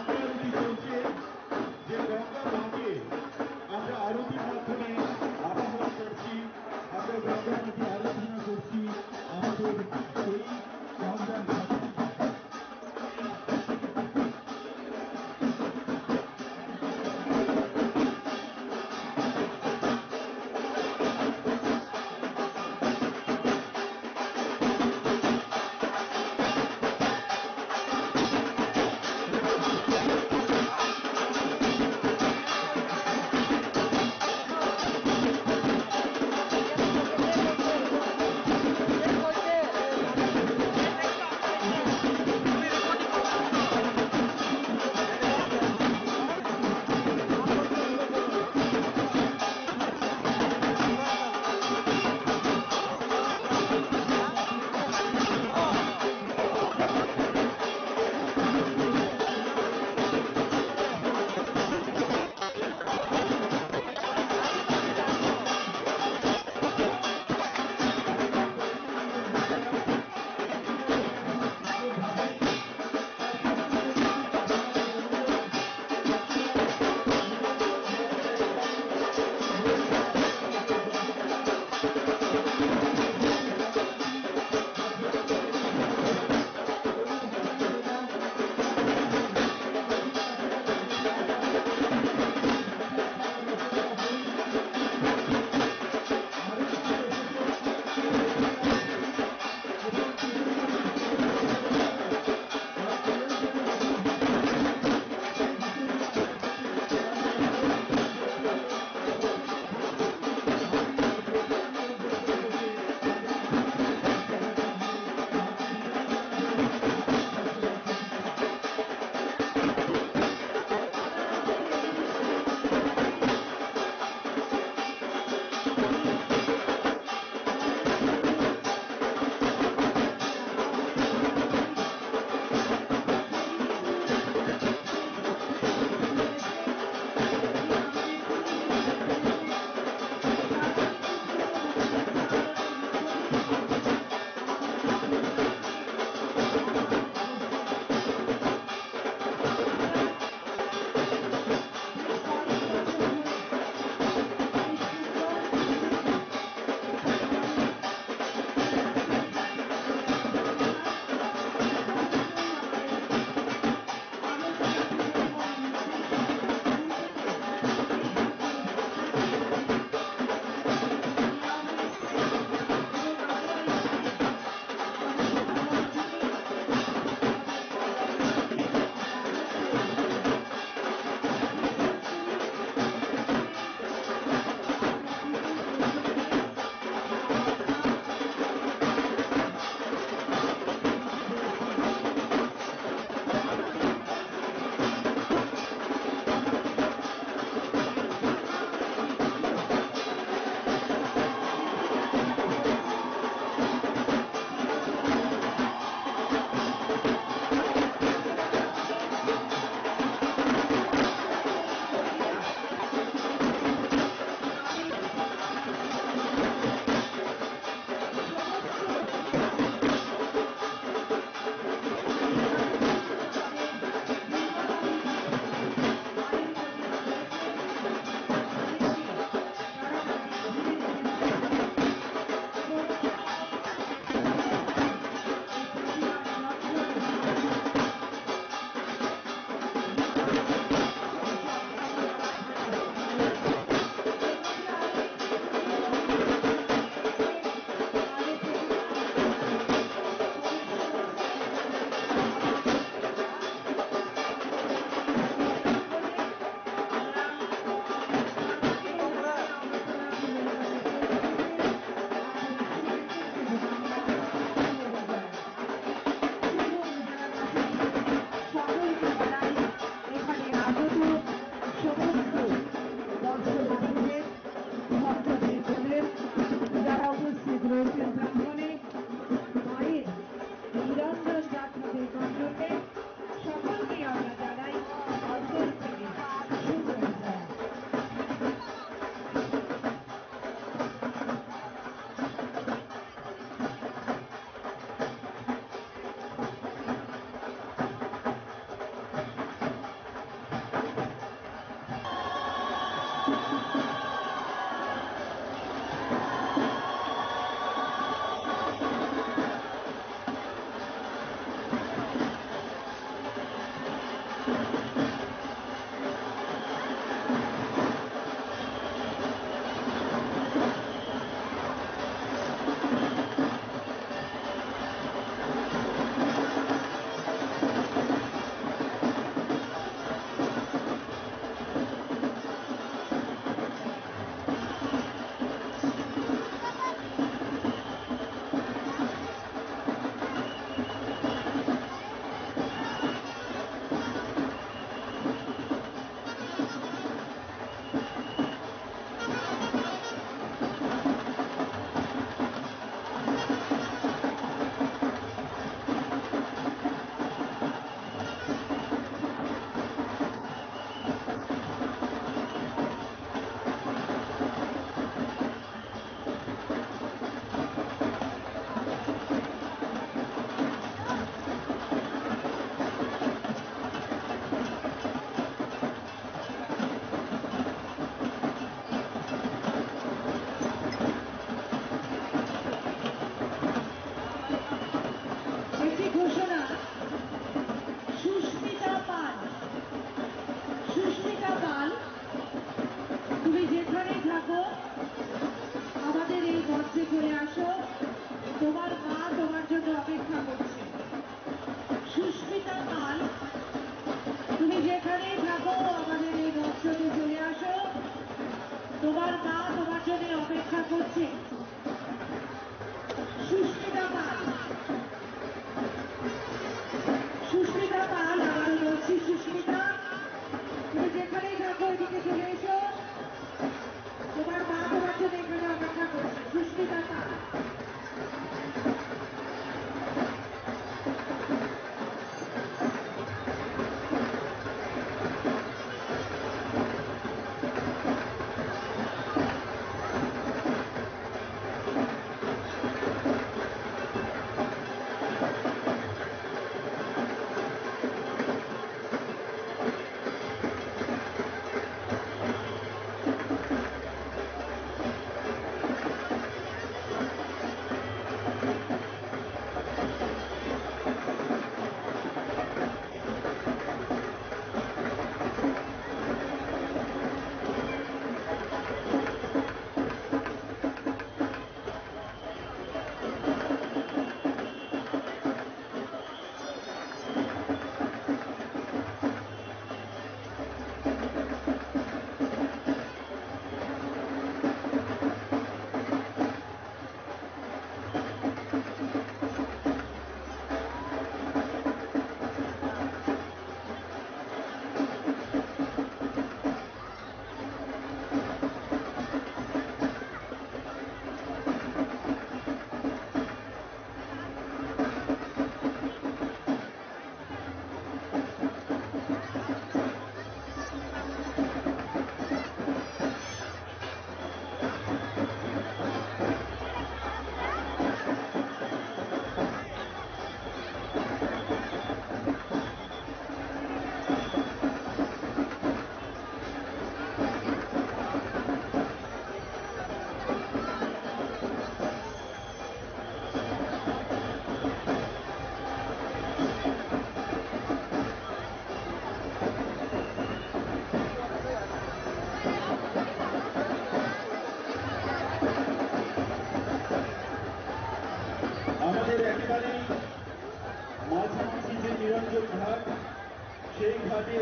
সেই ঘাটে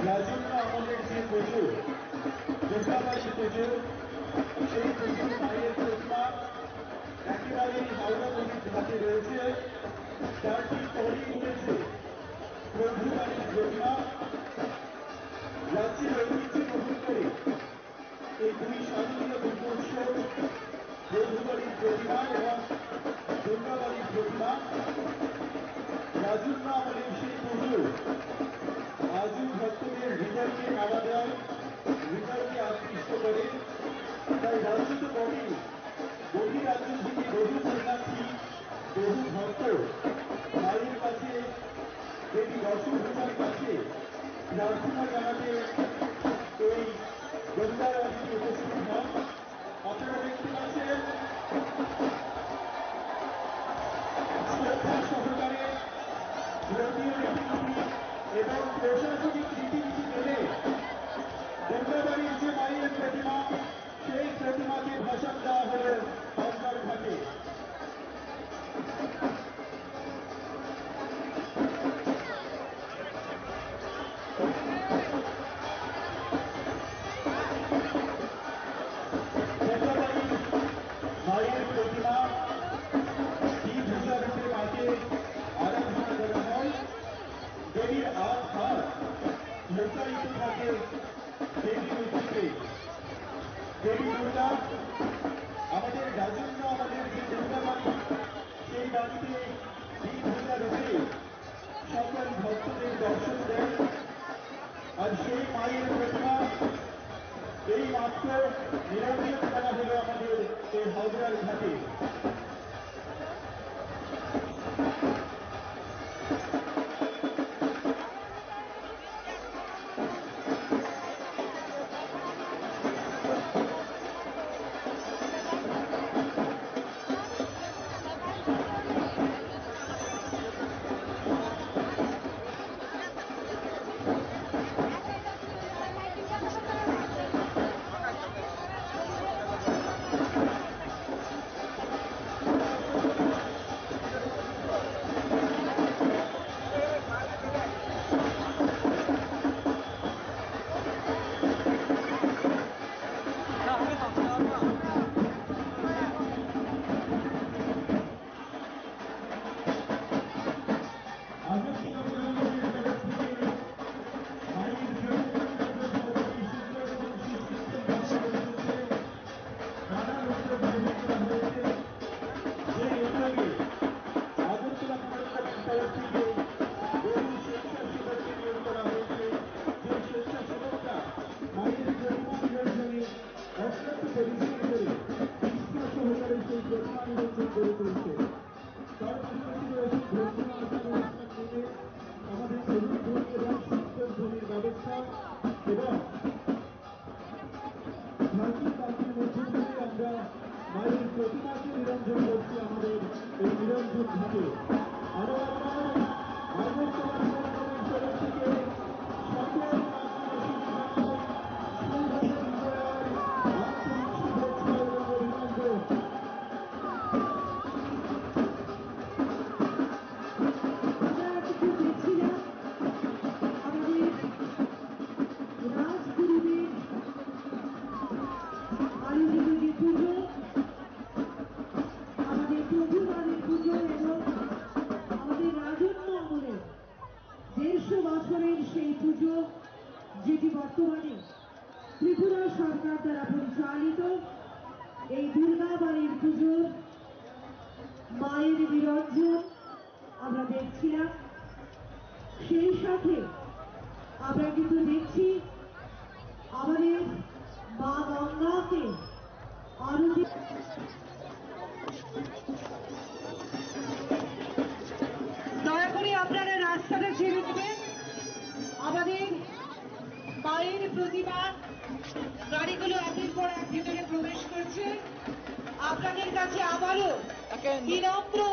রাজন্য আমলের যে পুজো, দুর্গাবাড়ির পুজো, সেই পুজোর মায়ের প্রতিমা একেবারে হাওড়া নদীর ঘাটে রয়েছে। তার ঠিক পরেই রয়েছে প্রভুবাড়ির প্রতিমা। রাজ্যের ঐতিহ্য বহন করে এই দুই শারদীয় দুর্গোৎসব, প্রভুবাড়ির প্রতিমা এবং দুর্গাবাড়ির প্রতিমা, রাজন্য আমলের সেই পুজো আজও ভক্তদের হৃদয়কে নাড়া দেয়, হৃদয়কে আকৃষ্ট করে। তাই রাজ্য তো বটেই, বহিরাজ্য থেকে বহু পুণ্যার্থী, বহু ভক্ত মায়ের কাছে, দেবী দশভুজার কাছে প্রার্থনা জানাতে এই গঙ্গার আরতিতে উপস্থিত হন। আপনারা দেখতে পাচ্ছেন, শ্রদ্ধা সহকারে ধর্মীয় রীতিনীতি এবং প্রশাসনিক রীতিনীতি মেনে গঙ্গাবাড়ির যে মায়ের প্রতিমা, সেই প্রতিমাকে ভাষণ দেওয়া হলো গঙ্গার ঘাটে। মায়ের প্রতিমা, দ্বিভুজা রূপে মাকে আরাধনা করা হয়। দেবীর আট হাত লুকায়িত থাকে দেবী রূপে। দেবী দুর্গা আমাদের রাজন্য, আমাদের যে দুর্গা বাড়ি, সেই বাড়িতে দ্বিভুজা রূপে সকল ভক্তদের দর্শন দেয়। আর সেই মায়ের প্রতিমা এই মাত্র নিরঞ্জন করা হলো আমাদের এই হাওড়ার ঘাটে।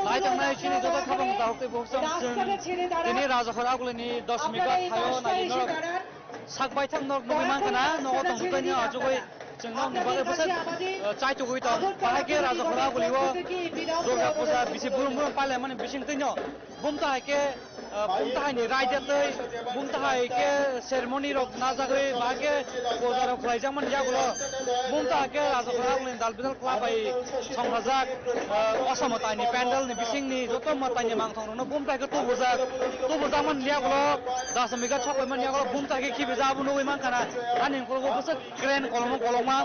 Nai tongnai chini joto khabang dahok tei bukhuk sam chwng tini Rajakhor agulini dos mega thaio nai no sak baithang nok nugwi mankha na nogo tong thani achugwi chwng nok nugwi bwsai chai tugwi tong bahai khe Rajakhor agulio Durga puja bisi burum burum pailai mani bising twi no bumta hai khe Bumtahai ni raida tei bumtahai khe ceremony rok najagwi bahai khe puja rok khlaijakmani yagulo bumtahai khe Rajakhora Agulini Dal Bidal Club bai songkhajak, ah, Osa mwtai ni pandal ni bising ni joto mwtai ni mangthong rokno bumtahai khe tubujak, tubujakmani yagulo Dasomighat sok paimani yagulo bumtahai khe khibijak abo nugwi mankha na ani ukulgo bwswk kren kolokma kolokma.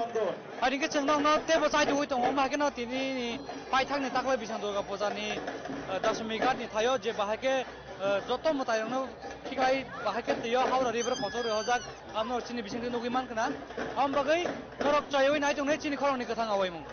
Hai hwnkhe chwng nokno teibo chai tugwi tongo, wngma hai kheno tini ni paithak ni takhwlai bising Durga puja ni, ah, Dasomighat ni thaio je bahai khe eh, joto mwtai rokno khiklai bahai khe twiyo Howrah River kotor rwi hojak, amo chini bisingtwi nugwi mankha na. Aboni bagwi norok chaywi nai tongnai chini khoroknwi kwthang awaimung.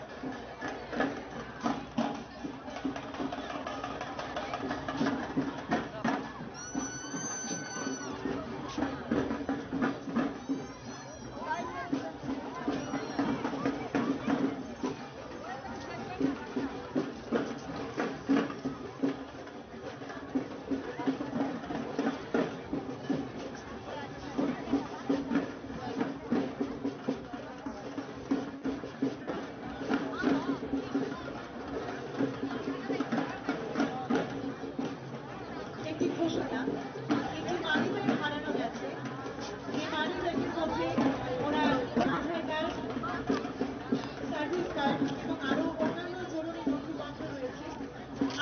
একটি ঘোষণা, একটি মানিব্যাগ হারানো গেছে। এই মানিব্যাগের মধ্যে ওনার আধার card, service card এবং আরও অন্যান্য জরুরি নথিপত্র রয়েছে।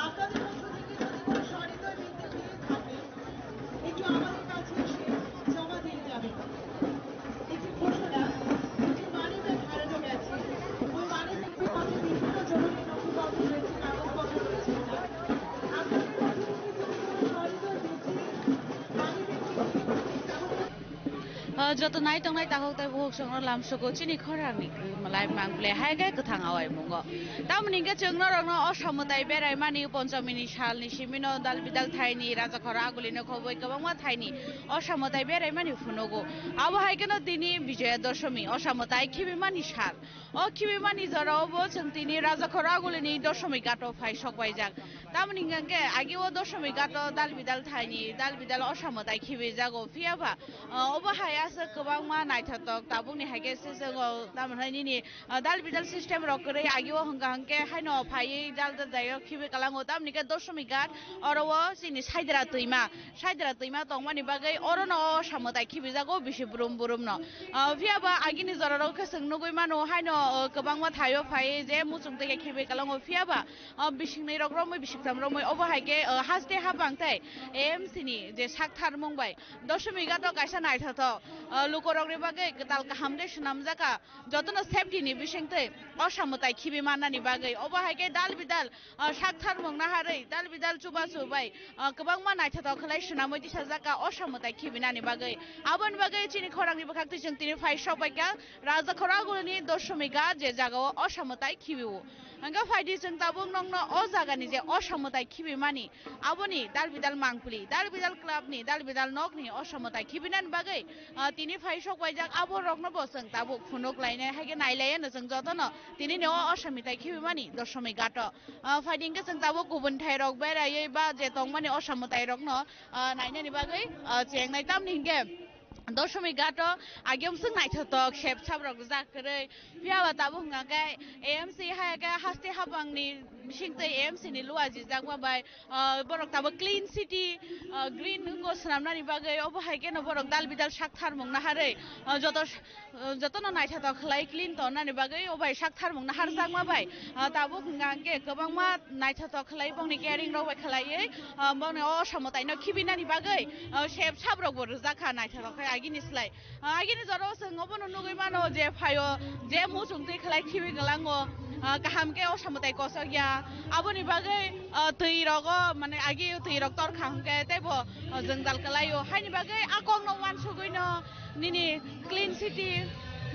আপনাদের মধ্য থেকে যদি কোনো সহৃদয় ব্যক্তি পেয়ে থাকেন, একটু আমাদের কাছে এসে জমা দিয়ে যাবেন। একটি ঘোষণা, একটি মানিব্যাগ হারানো গেছে। ওই মানিব্যাগের মধ্যে বিভিন্ন জরুরি নথিপত্র রয়েছে, কাগজপত্র রয়েছে। আপনাদের মধ্য থেকে যদি কোনো সহৃদয় ব্যক্তি মানিব্যাগটি নিয়ে থাকেন, তাহলে Ah, joto nai tongnai takhuk tei bukhuk chwngno lamsugo chini khorangni malai mang ble hai khe kwthang awai mungo. Tamoni hwnkhe chwng norokno Osa mwtai beraimani Ponchomini salni simino dal bidal thaini Rajakhora Agulino khobwi kwbangma thaini Osa mwtai beraimani phunugo. Abo hai kheno tini Bijoya Dosomi, Osa mwtai khibimani sal. O khibimani jorao bo chwng tini Rajakhora Agulini Dosomi ghato phai sokpaijak. Tamoni hwnkhe agi o Dosomi ghato dal bidal thaini dal bidal Osa mwtai khibijago. Phiya ba, ah, obo hai aswk kwbangma naithotok tabukni hai khe se chwng o, tamoni nini, ah, dal bidal system rok kwrwi agi o hwnkha hwnkhe haino phaiwi dal dal jaio khibi kwlango. Tamoni khe Dosomi ghat oro o chini Saidra twima. Saidra twima tongmani bagwi orono o Osa mwtai khibijago bisi brum brumno. Ah, phiya ba agini jorarok khe chwng nugwi mano, haino, ah, kwbangma thaio phaiwi je muchung twi khe khibi kwlango, phiya ba, ah, bisingni rok romwi, bisingtham romwi, obo hai khe, ah, haste hapang tei A M C ni je sak tharmung bai Dosomi ghato kaisa naithothok, ah, lukurokni bagwi kwtal kaham khe swnamjakha, jotono safety ni bisingtwi Osa mwtai khibi mannani bagwi. Obo hai khe dal bidal ah, sak tharmung naharwi dal bidal chubachu bai, ah, kwbangma naithothok khlai swnamwi tisajak kha Osa mwtai khibinani bagwi. Aboni bagwi chini khorangni bwkhaktwi chwng tini phai sokbaikha Rajakhora Agulini Dosomi ghat je jagao Osa mwtai khibio. Hwnkhe phaidi chwng tabuk nokno o jagani je Osa mwtai khibimani aboni dal bidal mangpili, dal bidal clubni, dal bidal nokni Osa mwtai khibinani bagwi, ah, tini phai sokbaijak abo rokno bo chwng tabuk phunuk lainai hai khe nai laiya no chwng jotono. Tini ni o Osa mwtai khibimani Dosomi ghato. Ah, phaidi hwnkhe chwng tabuk kubun thairok beraiwi ba je tongmani Osa mwtairokno, ah, nainani bagwi, ah, chengnai. Tamni hwnkhe Dosomi ghato agiyom swk naithothok sep sap rok rijak kwrwi. Phiya ba tabuk hwnkha khe A M C hai khe haste hapangni bisingtwi A M C ni lua jijakma bai, ah, borok tabuk clean city, ah, green wngkho swnamnani bagwi. Obo hai kheno borok dal bidal sak tharmung naharwi, ah, joto jotono naithothok khlai clean tonnani bagwi o bai sak tharmung naharjakma bai, ah, tabuk hwnkha hwnkhe kwbangma naithothok khlai bongni caring rok bai khlaiwi, ah, bongni o Osa mwtaino khibinani bagwi, ah, sep sap rok bo rijak kha naithothok khe agini slai. Ah, agini jorao chwng obono nugwi mano je phaio je muchung twi khlai khibi kwlango, ah, kaham khe Osa mwtai kosok ya. Aboni bagwi, ah, twi rogo mane agi twi rok torkha hwnkhe teibo, ah, jwngjal kwlaio. Haini bagwi a kokno uansugwino nini clean city,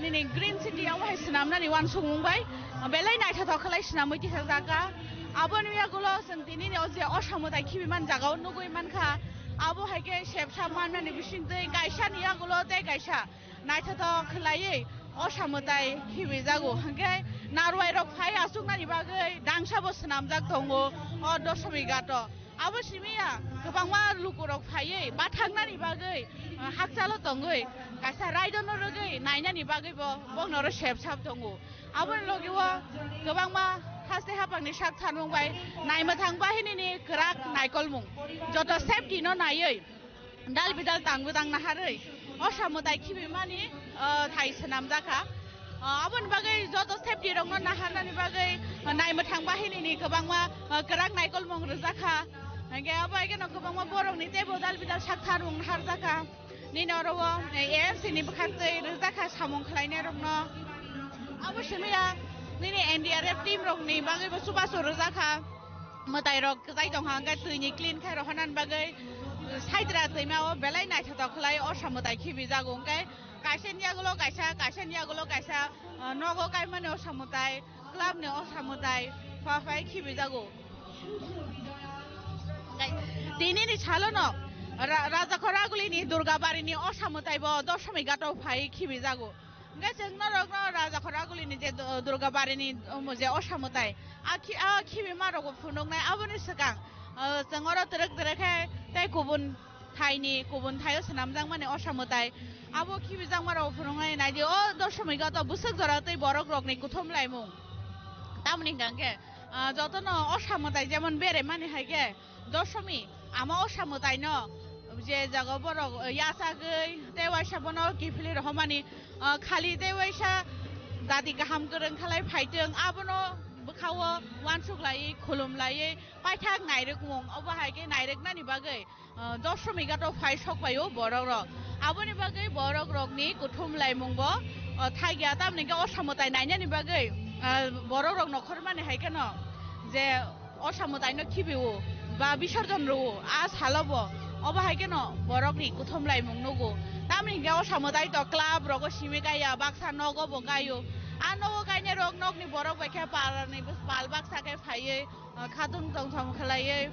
nini green city abo hai swnamnani uansukmung bai belai naithothok khlai swnamwi tisajak kha. Aboni yagulo chwng tini o je Osa mwtai khibiman jagao nugwi mankha. Abo hai khe sepsa mannani bisingtwi kaisani yagulo tei kaisa naithothok khlaiwi Osa mwtai khibijago. Hwnkhe narwai rok phai achuknani bagwi dangsa bo swnamjak tongo o Dosomi ghato. Abo simi ya kwbangma lukurok phaiwi bathangnani bagwi, ah, hakchalo tongwi kaisa raidono rwgwi nainani bagwi bo bokno oro sep sap tongo. Aboni logi o kwbangma Haste hapangni sak tharmung bai naima thang bahinini kwrak naikolmung. Joto safety no naiwi dal bidal tangbo tang naharwi osa mwtai khibimani, ah, thai swnamjakha. Ah, aboni bagwi joto safety rokno naharnani bagwi, ah, naima thang bahinini kwbangma, ah, kwrak naikolmung rwjakha. Hingke abo haikhe no kwbangma borokni teibo dal bidal sak tharmung naharjakha. Nini oro o, eh, A M C ni bwkhak twi rwjakha samung khlainai rokno. Abo simi ya nini N D R F team rokni bagwi bo chubachu rwjakha. Mwtai rok kwchai tongkha, hwnkhe twi ni clean khai rohornani bagwi Saidra twima o belai naithotok khlai osa mwtai khibijago, hwnkhe kaisa ni yagulo kaisa, kaisa ni yagulo kaisa, ah, nogo kaimani osa mwtai, club ni osa mwtai, pha phai khibijago. Tinini salono Ra-, Rajakhor Agulini Durgabari ni osa mwtai bo Doshomighat o phai khibijago. Hwnkhe chwng norokno Rajakhor Agulini je Du-, Durgabari ni, um, je osa mwtai, a khi-, a khibima rokbo phunuknai. Aboni swkang, uh, chwng oro twrwk twrwk khe tei kubun thaini, kubun thaio swnamjakmani osa mwtai. Abo khibijakma rok phunuknai naidi o Doshomighat o bwswk jora tei borok rokni kuthum laimung. Tamoni hwnkha khe, ah, jotono osa mwtai jemon bere mani hai khe Dosomi, ama osa mwtaino je jaga borok, eh, yachagwi tei waisa bono kiphilwi rohormani, ah, khali tei waisa dati kaham kwrwng khalai phaitwng, abono bwkhao uansuk laiwi, khulum laiwi, paithak nairwkmung, obo hai khe nairwknani bagwi, ah, Doshomighat o phai sok pai o borok rok. Aboni bagwi borok rokni kuthum laimung bo, ah, thagya, tamoni khe osa mwtai nainani bagwi, ah, borok rok nokhormani hai kheno je osa mwtai no khibi o ba bisorjon rw o, a salo bo obo hai kheno borok ni kuthum laimung nugo. Tamoni hwnkhe osa mwtai to club rogo simi kaiya, baksa nogo bo kaio. A nogo kainai rok nokni borok bai khe pal ni bus-, pal baksa khe phaiwi, ah, khatung tongthom khlaiwi,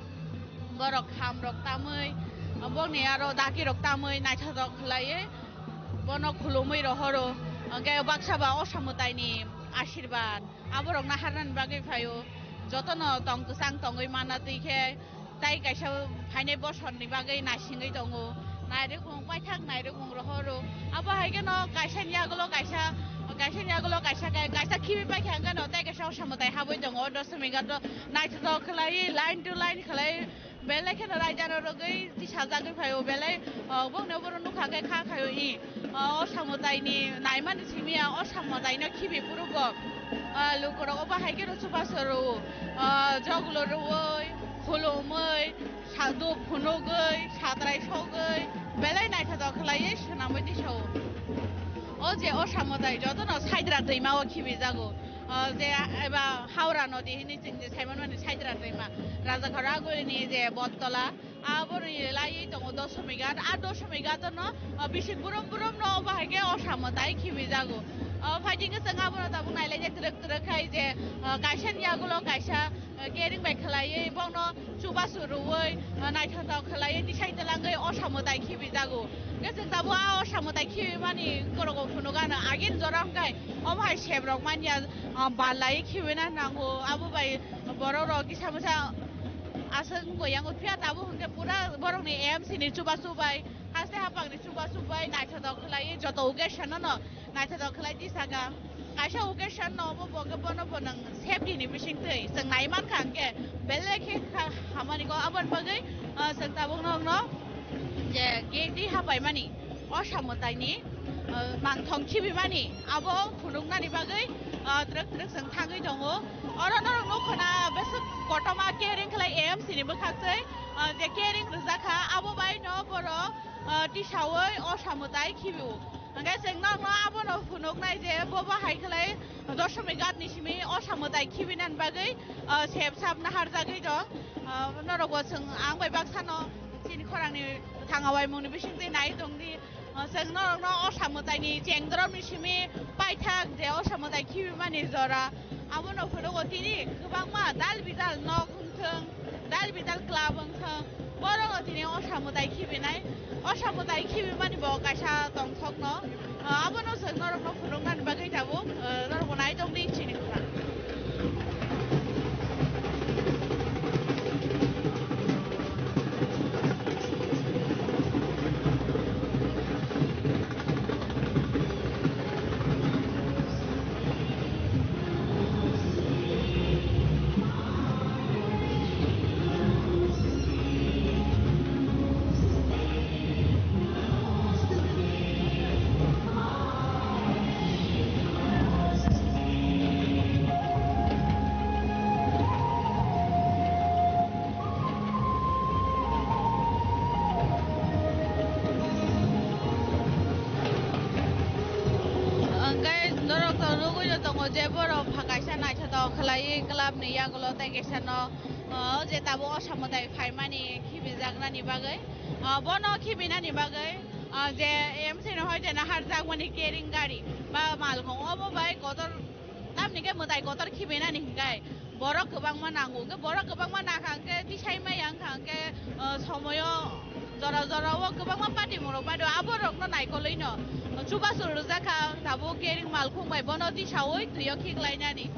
borok kham rok tamwi, ah, bokni aro daki rok tamwi naithotok khlaiwi bono khulumwi rohoro. Hwnkhe baksa ba osa mwtai ni ashirbad aborok naharnani bagwi phaio. Jotono tong kwchang tongwi manna twi khe, tai kaisa phainai bosorni bagwi naisingwi tongo. Nairwkmung paithak nairwkmung rohoro. Abo hai kheno kaisani yagulo kaisa, kaisani yagulo kaisa, kaisa khibi paikha hwnkhe no tei kaisa osa mwtai habwi tongo. Doshomighat o naithotok khlaiwi line to line khlai belai kheno raida no rwgwi tisajagwi phaio belai, ah, bongni oborok nukha khe kha khaio i, ah, osa mwtai ni naimani simi ya osa mwtai no khibi phuru bo, ah, lukurok obo hai kheno chubachu rwo, ah, joglo rwoi, khulumoi, saduk phunugwi, satrai sogwi belai naithotok khlaiwi swnamwi tisao. O je osa mwtai jotono Saidra twima o khibijago. O je eba Howrah nodi hinwi chwng je saimanmani Saidra twima. Rajakhor Agulini je Bottola, aboni laiwi tongo Doshomighat. A Doshomighat no, o, bising burum burum no obo hai khe osa mwtai khibijago. O, phaidi khe chwng abono tabuk nailaijak twrwk twrwk khai je, o, kaisa ni yagulo kaisa, o, kering bai khlaiwi bongno chubachu rwui, o, naithotok khlaiwi tisai twlangwi osa mwtai khibijago. Hwnkhe chwng tabuk a osa mwtai khibimani khorogo phunukgano agini jora hwnkhe omo hai sep rok manya, ah, balai khiwina nango. Abo bai borok rok kisa masa aswk wngkha yang phiya tabuk hwnkhe pura borokni A M C ni chubachu bai, haste haphangni chubachu bai naithotok khlaiwi joto occasion no naithotok khlai tisaka. Kaisa occasion no obo bo khe bono bo nwng safety ni bising twi chwng nai mankha hwnkhe belai khe kha hamani kok aboni bagwi, ah, chwng tabuk nokno je gate di hapaimani osa mwtaini, ah, mangthong khibimani abo phunuknani bagwi, ah, twrwk twrwk chwng thangwi tongo. Oro norok nukho na bwswk kotorma kering khlai A M C ni bwkhak twi, ah, je kering rwjakha abo bai no borok, ah, tisaui osa mwtai khibio. Hwnkhe chwng nokno abono phunuknai je bobo hai khlai Doshomighat ni simi osa mwtai khibinani bagwi, ah, sep sap naharjagwi tong. Ah, norokbo chwng ang bai baksano chini khorangni thanga waimungni bisingtwi nai tongdi. Ah, chwng norokno osa mwtaini chengdromni simi paithak je osa mwtai khibimani jora. Abono phunugo tini kwbangma dal bidal nok wngthwng, dal bidal club wngthwng, borok tini osa mwtai khibinai, osa mwtai khibimani bo kaisa tongthokno, ah, abono chwng norokno phunuknani bagwi tabuk, ah, norokbo nai tongdi chini khorang. Khlai club ni yagulo tei kaisa no, o je tabuk o samwtai phaimani khibijaknani bagwi, o bono khibinani bagwi, o je M C no hoite na harjakmani carrying gari ba malkhung obo bai kotor, tamni khe mwtai kotor khibinani hinkai borok kwbangma nango, hwnkhe borok kwbangma nakha hwnkhe tisai maya wngkha hwnkhe, o somoyo jora jora o kwbangma patimung rok bado aborokno naikolwi no chubachu rwjakha tabuk carrying malkhung bai bono tisaui twio khiklainani.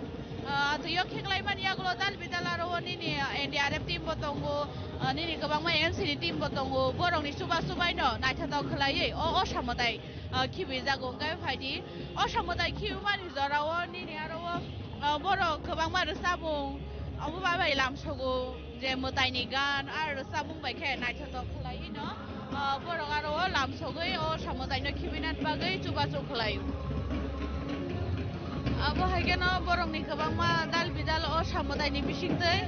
Ah, twio khiklaimani yagulo dal bidal aro o nini N D R F team bo tongo, ah, nini kwbangma M C ni team bo tongo, borokni chuba chubaino naithotok khwlaiwi o, o samwtai, ah, khibijago. Hwnkhe phaidi o samwtai khibimani jorao nini aro o, ah, borok kwbangma rwchabung obo bai bai lamsogo. Je mwtaini gan ar rwchapmung bai khe naithotok khlai hino, ah, borok aro o lamsogwi o samwtaino khibinani bagwi chubachu khlai. Abo hai kheno borokni kwbangma dal bidal o samwtaini bisingtwi.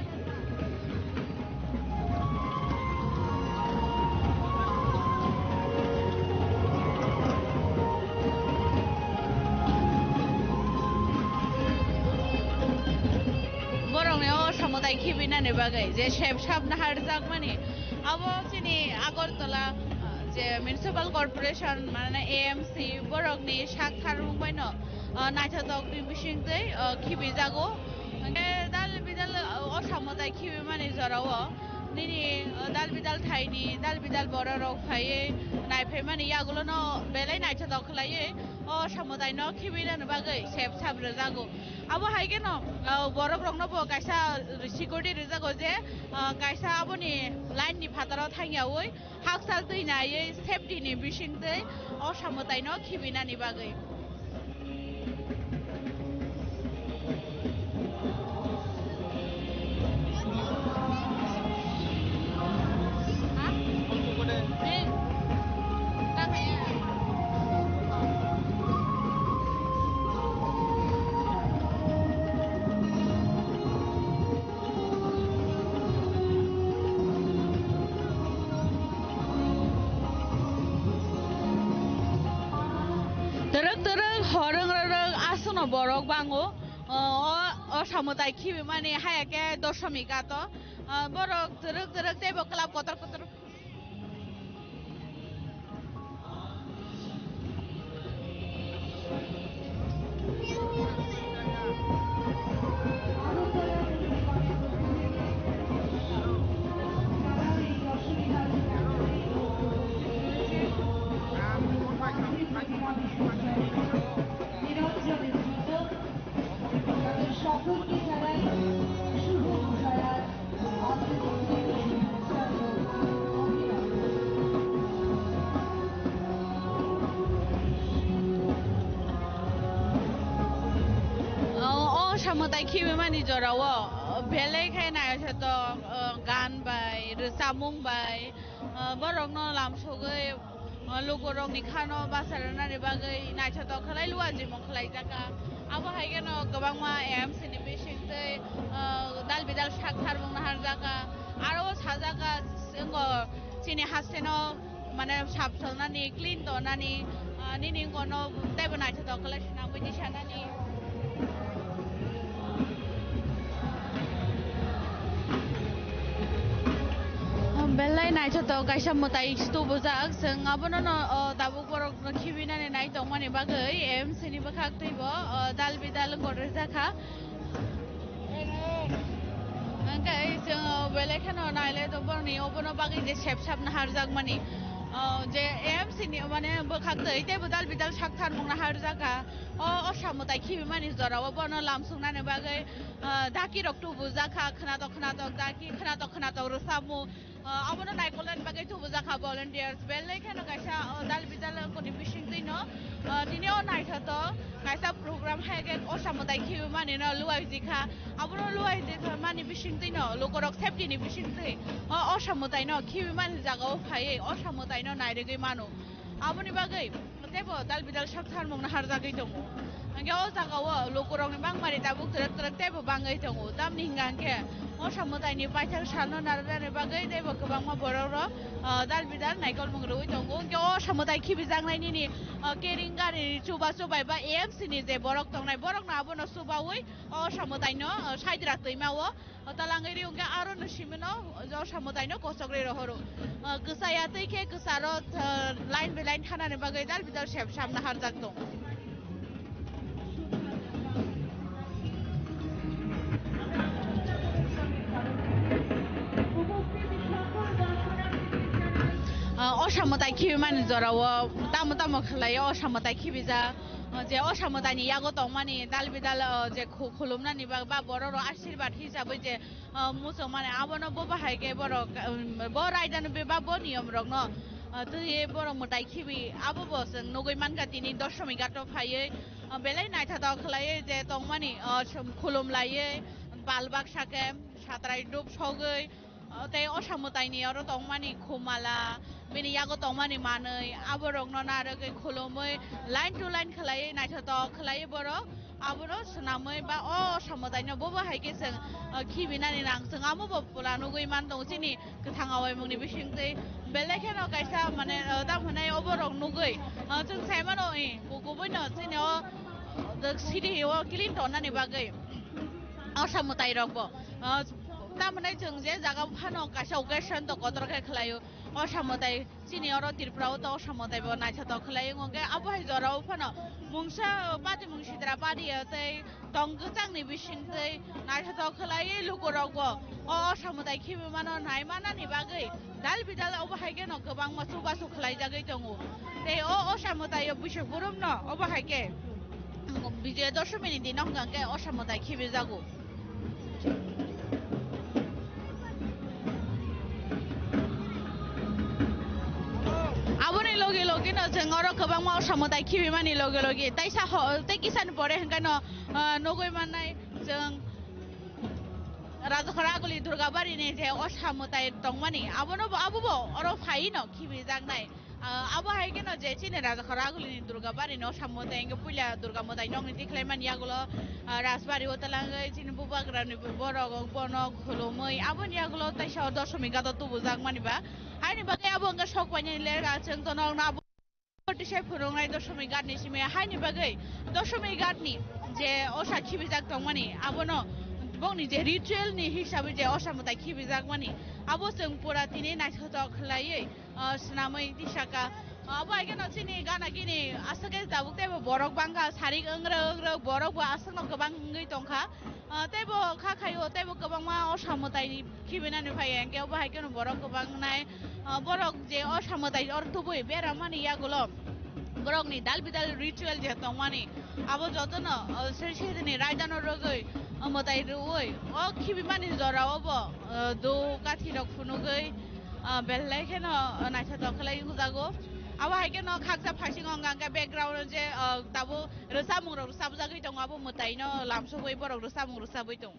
Borokni o samwtai khibinani bagwi je sep sap naharjakmani, abo chini Agartala, ah, je Municipal Corporation, mane A M C, borokni sak tharmung baino, ah, naithotok ni bisingtwi, ah, khibijago. Hwnkhe dal bidal, ah, o samwtai khibimani jorao nini, ah, dal bidal thaini, dal bidal bororok phaiwi naiphaimani yagulono belai naithotok khlaiwi o samwtaino khibinani bagwi sep sap rwjago. Abo hai kheno, ah, borok rokno bo kaisa security rijak o je, ah, kaisa aboni line ni phataro thangyaui hakchal twi naiwi safety ni bisingtwi o samwtaino khibinani bagwi. Twrwk twrwk horwng rwrwk aswkno borok bango. O, o, o samwtai khibimani haya khe doshomika to. O, borok twrwk twrwk teibo club kotor kotor. O, o samwtai khibimani jorao belai khe naithotok, o, gan bai, rwchapmung bai, o, borokno lamsogwi, o, lukurokni khano basa rwnani bagwi naithotok khlai luanjimung khlaijak kha. Abo hai kheno kwbangma M C ni bisingtwi, o, dal bidal sak tharmung naharjak kha. Aro o sajak kha, wngkha chini hasteno mane sap salnani, clean tongnani, ah, nini wngkha no teibo naithotok khlai swnamwi di sanani. Belai naithotok kaisa mwtai tubujak, chwng abono no, o, tabuk borok no khibinani nai tongmani bagwi M C ni bwkhak twibo, o, dal bidal wngkha rwjak kha. Hwnkhe chwng belai kheno nailai tongo borokni obono bagwi je sep sap naharjakmani. O, je M C ni mane bwkhak twi teibo dal bidal sak tharmung naharjak kha. O, o samwtai khibimani jorao bono lamsuknani bagwi, o, dakirok tubujak kha, khwnatok khwnatok daki, khwnatok khwnatok rwchapmung. Ah, abono naikolnani bagwi tubujak kha volunteers. Belai kheno kaisa, oh, dal bidal koni bisingtwi no, ah, tini o naithotok kaisa program hai khe o samwtai khibimani no luaijikha. Abono luaijikha mani bisingtwi no lukorok safety ni bisingtwi o, o samwtai no khibimani jaga o phaiwi o samwtai no nairigwi mano. Aboni bagwi teibo dal bidal sak tharmung naharjagwi tongo. Hingke o jaga o lukurokni bangmari tabuk twrwk twrwk teibo bangwi tongo. Tamni hingka hingke o samwtaini paithak salno narwknani bagwi teibo kwbangma borok rok, ah, dal bidal naikolmung rwui tongo. Hingke o samwtai khibijaknai nini, ah, kering gari chuba chubai ba A M C ni je borok tongnai, borokno abono chubaui o samwtaino, ah, saidra twima o. O talangwi ri hwnkhe aro no simino o samwtaino kochok rwi rohoro. O kwchaya twi khe kwcharo, o, line by line thanani bagwi dal bidal sep samna harjak tong. O, o samwtai khibimani jorao tamo tamo khlai o samwtai khibijak, o, je o samwtaini yago tongmani dal bidal, o, je khu-, khulumnani ba, ba borok rok asirwad hisabwi je ah, muchung mani abono bo bahai khe borok, um, bo raida no bebak bo niyom rok no, ah, twi borok mwtai khibi abo bo chwng nugwi mankha tini Doshami ghat o phaiwi, ah, belai naithotok khlaiwi je tongmani, ah, chwng khulum laiwi bal baksa khe satrai dup sogwi, ah, tei o samwtai ni oro tongmani khumala, bini yago tongmani manwi, aborokno narwgwi khulumwi line to line khlaiwi naithotok khlaiwi borok abono swnamwi ba o samwtaino bobo hai khe chwng, o, khibinani nang chwng amo bo pula nugwi man tongo chini kwthang awaimungni bisingtwi. Belai kheno kaisa mane, o, tamo hwnai oborok nugwi, o, chwng sai mano, i, ku-, kubuino chini o, o, city o clean tonnani bagwi o samwtairokbo, o, tamo hwnai chwng je jaga phano kaisa occasion to kotor khe khlaio. O samwtai chini oro Tripura o to o samwtai bo naithotok khlai wngkha khe abo hai jora o phano mungsa pati mung sidra padi o tei tong kwchang ni bising tei naithotok khlai luku rok bo o, o samwtai khibi mano nai mana ni bagwi dal bidal obo hai khe no kwbangma chubachu khlai jagwi tongo tei o, o samwtai o buisok burum no obo hai khe Bijoya Dashami ni dino hwnkha khe o samwtai khibi jago. Aboni logi logi no chwng oro kwbangma o samwtai khibimani logi logi taisa ho-, tei kisani pore hwnkhe no, ah, nugwi mannai chwng Rajakhor Aguli Durgabari ni je o samwtai tongmani abono bo, abo bo oro phai no khibijaknai. Ah, abo hai kheno je chini Rajakhor Aguli ni Durga bari no samwtai hwnkhe puila Durga mwtai nokni tikhlai mani yagulo, ah, Rajbari o twlangwi chini bubagra ni borok bono khulumwi aboni yagulo taisa o Doshami ghat o tubujak mani ba. Haini bagwi abo hwnkhe sok painani ler achwng tono abo tisai phwrwngnai Doshami ghat ni simi haini bagwi Doshami ghat ni je osa khibijak tongmani abono bongni je ritual ni hisabwi je osa mwtai khibijak mani abo chwng pura tini naithotok khlaiwi ah, swnamwi tisaka. Ah, abo hai kheno chini gana gini aswk khe tabuk teibo borok bangkha, sarik wngrwk wngrwk borok bo aswkno kwbang wngwi tongkha. Ah, teibo kha khaio, teibo kwbangma osa mwtai khibinani phai hwnkhe obo hai kheno borok kwbang wngnai. Ah, borok je osa mwtai oro tubui beramani yagulo borokni dal bidal ritual je tongmani abo jotono, ah, sri sri ni raidano rwgwi, ah, mwtai rwui o khibimani jorao bo, ah, do kathi rok phunugwi, Ah, belai kheno, ah, naithotok khlai wngjago. Abo hai kheno khaksa phaising wngkha hwnkhe background o je, ah, tabuk rwchapmung rok rwchapjagwi tongo, abo mwtaino lamsogwi borok rwchapmung rwchapwi tongo.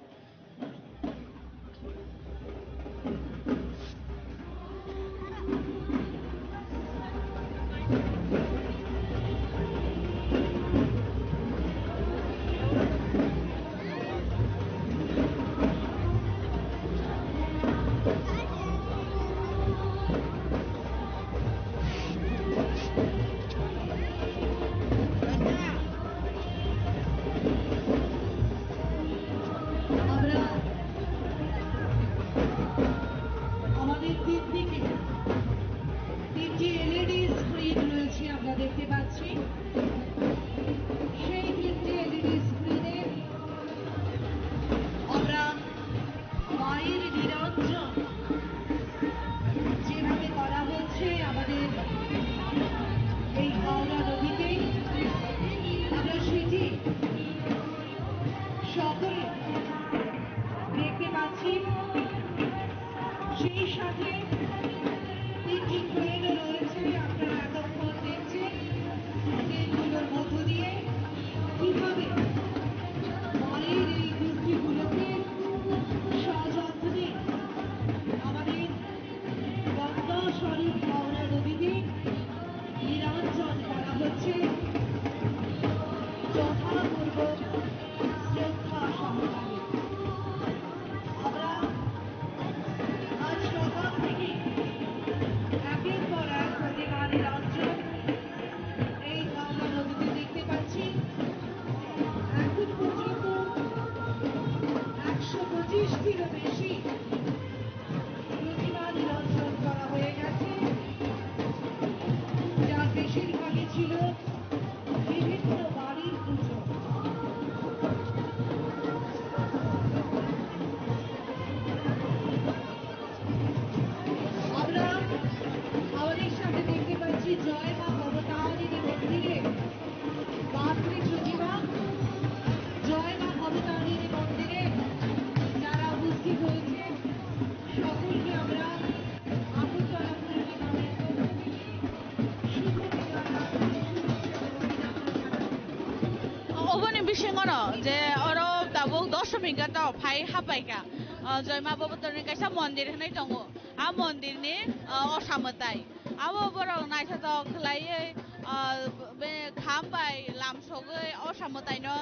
Singono je oro tabuk doshomik gata phai hapaikha, ah, Joima Bobotorni kaisa mondir hinwi tongo. A mondirni, ah, osa mwtai. Abo borok naithotok khlaiwi, ah, be kham bai lamsogwi osa mwtaino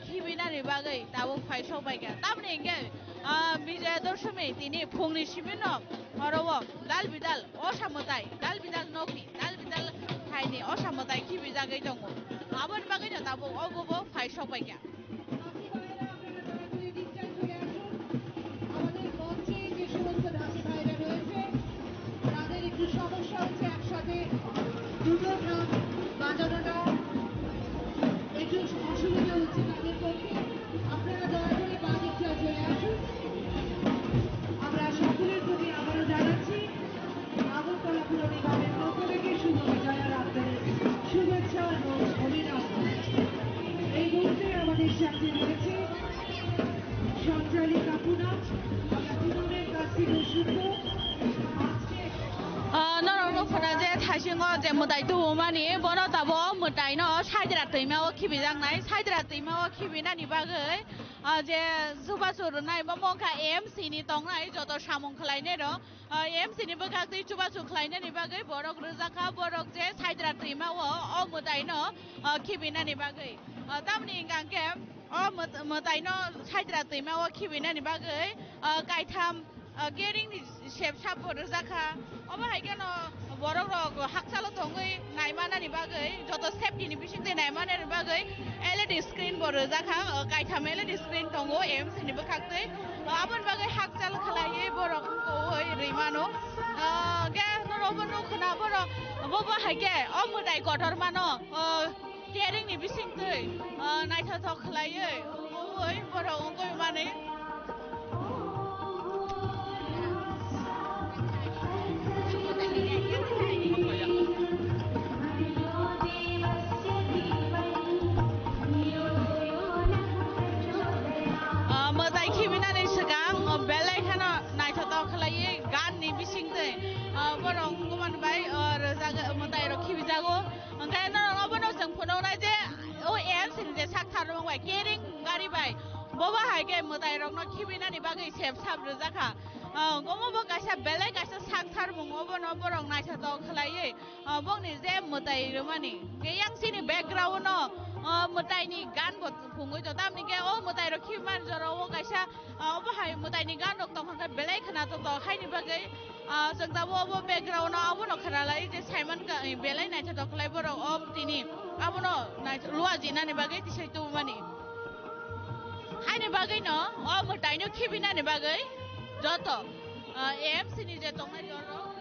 khibinani bagwi tabuk phai sokbaikha. Tamni hwnkhe, ah, Bijoya Doshami tini phungni simino oro o dal bidal osa mwtai, dal bidal nokni, dal bidal thaini osa mwtai khibijagwi tongo. Aboni bagwino tabuk obo bo phai sokbaikha. আমাদের মঞ্চে যে সমস্ত ঢাকি ভাইরা রয়েছে, তাদের একটু সমস্যা হচ্ছে একসাথে দুটো ঢাক বাজানোটা, একটু অসুবিধা হচ্ছে তাদের পক্ষে। আপনারা দয়া করে বাঁ দিকটা চলে আসুন। আমরা সকলের প্রতি আবারও জানাচ্ছি আগরতলা পুর নিগমের পক্ষ থেকে শুভ বিজয়া রাত্রির শুভেচ্ছা এবং অভিনন্দন। এই মুহূর্তে আমাদের সাথে রয়েছে সঞ্চালিকা পুনম। আমরা পুনমের কাছ থেকে শুনবো আজকে Ah, norok nukho na je thaisingo je mwtai tubumani, bono tabuk mwtaino saidra twima o khibijaknai, saidra twima o khibinani bagwi, ah, je chubachu rwnai, bo mokha A M C ni tongnai joto samung khlainai rok. Ah, M C ni bwkhak twi chubachu khlainani bagwi borok rwjakha, borok je saidra twima o, o mwtaino, ah, khibinani bagwi. Ah, tamni hwnkha khe o mwt-, mwtaino saidra twima o khibinani bagwi, ah, kaitham, ah, kering ni sep sap bo rwjakha. Obo hai kheno borok rok hakchalo tongwi naimanani bagwi, joto safety ni bisingtwi naimanani bagwi L E D screen bo rwjakha, ah, kaitham L E D screen tongo M C ni bwkhak twi. Ah, aboni bagwi hakchal khlaiwi borok wngkoi rwi mano. Ah, ge norok bo nukho na borok bo bo hai khe o mwtai kotor mano, ah, kering ni bisingtwi, ah, naithothok khlaiwi wngkoi borok wngkoi mani. Ah, mwtai khibinani swkang, oh, belai kheno naithothok khlaiwi gan ni bisingtwi, ah, borok wngmani bai, oh, rwjago, mwtai rok khibijago. Hwnkhe norok obono chwng phunuknai je o M C ni je sak tharmung bai kering gari bai bobo hai khe mwtai rokno khibinani bagwi sep sap rwjakha. Ah, omo bo kaisa belai kaisa sak tharmung, obono borok naithothok khlaiwi, ah, bongni je mwtai rwmani. Hwnkhe yang chini background no, ah, mwtai ni gan bo phungwi tong tamni khe o mwtai rok khibimani jora o kaisa, ah, obo hai mwtai ni gan rok tongkha khe belai khwnathok tong haini bagwi. Ah, chwng tabuk obo background o abono khwnalai je saimankha, eh, belai naithothok khlai borok o tini abono nai-, luajinani bagwi tisai tubumani. Haini bagwino o mwtaino khibinani bagwi joto, ah, M C ni je tongnai jorok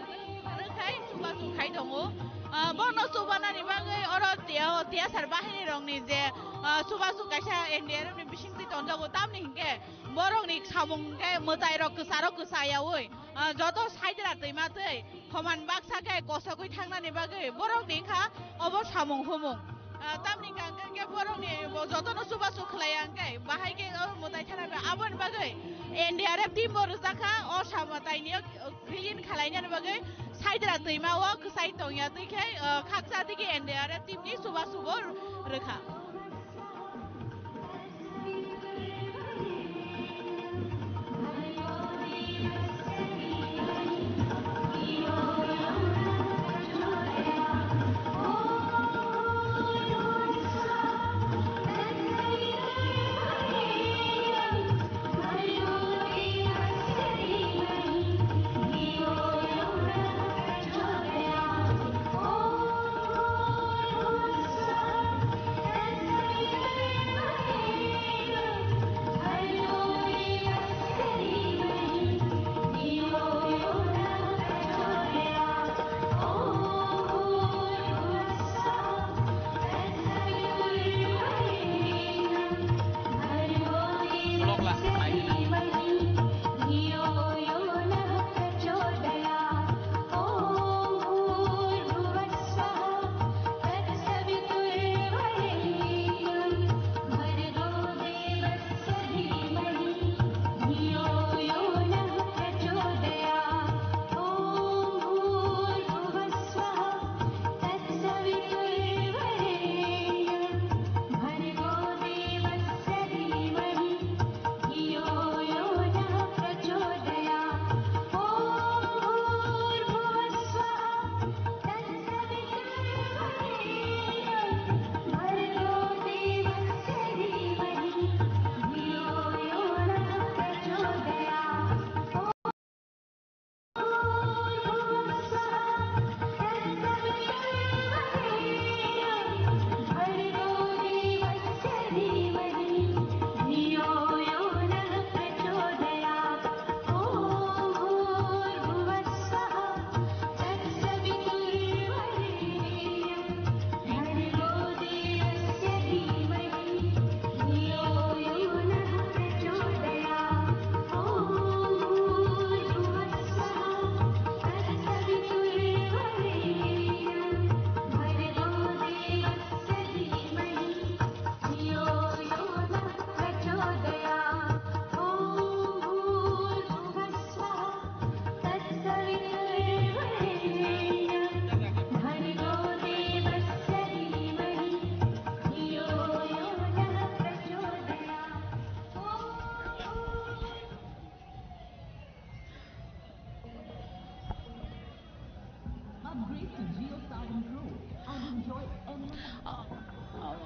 rwkhai chubachu khai tongo. Ah, bono chubanani bagwi oro tiya, tiyasar bahini rokni je, ah, chubachu kaisa N D R F ni bisingtwi tonjago, tamni hinkhe borokni samung khe mwtai rok kwcharo kwchayaui, ah, joto saidra twima twi khoman baksa khe kosogwi thangnani bagwi borokni wngkha obo samung humung. Ah, tamni hwnkha hwnkhe borokni bo jotono chubachu khlaiya hwnkhe bahai khe o mwtai thana aboni bagwi N D R F team bo rwjakha o sa mwtaini clean khwlainani bagwi saidra twima o kwchai tongya twi khe, ah, khakcha twi khe N D R F team ni chubachu bo rwkha.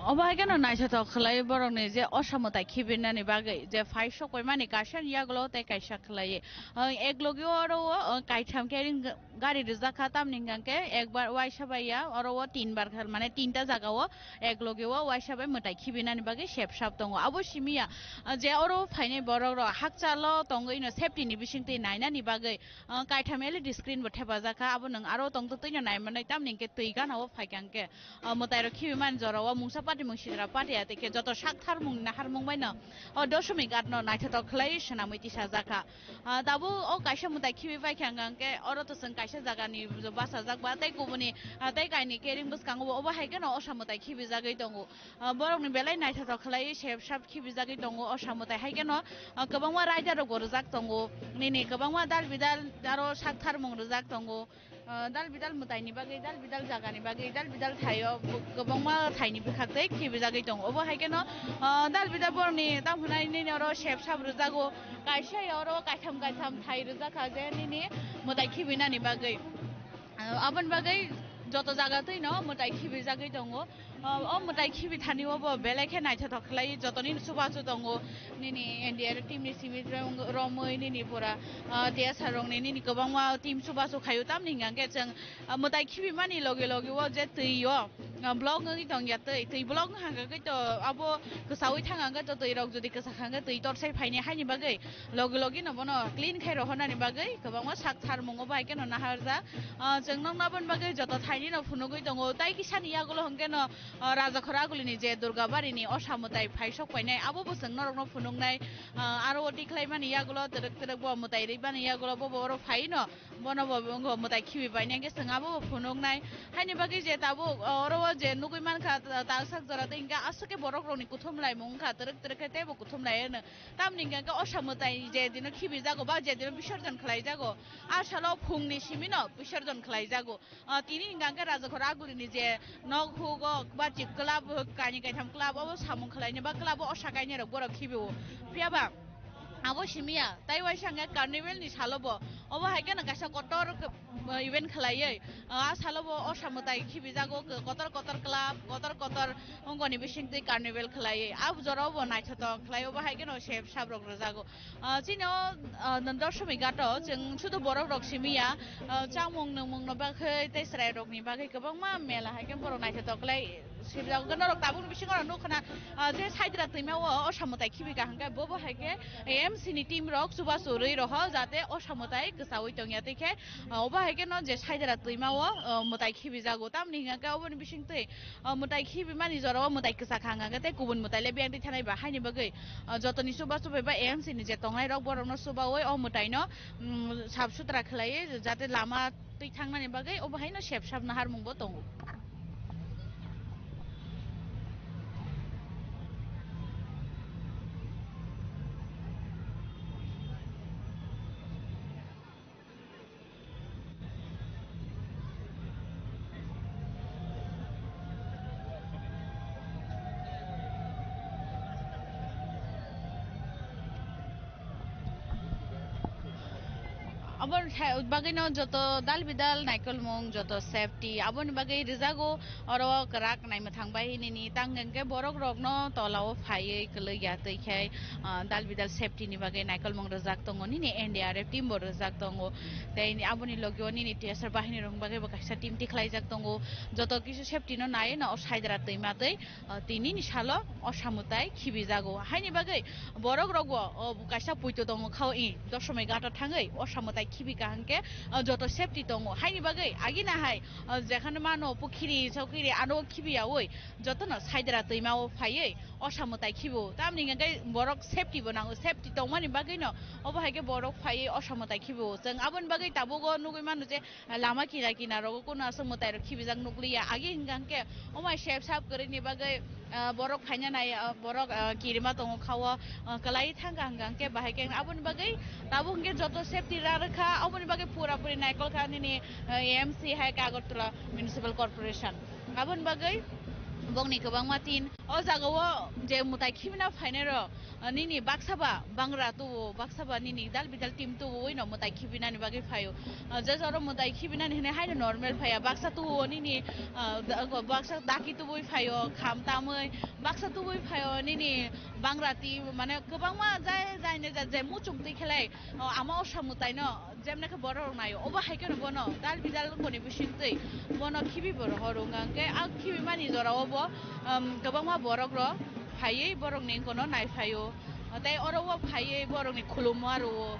Obo hai kheno naithothok khlai borokni je osa mwtai khibinani bagwi je phai sok paimani kaisa ni yagulo tei kaisa khlaiwi. Ang ek logi oro o, ang kaitham khe ring gari rijak kha, tamni hwnkha khe ekbar waisa bai ya, oro o tinbar kha, mane tinta jaga o ek logi o waisa bai mwtai khibinani bagwi sep sap tongo. Abo simi ya, ah, je oro phainai borok rok hakchalo tongwi no safety ni bising twi nainani bagwi, ah, kaitham L E D screen bo thepajak kha, abo nwng aro tongtwtwi no naimanai, tamni hwnkhe twi gana o phaikha hwnkhe. Ah, mwtai rok khibi mani jora o mungsa party mung sidra party ya, tei khe joto sak tharmung naharmung bai no o doshomik at no naithothok khlai swnamwi tisajak kha. Ah, tabuk o kaisa mwtai khibi pai kha hwnkha hwnkhe oro to chwng kaisa jaga ni bachajak ba tei kubuni, ah, tei kaini kering bwskango bo obo hai kheno osa mwtai khibijagwi tongo. Ah, borok ni belai naithothok khlai sep sap khibijagwi tongo osa mwtai hai kheno, ah, kwbangma rider rok bo rijak tongo, nini kwbangma dal bidal aro sak tharmung rijak tongo. Ah, dal bidal mwtaini bagwi, dal bidal jagani bagwi, dal bidal thaio bo-, kwbangma thaini bwkhak tei khibijagwi tongo. Obo hai kheno, ah, dal bidal borokni tamo hwnai nini oro sep sap rwjago, kaisa ya oro kaitham kaitham thai rwjak kha je nini mwtai khibinani bagwi. Ah, aboni bagwi joto jaga twino mwtai khibijagwi tongo. O, o mwtai khibi thani o bo belai khe naithothok khlai, jotoni chubachu tongo, nini N D R team ni simi rong-, romwi nini pura, ah, T S R rokni nini kwbangma team chubachu khaio, tamni hwnkha khe chwng, ah, mwtai khibi mani logi logi o je twi o, ah, block wngwi tong ya twi, twi block wngkha khe to abo kwsaui thang khe to twi rok jodi kwsa kha khe twi torsai phaini haini bagwi logi logi no bono clean khai rohornani bagwi kwbangma sak tharmungo bai kheno naharjak. Ah, chwng nokno aboni bagwi joto thaini no phunugwi tongo, tai kisani yagulo hwnkhe no ah, Rajakhor Agulini je Durgabari ni osa mwtai phai sok painai, abo bo chwng norokno phunuknai, ah, aro o tikhlaimani yagulo twrwk twrwk bo mwtai rwibani yagulo bo bo oro phaino, bono bo wngkha mwtai khibi painai hwnkhe chwng abo bo phunuknai. Haini bagwi je tabuk, ah, oro o je nugwi mankha, ta-, talsak jora tei hwnkhe aswk khe borok rokni kuthum laimung wngkha, twrwk twrwk khe teibo kuthum lai hwno. Tamni hwnkhe osa mwtai je dino khibijago ba je dino bisorjon khlaijago, a salo phungni simino bisorjon khlaijago. Ah, tini hwnkha khe Rajakhor Agurini je nok hugo ba chik club, kainwi kaitham club obo samung khlaini ba club o osa kainwi rok borok khibio. Phiya ba abo simi ya, tai waisa hwnkhe carnival ni salo bo. Obo hai kheno kaisa kotor k-, event khlaiwi, ah, a salo bo osa mwtai khibijago, k-, kotor kotor club, kotor kotor ongoni bisingtwi carnival khlaiwi. A jorao bo naithothok khlai, obo hai kheno sep sap rok rwjago. Ah, chini o, ah, Doshomighat o chwng sudu borok rok simi ya, ah, chamung nwngmung no bagwi tei chwrai rok ni bagwi kwbangma mela hai khe borok naithothok khlai sibjak. Norok tabuk ni bisingo norok nukha na, ah, je Saidra twima o osa mwtai khibi kaham khe bobo hai khe A M C ni team rok chubachu rwi roho jate osa mwtai kwchaui tongya tei khe, ah, obo hai khe no je Saidra twima o, ah, mwtai khibijago, tamni hwnkha khe oboni bisingtwi, ah, mwtai khibimani jorao mwtai kwchak hang hang tei kubun mwtai le biyang twi thanai ba, haini bagwi, ah, jotoni chuba chubai ba A M C ni je tongnai rok borokno chubaui o mwtaino, mm, sap sutra khlaiwi jate lama twi thangnani bagwi obo haino sep sap naharmung bo tongo. Aboni sa-, bagwino joto dal bidal naikolmung, joto safety, aboni bagwi rijago oro kwrak naima thangbai hinini, tang hwnkhe borok rokno tola o phaiwi kwlwk ya twi khe, ah, dal bidal safety ni bagwi naikolmung rijak tongo, nini N D R F team bo rijak tongo, tei aboni logi o nini T S R bahini rok bagwi bo kaisa team tikhlaijak tongo, joto kisu safety no nai no o Saidra twima twi, ah, tini ni salo osa mwtai khibijago. Haini bagwi borok rok bo, o, kaisa puito tongo kha o, i, Doshomighat o thangwi osa mwtai khibi kaham khe, ah, joto safety tongo. Haini bagwi agina hai, ah, jekhano mano pukhiri, sokiri, ano khibi yaui jotono Saidra twima o phaiwi osa mwtai khibo. Tamni hwnkhe borok safety bo nango, safety tongmani bagwi no obo hai khe borok phaiwi osa mwtai khibo. Chwng aboni bagwi tabuk o nugwi mano je, lama kina kina rogo kunu aswk mwtai rok khibijak nukliya. Agi hwnkha hwnkhe omai sep sap kwrwini bagwi, ah, borok phaina nai, ah, borok, ah, kirima tongo kha o, ah, kwlai thangkha hwnkha hwnkhe bahai khe aboni bagwi tabuk hwnkhe joto safety ra rwkha, aboni bagwi pura puri naikol kha nini, ah, A M C hai khe Agartala Municipal Corporation. Aboni bagwi Bongni kwbangma tin. O jagao je mwtai khibina phainairok, ah, nini baksa ba bangra tubu, baksa ba nini dal bidal team tubuwi no mwtai khibinani bagwi phaio. Ah, je jora mwtai khibinani hinwi haino normal phaiya, baksa tubuo nini, ah, da-, baksa daki tubui phaio, kham tamwi, baksa tubui phaio nini bangra team, mane kwbangma jai jai ne ja je muchung twi khelai, ah, ama osa mwtaino. Jemne khe borok rok naio, obo hai kheno bono dal bidal wngkoni bisingtwi bono khibi bo rohor wngkha, hwnkhe a khibi mani jorao bo, um, kwbangma borok rok phaiwi borok ni wngkano nai phaio, tei oro o phaiwi borok ni khulumma rwo.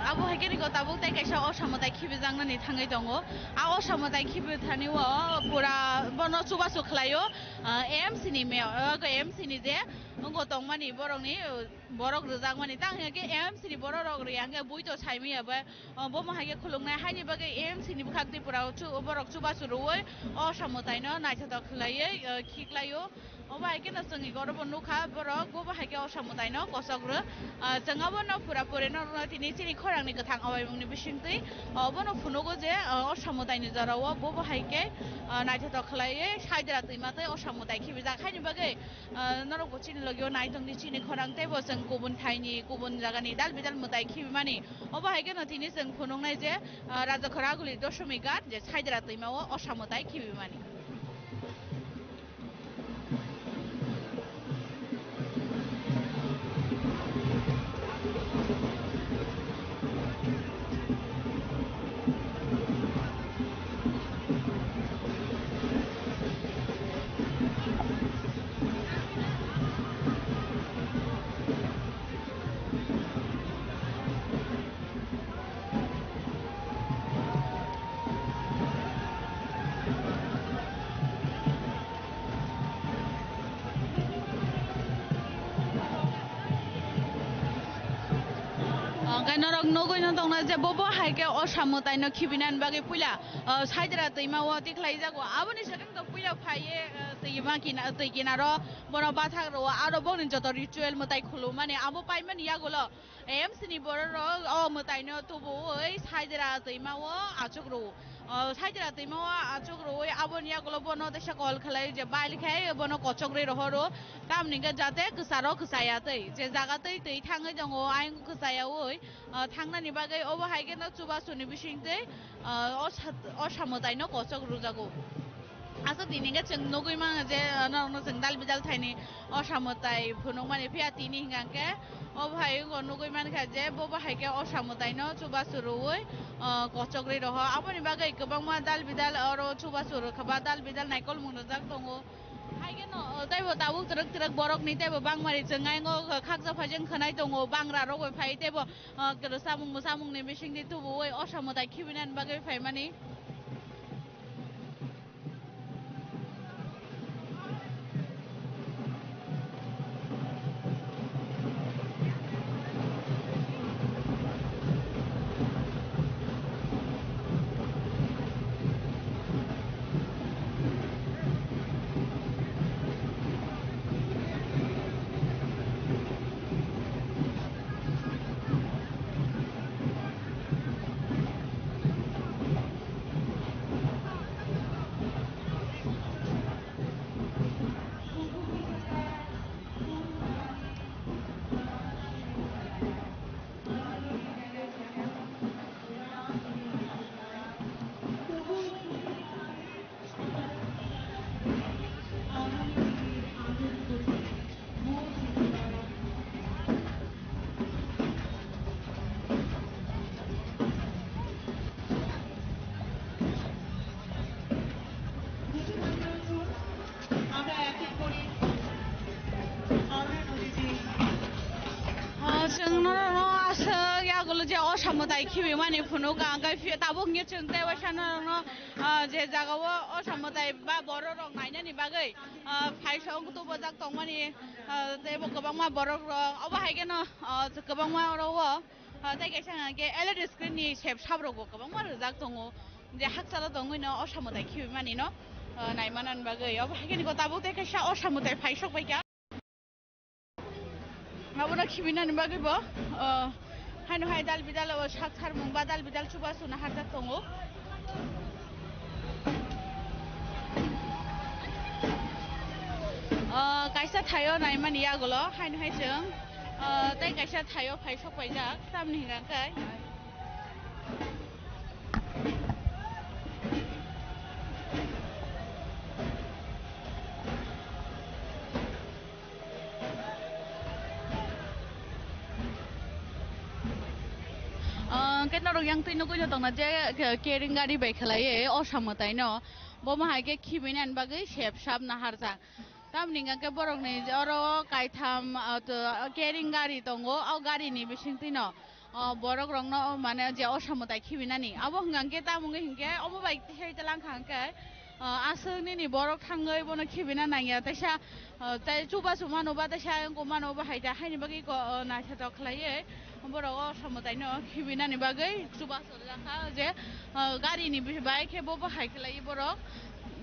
Abo hai kheno tabuk tei kaisa osa mwtai khibijaknani thangwi tongo, a osa mwtai khibi thani o pura bono chubachu khlaio, uh, A M C ni me-, uh, A M C ni je wngkho tongmani borok ni, uh, Borok rwjakmani tang hwnkhe M C ni borok rok rwya hwnkhe bui to saimanya bai, o, bomo hai khe khuluknai haini bagwi M C ni bwkhak twi pura o chu-, borok chubachu rwui o samwtaino naithotok khlaiwi, o, khiklaio. Obo hai kheno chwng oro bo nukha borok bobo hai khe o samwtaino kochok rw. O, chwng abono pura puri no rwna tini chini khorang ni kwthang awaimung ni bising twi, o, bono phunugo je, o, o samwtaini jora o bobo hai khe, o, naithotok khlaiwi saidra twima tei o samwtai khibijak haini bagwi. Ah, norok bo chini logi o nai tong di chini khorang tei bo chwng kubun thai ni kubun jaga ni dal bidal mwtai khibi mani. Obo hai kheno tini chwng phunuk nai je, ah, Raja Khoraguli Doshomighat je Saidra twima o osa mwtai khibi mani. Hwnkhe norok nugwi no tongna je bobo hai khe o samwtai no khibinani bagwi puila, o, Saidra twima o tikhlai jago. Aboni swkang to puila phaiye, o, twima kina-, twi kinaro bono bathak rwo, aro boni joto ritual mwtai khulumani abo paimani yagulo. M C ni borok rok o mwtai no tubuwi Saidra twima o achuk rwo. O, Saidra twima o achuk rwui aboni yagulo bono teisa call khlai je bail khai bono kochok rwi rohoro. Tamni hwnkhe jate kwcharo kwchaya twi je jaga twi twi thangwi tongo ayang kwchayaui, o, thangnani bagwi obo hai kheno chubachu ni bising twi, o, o sat-, o samwtai no kochok rwjago. Aswk tini hwnkhe chwng nugwi mano je, o, norokno chwng dal bidal thaini osa mwtai phunukmani, phiya tini hwnkha khe obo hai wngkha nugwi mankha je bobo hai khe osa mwtaino chubachu rwui, o, kochok rwi roho. Aboni bagwi kwbangma dal bidal oro chubachu rwkha ba dal bidal naikolmung rwjak tongo. Hai kheno, o, teibo tabuk twrwk twrwk borokni teibo bangmani chwng ayang o khaksa phaijak khwnai tongo, bangra rok bai phai teibo, o, kwrwi chamung mwsamungni bisingni tubuwi osa mwtai khibinani bagwi phaimani. Ah, chwng norokno aswk yagulo je osa mwtai khibimani phunukha, hwnkhe phi-, tabuk hwnkhe chwng tei waisa norokno, ah, je jagao osa mwtai ba borok rok nainani bagwi, ah, phaisa wng tubujak tongmani, ah, tei bo kwbangma borok rok obo hai kheno, ah, kwbangma oro o, ah, tei kaisa hwnkhe L E D screen ni sep sap rok bo kwbangma rwjak tongo, je hakchalo tongwi no osa mwtai khibimani no, ah, naimanani bagwi obo hai kheno tabuk tei kaisa osa mwtai phaisok baikha. Abono khibinani bagwi bo, o, haino hai dal bidal o sak sarmung ba dal bidal chubachu no harjak tongo. Kaisa thaio naimani yagulo, haino hai chwng, ah, tei kaisa thaio phai sok paijak, tamni hwnka khe. Ah, hwnkhe norok yang twi nugwi no tongna je, ke-, kering gari bai khlaiwi o samwtaino. Bo ma hai khe khibinani bagwi sep sap naharjak. Tamni hwnka khe borokni je oro kaitham, ah, to, kering gari tongo, o garini bisingtwino, ah, borokrokno, o mane je o samwtai khibinani. Abo hwnka khe tamo wngwi hinkhe obo bai hai tlang kha hinkhe, ah, aswk nini borok thangwi bono khibina nangya, teisa, ah, tei chubachu mano ba, teisa ayang mano ba hai da, haini bagwi ko, ah, naithotok khlaiwi borok o samwtaino khibinani bagwi chubachu rijak kha je, ah, garini bi-, bai khe bo bo hai khlaiwi borok.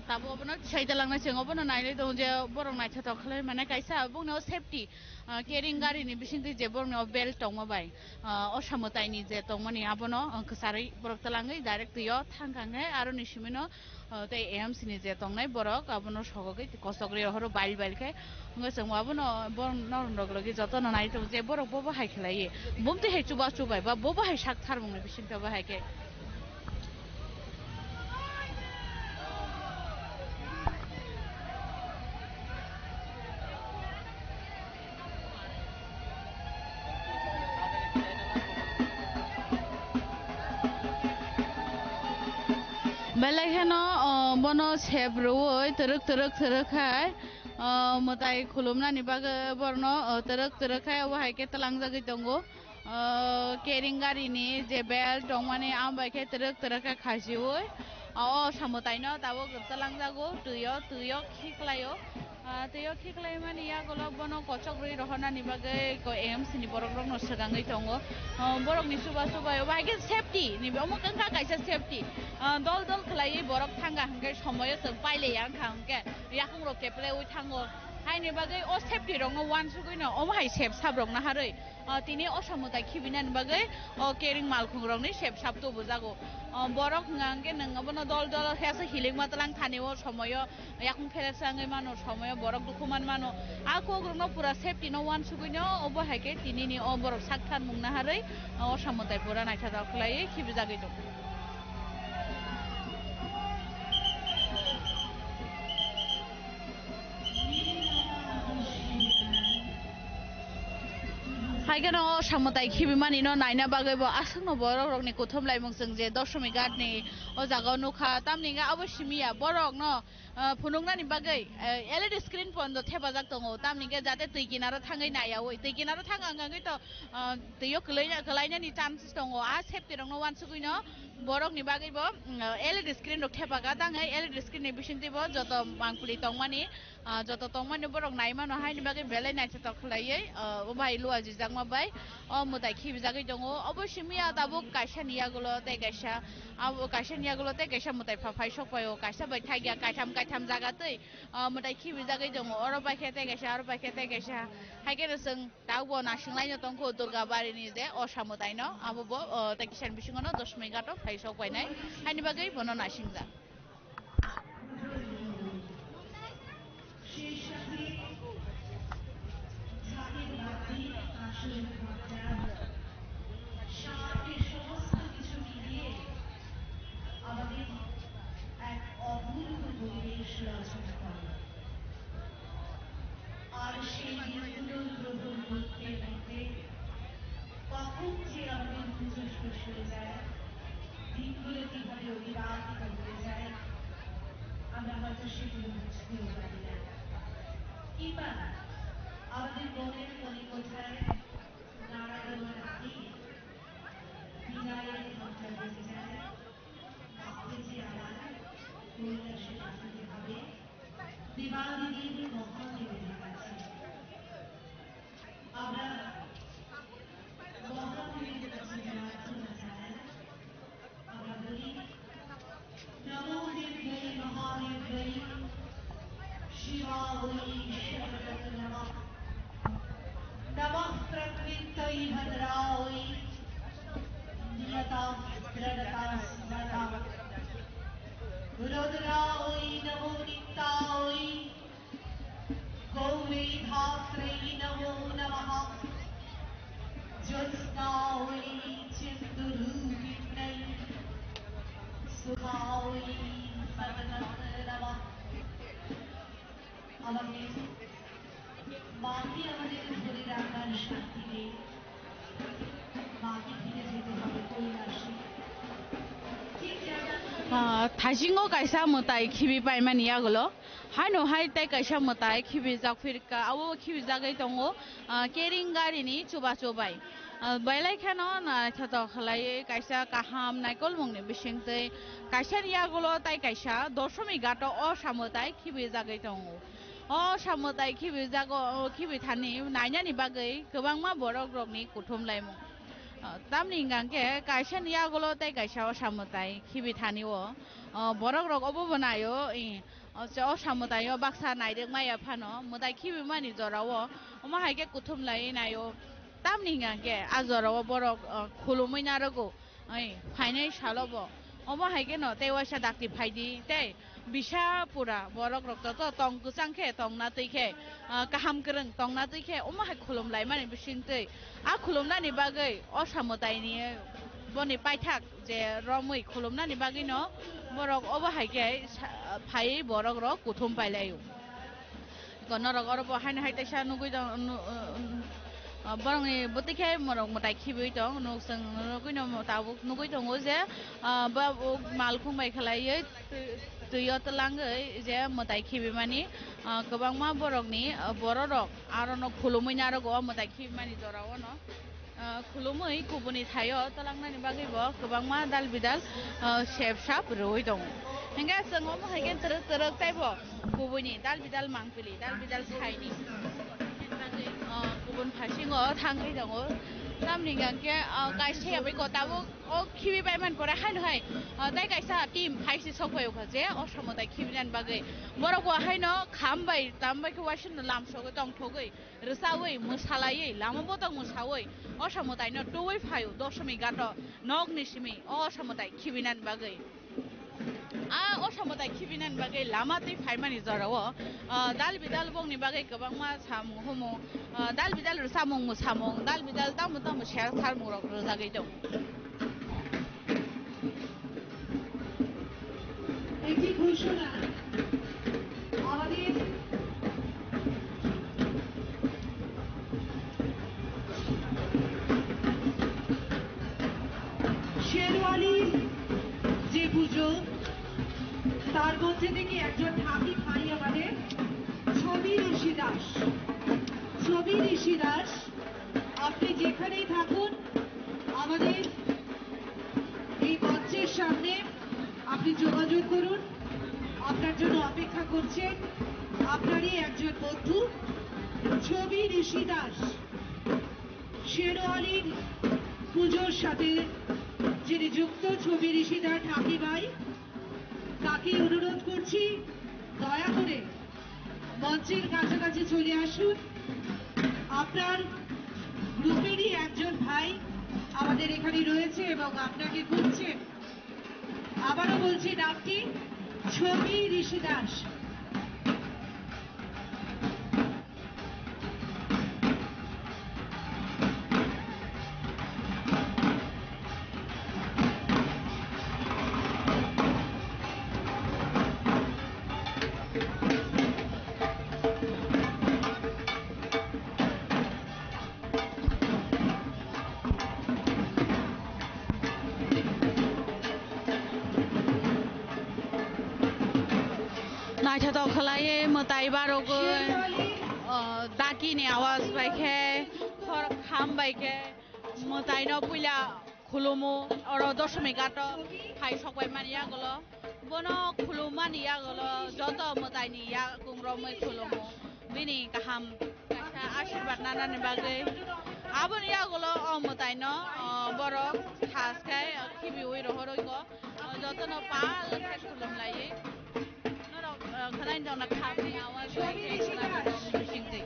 Tabuk obono sai dalangna chwng obono nailai tongo je borok naithotok khlai mane kaisa bongni o safety, ah, kering garini bisingtwi je borokni o belt tongma bai, ah, o samwtaini je tongmani abono, ah, kwcharwi borok twlangwi direct twi o thang kha hwnkhe aroni simino, ah, tei A M C ni je tongnai borok abono sogogwi kosok rwi rohoro bail bail khe. Wngkha chwng abono borok norok logi jotono nai tongo je borok bo bo hai khlaiwi bumtwi hai chuba chubai ba bo bo hai sak tharmungni bisingtwi bo hai khe. Belai kheno, o, bono sep rwui twrwk twrwk twrwk khai, o, mwtai khulumnani bagwi borokno, o, twrwk twrwk khai obo hai khe twlangjagwi tongo. O, kering garini je belt tongmani, amo bai khe twrwk twrwk khe khasiui, o, o samwtaino tabuk twlangjago, twi o, twi o khiklaio. Ah, twi o khiklaimani yagulo bono kochok rwi rohornani bagwi ko A M C ni borokrokno swkangwi tongo. Ah, borokni chuba chubai obo hai khe safety ni, omo wngkha kaisa safety. Ah, dol dol khlaiwi borok thangkha hwnkhe somoio chwng pailaiya wngkha hwnkhe yakungrok keplaiwi thango. Haini bagwi o safety rokno uansugwino omo hai sep sap rok naharwi, ah, tini o samwtai khibinani bagwi o kering malkhungrokni sep sap tubujago. Ah, borok hwnka hwnkhe nwng abono dol dol khe aswk hilikma twlang thani o somoio yakung pheresa wngwi mano, somoio borok dukhu man mano. A kok rokno pura safety no uansugwino obo hai khe tinini o borok sak tharmung naharwi o samwtai pura naithotok khlaiwi khibijagwi tongo. Hai kheno o samwtai khibimani no naina bagwi bo aswkno borok rokni kuthum laimung chwng je Doshmi Ghat ni o jaga o nukha, tamni hwnkhe abo simi ya borok no, ah, phunuknani bagwi, eh, L E D screen pono thepajak tongo, tamni hwnkhe jate twi kinaro thangwi naiyaui, twi kinaro thang ang wngwi to, ah, twi o kwlai-, kwlainani chances tongo, a safety rokno uansugwino borokni bagwi bo, mm, L E D screen rok thepaka, tangwi L E D screen ni bisingtwi bo joto mangpili tongmani, ah, joto tongmani borok nai mano, haini bagwi belai naithotok khlaiwi, ah, o bai lua jijakma bai o mwtai khibijagwi tongo. Obo simi ya tabuk kaisa ni yagulo tei kaisa, abo kaisa ni yagulo tei kaisa mwtai pha phai sok pai o, kaisa bai thagya kaitham kaitham jaga twi, ah, mwtai khibijagwi tongo. Oro bai khe tei kaisa, oro bai khe tei kaisa, hai kheno chwng tabuk bo naisinglaino tongkho Durga Bari ni je o samwtaino, abo bo, ah, tei kisa ni bisingo no Doshmi Ghat o phai sok painai, haini bagwi bono naisingjak. সেই সাথে ঢাকের বাদ্যে কাঁসরের ঘন্টা, সাথে সমস্ত কিছু মিলিয়ে আমাদের এক অপূর্ব পরিবেশ রচনা করে। আর সেই দিনগুলোর গ্রহণ করতে করতে কখন যে আমাদের পুজো শেষ হয়ে যায়, দিনগুলো কিভাবে অতিবাহিত হয়ে যায়, আমরা হয়তো সেগুলো বুঝতেও পারি না। কিংবা আমাদের মনের কোণে কোথায় নানা রঙের আগে বিদায়ের ঘন্টা বেজে যায়, ভাবতে যে আমার কৈলাসে পাঠাতে হবে। দেবাদিদেব মহাদেবের কাছে। আমরা মহাদেবের কাছে প্রার্থনা জানাই। আমরা বলি, নমো দেব্যৈ মহাদেব্যৈ শিবায় সর্বতোঃ নমঃ। নমঃ প্রকৃত্যৈ ভদ্রায় নিয়তাঃ প্রণতাঃ স্মরতাঃ। রুদ্রায় নমো নিত্যায় গৌ धात्रे नमो नमः। ज्योत्स्ना वै चन्द्ररूपिण्यै सुधा वै सदनं नमः। আমাদের মাকে আমাদের ধরে রাখার শক্তি নেই, মাকে ফিরে যেতে হবে কৈলাসে। ঠিক যেমন Ah, thaisingo kaisa mwtai khibi paimani yagulo. Haino hai tei kaisa mwtai khibi jak phirka, abo khibi jagwi tongo, ah, kering gari ni chubachu bai. Ah, belai kheno naithotok khlaiwi kaisa kaham naikolmung ni bisingtwi kaisa ni yagulo tei kaisa doshomik ghat o osa mwtai khibi jagwi tongo. O samwtai khibijago, o khibi thani nainani bagwi kwbangma borok rokni kuthum laimung. O, tamni hwnkha khe kaisa ni yagulo tei kaisa o samwtai khibi thani o, o, borok rok obo bo naio, i, o, se o samwtai o baksa nairwk maya phano mwtai khibi mani jora o, omo hai khe kuthum lai naio. Tamni hwnkha khe a jora o borok, o, khulumui narogo. Ai, phainai salo bo. Omo hai khe no tei waisa dakti phai di, tei bisa pura borok rok joto tong kwchang khe, tong na twi khe, ah, kaham kwrwng tong na twi khe, omo hai khulum lai mani bising twi. A khulum nani bagwi o samwtai ni boni paithak je romwi khulum nani bagwi no borok obo hai khe sa-, phaiwi borok rok kuthum pai lai o. Ko norok oro bo haino hai teisa nugui tong, nu-, uh, uh, borokni bwtwi khe morok mwtai khibiui tong, nuk chwng nugui no tabuk nugui tongo je, ah, ba, o malkhung bai khlaiwi twi, twi o twlangwi je mwtai khibimani, ah, kwbangma borokni, ah, bororok arono khulumui narogo o mwtai khibimani jora o no. Ah, khulumui kubuni thaio twlangnani bagwi bo kwbangma dal bidal, ah, sep sap rwui tongo. Hingkhe chwng omo hai khe twrwk twrwk tei bo kubuini dal bidal mangpili, dal bidal saini bagwi, ah, kubun phasingo thangwi tongo. Tamni hingkhe, ah, kaisa ya bai ko tabuk o khibi bai man pore haino hai, ah, tei kaisa team hai se sok bai o kha je o samwtai khibi nani bagwi. Borok bo haino kham bai tam bai khe uaisukno lamsogwi tongthogwi. Rwchaui, mwsalaiwi, lama botong mwsaui, o samwtaino twiwi phaio, doshomik ghat o, nokni simi, o samwtai khibinani bagwi. A o samwtai khibinani bagwi lama twi phaimani jorao, ah, dal bidal bongni bagwi kwbangma samung humung, ah, dal bidal rwchamung mwsamung, dal bidal tamo tamo ser sarmung rok rwjagwi tongo. একটি ঘোষণা, আমাদের শেরওয়ালির যে পুজো, তার মধ্যে থেকে একজন ঠাকুর ভাই আমাদের ছবি ঋষি দাস, ছবি ঋষি দাস, আপনি যেখানেই থাকুন, আমাদের এই মঞ্চের সামনে আপনি যোগাযোগ করুন, আপনার জন্য অপেক্ষা করছেন আপনারই একজন বন্ধু ছবি ঋষি দাস। শেরওয়ালির পুজোর সাথে যিনি যুক্ত, ছবি ঋষি দাস ঠাকি ভাই, তাকে অনুরোধ করছি দয়া করে মঞ্চের কাছাকাছি চলে আসুন। আপনার গ্রুপেরই একজন ভাই আমাদের এখানে রয়েছে এবং আপনাকে খুঁজছেন। আবারও বলছি নামটি ছবি ঋষি Das. Naithotok khlaiwi mwtai barogwi, o, dakini awaz bai khe, khor kham bai khe, mwtaino puila khulumu, oro doshomik ghato phai sokbai mani yagulo. Bono khulummani yagulo joto mwtaini yakung romwi khulumu. Bini kaham kaisa asirwad nanani bagwi. Aboni yagulo o mwtaino, o, borok thas khai khibiui rohorwi kho. O, jotono pal khe khulum laiwi. Norok, o, khwnai tongna khamni awaz bai khe khwnai tongna bisingtwi.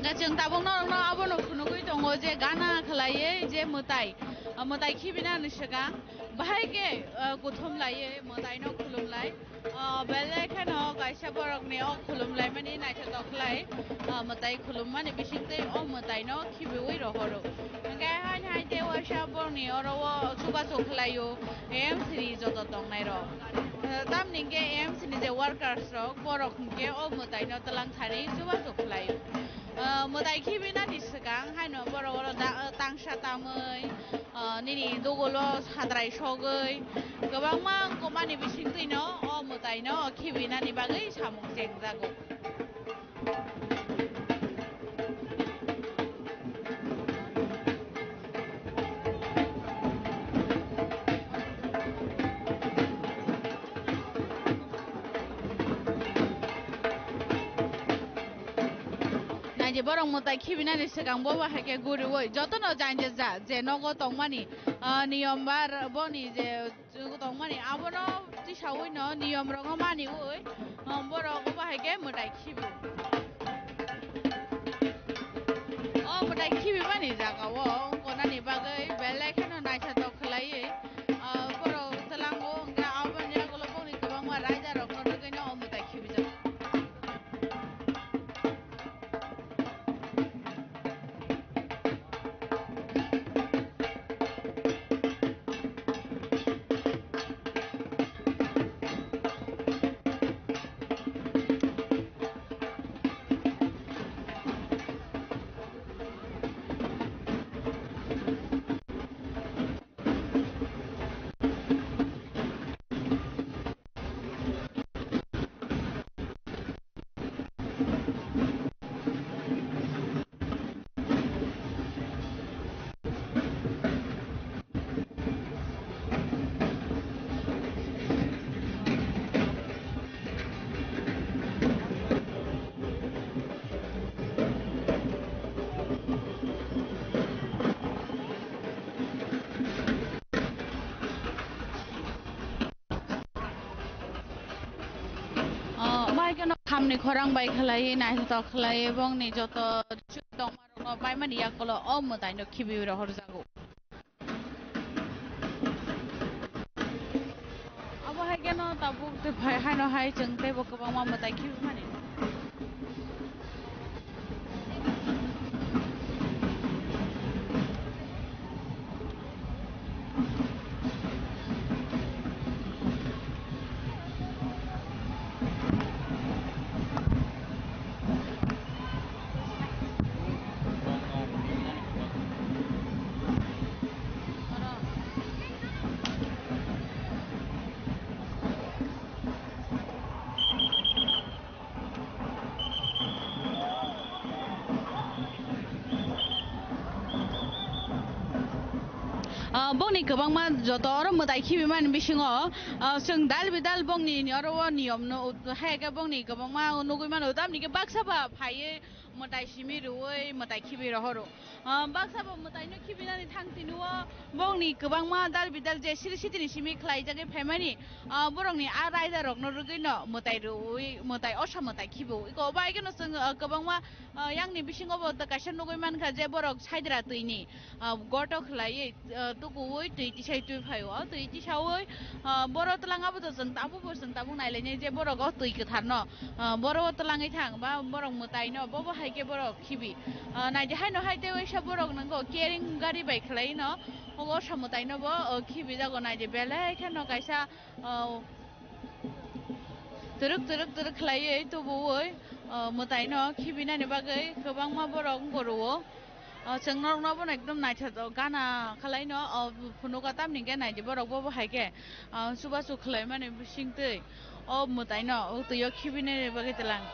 Chwng tabuk norokno abono phunugwi tongo je gana khlaiwi je mwtai, ah, mwtai khibinani swkang bahai khe, ah, kuthum laiwi mwtaino khulumlai. Ah, belai kheno kaisa borokni o khulumlaimani naithotok khlai, ah, mwtai khulummani bisingtwi o mwtaino khibiwi rohoro. Hwnkhe haini hai tei waisa borokni oro o chubachu khlaio A M C ni joto tongnairok. Ah, tamni hwnkhe A M C ni je workers rok, borok hwnkhe o mwtaino twlang thani chubachu khlaio. Ah, mwtai khibinani swkang haino borok oro da-, tangsa tamwi, ah, nini dugulo sadrai sogwi kwbangma wngkukmani bisingtwino o mwtaino khibinani bagwi samung chengjago. Naidi borok mwtai khibinani swkang bobo hai khe guriwi jotono janja ja je nogo tongmani, ah, niyom ba r-, boni je tongmani abono tisawino niyom rokno maniwi, ah, borok obo hai khe mwtai khibi. O mwtai khibimani jagao wngkonani bagwi belai kheno naithotok khlaiwi, ah, borok twlango hwnkhe aboni yagulo boni kwbangma raida rokno rwgwino o mwtai khibijak. O, bai kheno khamni khorang bai khlaiwi, naithotok khlaiwi, bongni joto tongmarokno baimani yakulo o mwtaino khibiwi rohorjago. Abo hai kheno tabuk tei phai haino hai chwng teibo kwbangma mwtai khibimani. Ah, bongni kwbangma joto oro mwtai khibimani bisingo, ah, chwng dal bidal bongni oro o niyomno, hai khe bongni kwbangma nugwi mano, tamni khe baksa ba phaiwi mwtai simi rwui mwtai khibi rohoro. Ah, baksa bo mwtaino khibinani thang tini o bongni kwbangma dal bidal je siri sitini simi khlaijagwi phaimani, ah, borokni a raida rokno rwgwino mwtai rwui mwtai osa mwtai khibo. Iko bai kheno chwng, ah, kwbangma, ah, yangni bisingo bo kaisa nugwi mankha je borok saidra twini, ah, goto khlaiwi, ah, tukuwi twi tisai twi phaio. O twi tisawi, ah, boro twlang abo to chwng tabuk bo chwng tabuk nailainai je borok o twi kwtharno, ah, boro o twlangwi thang ba borok mwtaino bobo hai khe borok khibi. Ah, naidi haino hai tei waisa borok nangkho kering gari bai khlaino obo osa mwtaino bo, oh, khibijago naidi belai kheno kaisa, oh, twrwk twrwk twrwk khlaiwi tubuwi, oh, mwtaino khibinani bagwi kwbangma borok wngkha rwo. O, chwng norokno abono ekdom naithotok gana khlaino, o, phunuka tamni hwnkhe naidi borok bobo hai khe, o, chubachu khlaimani bisingtwi o mwtaino o twio khibinani bagwi twlang.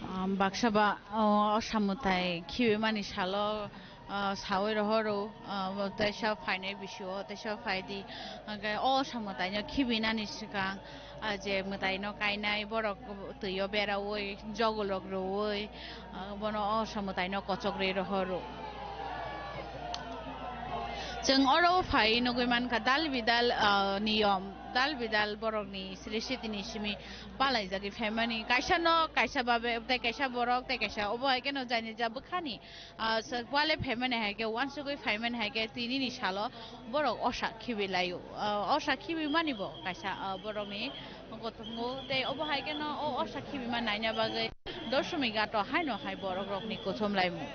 Um, baksa ba, o, osa mwtai khibimani salo, uh, sawi rohoro, uh, teisa phainai bisio, teisa phaidi, hwnkhe o osa mwtaino khibinani swkang, uh, je mwtaino kainai borok twio beraui, jogolrok rwui, uh, bono o osa mwtaino kochok rwi rohoro. Chwng oro phai nugui mankha dal bidal, uh, niyom, dal bidal borokni srishitini simi palaijagwi phaimani. Kaisa nok, kaisa babe, tei kaisa borok, tei kaisa obo hai kheno jaini ja bwkhani, ah, sa-, wale phaimani hai khe, uansugwi phaimani hai khe, tinini salo borok osa khibi laio. Ah, osa khibi mani bo kaisa, ah, borokni kothomgo. Tei obo hai kheno o osa khibi ma naina bagwi Doshmi ghato haino hai borok rokni kothom laimung.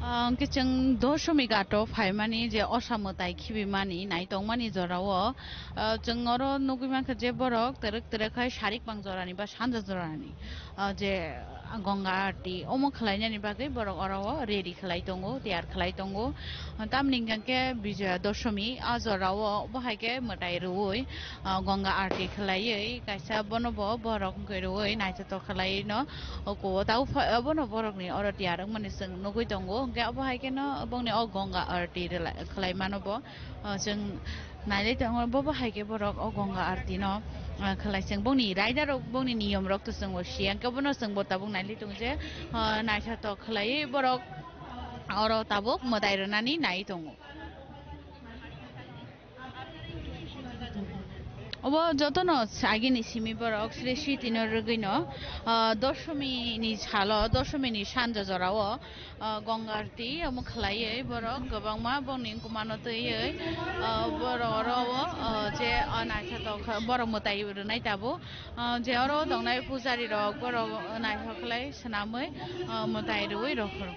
Ah, hwnkhe chwng Doshmi ghato phaimani je osa mwtai khibimani naitongmani jorao, ah, chwng oro nugui mankha je borok twrwk twrwk hai sarik pang jorani ba sanja jorani, ah, je Ganga Aarti omo khwlainani bagwi borok oro o ready khwlai tongo, tiyar khwlai tongo. Tamni hwnkhe Bijoya Doshmi, ah, jorao bo hai khe mwtai rwui, ah, Ganga Aarti khwlaiwi kaisa bono bo borok wngwi rwui naithotok khwlaiwi no o kuo tau pha-, bono borokni oro tiyar wngmani chwng nugui tongo. Hwnkhe abo hai kheno bongni o Ganga Aarti rwlai-, khwlai mano bo, ah, chwng nailai tongo. Bo bo hai khe borok o Ganga Aarti no ah, khlai chwng bongni raida rok, bongni niyom rok to chwng bo siya, hwnkhe bono chwng bo tabuk nailai tongo je, ah, naithotok khlaiwi borok oro tabuk mwtai rwnani nai tongo. Obo jotono agini simi borok sri sitino rwgwino, ah, doshomini salo, doshomini sanja jorao, ah, Ganga arti omo khlaiwi borok kwbangma bongni wngkukmano twiwi, ah, borok oro o, ah, je, ah, naithotok borok mwtai rwnai tabuk, ah, je oro tongnai pujari rok borok naithok khlai swnamwi, ah, mwtai rwui rw phuru.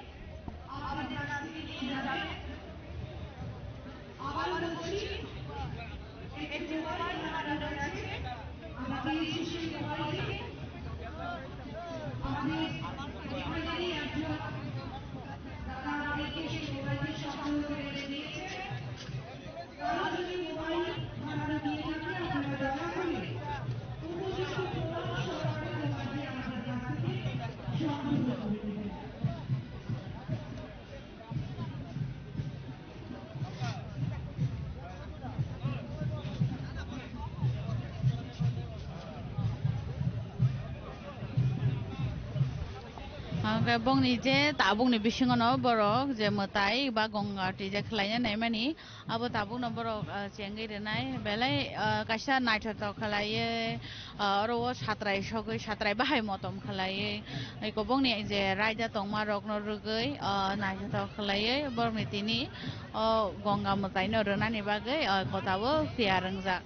Hwnkhe bongni je tabukni bisingono borok je mwtai ba Ganga arti je khlaina naimani, abo tabukno borok, ah, chengwi rwnai, belai, ah, kaisa naithotok khlaiwi, ah, oro o satrai sogwi, satrai bahai motom khlaiwi, eko bongni je raida tongma rokno rwgwi, ah, naithotok khlaiwi borokni tini o Ganga mwtaino rwnani bagwi, ah, kotabo tiyar wngjak.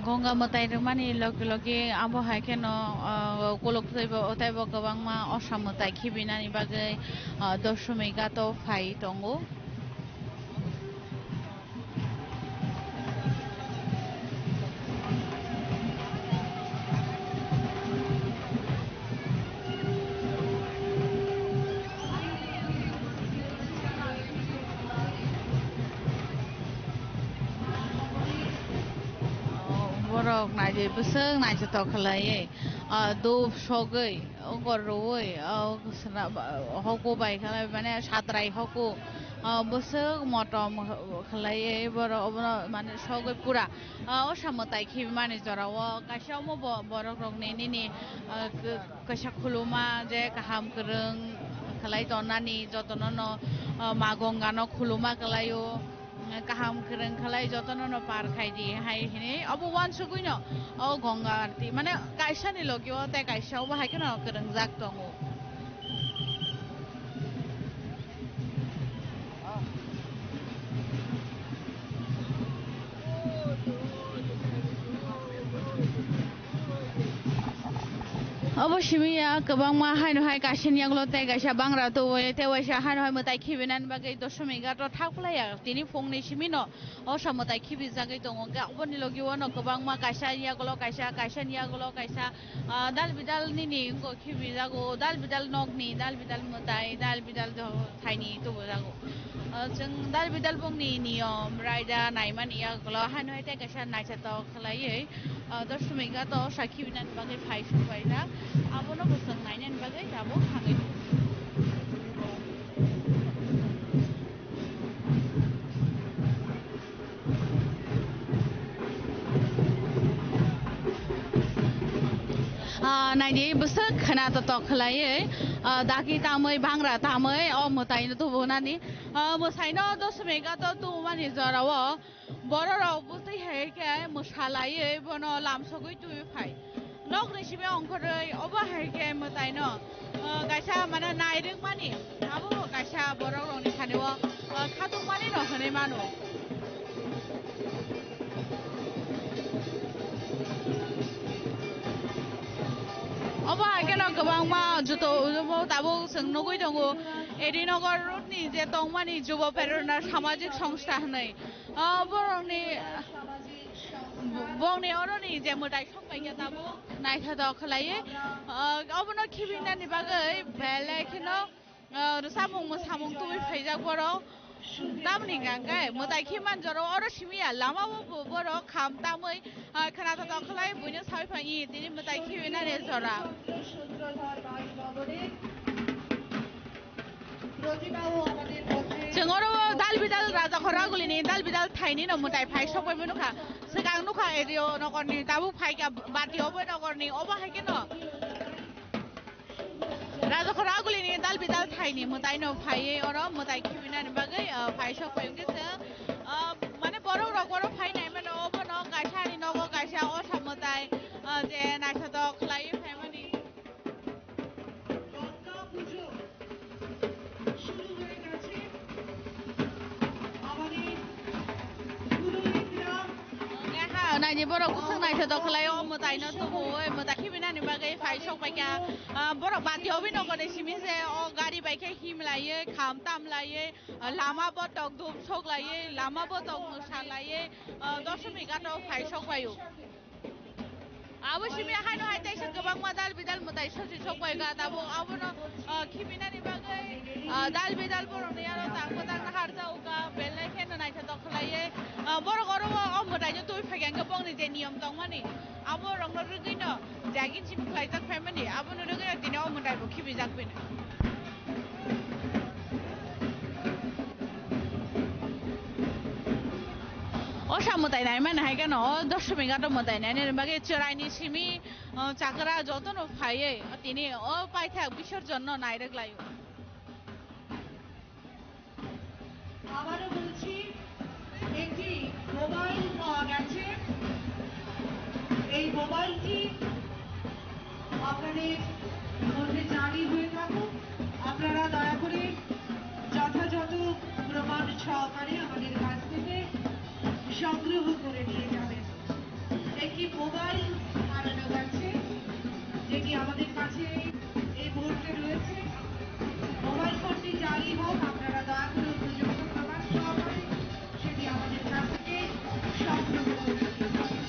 Ganga mwtai rwmani logi logi abo hai kheno, ah, ukulok teibo, teibo kwbangma osa mwtai khibinani bagwi, ah, Doshomighato phai tongo. Borok naidi bwswk naithotok khlaiwi, ah, dhup sogwi, ungkor rwui, ah, sra-, ba-, hoku bai khlai, mane satrai hoku, ah, bwswk motom khlaiwi borok obono mane sogwi pura, ah, osa mwtai khibimani jorao kaisa omo bo-, borok rokni nini, ah, k-, kaisa khuluma je kaham kwrwng khlai tonnani jotono no, ah, ma Gongano khuluma kwlaio. Kaham kwrwng khlai jotono no par khai di hai hinwi obo uansugwi no o Ganga arti mane kaisa ni logi o tei kaisa obo hai kheno kwrwngjak tongo. Obo simi ya kwbangma haino hai kaisa ni yagulo tei kaisa bangra tubu tei waisa haino hai mwtai khibinani bagwi Doshomighato thak phlai ya tini phungni simi no osa mwtai khibijagwi tongo hwnkhe oboni logi o no kwbangma kaisa ni yagulo kaisa kaisa ni yagulo kaisa, ah, dal bidal nini wngkha khibijago dal bidal nokni dal bidal mwtai dal bidal thaini tubujago. Ah, chwng dal bidal bongni niyom raida naimani yagulo haino hai tei kaisa naithotok khlaiwi, ah, Doshomighato sakhi binani bagwi phai subaijak. Abono bo chwng nainani bagwi tabuk thangwi tongo. Ah, naidi bwswk khwna totok khlaiwi, ah, dagi tamwi bangra tamwi o mwtaino tubunani, ah, mwsaino Doshomighato tubumani jorao bororok bwtwi hai khe mwsalaiwi bono lamsogwi twiwi phai. Nokni simi ongkhorwi obo hai khe mwtaino, ah, kaisa mane nairwkmani abo kaisa borok rokni thani o, ah, khatungmani no hwnwi mano. Obo hai kheno kwbangma juto ujumbo tabuk chwng nugwi tongo. Edinagar road ni je tongmani Jubo Prerona Samajik Songstha hwnwi, ah, borokni, bongni oroni je mwtai sok paikha tabuk naithotok khlaiwi, ah, obono khibinani bagwi belai kheno, ah, rwchapmung mwsamung tubui phaijak borok. Tamni hwnkha hwnkhe mwtai khiman jorao oro simi ya lama o bo borok kham tamwi, ah, khwna totok khlai buino saui phai tini mwtai khibinani jora. সূত্রধর বাস ভবনে প্রতিমা ও আমাদের Agulini dal bidal thaini no mwtai phai sokpai mano kha. Swkang nukha area o nokor ni tabuk phai kha bati obo nokor ni obo hai khe no. Rajakhor agulini dal bidal thaini mwtai no phaiwi oro mwtai khibinani bagwi, ah, phai sokpai wngkhe se, ah, mane borok rok oro phai nai mano obo no kaisa ni nogo kaisa osa mwtai, ah, je naithotok khlaiwi phaimani. Naiha, naini borok bwswk naithotok khlai o mwtai no tubu oi mwtai khibinani bagwi phai sok paikha. Ah, borok bati obi nokoni simi se o gari bai khe him laiwi kham tam laiwi, ah, lama bo tok dum sok laiwi lama bo tok mwsa laiwi, ah, Doshmi ghat o phai sok paio. Abo simi haino hai teisa kwbangma dal bidal mwtai sosi sokpai kha, tabuk abono, ah, khibinani bagwi, ah, dal bidal borokni aro tang kwchang harjao kha, belai kheno naithotok khlaiwi, ah, borok oro o, o mwtaino twi phai kha, hwnkhe bongni je niyom tongmani, abo rokno rwgwino jagin simi khlaijak phaimani, abono rwgwino tini o mwtai bo khibijak bini. O sa mwtai nai mani hai kheno, o Doshmi ghat o mwtai nai nai bagwi chwraini simi, o, chakra jotono phaiwi tini o paithak bisorjon no nairwk laio. আবারও বলছি, একটি মোবাইল পাওয়া গেছে। এই মোবাইলটি আপনাদের মধ্যে জারি হয়ে থাকুক। আপনারা দয়া করে যথাযথ প্রমাণ সহকারে আমাদের কাছ থেকে সংগ্রহ করে নিয়ে যাবেন। একটি মোবাইল হারানো গেছে, যেটি আমাদের কাছে এই মুহূর্তে রয়েছে। মোবাইল ফোনটি জারি হোক, আপনারা দয়া করে উপযুক্ত প্রমাণ সহকারে সেটি আমাদের কাছ থেকে সংগ্রহ করে নিয়ে যাবেন।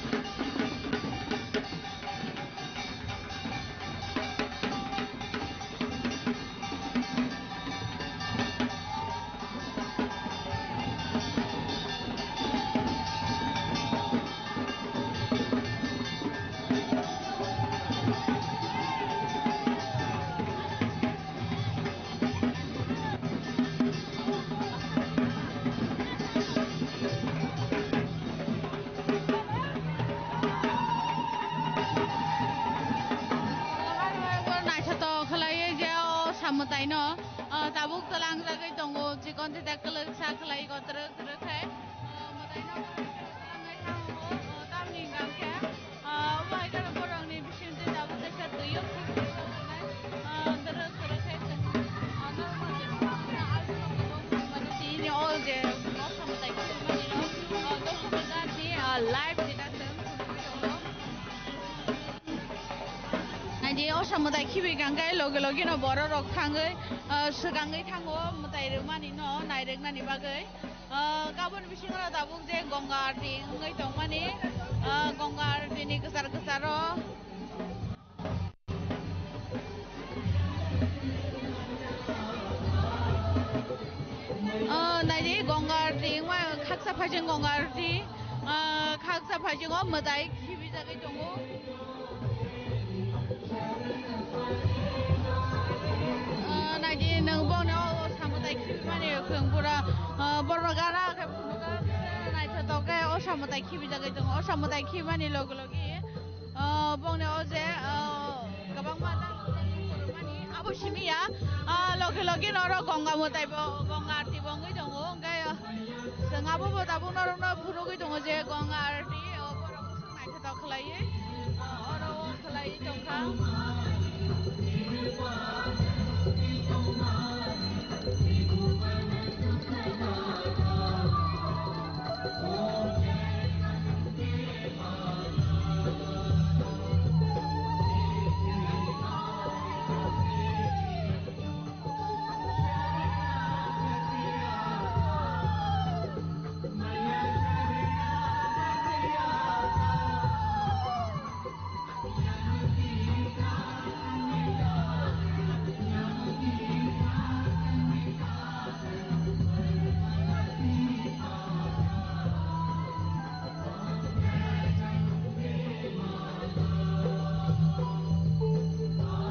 Naithotok khlaiwi je o samwtaino, o, tabuk twlangjagwi tongo, chikon thita kwlwksa khlai kotrwk. Kwrwk khe, ah, mwtaino kwrwngwi thango, ah, tamni hwnkha khe, ah, obo hai kheno borokni bisingtwi tabuk teisa twiyo khuk khuk tongnai, ah, kwrwk kwrwk khe chwng, ah, norok mani tini o je moksa mwtai khukmani no, ah, Doshmi ghat ni, ah, live rina chwng phunugwi tongo. Naidi, o samwtai khibi kangkhe loge loge no borok rok thangwi, ah, swkangwi thango mwtai rwmani no nairwknani bagwi. Ah, kabun bisingo tabuk je Ganga Aarti wngwi tongmani, ah, Ganga Aarti ni kwchar kwcharo. Ah, naidi Ganga Aarti wngma khaksa phaising Ganga Aarti, ah, khaksa phaisingo mwtai khibijagwi tongo. Ah, naidi nwng bono o samwtai khibimani khwng pura, ah, borok gara khe phunukha, naithotok khe o samwtai khibijagwi tongo. O samwtai khibimani loge loge, ah, bongni o je, ah, kwbangma dal phunukmani abo simi ya, ah, loge loge norok Ganga mwtai bo, Ganga Aarti bo wngwi tongo. Hwnkhe, ah, chwng abo bo tabuk norokno phunugwi tongo je Ganga Aarti, o borok Naithotok khlaiwi, oro o khlaiwi tongkha.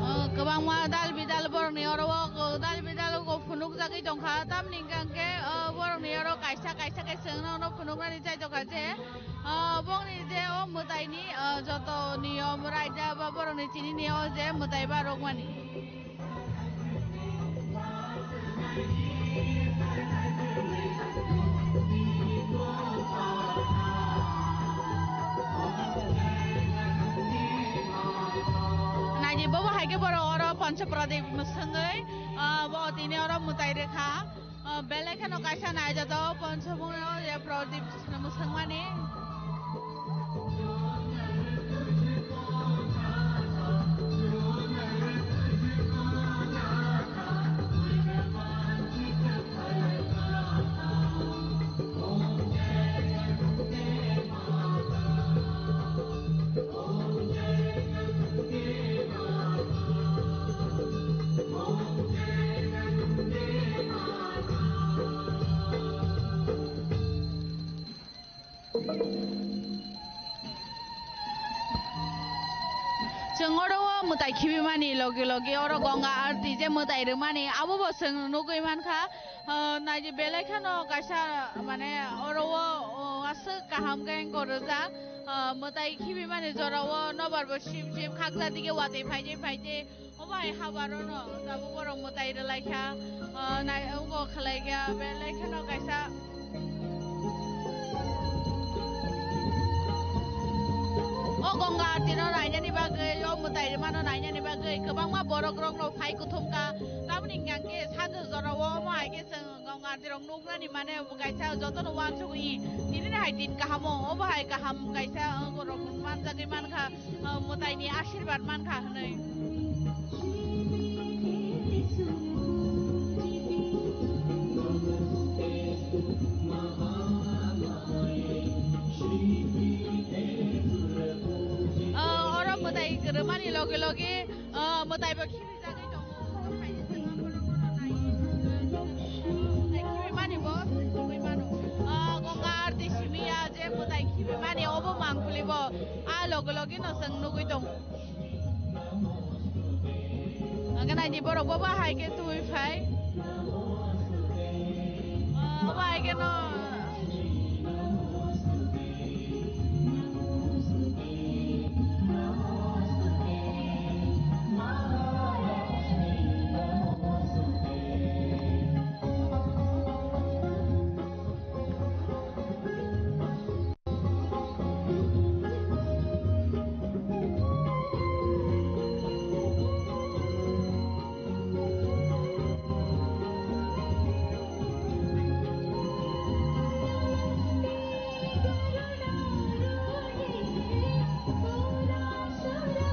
O, kwbangma dal bidal borokni oro o, o, dal bidal o phunukjagwi tongkha, tamni hwnkhe, o, borokni oro kaisa. Kaisa kaisa khe chwng nono phunuknani chaitokha je, ah, bongni je o mwtaini, ah, joto niyom raida ba borokni chinini o je mwtai ba rwkmani. Naidi bobo hai khe borok oro Pancha Pradip mwswngwi, ah, bo tini oro mwtai rwkha. Ah, belai kheno kaisa naijajak o Pancha Pradip mwswngmani. Chwng oro o mwtai khibimani logi logi oro Ganga Aarti je mwtai rwmani abo bo chwng nugwi mankha. Ah, naidi belai kheno kaisa mane oro o, o, aswk kaham khe gorjak. Ah, mwtai khibimani jora o nobar bo sim sim khaksa dige watwi phaide phaide. Obo hai habarono tabuk borok mwtai rwlaikha, ah, nai-, wngkha khlaikha, belai kheno kaisa. O Ganga Aarti no nainani bagwi, o mwtai rwmano nainani bagwi kwbangma borok rokno phai kuthumkha. Tamoni hwnkha khe sanjak jorao omo hai khe chwng Ganga Aarti rok nuknani mane bo kaisa jotono uansugwi tinini hai din kahamo, obo hai kaham kaisa, ah, borok manjagwi mankha. Ah, mwtaini asirwad mankha hwnwi. Ah, oro mwtai kwrwmani loge loge, ah, mwtai bo khibijagwi tongo. Khibimani bo sugwi mano. Ah, Ganga Aarti simi ya je mwtai khibimani obo mangpili bo. Ah, loge loge no chwng nugwi tongo. Hwnkhe naidi borok bo bahai khe twi phai. Ah, bahai khe no.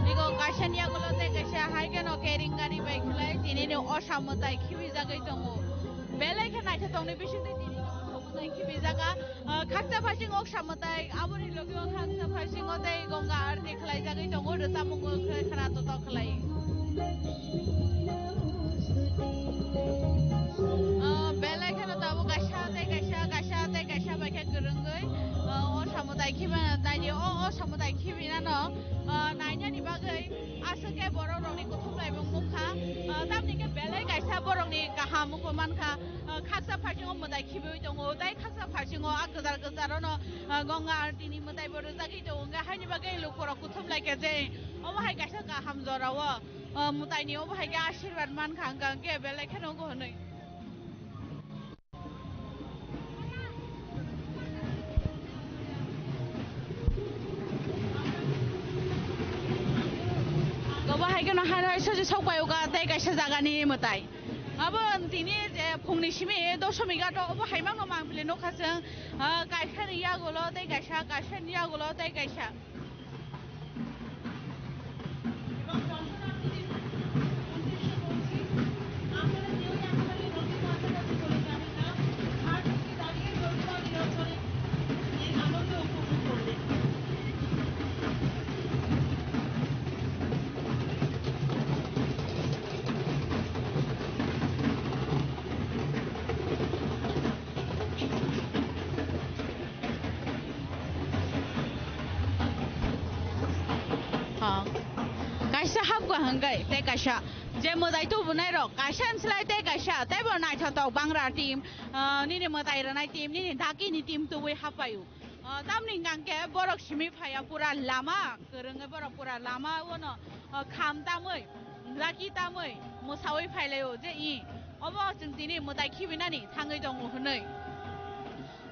Ego kaisa ni yagulo tei kaisa hai kheno kering gari bai khwlai tini ni osa mwtai khibijagwi tongo. Belai khe naithothokni bisingtwi tini ni osa mwtai khibijak. Ah, khaksa phasing oksa mwtai, aboni logi o khaksa phasing o tei Ganga Aarti khlaijagwi tongo, rwchapmung o khe khna totok khlai. Ah, belai kheno tabuk kaisa tei kaisa, kaisa tei kaisa bai khe kwrwngwi, ah, osa mwtai khibi naidi, o osa mwtai khibinano, ah, nainani bagwi aswk khe borok rokni kuthum laimung nukha, ah, tamni khe belai kaisa borokni kaham wngwi mankha, ah, khaksa phasing o mwtai khibiwi tongo, tei khaksa phasingo a kwchar kwchar ono, ah, Ganga Aarti ni mwtai bo rwjagwi tongo, hwnkhe haini bagwi lukurok kuthum lai khe je omo hai kaisa kaham jora o, ah, mwtai ni omo hai khe asirwad mankha, hwnkha hwnkhe belai kheno wngo hwnwi. Obo hai kheno hai hai sosi sok pai o ka tei kaisa jaga ni mwtai. Abo tini je phungni simi dosomi ghat o obo hai mangno mangpili nukha chwng, ah, kaisa ni yagulo tei kaisa, kaisa ni yagulo tei kaisa. Ha. Kaisa hapkha hwnkhe tei kaisa Je mwtai tubunai rok kaisa ni slai tei kaisa, teibo naithotok bangra team, ah, nini mwtai rwnai team, nini dakini team tubui hapaio. Ah, tamni hwnkhe borok simi phaiya pura lama kwrwngwi, borok pura lama ono, ah, kham tamwi, daki tamwi, mwsawi phailaio je i obo chwng tini mwtai khibinani thangwi tongo hwnwi.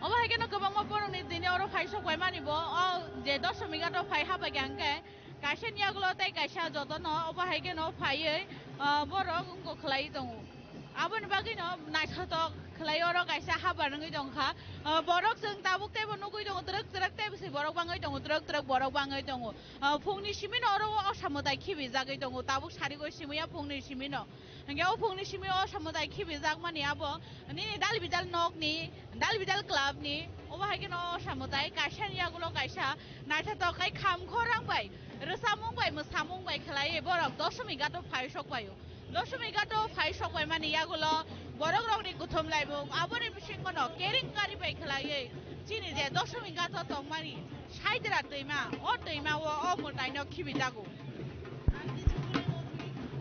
Obo hai kheno kwbangma borokni tini oro phai sok paimani bo, o je Doshomighato phai hapaikha hwnkhe, kaisa ni yagulo tei kaisa jotono obo hai kheno phaiwi, ah, borok wngkok khlaiwi tongo. Aboni bagwino naithotok khlai oro kaisa habar wngwi tongkha. Ah, borok chwng tabuk teibo nugwi tongo, twrwk twrwk teibo se borok bangwi tongo, twrwk twrwk borok bangwi tongo. Ah, phungni simino oro o osa mwtai khibijagwi tongo, tabuk sarigwi simiya phungni simino. Hingke o phungni simi o osa mwtai khibijakmani abo nini dal bidal nokni, dal bidal clubni, obo hai kheno osa mwtai kaisani yagulo kaisa naithotok khai kham khorang bai, rwchapmung bai, mwsamung bai khlaiwi borok Doshomighato phai sok paio. Doshomighato phai sok paimani yagulo borok rokni kuthum laimung, aboni bisingono kering kari bai khlaiwi chini je Doshomighato tongmani Saidra twima, o twima o, o mwtaino khibijago.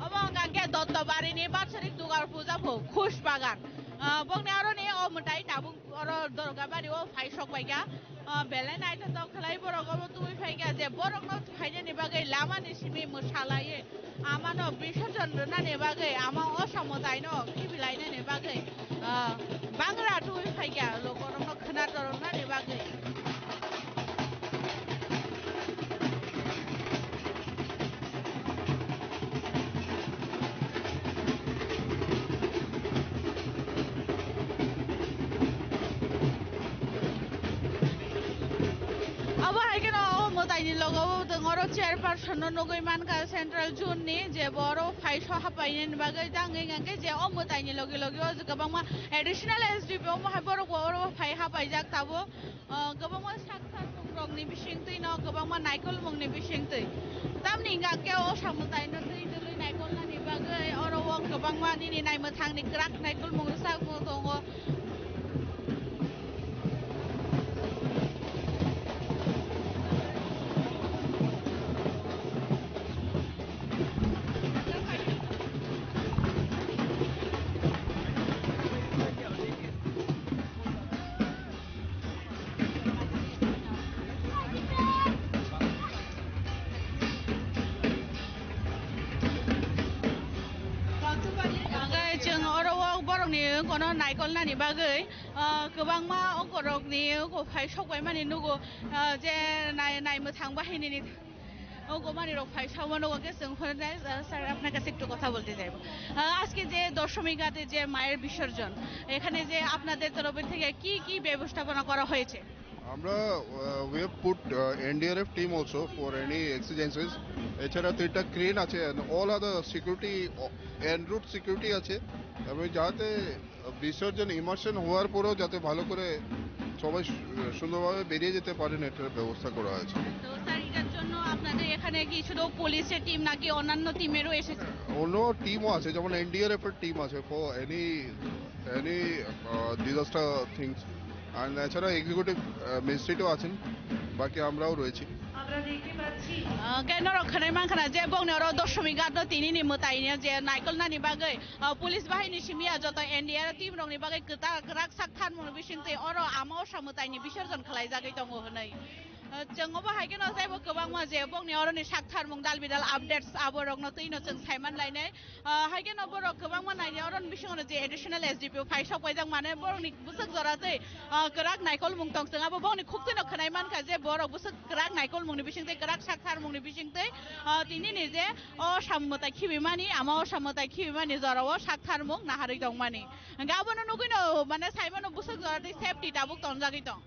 Obo wngkha khe Dottobarini Batsarik Dugar Puja pho, Khush Bagan. Ah, bokni aroni o mwtai tabuk oro Dorgabari o phai sok paikha. Ah, belai naithotok khlai borok obo tubui phaikha je borokno phainani bagwi lamani simi mwsalaiwi amano bisorjon rwnani bagwi ama osa mwtaino khibilainani bagwi, ah, bangra tubui phaikha lokorokno khwna toroknani bagwi. Abo hai kheno o mwtaini logo o tongo oro chairperson no nugwi mankha central zone ni, je bo oro phai so hapainani bagwi tangwi hwnkhe je o mwtaini logi logi o kwbangma additional S D P omo hai borok bo oro phai hapaijak tabuk. Ah, kwbangma sak sak mung rokni bisingtwi no, kwbangma naikol mungni bisingtwi. Tamni hwnkha khe o samwtai no twi dwlwi naikolnani bagwi oro o kwbangma nini naimwthangni kwrak naikol mung rwchapmung tongo. Hwnkhe chwng oro o borokni kono naikolnani bagwi, ah, kwbangma ongkorokni ongko phai sok paimani nugo, ah, je nai-, naimwthang bahinini. O Gomani rock phi সামনো ওকে সিংহনাইজ, স্যার, আপনার কাছে একটু কথা বলতে চাইবো। আহ, আজকে যে দশমী ঘাটে যে মায়ের বিসর্জন, এখানে যে আপনাদের তরফ থেকে কি কি ব্যবস্থাপনা করা হয়েছে? আমরা, uh, we have put, uh, N D R F team also for any exigencies. এছাড়া তিনটা ক্রেন আছে, and all other security, uh, en route security আছে, এবং যাতে বিসর্জন ইমার্শন হওয়ার পরেও যাতে ভালো করে সবাই সু-, সুন্দরভাবে বেরিয়ে যেতে পারেন, এটার ব্যবস্থা করা হয়েছে। তো স্যার, এটার জন্য আপনাদের এখানে কি শুধু পুলিশের টিম নাকি অন্যান্য টিমেরও এসেছে? অন্য টিমও আছে, যেমন এনডিআরএফ এর টিম আছে for any, any, uh, disaster things, and এছাড়া এক্সিকিউটিভ, uh, ম্যাজিস্ট্রেটও আছেন, বাকি আমরাও রয়েছি। আমরা দেখতে পাচ্ছি। Ah, khe norok khwnai mankha na je bongni oro Doshomighato tinini mwtaini je naikolnani bagwi, ah, police bahini simi ya joto N D R F team rokni bagwi kwta-, kwrak sak tharmung bisingtwi oro ama osa mwtaini bisorjon khwlaijagwi tongo hwnwi. Ah, chwng obo hai kheno teibo kwbangma je bongni oroni sak tharmung dal bidal updates aborokno twino chwng saiman lainai. Ah, hai kheno borok kwbangma naidi, oroni bisingo je additional S D P O phai sok paijak, mane borokni bwswk jora tei, ah, kwrak naikolmung tong chwng abo bongni khuktwino khwnai mankha je borok bwswk kwrak naikolmungni bisingtwi, kwrak sak tharmungni bisingtwi, ah, tinini je o samwtai khibimani, ama o samwtai khibimani jorao sak tharmung naharwi tongmani. Hwnkhe abono nugwino mane saimano bwswk jora tei safety tabuk tonjagwi tong.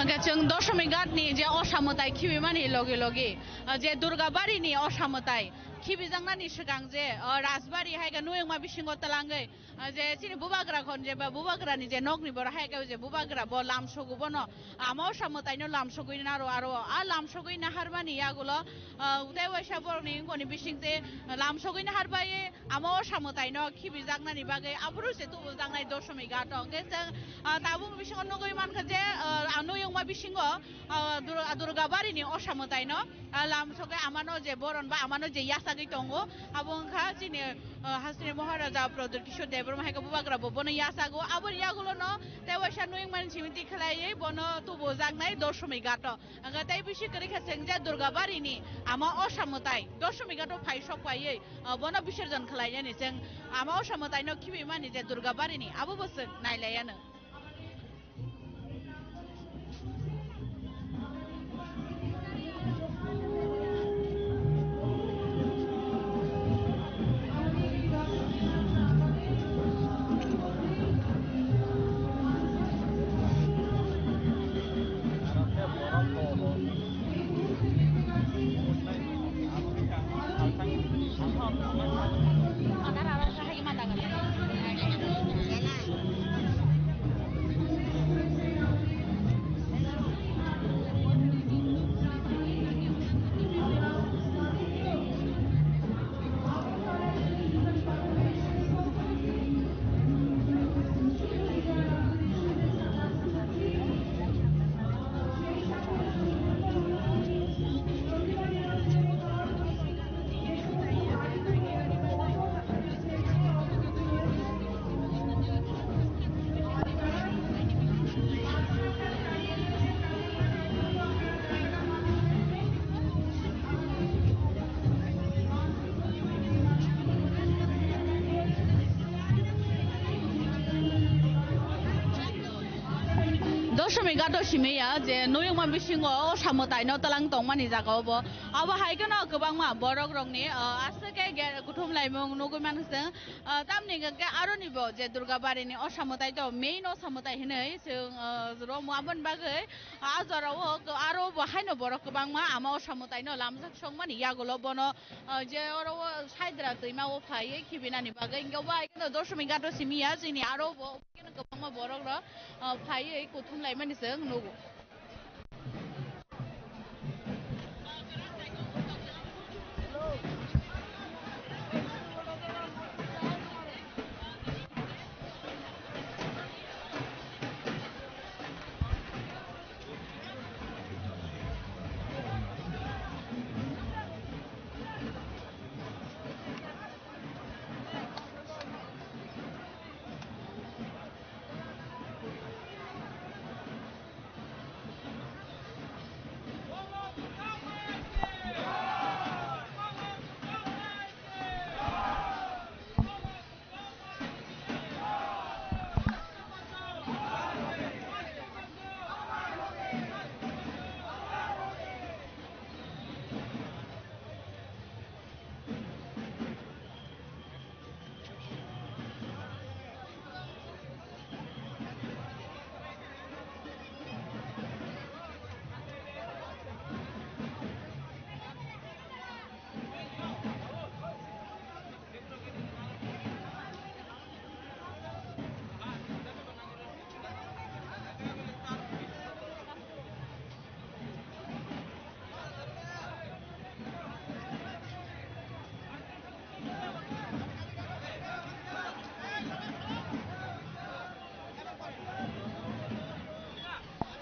Hwnkhe chwng Doshomighat ni je osa mwtai khibimani logi logi, ah, je Durgabari ni osa mwtai khibijaknani swkang je, ah, Rajbari hai khe Noyongma bisingo twlangwi, ah, je chini bubagra khon je ba bubagra ni je nokni borok hai khe je bubagra bo lamsogo bono ama osa mwtaino lamsogwi naro aro a lamsogwi naharmani yagulo, ah, tei waisa borokni wngkoni bisingtwi lamsogwi naharbai. Ama osa mwtaino khibijaknani bagwi aphuru se tubujaknai Doshomighat o. Hwnkhe chwng, ah, tabuk bisingo nugwi mankha je, ah, Noyongma bisingo, ah, Dur-, Durgabari ni osa mwtaino, ah, lamsogwi amano je boron ba amano je yasagwi tongo, abo wngkha chini, ah, hasteni Maharaja Pradyut Kishore Debbarma hai khe bubagra bo bono yasago. Aboni yagulono tei waisa Noyongmani simi tikhlaiwi bono tubujaknai Doshomighat o. Ang tei bisi kwrwi khe chwng je Durgabari ni ama osa mwtai Doshomighat o phai sok paiwi, ah, bono bisorjon khlai yani chwng ama osa mwtai no khibimani je Durgabari ni abo bo chwng nai lai ano. Doshomighat o simi ya je Noyongma bisingo osa mwtai no twlang tongmani jaga o bo. Abo hai kheno kwbangma borok rokni, ah, aswk khe ge-, kuthum laimung nugwi mano chwng. Ah, tamni hwnkhe aroni bo je Durgabari ni osa mwtai to main osa mwtai hinwi chwng, ah, romo aboni bagwi ah jora o aro bo haino borok kwbangma ama osa mwtai no lamjak songmani yagulo bono, ah, je oro o Saidra twima o phaiwi khibinani bagwi hwnkhe bo hai kheno Doshomighat o simi ya chini aro bo kwbangma borok rok, ah, phaiwi kuthum laimani chwng nugo.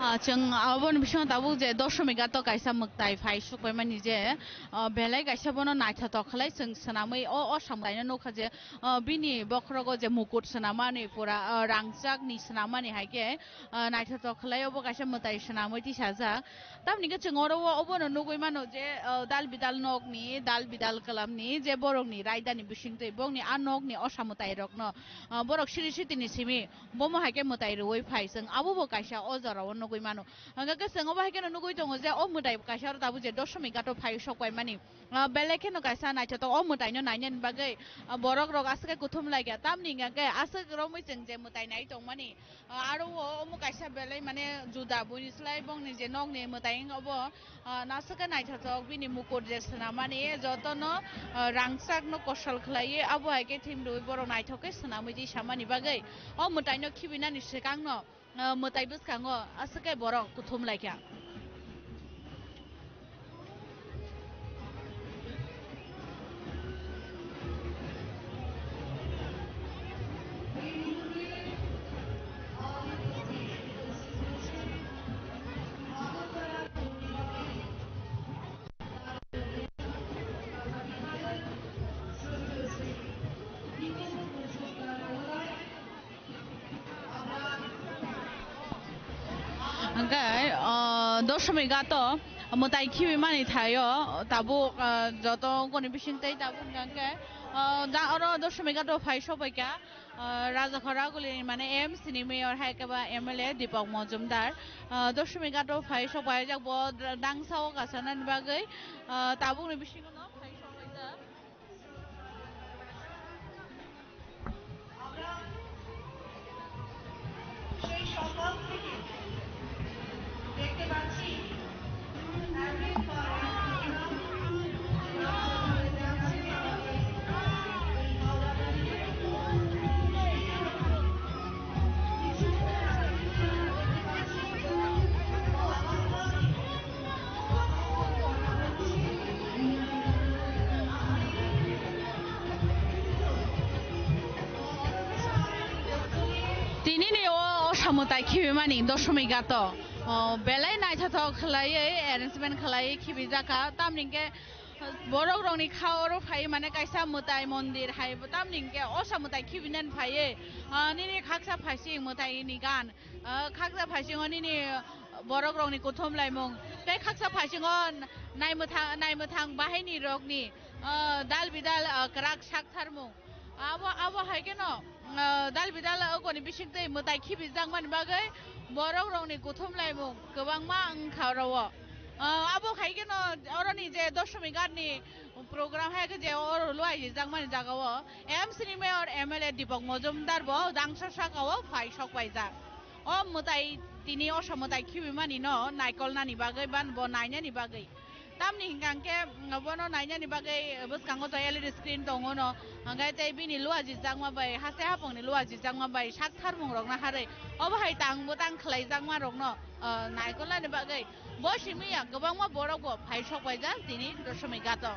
Ah, chwng aboni bisingo tabuk je Doshomighat o kaisa mwtai phai sukpaimani je, ah, belai kaisa bono naithotok khlai chwng swnamwi o, o samlaino nukha je, ah, bini bokhorogo je mukut swnamani pura, ah, rangchakni swnamani hai khe, ah, naithotok khlai obo kaisa mwtai swnamwi tisajak. Tamni hwnkhe chwng oro o, obono nugwi mano je, ah, dal bidal nokni, dal bidal kwlamni je borokni raidani bisingtwi bokni a nokni osa mwtairokno, ah, borok siri sitini simi bomo hai khe mwtai rwui phai chwng abo bo kaisa o jorao nugwi mano. Hwnkhe chwng obo hai kheno nugwi tongo je o mwtai kaisa oro tabuk je Doshomighat o phai sok paimani. Ah, belai kheno kaisa naithotok o mwtaino nainani bagwi, ah, borok rok aswk khe kuthum laikha. Tamni hwnkhe aswk romwi chwng je mwtai nai tongmani, ah, aro o omo kaisa belai mane juda buini slai bongni je nokni mwtai wng obo, ah, aswk khe naithotok bini mukur je swnamani jotono, ah, rangchakno kosol khlaiwi abo hai khe thim rwui borok naithok khe swnamwi di samani bagwi o mwtaino khibinani swkangno, ah, mwtai bwskango aswk khe borok kuthum laikha. Hwnkhe, o, Doshomighat o mwtai khibi mani thaio, tabuk, o, joto goni bising tei tabuk hwnkhe, o, da oro Doshomighat o phai sokbaikha, o, Rajakhoraguli ni mane M C ni mayor hai khe ba M L A Deepak Majumdar, o, Doshomighat o phai sokbaijak bo dangsa o kasanani bagwi, o, tabukni bisingo no phai sokbaijak. Tini ni o, o samwtai khibi mani Doshomighat o, o, belai naithothok khlaiwi arrangement khlaiwi khibi jakha. Tamni hwnkhe borok rokni kha oro phai mane kaisa mwtai mondir hai, tamni hwnkhe o samwtai khibinani phaiwi, o, nini khaksa phaising mwtai ni gan. Ah, khaksa phaisingo nini borok rokni kuthum laimung. Tei khaksa phaisingo naimwthang, naimwthang bahaini rokni, ah, dal bidal, ah, kwrak sak tharmung. Abo, abo hai kheno, ah, dal bidal okoni bising tei mwtai khibi jakmani bagwi borok rokni kuthum laimung kwbangma wngkha oro o. Ah, abo hai kheno oroni je Doshomighat ni program hai khe je oro luaijak jakmani jaga o M C ni mayor M L A Deepak Majumdar bo dangsa saka o phai sok paijak. O mwtai tini osa mwtai khibimani no naikolnani bagwi ban bo nainani bagwi. Tamni hwnkha hwnkhe, mm, bono nainani bagwi bwskango to L E D screen tongo no, hwnkhe tei bini luajijakma bai, haste hapungni luajijakma bai sak tharmung rokno harwi obo hai tang bwtang khlaijakma rokno, ah, naikolnani bagwi bo simi ya kwbangma borok bo phai sok paijak tini Doshomighat o.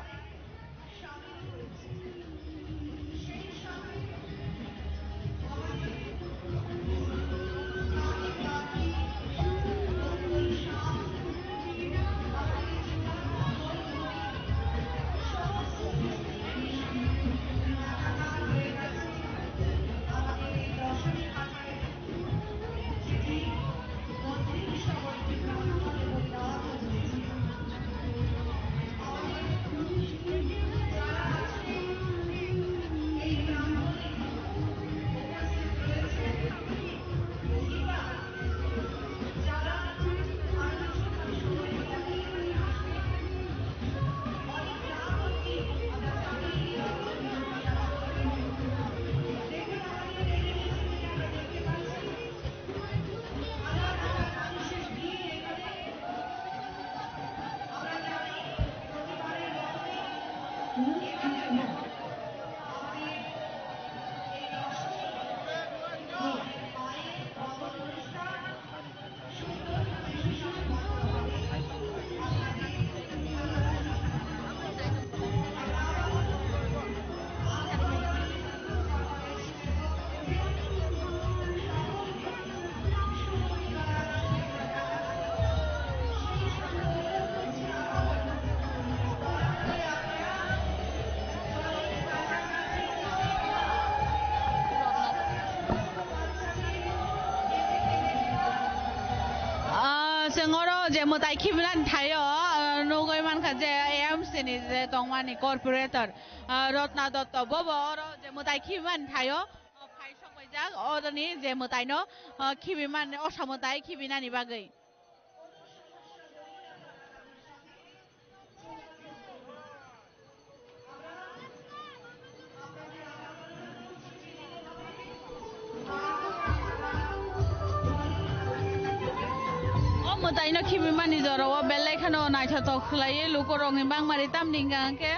Ah, chwng oro je mwtai khibinani thaio, ah, nugwi mankha je A M C ni je tongmani corporator, ah, Ratna Dutta, bobo oro je mwtai khibimani thaio, ah, phai sokpaijak, oroni je mwtaino, ah, khibimani, osa mwtai khibinani bagwi. Taino khibimani jorao belai kheno naithothok khlaiwi lukurokni bangmari tamni hwnkha hwnkhe,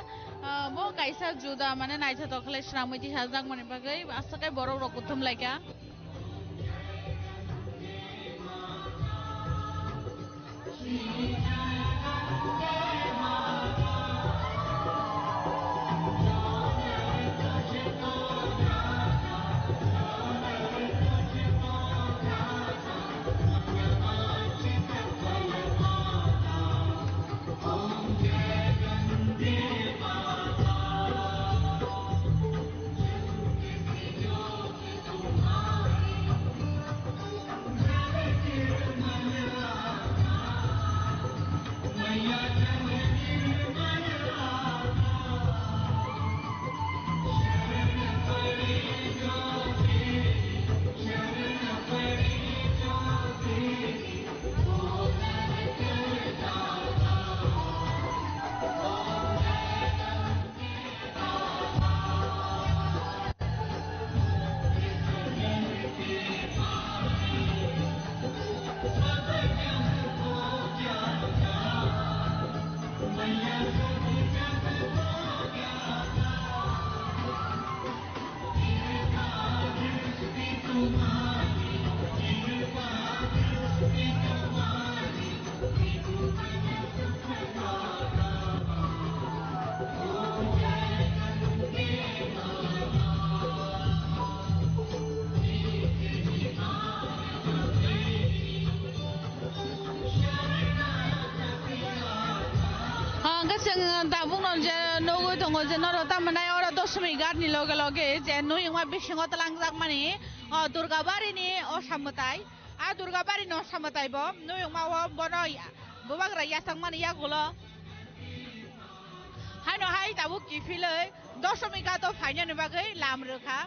ah, bo kaisa juda mane naithothok khlai swnamwi tisajakmani bagwi aswk khe borok rok kuthum laikha. Hwnkhe chwng tabukno je nugwi tongo je norok tamo nai oro Doshmi Ghat ni loge loge je nui wngma bisingo twlangjakmani, o, Durga Bari ni osa mwtai. A Durga Bari ni osa mwtai bo nui wngma o bono ya-, bubagra yachakmani yagulo. Haino hai tabuk kiphilwi Doshmi Ghat o phainani bagwi lam rwkha.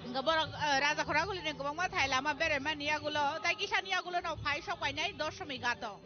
Hwnkhe borok, eh, Raja Khoraguli ni kwbangma thai lama beraimani yagulo, tai kisani yagulo no phai sok painai Doshmi Ghat o.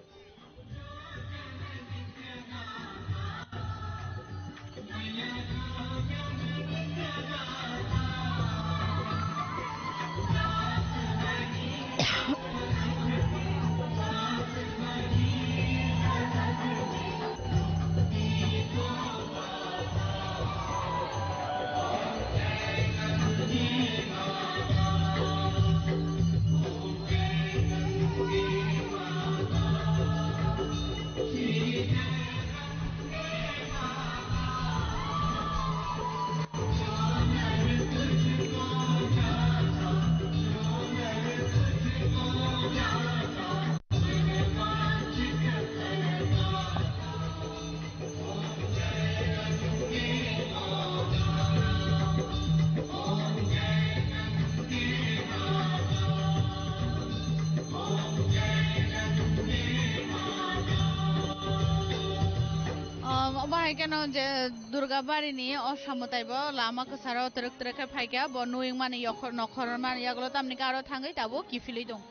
Um, omo hai kheno je Durga Bari ni osa mwtai bo lama kwcharo twrwk twrwk khe phaikha, bo nui wngmani yokhor nokhor mani yagulo tamni khe aro thangwi tabuk kiphilwi tong.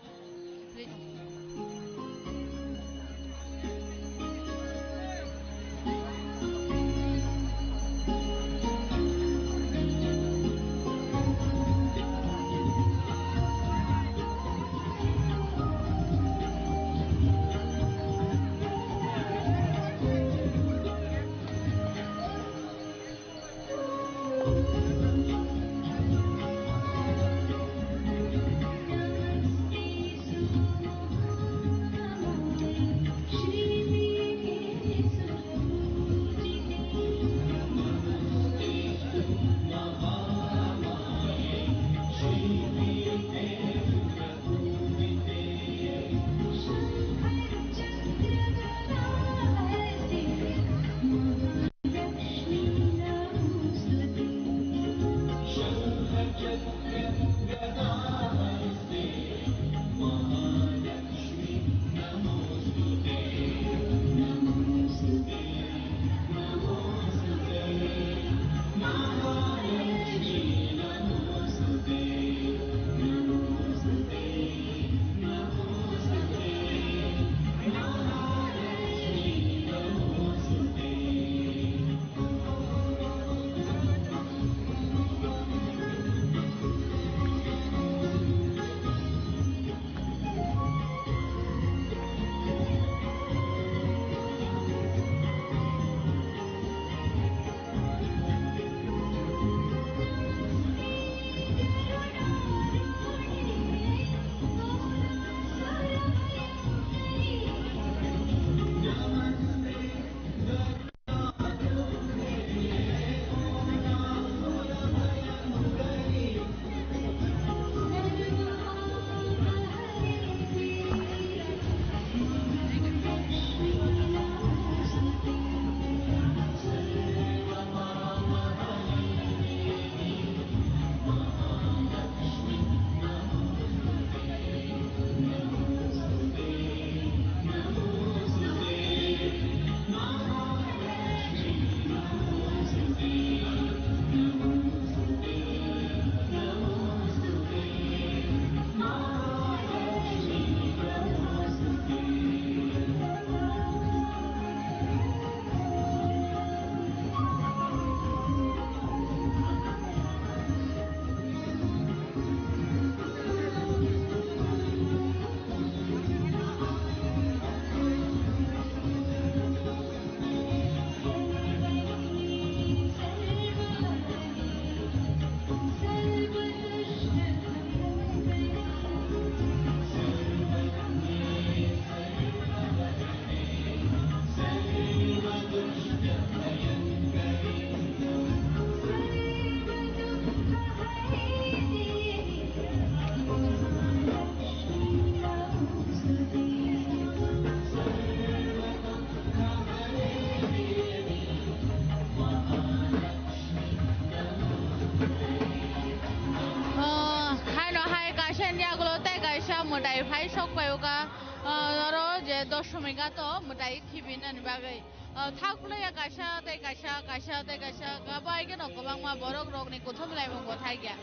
Mwtai phai sok pai o ka, ah, oro je Doshomighat o mwtai khibinani bagwi. Ah, thak phlaiya kaisa tei kaisa, kaisa tei kaisa, abo hai kheno kwbangma borok rokni kuthum laimungo thai kha.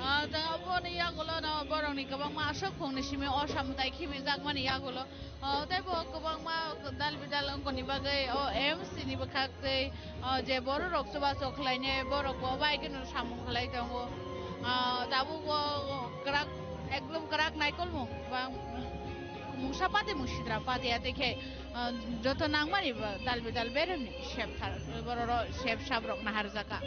Ah, tei aboni yagulo no borokni kwbangma aswk phungni simi osa mwtai khibijakmani yagulo. Ah, tei bo kwbangma dal bidal wngkoni bagwi o M C ni bwkhak tei, ah, je borok rok chubachu khlainai borok bo bai kheno samung khlai tongo. Ah, tabuk o kwrak, ekdom kwrak naikolmung bang mungsa pati mung sidra pati ya tei khe, ah, joto nangmani bo dal bidal beremni sep thar, bororo sep sap rok naharjaka.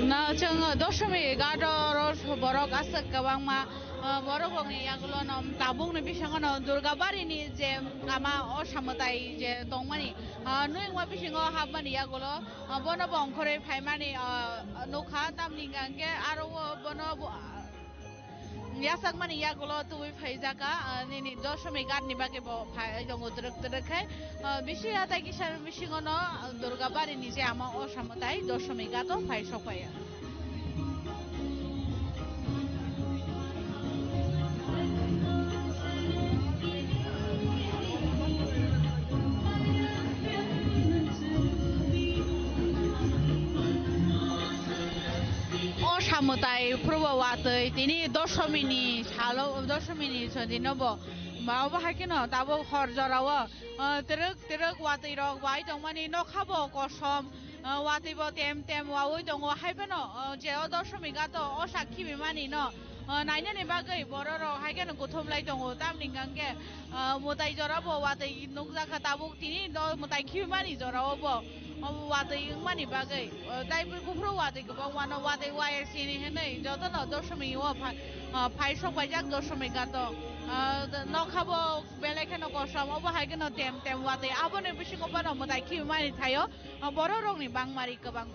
Na chwng Doshomighat o oro borok aswk kwbangma, ah, borok rokni yagulo no tabukni bisingo no Durgabari ni je ama osa mwtai je tongmani, ah, nwng ma bisingo hapmani yagulo, ah, bono bo ongkhorwi phaimani, ah, nukha, tamni hwnkhe aro o bono bo, ah, yasakmani yagulo tubui phaijaka, ah, nini Doshomighat ni bagwi bo phai tongo twrwk twrwk khe, ah, bisi ya tai kisa bisingo no Durgabari ni je ama osa mwtai Doshomighat o phai sok phaiya. O samwtai phuru bo watwi tini Doshomini salo, Doshomini sodino bo, ba obo hai kheno tabuk hor jorao, ah, twrwk twrwk watwi rok bai tongmani, nokha bo kosom, ah, watwi bo tem tem wawi tongo, hai phano, ah, je o Doshomighat o osa khibimani no, ah, nainani bagwi borok rok hai kheno kuthum lai tongo, tamni hwnkhe, ah, mwtai jora bo watwi nukjakha tabuk tini no mwtai khibimani jorao bo, obo watwi wngmani bagwi, ah, tei buphuru watwi kwbangma no watwi waya sini hinwi jotono Doshomio phai, ah, phai sok paijak Doshomighat o, ah, nokha bo belai kheno kosom, obo hai kheno tem tem watwi, aboni bisingo bono mwtai khibimani thaio, ah, borok rokni bangmari kwbang.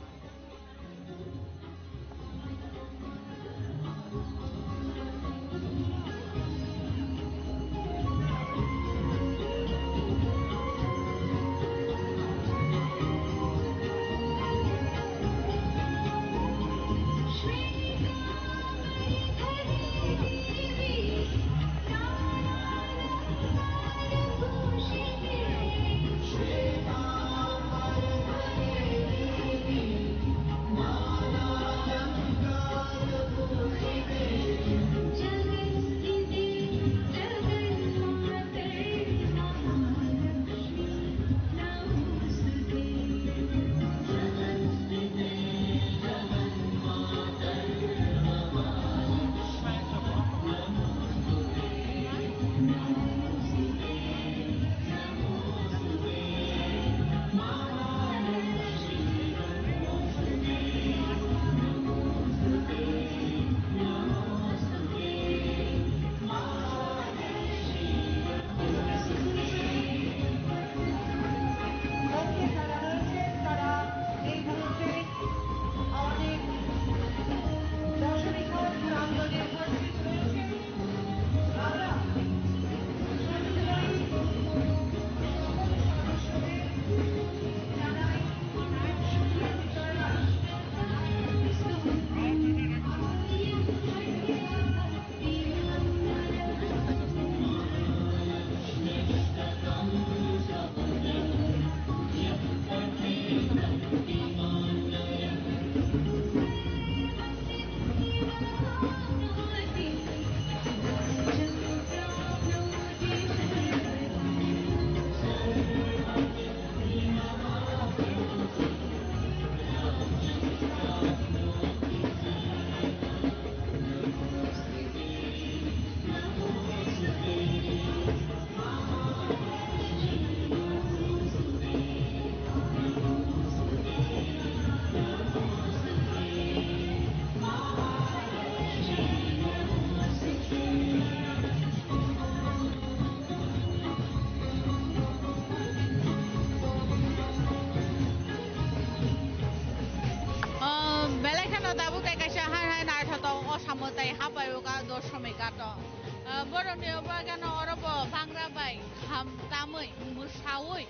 Bagano oro bo bangra bai kham tamwi mwsawi,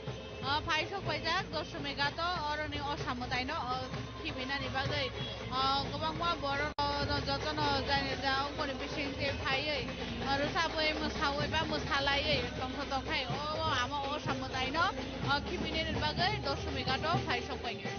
o, phai sok paijak Doshmi ghato oroni osa mwtaino, o, khibinani bagwi, o, kwbangma borok, o, jotono jani ja ongmoni bisingtwi phaiwi, o, rwchabwi mwsawi ba mwsalaiwi tongtho tongkhai o, o ama osa mwtaino, o, khibinani bagwi Doshmi ghato phai sok paikha.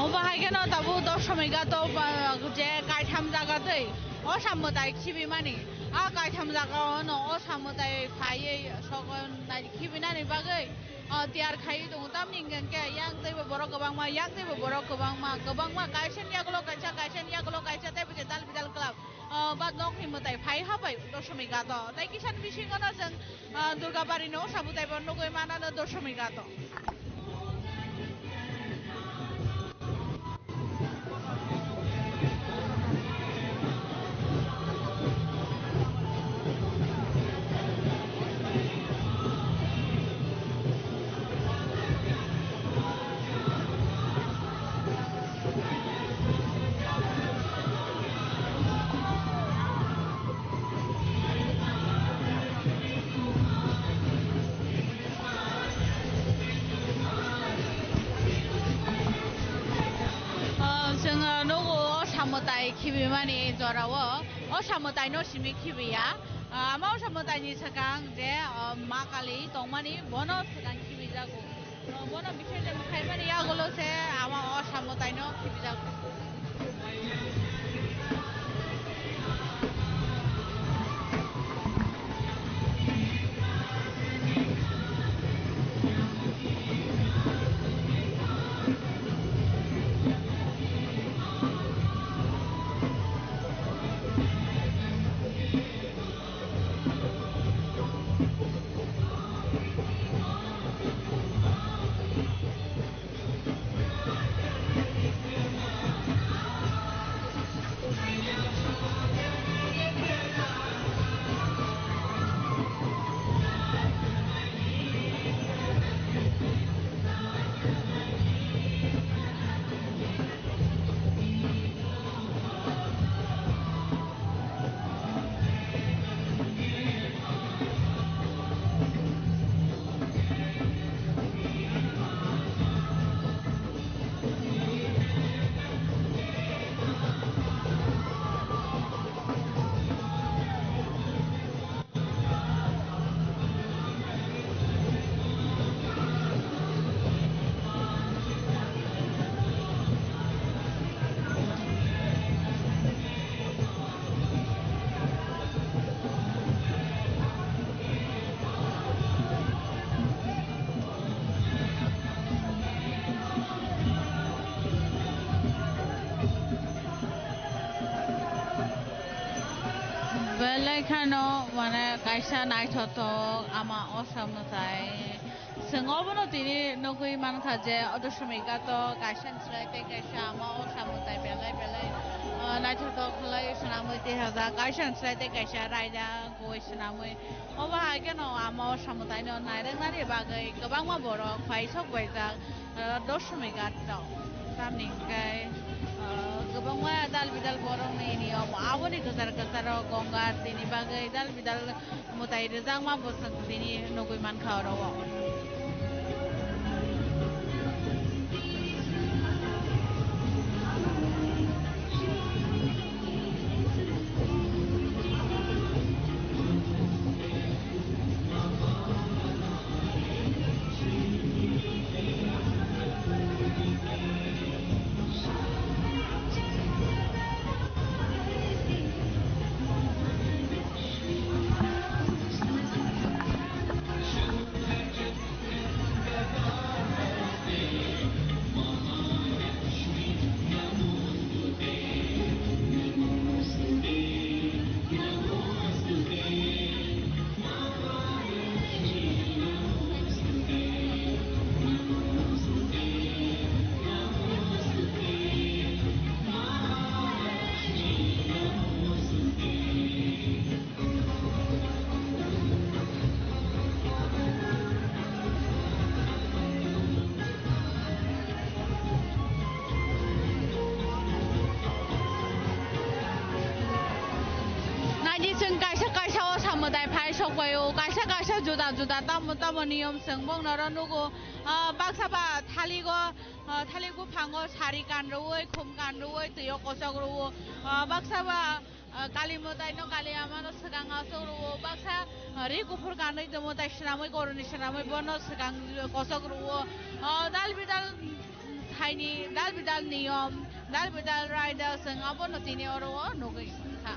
Obo hai kheno tabuk Doshmi ghato ba, je kaitham jaga twi osa mwtai khibimani. A kaitham jaga o no osa mwtai phaiwi sogo nai khibinani bagwi, o, tiyar khaiwi tongo. Tamni hwnkhe yang teibo borok kwbangma, yang teibo borok kwbangma, kwbangma kaisa ni yagulo kaisa, kaisa ni yagulo kaisa teibo je dal bidal club. O, ba nokni mwtai phai habai Doshmi ghato. Tei kisa ni bisingo no chwng, o, Durgabari no osa mwtai bo nugwi manano Doshmi ghato. Ah, chwng, ah, nugo o samwtai khibimani jorao, o samwtaino simi khibiya. Ah, ama o samwtaini swkang je, ah, Ma Kali tongmani, bono swkang khibijago. Ah, bono bisingo khaimani yagulo se ama o samwtaino khibijago. Ano mane kaisa naithothok ama osa mwtai. Chwng obono tini nugwi mankha je o Doshmi ghat o kaisa ni slai tei kaisa ama osa mwtai belai belai, ah, naithothok khlai swnamwi tei hajak kaisa ni slai tei kaisa raida goi swnamwi. Obo hai kheno ama osa mwtaino nairwknani bagwi kwbangma borok phai sok baijak, ah, Doshmi ghat o. Tamni hwnkhe, ah, kwbangma dal bidal borokni niyom aboni kwchar kwcharo Gonga Aartini bagwi dal bidal mwtai rwjakma bo chwng tini nugwi mankha oro o. Naidi chwng kaisa kaisa o samwtai phai sok bai o, kaisa kaisa juda juda tamo tamo niyom chwng bongno oro nugo. Ah, baksa ba thaligo, ah, thalik buphango sari kan rwui, khum kan rwui, twi o kochok rwo. Ah, baksa ba Ah, Kali mwtaino, Kali amano swkang aswk rwo, baksa, ah, ri kuphur kanwi tongmo tai swnamwi, koroni swnamwi bono swkang kosok rwo. Ah, dal bidal thaini, dal bidal niyom, dal bidal raida chwng abono tini oro o nugwi kha.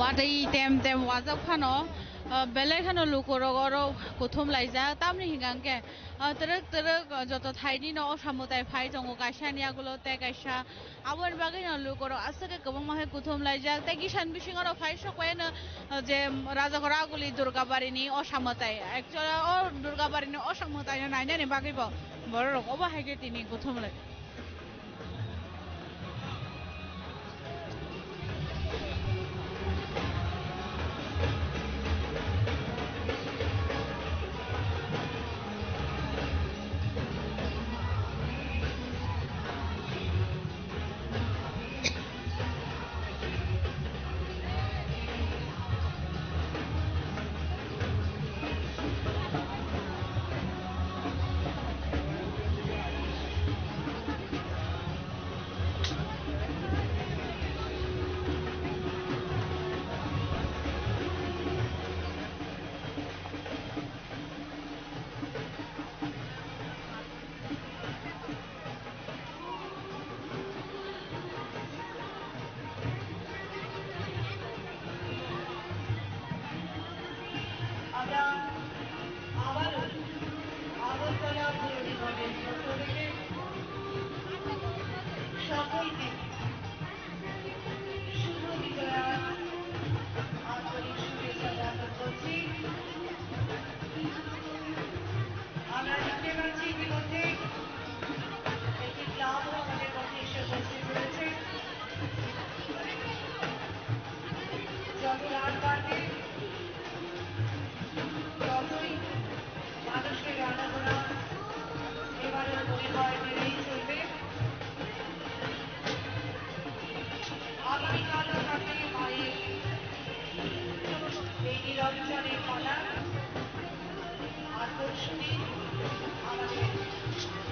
Watwi tem tem wajak phano, ah, belai kheno lukurok oro kuthum laijak. Tamni hwnkha hwnkhe, ah, twrwk twrwk, ah, joto thainino o samwtai phai tongo, kaisa ni yagulo tei kaisa. Aboni bagwino lukurok aswk khe kwbangma khe kuthum laijak. Tei kisan bisingo rok phai sok bai no, ah, je Rajakhor Aguli Durgabarini o samwtai. Actually o Durgabarini o samwtaino nainani bagwi bo borok rok obo hai khe tini kuthum lai. আমরা আবারও আগরতলা পৌর নিগমের পক্ষ থেকে সকলকে শুভ বিজয়ার আন্তরিক শুভেচ্ছা জ্ঞাপন করছি। আমরা দেখতে পাচ্ছি ইতিমধ্যে একটি ক্লাবও আমাদের মধ্যে এসে উপস্থিত হয়েছে। যত রাত বাড়বে, ততই মানুষের আনাগোনা এবারও মনে হয় বেড়েই চলবে। আগামীকালও থাকবে মায়ের এই নিরঞ্জনের পালা। আর পরশুদিন আমাদের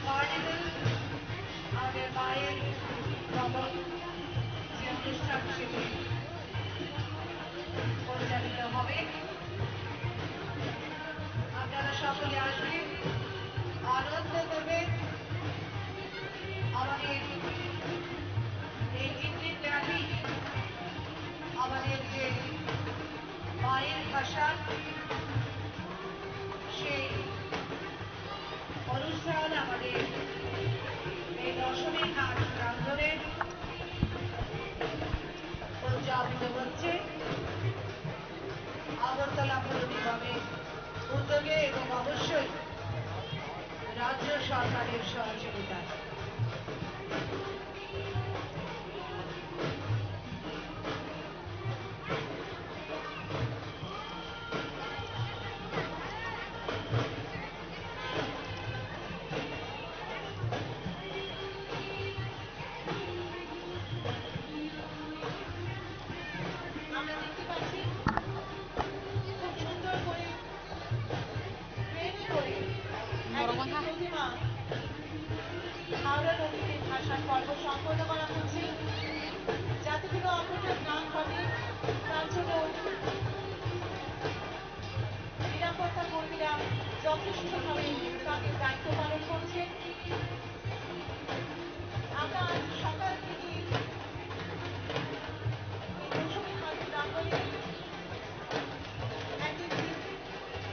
কার্নিভাল, আমাদের মায়ের নবম যে অনুষ্ঠান, সেটি পরিচালিত হবে। আপনারা সকলে আসবেন, আনন্দ করবেন। আমাদের এই তিন দিন ব্যাপী আমাদের যে মায়ের ভাষা, সেই অনুষ্ঠান আমাদের এই দশমী ঘাট প্রাঙ্গণে উদযাপিত হচ্ছে। আগরতলা পৌর নিগমের উদ্যোগে এবং অবশ্যই রাজ্য সরকারের সহযোগিতায়। আমরা দেখতে পাচ্ছি খুব সুন্দর করে ট্রেনে করে একটি প্রতিমা হাওড়া নদীতে ভাসান পর্ব সম্পন্ন করা হচ্ছে। যাতে কোনো অঘটন না ঘটে, তার জন্য নিরাপত্তা কর্মীরা যথেষ্টভাবে তাদের দায়িত্ব পালন করছেন। আমরা আজ সকাল থেকে এই মৌসুমী খাদ্য প্রাঙ্গণে একটি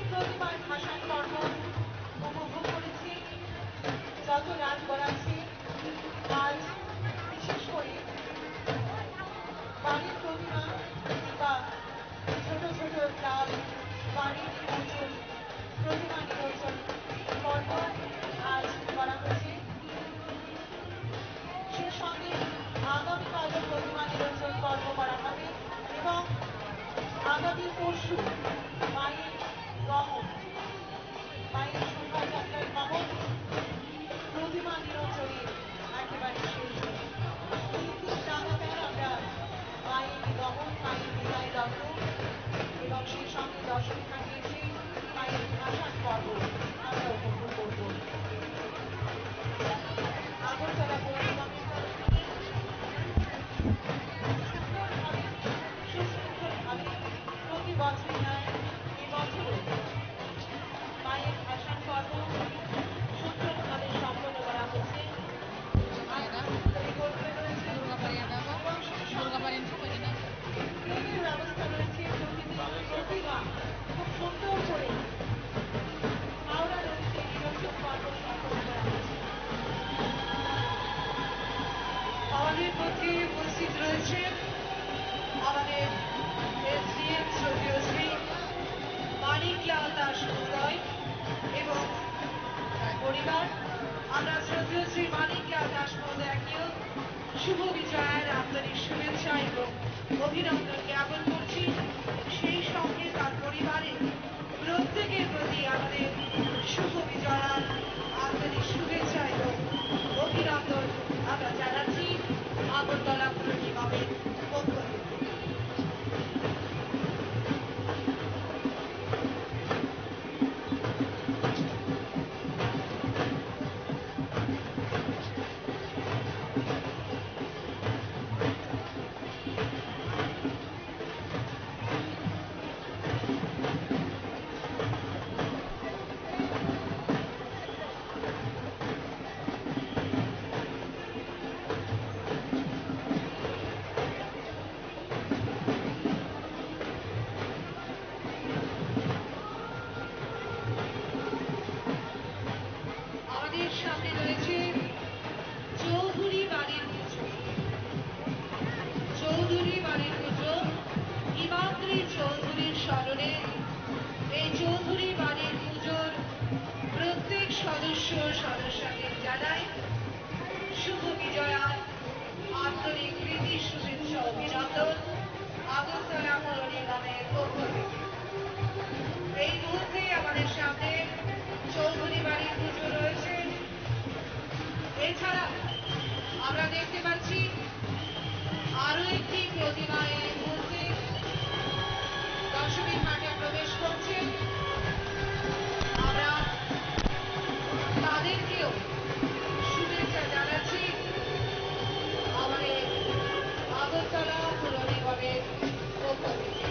প্রতিমার ভাসান পর্ব উপভোগ করেছি। যত রাত গড়াচ্ছে, আজ বিশেষ করে বাড়ির প্রতিমা কিংবা ছোট ছোট ক্লাব, বাড়ির পুতুল, প্রতিমা নিরঞ্জন পর্ব আজ করা হয়েছে। সেই সঙ্গে আগামীকালও প্রতিমা নিরঞ্জন পর্ব করা হবে এবং আগামী পরশু মায়ের গমন, মায়ের শোভাযাত্রার গমন প্রতিমা নিরঞ্জনের একেবারে শেষ দিন। তিন দিন লাগাতার আমরা মায়ের গমন, মায়ের বিদায় লগ্ন এবং সেই সঙ্গে দশমী ঘাটে এসে মায়ের ভাসান পর্ব আমরা উপভোগ করব। আগরতলা পৌর নিগমের তরফ থেকে সুন্দরভাবে, সুশৃঙ্খলভাবে প্রতি বছরই ন্যায় এই বছরও মায়ের ভাসান পর্ব সুন্দরভাবে সম্পন্ন করা হচ্ছে। আর এই গর্ভে রয়েছে এবং সেই সঙ্গে ট্রেনের ব্যবস্থা শুভেচ্ছা এবং অভিনন্দন জ্ঞাপন করছি। সেই সঙ্গে তার পরিবারের প্রত্যেকের প্রতি আমাদের শুভ বিজয়ার আন্তরিক শুভেচ্ছা এবং অভিনন্দন আমরা জানাচ্ছি আগরতলা পুর নিগমের পক্ষ থেকে। আমাদের সামনে রয়েছে চৌধুরী বাড়ির পুজো। চৌধুরী বাড়ির পুজো, হিমাদ্রি চৌধুরীর স্মরণে এই চৌধুরী বাড়ির পুজোর প্রত্যেক সদস্য সদস্যদের জানাই শুভ বিজয়া, আন্তরিক প্রীতি শুভেচ্ছা অভিনন্দন আগরতলা পৌর নিগমের পক্ষ থেকে। এই মুহূর্তে আমাদের সামনে চৌধুরী বাড়ির পুজো রয়েছে। এছাড়া আমরা দেখতে পাচ্ছি আরো একটি প্রতিমা এই মুহূর্তে দশমী ঘাটে প্রবেশ করছে। আমরা তাদেরকেও শুভেচ্ছা জানাচ্ছি আমাদের আগরতলা পুর নিগমের পক্ষ থেকে।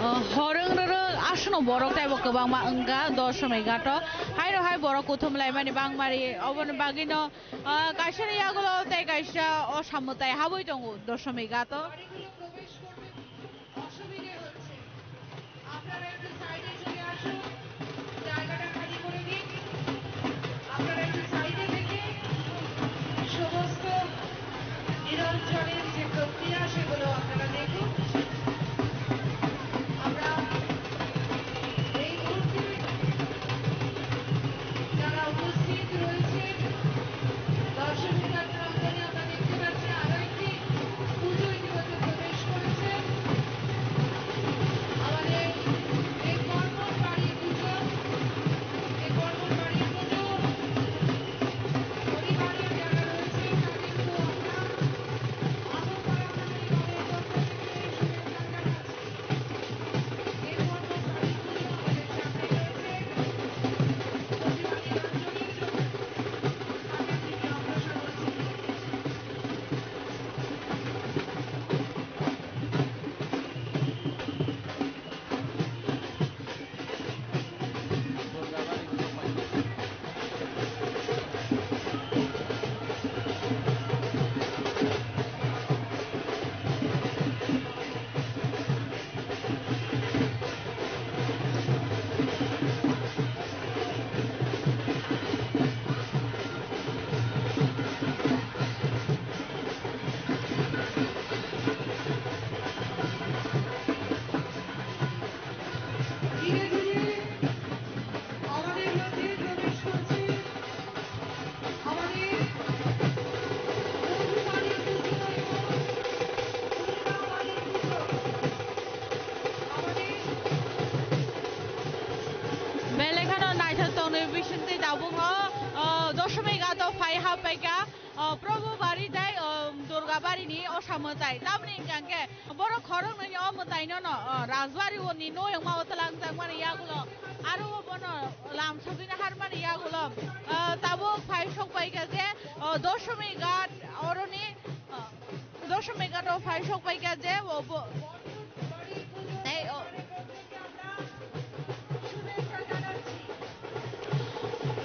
O, horong roro aswkno borok tei bo kwbangma wngkha doshomai ghato. Haino hai borok kuthum laimani bangmari, oboni bagwino, ah, kaisani yagulo tei kaisa o samwtai habwi tongo doshomai ghato. অসুবিধে হচ্ছে, আপনারা একটু সাইডে চলে আসুন, জায়গাটা খালি করে দিন। আপনারা একটু সাইডে থেকে সমস্ত নিরঞ্জনের যে প্রক্রিয়া, সেগুলো আপনারা দেখুন। আমরা এই মুহূর্তে যারা উপস্থিত রয়েছেন, দর্শকেরা প্রাঙ্গণে আমরা দেখতে পাচ্ছি আরো একটি পুজো ইতিমধ্যে প্রবেশ করেছে। আমাদের এই কর্মর বাড়ির পুজো, এই কর্মর বাড়ির পুজো পরিবারের যারা রয়েছে তাদেরকেও আমরা আগরতলা পুর নিগমের পক্ষ থেকে শুভেচ্ছা জানাচ্ছি। ধীরে ধীরে আমাদের মধ্যে প্রবেশ করছে আমাদের মধুমারী পুজো এবং দুর্গামারী পুজো। Amadir. Belai kheno naithok tongnai bisingtwi tabukno, o, Doshomai ghato phai haphaikha, o, Probhu bari tei, o, Durga bari ni osa mwtai. Tamni hwnkha khe borok khoroknwi ni o mwtai no, no, o, Rajbari o ni no wngma o twlangjakmani yagulo. Aro o bono lam sajwina harmani yagulo, o, tabuk phai sokpaikha je, o, Doshomai ghat oroni, o, Doshomai ghato phai sokpaikha je, o bo-, tei o,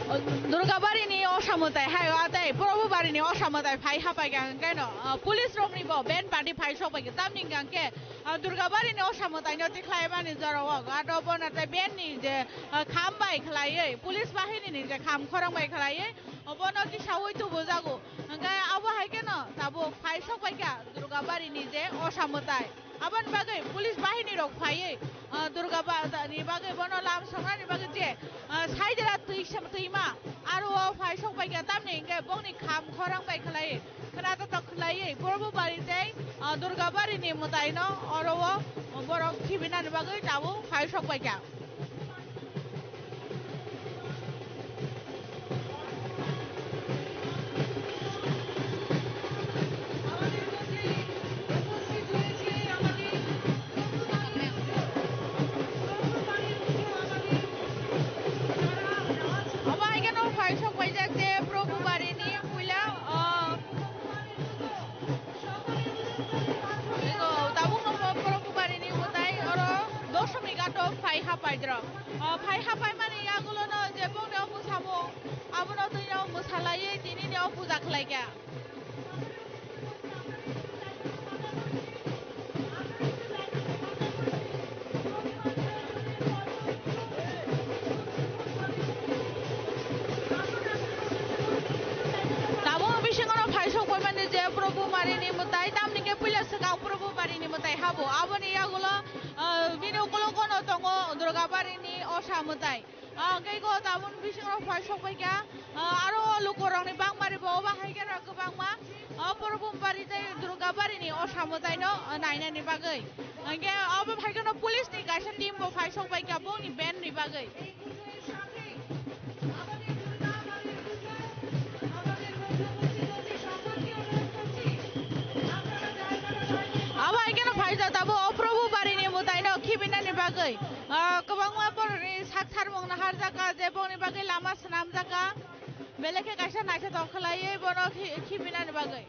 o, Durga bari ni osa mwtai hai, o, tei Probhu bari ni osa mwtai phai haphaikha hwnkhe no, o, police rokni bo band party phai sokpaikha, tamni hwnkhe, o, Durga bari ni osa mwtai no tikhlaimani jorao, ghato bono tei band ni je, o, kham bai khlaiwi, police bahini ni je kham khorang bai khlaiwi, o, bono tisaui tubujago. Hwnkhe abo hai kheno tabuk phai sokpaikha Durga bari ni je osa mwtai. Aboni bagwi police bahini rok phaiwi, ah, Durga ba-, ni bagwi bono lam songnani bagwi je, ah, saidera twi sem-, twima aro o phai sokpaikha, tamni hwnkhe bongni kham khorang bai khlaiwi, khwnatok tok khlaiwi, Probhu bari tei Durgabari ni mwtai no oro o borok khibinani bagwi tabuk phai sok pai kha. Obo hai kheno phai sok paijak je Probhu Bari ni puila, ah, ego tabuk no Probhu Bari ni mwtai oro Doshmi ghat o phai hapai drok. Ah, phai hapai mani yagulo no je bongni o mwsamung abono twi o mwsalaiwi tini ni o puja khlai kha. Tabuk bisingo no phai sok pai mani je Probhu Bari ni mwtai, tamni khe puila swkang Probhu Bari ni mwtai habo. Aboni yagulo, ah, bini ukulogo no tongo Durga Bari ni osa mwtai. Ah, hwnkhe iko tabuk bisingo phai sok pai kha. Ah, aro lukurokni bangmari bo obo hai khe rok kwbangma, ah, Probhu Bari tei Durga Bari ni osa mwtai no, ah, nainani bagwi. Hwnkhe obo hai kheno police ni kaisa team bo phai sok pai kha bongni ban ni bagwi. Abo hai kheno phaijak tabuk o Probhu Bari ni mwtai no khibinani bagwi. Ah, kwbangma borok ni sak sarmung naharjak kha je bongni bagwi lama swnamjak kha. Belai khe kaisa naithotok khlaiwi bono khi-, khibinani bagwi.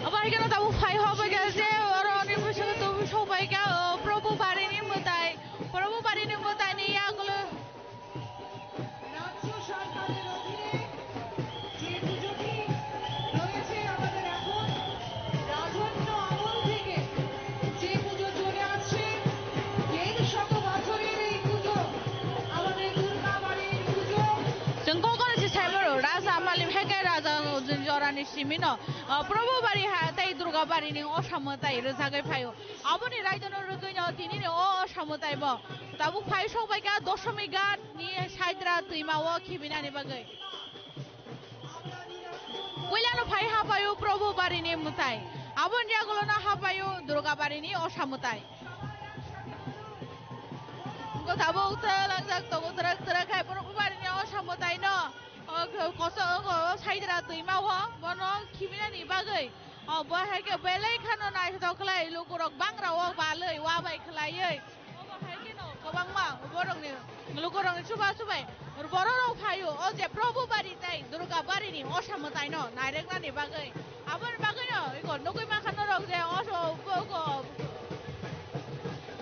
Abo hai kheno tabuk phai hok bai kha je oro ni bisingo tubui sok bai kha, o, Probhu Bari ni mwtai, Probhu Bari ni mwtai ni yagulo. রাজ্য সরকারের অধীনে যে পুজোটি রয়েছে আমাদের এখন, রাজন্য আমল থেকে যে পুজো চলে আসছে, দেড় শত বছরের এই পুজো, আমাদের দুর্গাবাড়ির পুজো। Chwng kokoro se sai mano, Raja Malik hai khe Raja Jorani simi no, ah, Probhu Bari ha tei Durga Bari ni osa mwtai rwjagwi phaio. Aboni raida no rwgwi no tini ni o osa mwtai bo tabuk phai sok bai kha Doshmi ghat ni Saidra twima o khibinani bagwi. Puilano phai hapaio Probhu Barini mwtai. Aboni yagulono hapaio Durga Barini osa mwtai. Wngkha tabuk twlangjak tongo twrak twrak hai Probhu Barini osa mwtaino, o, koso, o, o, Saidra twima o bono khiminani bagwi. O, bo hai khe belai kheno naithotok khlai lukurok bangra o balwi wabai khlaiwi. Obo hai kheno kwbangma borokni, lukurokni chuba chubai bororok phaio, o je Probhu Bari tei Durga Barini osa mwtaino naireknani bagwi. Aboni bagwino iko nugwi mankha norok je o, o, o,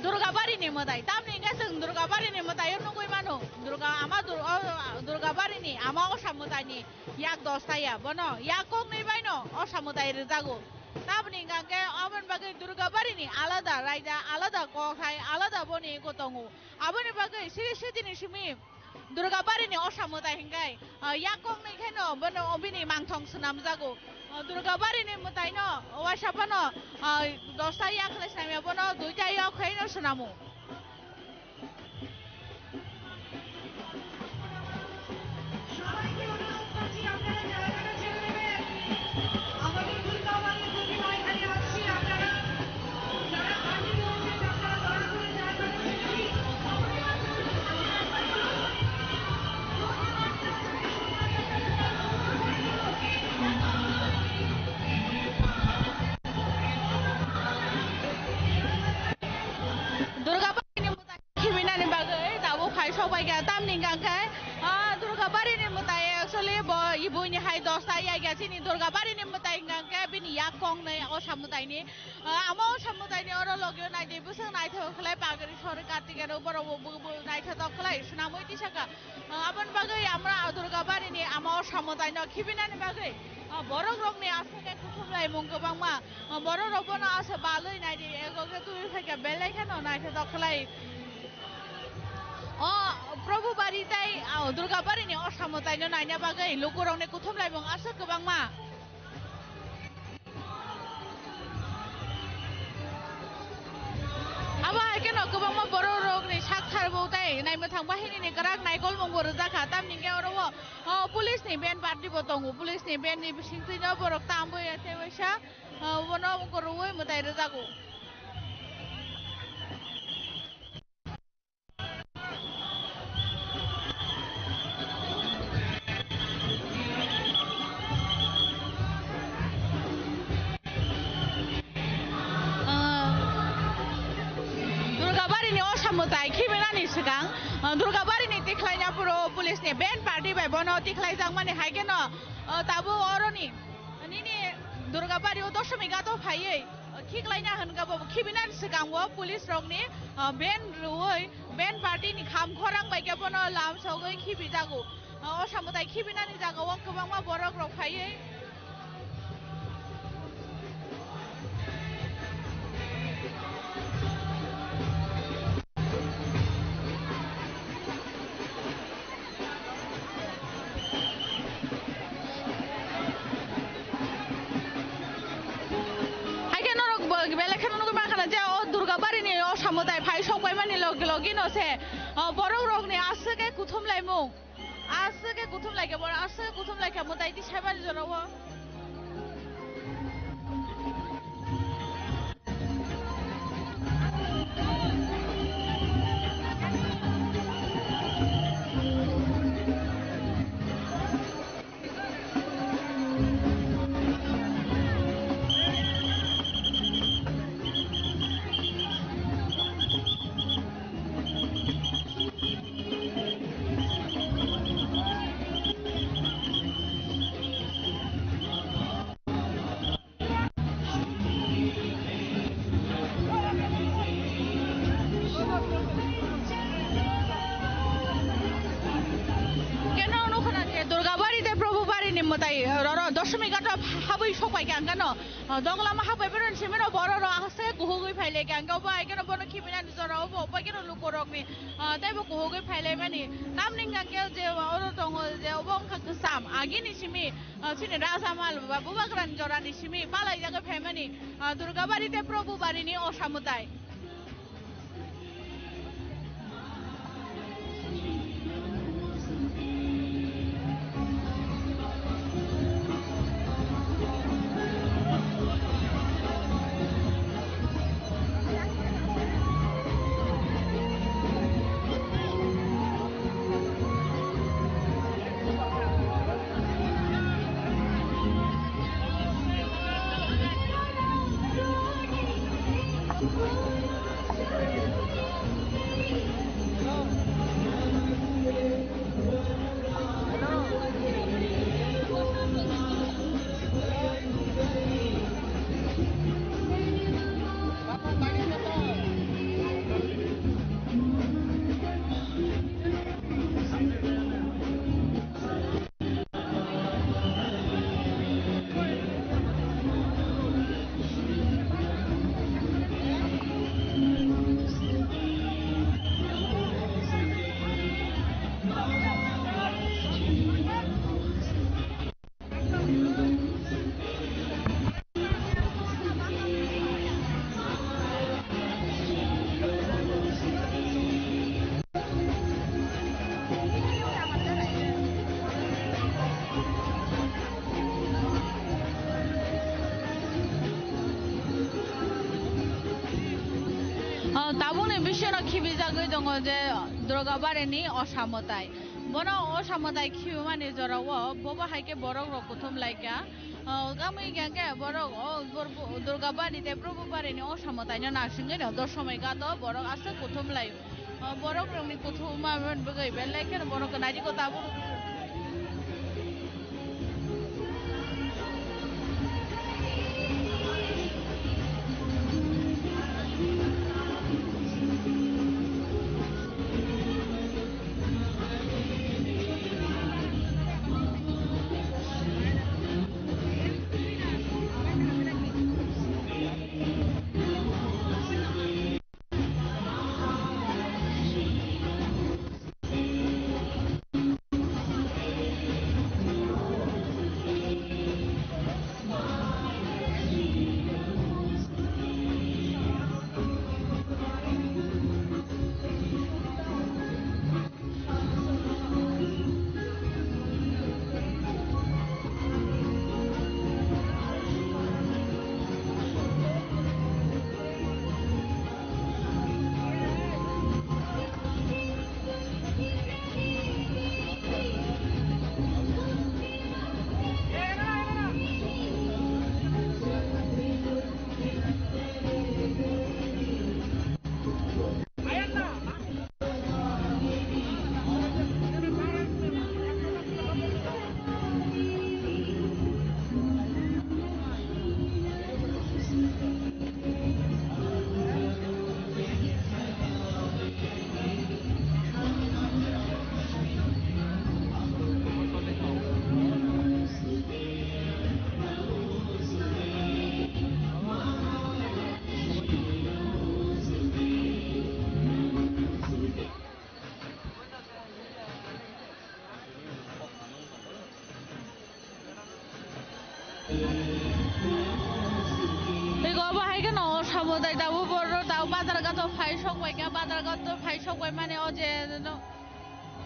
Durga Barini mwtai. Tamni hwnkhe chwng Durga Barini mwtaio nugwi mano. Durga ama Dur-, o, Durga Barini ama osa mwtaini yak dos taya, bono yak koknwi baino osa mwtai rwjago. Tamoni hwnkha khe aboni bagwi Durga Barini alada raida, alada kok hai, alada boni eko tongo. Aboni bagwi siri sitini simi Durga Barini osa mwtai hwnkhe, ah, yak koknwi kheno bono bini mangthong swnamjago. Ah, Durga Barini mwtaino waisa phano, ah, dosta yak khlai swnamya, bono duita yak khaino swnamo. Durga Barini mwtai khiminani bagwi tabuk phai sok bai kha. Tamni hwnkha khe, ah, Durga Barini mwtai actually bo buini hai dosta ya ya chini Durga Barini mwtai hwnkha khe bini yak kongnwi osa mwtaini, ah, ama osa mwtaini oro logio naidi bwswk naithok khlai pagri. Kartik aro borok bo, bo, bo naithotok khlai swnamwi tisaka. Ah, aboni bagwi amra Durga Bari ni ama o Osamutai no khibinani bagwi, ah, borok rok ni aswk khe kuthum laimung kwbangma. Ah, borok rok bono aswk balwi naidi, ego khe tubui phaikha belai kheno naithotok khlai. O Probhu Bari tai, ah, Durga Bari ni Osamutai no naina bagwi lukurok ni kuthum laimung aswk kwbangma. Abo hai kheno kwbangma borok rok ni sak thar bo tai naimwthang bahini ni kwrak naikolmung bo rwjak kha, tamni hwnkhe oro o, o, police ni band party bo tongo, police ni band ni bisingtwi no borok tambwi tei waisa, o, bono kwrwui mwtai rwjago. Ah, Durgabari ni Osamutai khibinani swkang, ah, Durgabari ni tikhlaina phuru police ni band party bai bono tikhlaijakmani hai kheno, ah, tabuk oroni nini Durgabari o Doshomighat o phaiwi khiklaina hwnkha bo khibinani swkango police rokni, ah, band rwui band party ni kham khorang bai khe bono lam sogwi khibijago. Ah, Osamutai khibinani jagao kwbangma borok rok phaiwi. Haikhe norok bo belai kheno nugwi mankha na je o Durgabari ni Osamutai phai sokpaimani logi logi no se, o, borok rok ni aswk khe kuthum laimung, aswk khe kuthum laikha, borok aswk khe kuthum laikha mwtai twi saimani jorao. Keno nukho na je Durgabari tei Probhubari ni mwtai roro Doshomighat o habwi sokpai khe ang keno, ah, doglam habwi beroni simi no borok rok aswk kuhugwi phailai khe ang khe obo hai kheno bono khibinani jora obo obo kheno lukurokni, ah, teibo kuhugwi phailaimani tamni hwnkha khe je oro tongo je obo wngkha kwcham agini simi. Ah, chini Rajamal ba Bubagrani jorani simi palaijagwi phaimani, ah, Durgabari tei Probhubari ni Osamutai. O, tabukni bisingo khibijagwi tongo je Durgabari ni Osamutai. Bono Osamutai khibimani jorao bobo hai khe borok rok kuthum lai kha. O, gami hwnkha khe borok o Durgabari tei Probhubari ni Osamutai no naisingwi no Doshomighat o borok aswk kuthum lai. O, borok rokni kuthuma bagwi belai kheno borok nai rwkha tabuk. Tabuk borok tabuk bazar ghato phai sok bai kha, bazar ghato phai sok bai mani o je no,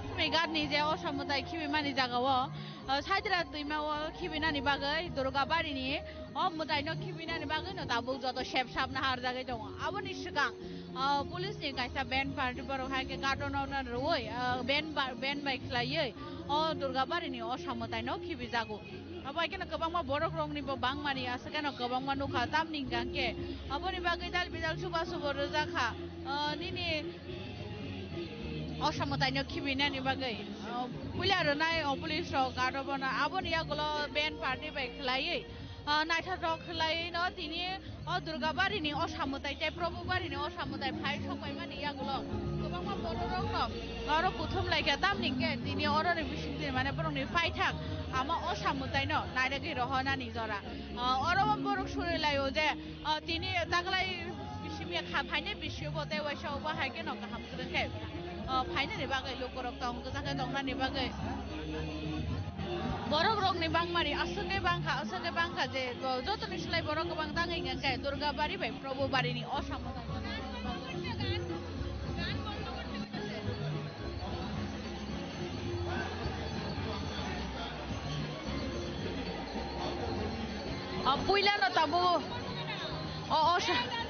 Sumighat ni je o samwtai khibi mani jaga o, o, Saidra twima o khibi nani bagwi Durga bari ni o mwtai no khibi nani bagwi no tabuk joto sep sap na har jagwi tongo. Aboni swkang, o, police ni kaisa band party borok hai khe ghato no na rwui, o, band ba-, band bai khlaiwi o Durga bari ni o samwtai no khibi jago. Abo hai kheno kwbangma borok rokni bo bangmani aswk kheno kwbangma nukha, tamni hwnkha hwnkhe aboni bagwi dal bidal chubachu bo rwjak kha. Ah, nini o samwtaino khibinani bagwi, ah, puila rwnai o police rok guard obono, aboni yagulo band party bai khwlaiwi, ah, naithotok khwlaiwi no tini o Durga barini o samwtai tei Probo barini o samwtai phai sokpaimani yagulo kwbangma borok rokno oro kuthum laikha, tamni hwnkhe tini oroni bisingtwi mane borokni paithak ama o samwtaino nairwgwi rohornani jora. Ah, oro borok suri laio je, ah, tini taklai bisimi kha phainai bisio bo tei waisa obo hai kheno kaham kwrwng khe, ah, phainani bagwi lukurok tong kwchak khe tongnani bagwi. Borok rokni bangmani aswk khe bangkha, aswk khe bangkha je, bo jotoni slai borok kwbang tangwi hwnkhe Durga bari bai Probo barini o samwtai. Ah, puila no tabuk o, o sa-,